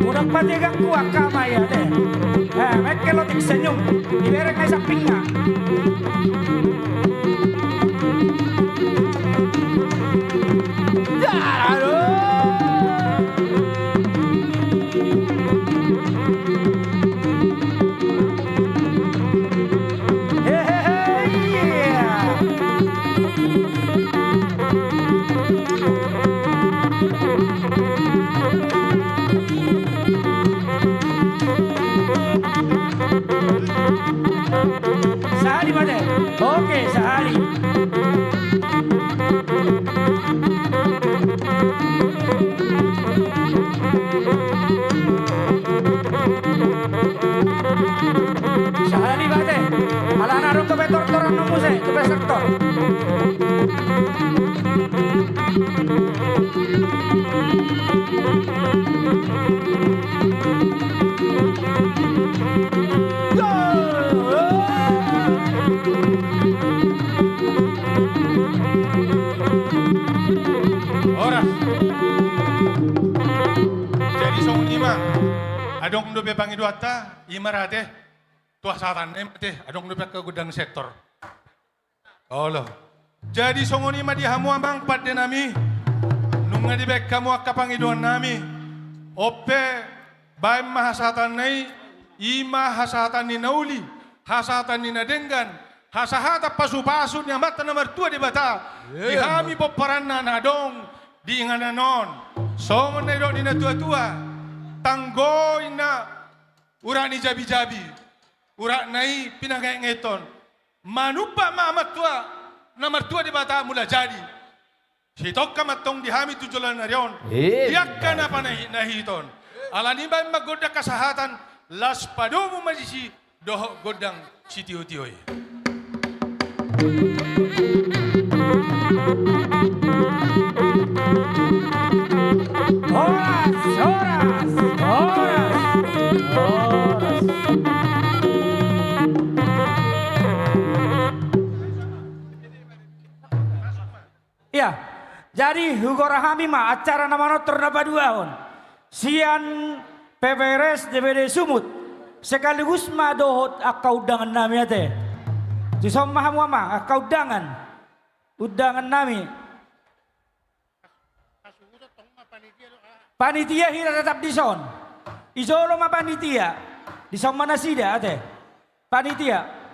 Udah pati ganggu angka ma i ate. Eh, mengkel otik senyum. Dibereng na i sampingna. Sahali ma ate. Oke, sahali. Sahali ma ate. Alana adong dope tortor annon muse, dope sektor. Horas. Jadi songon i ma. Adong dope pangidoanta, i ma ra ate. Tu hasahatan nai ma ate, adong dope angka gondang sektor. Olo. Jadi songon i ma di hamu amang pande nami, nunga dibaen hamu angka pangidoan nami. On pe, baen ma hasahatan nai, i ma hasahatan ni na uli, hasahatan ni na denggan, hasahatan pasupasu ni Amanta na martua Debata, di hami pomparanna na adong di inganan on. Songon na nidok ni na tua-tua, tanggo inna urat ni jabi-jabi, uratna i pinangetngeton. Manumpak ma Amanta na martua Debata mula jadi. Sitongka ma antong di hami tu joloan ni ari on. Di angka na panahit-nahiton. Alani i baen ma gondang hasahatan, las padomu ma disi dohot gondang sitio-tio i. Horas, horas, horas, horas. Ia, jadi hugora hami ma acara na manortor na paduahon sian P P R S D P D Sumut, sekaligus ma dohot angka undangan nami ate. Dison ma hamu amang angka undangan, undangan nami. Panitia hita tetap dison. Di jolo ma panitia. Dison ma nasida ate. Panitia.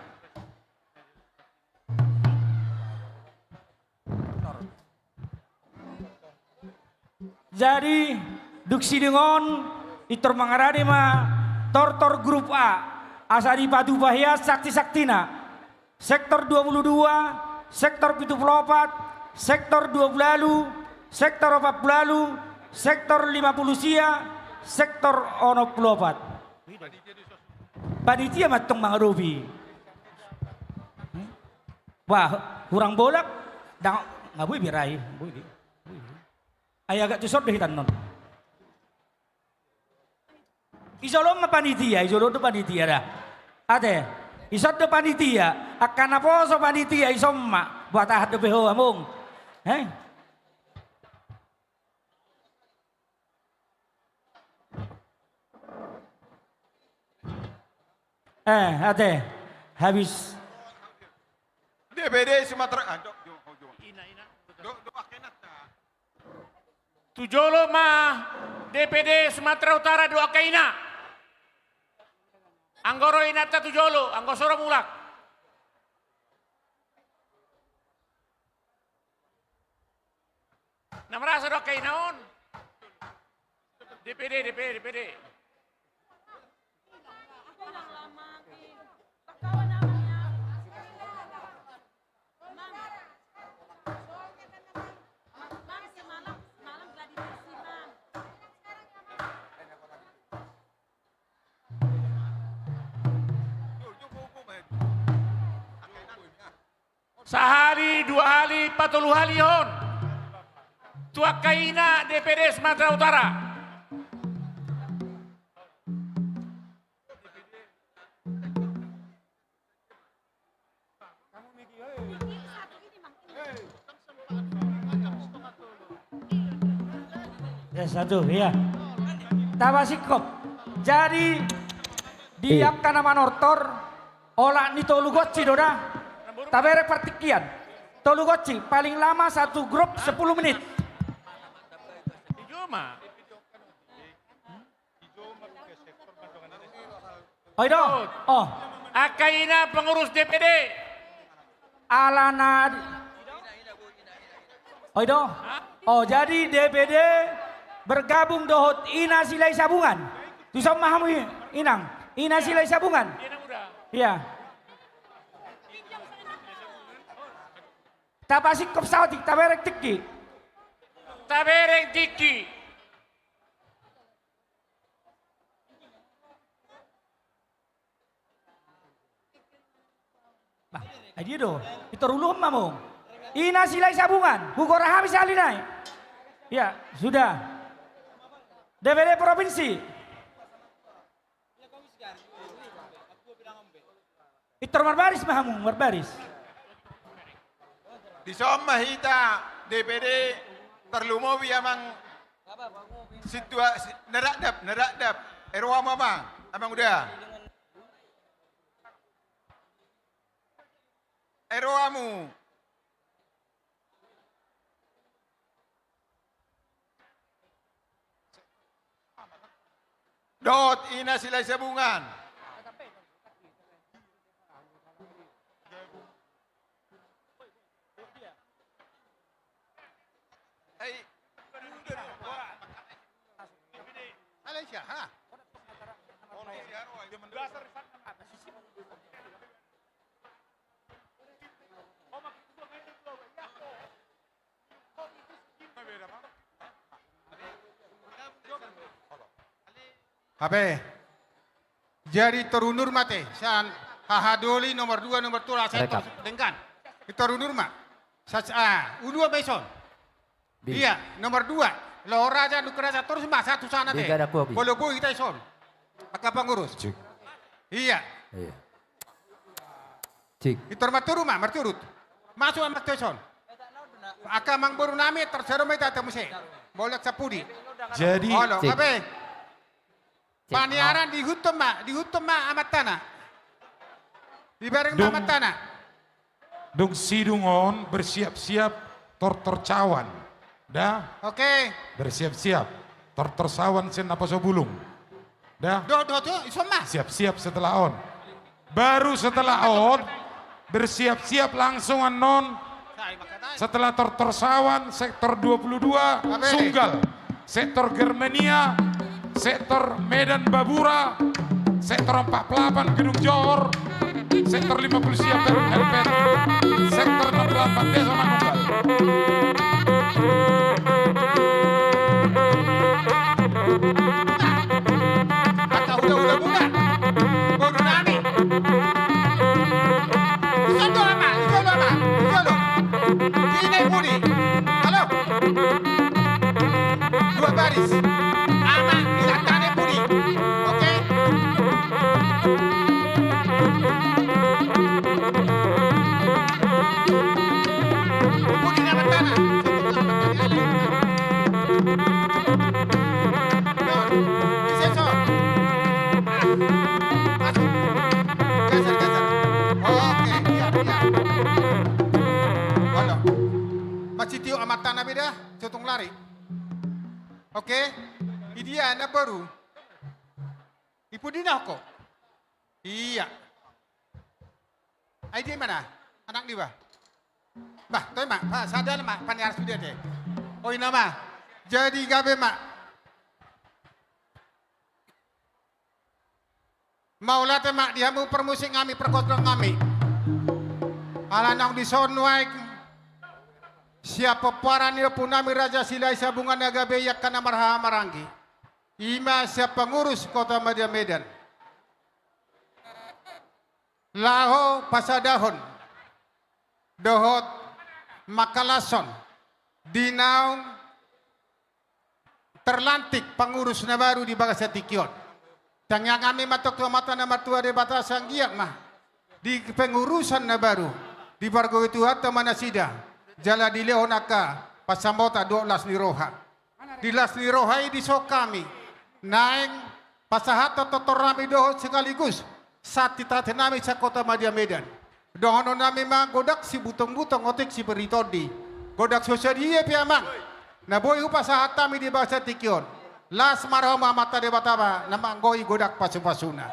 Jadi dung sidung on, pintor mangarade ma tortor grup A, asa dipatupa hian sakti-saktina. Sektor dua puluh dua, sektor pitu puluh opat, sektor dua puluh ualu, sektor opat puluh ualu, sektor lima puluh sia, sektor onom puluh opat. Panitia ma antong mangadopi. Wah, hurang bolak. Ndang, nga boi be ra i. Boi be. Ai agak tusot do hita annon. Di jolo ma panitia, di jolo do panitia da. Ate, dison do panitia, angka naposo panitia dison ma. Buat aha dope ho amang. Hei? Eh, ate. Habis. D P D Sumatera, ah, do, do, do. Ina, ina. Do, do, akhirnya ta. Tu jolo ma D P D Sumatera Utara do angka ina. Anggo ro inanta tu jolo, anggo so ro mulak. Na merasa do angka ina on. D P D, D P D, D P D. Sahali, dua hali, patolu hali on. Tu angka ina D P D Sumatera Utara. Ya, satu, ya. Taba singkop. Jadi, di angka na manortor, olat ni tolu gonsi do da. Taberek partingkian. Tolu gonsi, paling lama satu grup sepuluh menit. Oi do. Oh. Angka ina pengurus D P D. Alana. Oi do. Oh, jadi D P D bergabung dohot Ina Silahisabungan. Tuson ma hamu, Inang. Ina Silahisabungan. Iya. Taba singkop saotik, taberek tingki. Taberek tingki. Bah, ai dia do. Pintor uluhon ma mung. Ina Silahisabungan, hugora hami sahali nai. Ya, sudah. D P D provinsi. Pintor marbaris ma hamu, marbaris. Dison ma hita D P D, tarlumobi amang situa-, si-, na rap dap, na rap dap. Ero hamu amang, amang uda. Ero hamu. Dohot Ina Silahisabungan. Hape. Jadi torunur mate, sian haha doli nomor dua, nomor tolu, asa rekap. Denggan. Torunur ma. Sa-, ah, ulua ma ison. Iya, nomor dua. Loho Raja, Duka Raja, torus ma, satu sana deh. Polo boi hita ison. Angka pengurus. Cik. Iya. Iya. Cik. Pintor marturu ma, marturut. Masuk amang tu ison. Angka amangboru nami, tarsaro ma hita tu muse. Bolak sapudi. Jadi. Olo, cik. Hape. Cik. Paniaran dihuthon ma, dihuthon ma amantana. Dibereng ma amantana. Dung sidung on bersiap-siap tortor cawan. Da? Oke. Bersiap-siap tortor cawan sian naposo bulung. Da? Do, do, do, ison ma. Siap-siap setelah on. Baru setelah on, bersiap-siap langsung annon. Setelah tortor cawan, sektor dua puluh dua, Sunggal. Sektor Germania, sektor Medan Babura, sektor empat puluh delapan Gedung Johor, sektor lima puluh siap Helper, sektor enam puluh delapan Desa Manunggal. Angka hulahula muna. Boru nami. Ison do ama, ison do ama, ison do. Ina i pudi. Halo. Dua baris. Ama, ina tane pudi. Oke. Pudi nama tana. Ison. Masuk. Geser, geser. Sitio amanta na beda, sotung lari. Oke. Idia na boru. Ipu dina ko. Iya. Ai dia mana? Anak dia bah. Bah, toi ma, bah, sada ma, paniar sude te. Oi nama. Jadi gabe ma. Mauliate ma di hamu parmusik nami, pargondang nami. Ala naung dison nuaeng sian pomparan ni ompu nami Raja Silahisabungan na gabe i angka na marhaha maranggi. Ima sian pangurus Kota Madya Medan. Laho pasadahon dohot mangkalashon di naung terlantik pangurus na baru di bagasan tingki on. Tangiang nami ma tong tu Amanta na martua Debata sai anggiat ma di pengurusan na baru dipargogoi Tuhanta ma nasida jala dilehon angka pansamotan dohot las ni roha. Di las ni roha i dison hami naeng pasahathon tortor nami dohot sekaligus santi nami sian Kota Madya Medan. Dohonon nami ma godang sibutong-butong otik siberitondi. Godang so sadia pe amang na boi hupasahat hami di bagasan tingki on. Las ma rohamu Amanta Debata ma na manggohi godang pasu-pasuna.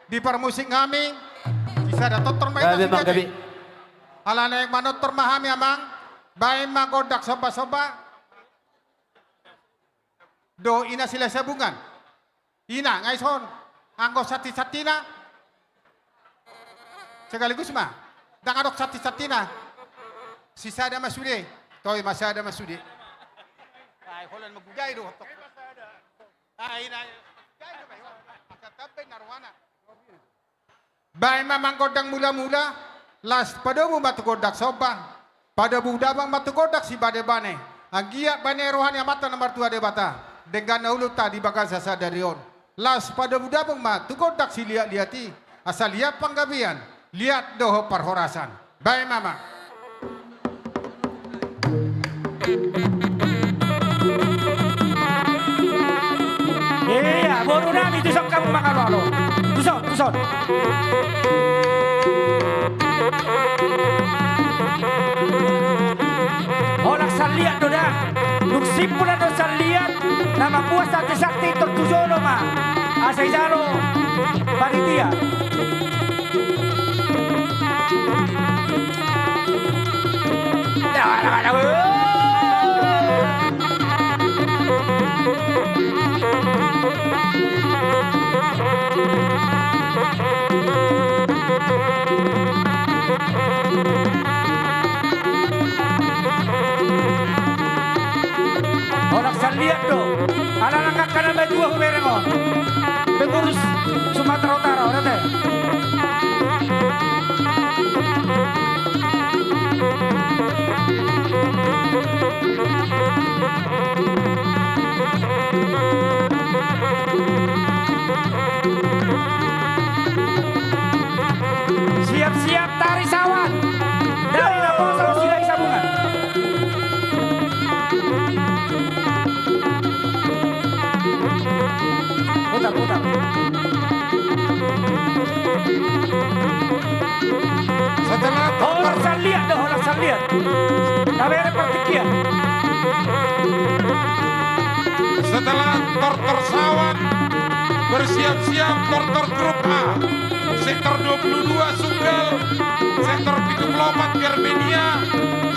Di parmusik nami sisada tortor ma hita. Gabe, Mang, sude gabe. Alana naeng manortor ma hami amang. Baen ma gondang somba-somba. Do ina Silahisabungan. Ina, nga ison. Anggo santi-santina. Sekaligus ma. Ndang adong santi-santina. Sisada ma sude. Toi ma sada ma sude. Ai holan magudai do. Ai na. Asa tabe na rohana. Baen ma amang gondang mula-mula, laos padomu ma tu gondang somba, padomu damang ma tu gondang sibane-bane, anggiat bane roha ni Amanta na martua Debata, denggan na ulaonta di bagasan sadari on. Laos padomu damang ma tu gondang siliat-liat i, asa liat panggabean, liat dohot parhorasan. Baen ma amang. Iya, boru nami, tuson hamu mangalo-alo. Tuson, tuson. Holan saliat do da. Dung simpul do saliat, na mambuat santi-santi tor tu jolo ma. Asa ijalo panitia. Holan saliat do. Alana angka na matua hubereng on. Pengurus Sumatera Utara, ora te? Siap-siap tari sawan. Dari Naposo Silahisabungan. Putar, putar. Setelah holan saliat do, holan saliat. Tabere partingkian. Setelah tortor sawan, bersiap-siap tortor grup A. Sektor dua puluh dua Sunggal, sektor pitu puluh opat Germania,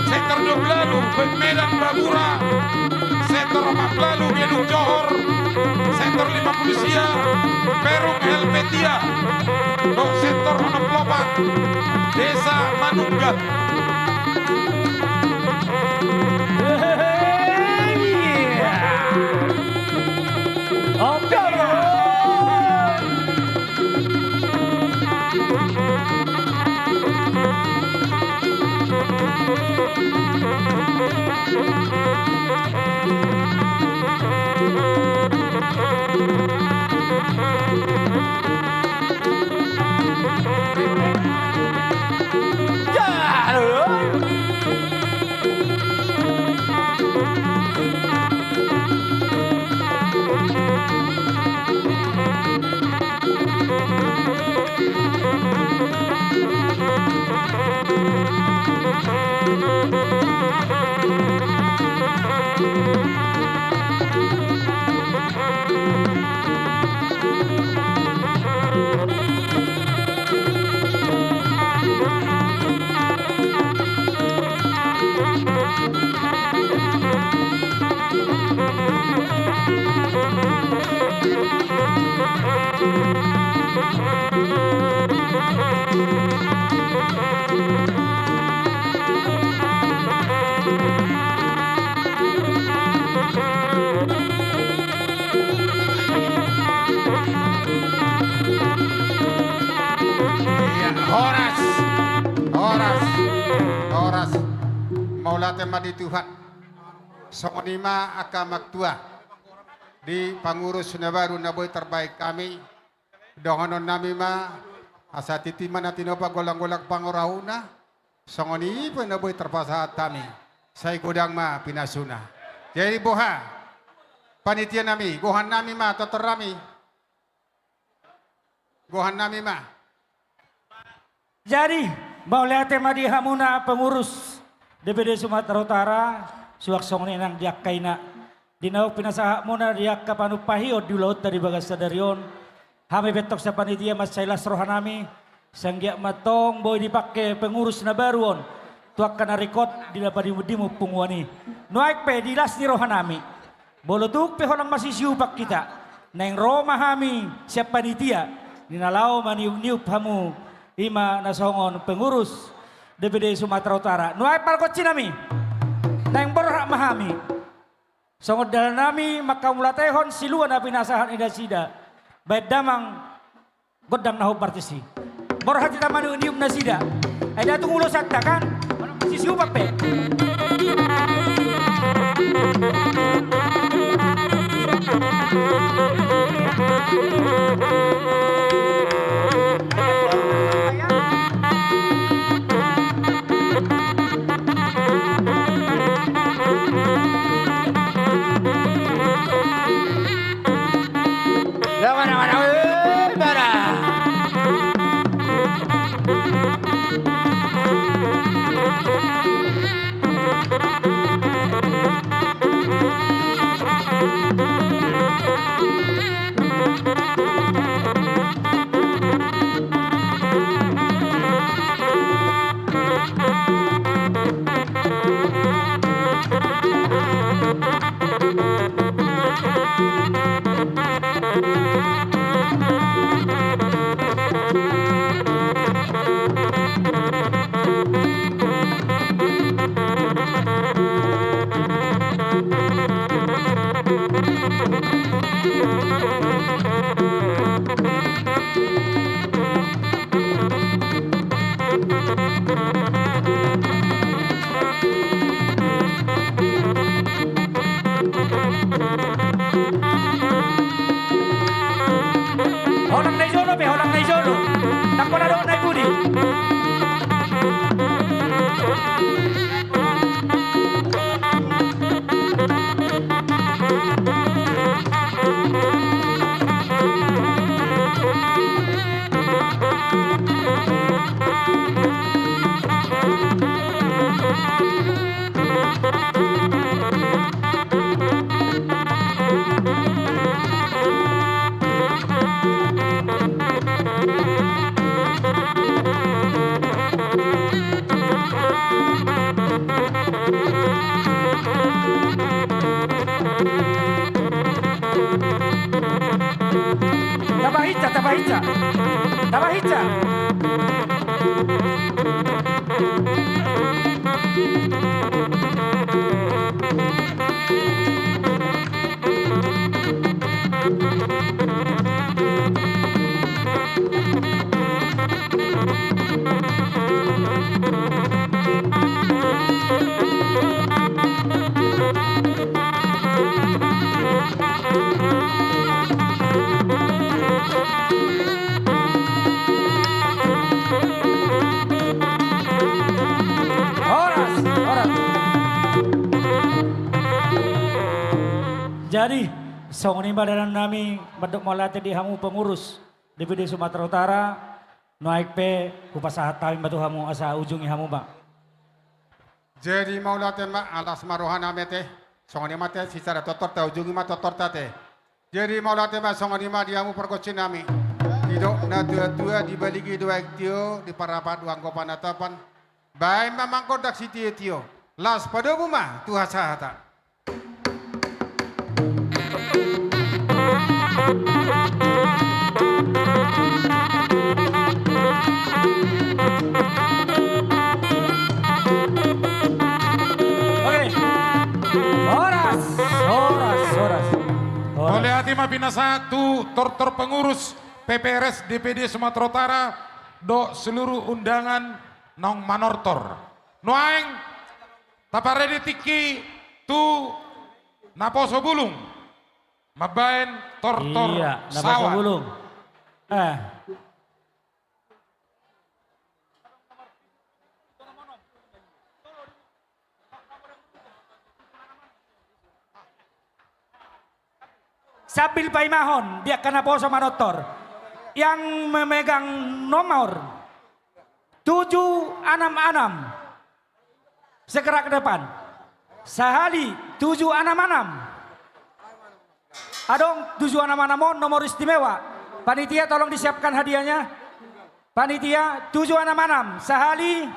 sektor dua puluh walu Medan Babura, sektor opat puluh walu Gedung Johor, sektor lima puluh sia Perum Helvetia, dohot sektor onom puluh opat Desa Manunggal. Mauliate ma di Tuhan. Songon i ma angka amang tua, di pangurus na baru na boi tarbahen hami. Dohonon nami ma, asa tintin ma na tinopa, golanggolang pangorahutna. Songon i pe na boi tarpasahat hami, sai godang ma pinasuna. Jadi boha, panitia nami, gohan nami ma, tortor nami. Gohan nami ma. Jadi, mauliate ma di hamuna pengurus D P D Sumatera Utara, suang songon i nang di angka ina, di naung pinasahatmuna di angka panumpahion di ulaonta di bagasan sadari on. Hami pe antong sian panitia mansai las roha nami, sai anggiat ma antong boi dipangke pengurus na baru on tu angka na ringkot di na padimundimon punguan i. Nuaeng pe di las ni roha nami, molo tung pe holan masisiupan hita, naeng ro ma hami sian panitia, di na laho maniupniup hamu, i ma na songon pengurus D P D Sumatera Utara. Nuaeng pargonsi nami, naeng borhat ma hami. Songon dalan nami manghamauliatehon silua na pinasahat ni nasida, baen damang gondang na hombar tusi. Borhat hita maniupniup nasida. Ai ndang tung ulos hata kan? Sisiupan pe. Holang na i jolo pe, holang na i jolo. Ndang pola dohot na i pudi. Tapahinsa, tapahinsa. Tapahinsa. Horas, horas. Jadi, songon i ma dalan nami mandok mauliate di hamu pengurus D P D Sumatera Utara, nuaeng pe hupasahat hami ma tu hamu asa ujungi hamu ma. Jadi mauliate ma, las ma roha nami ate. Songon i ma ate, sisada tortor taujungi ma tortorta ate. Jadi mauliate ma, songon i ma di hamu pargonsi nami. Didok natuatua, dibaligi do aek tio, diparapatu anggo panatapan. Baen ma manggondang sitiotio. Las padomu ma tu hasahatan. Oke. Horas, horas, horas. Horas. Mauliate ma pinasahat tu tortor pengurus P P R S D P D Sumatera Utara dohot seluruh undangan naung manortor. Nuaeng taparade tingki tu naposo bulung mambaen tortor. Iya, naposo bulung. Eh. Sambil paimahon di angka naposo manortor, yang memegang nomor tujuh enam enam, segera ke depan. Sahali, tujuh enam enam. Adong tujuh enam enam on, nomor istimewa. Panitia, tolong disiapkan hadiahnya. Panitia, tujuh enam enam, sahali.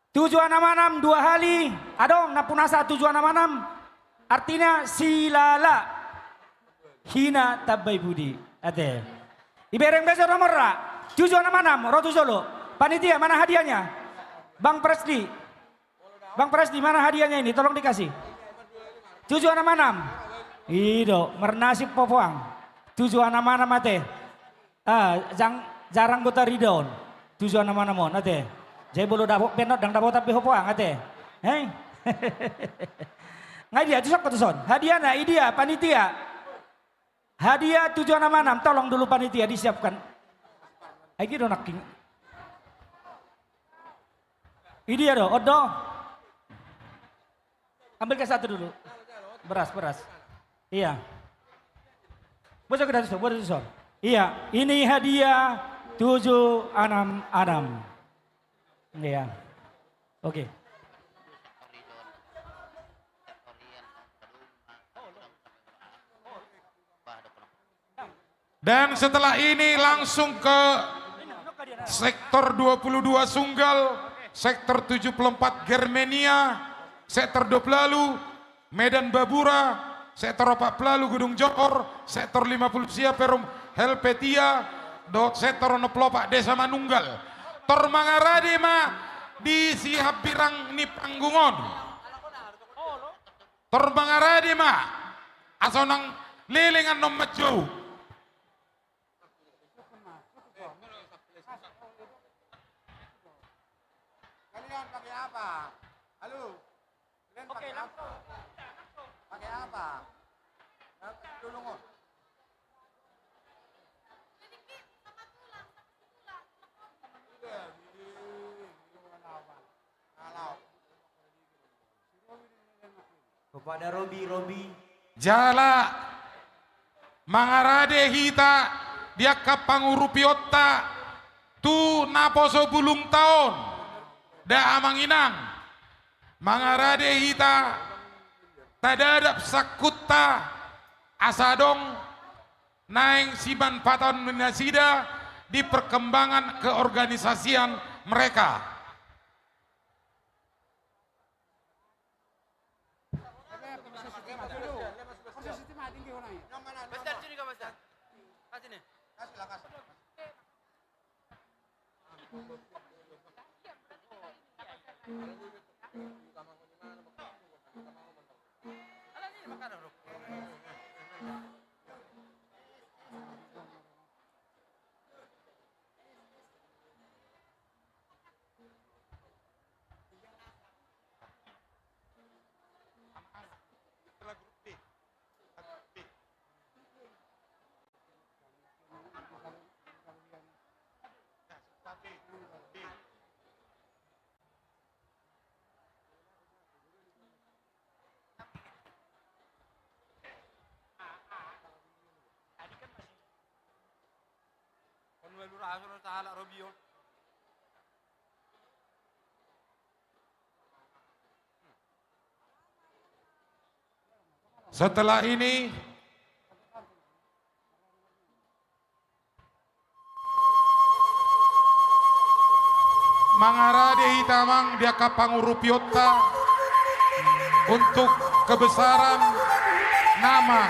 Tujuh enam enam dua hali, adong na punasa tujuh enam enam, artina silala hina tambai budi. Ate. Ibereng be jo nomorna, tujuh enam enam, ro tu jolo. Panitia, mana hadiahnya? Bang Presdi. Bang Presdi, mana hadiahnya ini? Tolong dikasih. Tujuh enam enam. I do, marnasib ho poang. Tujuh enam enam ate. Ah, jang, jarang do tarida on. Tujuh enam enam on, ate. Jadi molo dapot pe on, ndang dapotan be ho poang, ate. Hei. Nga dia, tuson ho tuson. Hadiahna, i dia, panitia. Hadiah tujuh enam enam, tolong dulu panitia disiapkan. Ai gitu nangkin. I dia do, on do. Ambilkan satu dulu. Beras, beras. Iya. Bocor ke atas, bocor ke atas. Iya, ini hadiah tujuh enam enam. Iya. Oke. Dan setelah ini langsung ke sektor dua puluh dua Sunggal, sektor tujuh puluh empat Germania, sektor dua puluh lalu Medan Babura, sektor opat puluh lalu Gedung Johor, sektor lima puluh sia Perum Helvetia, dohot sektor onom puluh opat Desa Manunggal. Tor mangarade ma di sihambirang ni panggung on. Tor mangarade ma, asa unang leleng annon manjou. Kalian pakai apa? Halo? Kalian pakai apa? Pakai apa? Hah? Tulung, oh. Kepada Robi, Robi. Jala mangarade hita di angka pangurupionta tu naposo bulungta on, da amang inang. Mangarade hita tadadap sangkunta asa adong naeng simanfaatan ni nasida di perkembangan keorganisasian mereka. Setelah ini, mangarade hita amang di angka pangurupionta untuk kebesaran nama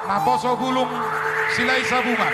naposo bulung Silahisabungan.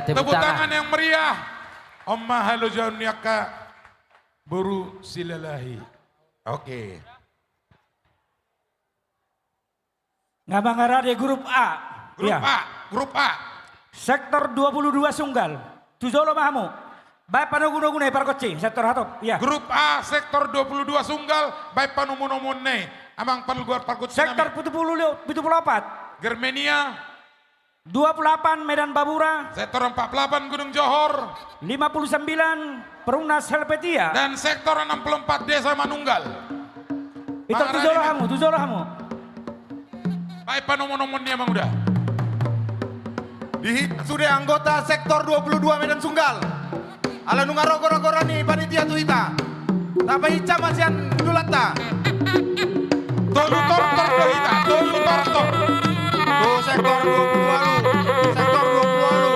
Tepuk tangan yang meriah. On ma halojaon ni angka boru Silalahi. Oke. Nga mangarade grup A. Grup A, grup A. Sektor dua puluh dua Sunggal. Tu jolo ma hamu. Baen panogunogu na i pargonsi, sektor hatop. Iya. Grup A, sektor dua puluh dua Sunggal, baen panomunomuon na i. Amang pargonsi nami. Sektor pitu puluh, pitu puluh opat. Germania. Dua puluh delapan Medan Babura. Sektor empat puluh delapan Gunung Johor. Lima puluh sembilan Perumnas Helvetia. Dan sektor enam puluh empat Desa Manunggal. Itu tu jolo hamu, tu jolo hamu. Baen panomunomuon ni amang uda. Di hita sude anggota sektor dua puluh dua Medan Sunggal. Ala nunga ro gora-gora ni panitia tu hita. Tapahinsa ma sian dulanta. Tolu tortor do hita, tolu tortor. Tu sektor dua puluh walu, sektor dua puluh walu.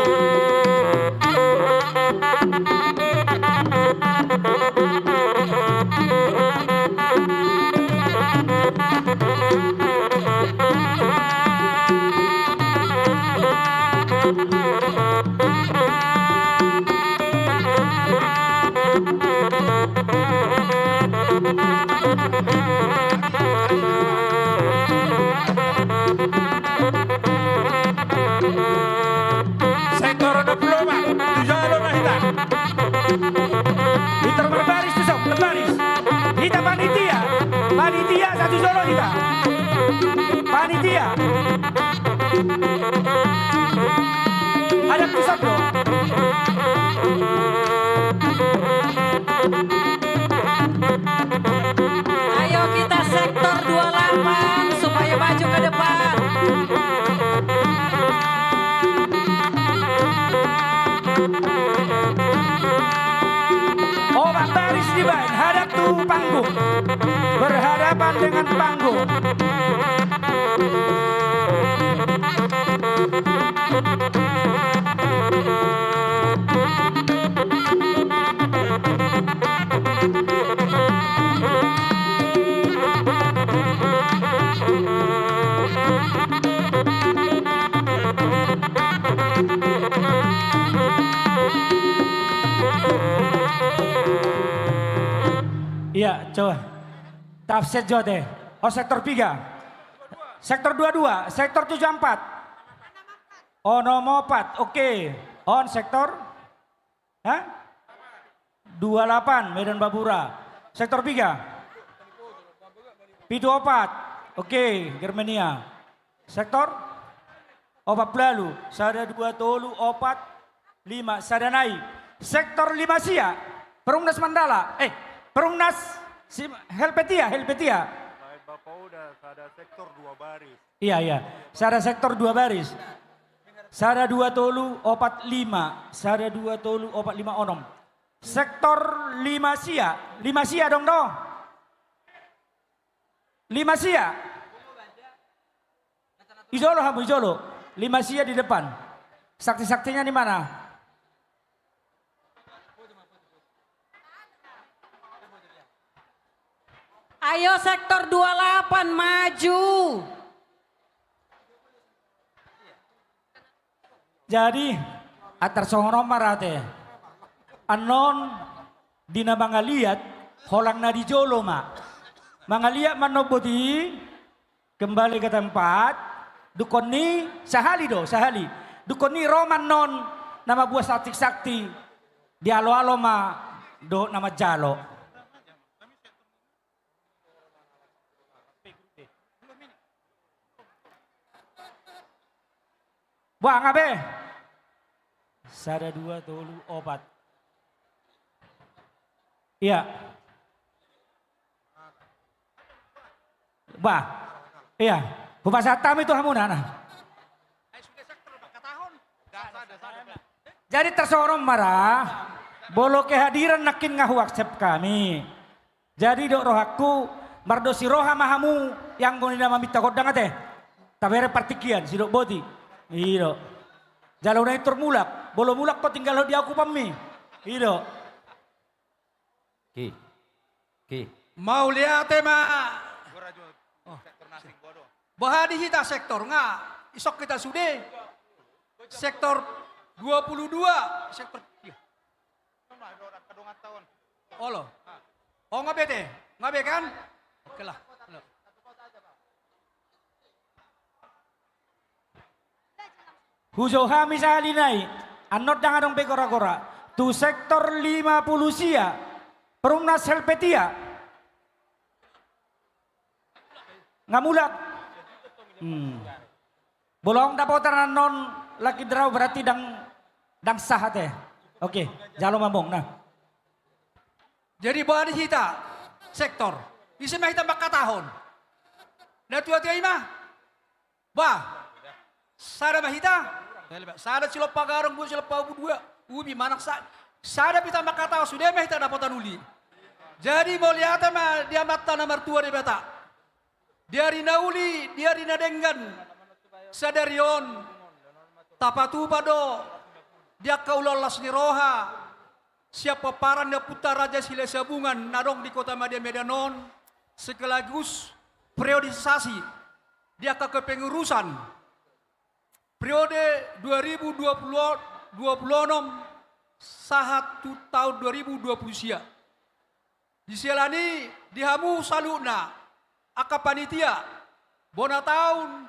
Sektor dua puluh opat, tu jolo ma hita. Hita marbaris tu son, marbaris. Hita panitia, panitia sa tu jolo hita. Panitia. Ada tu son do. Ayo kita sektor dua puluh delapan supaya maju ke depan. Opat baris dibaen, hadap tu panggung. Berhadapan dengan panggung. Iya, coba. Tafsir jo ate. Oh, sektor piga. Sektor dua dua, sektor tujuh empat. Oh, nomor empat. Oke. On sektor? Hah? Dua delapan, Medan Babura. Sektor piga. Pitu opat. Oke, Germania. Sektor? Opat pulu ualu. Sada, dua, tolu, opat, lima. Sada nai. Sektor lima sia. Perumnas Mandala. Eh, Perumnas si Helvetia, Helvetia. Bapak udah sada sektor dua baris. Iya, iya. Sada sektor dua baris. Sada, dua, tolu, opat, lima. Sada, dua, tolu, opat, lima, onom. Sektor lima sia. Lima sia dong do. Lima sia. Ijolo hamu, ijolo. Lima sia di depan. Sakti-saktinya di mana? Ayo sektor dua puluh delapan maju. Jadi, antar songon on ma ra ate. Annon di na mangaliat, holang na di jolo ma. Mangaliat ma annon boti, kembali ke tempat, dungkon ni sahali do, sahali. Dungkon ni ro ma annon na mambuat sakti-sakti, dialo-alo ma dohot na manjalo. Bah, nga be? Sada, dua, tolu, opat. Iya. Bah. Iya. Hupasahat hami tu hamuna. Jadi tarsongon on ma ra, molo kehadiran nangkin nga hu-accept hami. Jadi didok rohangku, mardos ni roha ma hamu, ianggo ni na maminta gondang ate. Tabereng partingkian, sidok boti. I do. Jala unang intor mulak, molo mulak ho tinggalhon di au hupanmi. I do. Ki. Ki. Mauliate ma. Boha di hita sektor nga, dison hita sude. Sektor Dua puluh dua sektor. Iya. Olo. Oh, nga be te? Nga be kan? Oke lah. Olo. Hujou hami sahali nai, annon ndang adong be gora-gora. Tu sektor lima puluh sia, Perumnas Helvetia. Nga mulak. Hmm. Molo ndang dapotan annon lucky draw berarti ndang, ndang sah ate. Oke, jalo ma amang, nah. Jadi boha di hita sektor? Ise ma hita mangkatahon? Natua-tua i ma. Bah, sada ma hita. Sada silompa gadong, dua silompa ubi, dua ubi manang sa-, sada pe hita mangkatahon, sude ma hita dapotan uli. Jadi mauliate ma di Amanta na martua Debata. Di ari na uli, di ari na denggan, sadari on tapatupa do di angka ulaon las ni roha sian pomparan ni Ompunta Raja Silahisabungan na adong di Kota Madya Medan on, sekaligus periodisasi di angka kepengurusan periode dua ribu dua puluh, dua puluh enam sahat tu tahun dua ribu dua puluh sia. Di siala ni i, di hamu saluhutna angka panitia, bona taon,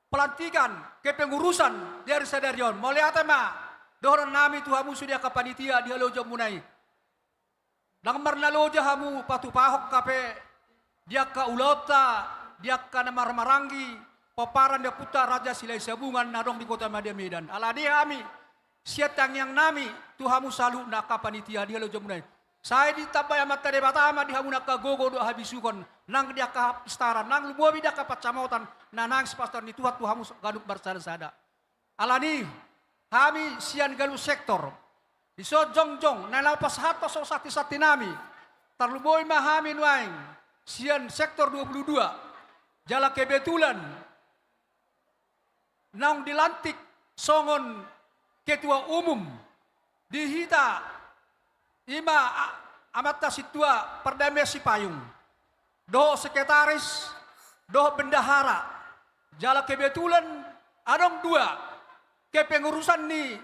pelantikan kepengurusan di ari sadari on, mauliate ma dohononnami tu hamu sude angka panitia di halojaonmuna i. Ndang marnaloja hamu patupahon hape di angka ulaonta, di angka na marhahamaranggi pomparan ni Ompunta Raja Silahisabungan na adong di Kota Madya Medan. Alani i hami sian tangiangnami tu hamu saluhutna angka panitia di halojaonmuna i, sai ditambai Amanta Debata ma di hamu angka gogo dohot habisuhon nang di angka hapistaran, nang lumobi di angka pansamotan na naeng sipasahaton ni Tuhan tu hamu ganup marsadasada. Alani i, hami sian ganup sektor, dison jongjong na laho pasahathon songon santisantinami, tarlumobi ma hami nuaeng sian sektor dua puluh dua, jala kebetulan naung dilantik songon ketua umum di hita, i ma a-, Amanta Sintua Pardame Sipayung, dohot sekretaris, dohot bendahara, jala kebetulan adong dua kepengurusan ni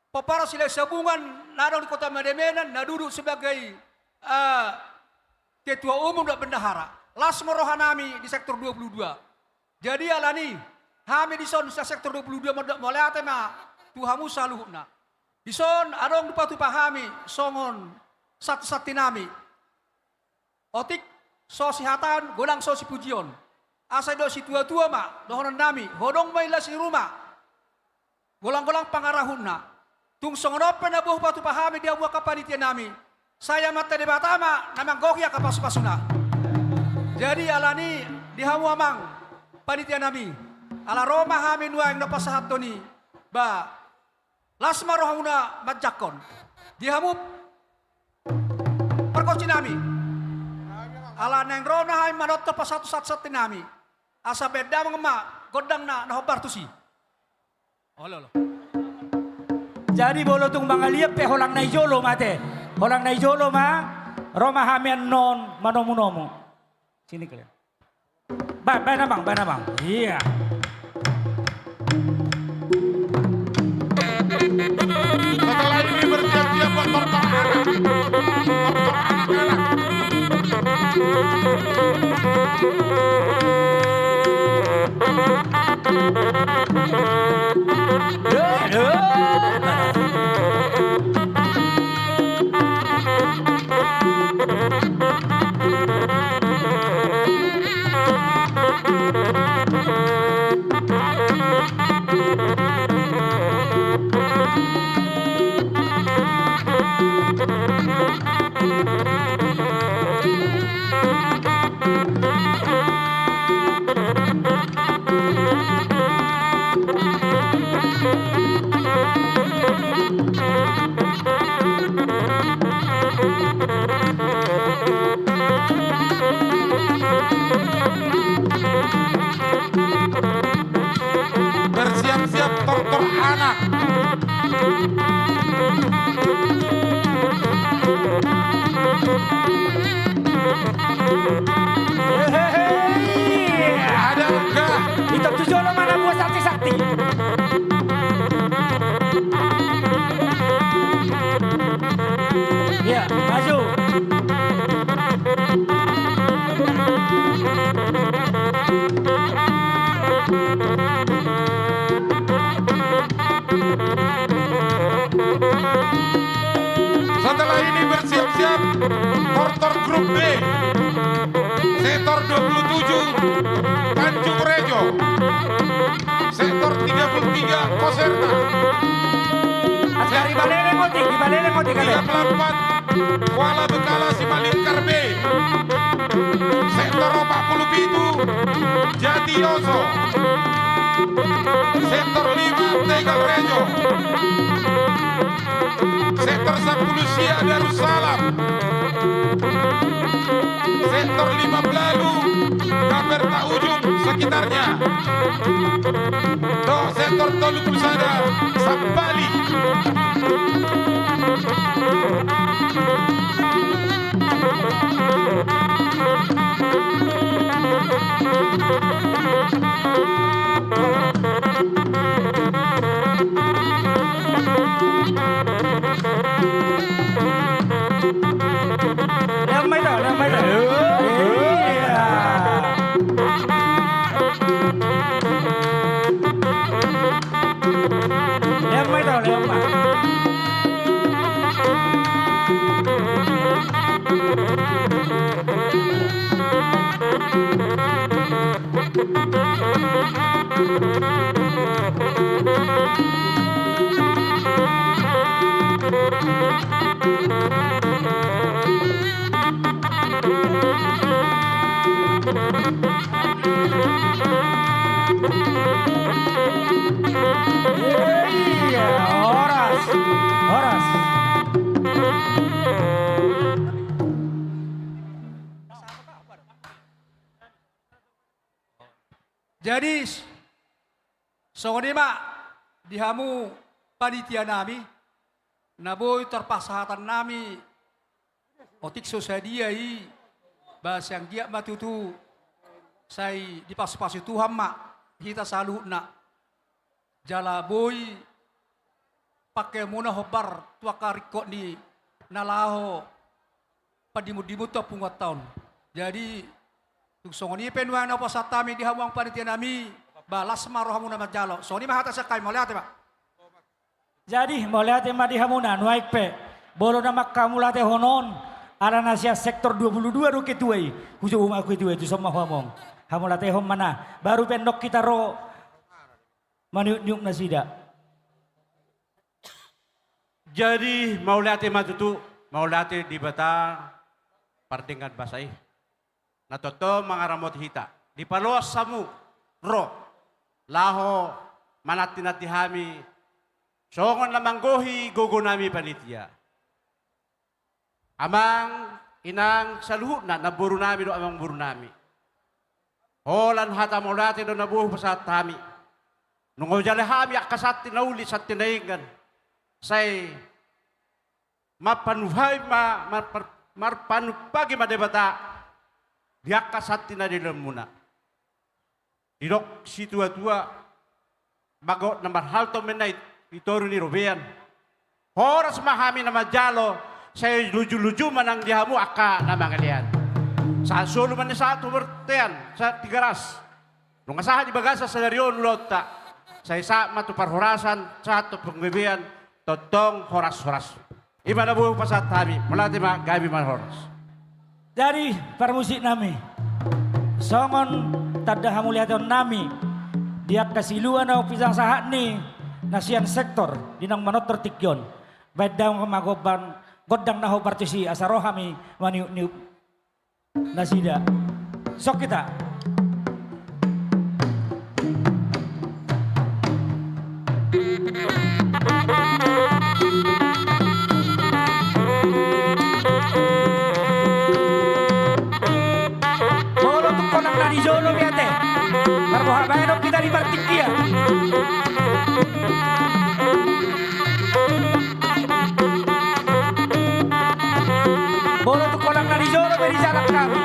pomparan Silahisabungan na adong di Kota Madya Medan na duduk sebagai, eh, ketua umum dohot bendahara. Las ma rohanami di sektor dua puluh dua. Jadi alani i, hami dison sian sektor dua puluh dua mandok mauliate ma tu hamu saluhutna. Dison adong dipatupa hami songon santisantinami. Otik so sihataon, godang so sipujion. Asa didok situatua ma dohononnami, hodong ma i las ni ruma, golanggolang pangarahutna. Tung songon on pe na boi hupatupa hami di hamu angka panitianami, sai Amanta Debata ma na manggohi angka pasupasuna. Jadi alani i, di hamu amang panitianami, ala ro ma hami nuaeng na pasahathon i, ba, las ma rohamuna manjangkon. Di hamu pargonsinami, ala naeng ro ma hami manonton pasahathon santisantinami, asa baen damang ma gondangna na hombar tusi. Olo, olo. Jadi molo tung mangaliat pe holang na i jolo ma ate. Holang na i jolo ma, ro ma hami annon manomunomu. Sini kalian. Ba-, baen amang, baen amang. Iya. Setelah ini bersiap-siap buat bertahan. Bersiap-siap tortor anak. Hehehe. Ada enggak? Itu tujuh lo mana buat sakti-sakti. Setelah ini bersiap-siap, tor-tor grup B. Sektor dua puluh tujuh, Tanjung Rejo. Sektor tiga puluh tiga, Koserna. Askari balele ngotik, balele ngotik, tiga puluh empat, Kuala Bekala Simalingkar B. Sektor empat puluh tujuh, Jatioso. Sektor lima, Tegal Rejo. Sektor sepuluh sia, Darussalam. Sektor lima puluh, Kaperta Ujung sekitarnya. Dohot sektor tolu puluh sada, Sambali. Lehon ma ito, lehon ma ito. Iya. Lehon ma ito, lehon ma. Iya, horas, horas. Jadi, s-, songon i ma di hamu panitia nami, na boi tarpasahatonnami, otik so sadia i, ba sai anggiat ma tutu, sai dipasupasu Tuhan ma hita saluhutna. Jala boi pangkeonmuna hombar tu angka ringkot ni na laho pandimundimun tu punguanta on. Jadi, tung songon i pe nuaeng na hupasahat hami di hamu amang panitia nami, ba las ma rohamuna manjalo. Songon i ma hata sian hami, mauliate ma. Jadi, mauliate ma di hamuna, nuaeng pe. Molo na manghamauliatehon on, ala na sian sektor dua puluh dua do ketua i. Hujabu ma ketua i, tu son ma huamong. Hamauliatehon ma na. Baru pe ndok hita ro maniupniup nasida. Jadi, mauliate ma tutu, mauliate Debata pardenggan basa i. Na tongtong mangaramoti hita. Dipaloas hamu ro laho manantinanti hami songon na manggohi gogonami panitia. Amang, inang, saluhutna namborunami dohot amangborunami. Holan hata mauliate do na boi hupasahat hami. Nunga hujalo hami angka santi na uli, santi na denggan. Sai marpanuhai ma, marpa-, marpanumpaki ma Debata di angka santi na nilehonmuna. Didok situatua, bagot na marhalto ma inna i, di toru ni robean. Horas ma hami na manjalo, sai lujuluju ma nang di hamu angka na mangalean. Sahat solu ma inna sahat tu bontean, sahat Tigaras. Nunga sahat di bagasan sadari on ulaonta. Sai sahat ma tu parhorasan, sahat tu panggabean, tongtong horashoras. I ma na boi hupasahat hami, mauliate ma, gabe ma na horas. Jadi, parmusiknami, songon tanda hamuliateonnami di angka silua na hupasahat ni na sian sektor di naung manortor tingki on. Baen damang ma gondang, gondang na hombar tusi asa ro hami maniupniup nasida. Sok hita. Molo tung holan na di jolo be ate, marboha baenon hita di partingkian. Molo tung holan na di jolo be dijalang hami.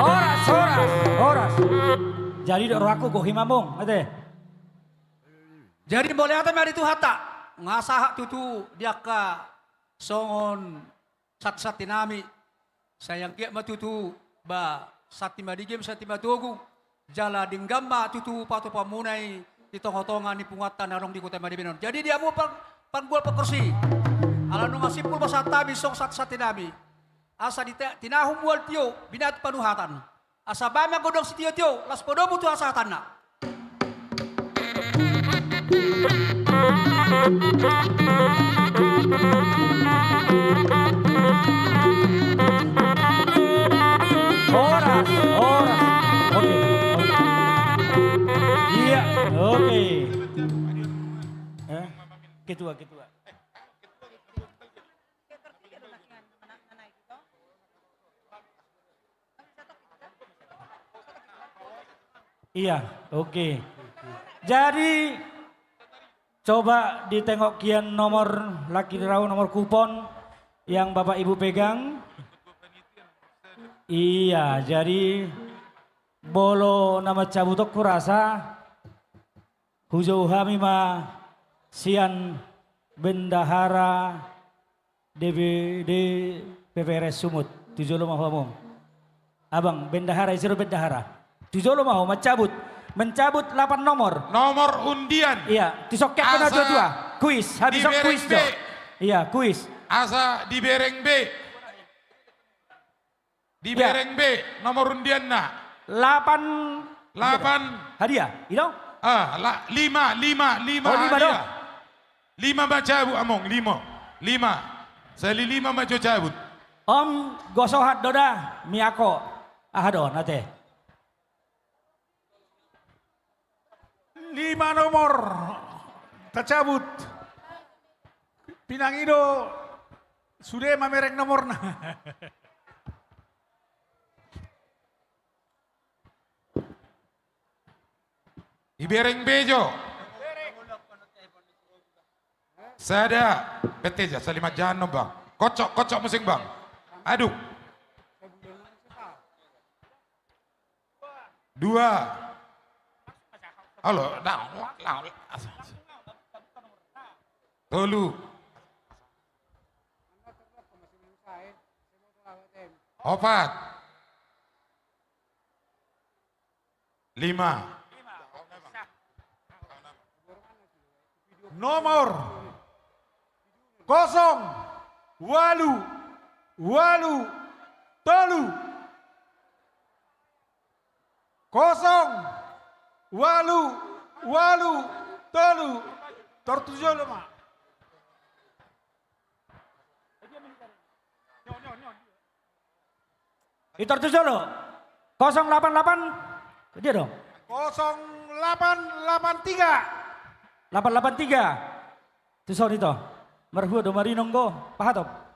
Horas, horas, horas. Jadi dok rohangku gohi ma mong, ate. Jadi mauliate ma di Tuhanta, nga sahat tutu di angka songon santisanti nami. Sai anggiat ma tutu, ba, santi madigi, santi matogu, jala denggan ma tutu patupaonmuna i di tongatonga ni punguanta na adong di Kota Madya on. Jadi di hamu pang-, panggual pangkorsi, ala nunga simpul pasahat hami songon santisanti nami, asa di te-, tinahum mual tio, binatu panuhatan. Asa bahen ma gondang sitiotio, laos podomu tu hasahatanna. Horas, horas. Oke, oke. Iya, oke. Eh, ketua, ketua. Iya, oke. Jadi, coba ditengok kian nomor laki rau, nomor kupon yang Bapak Ibu pegang. Iya, jadi molo na mansabut on hurasa, hujou hami ma sian bendahara D P D P P R S Sumut, tu jolo ma ho among. Abang, bendahara, ise do bendahara? Tu jolo ma ho, mancabut. Mencabut lapan nomor. Nomor undian. Iya, tu songket pe na tua-tua. Kuis, habis on kuis do. Iya, kuis. Asa dibereng be. Dibereng be nomor undianna. Lapan. Lapan. Hadiah, i do? Ah, la-, lima, lima, lima. Oh, lima do? Hadiah. Lima ma cabut, among, lima. Lima. Sali lima ma jo cabut. Om, gosohat do da, miako. Aha do, nate? Lima nomor tacabut. Pinangido sude mamereng nomorna. Ibereng be jo. Sada. Pete ja, salimat jahan no, Bang. Kocok, kocok musik, Bang. Aduk. Dua. Alo, dah, dah, dah. Tolu. Opat. Lima. Nomor kosong ualu ualu tolu. Kosong ualu ualu tolu. Tor tu jolo ma. Tor tu jolo. Kosong lapan lapan. Dia dong. Kosong lapan lapan tiga. Lapan lapan tiga. Tu son ito. Marhua do marinong do. Pahatop.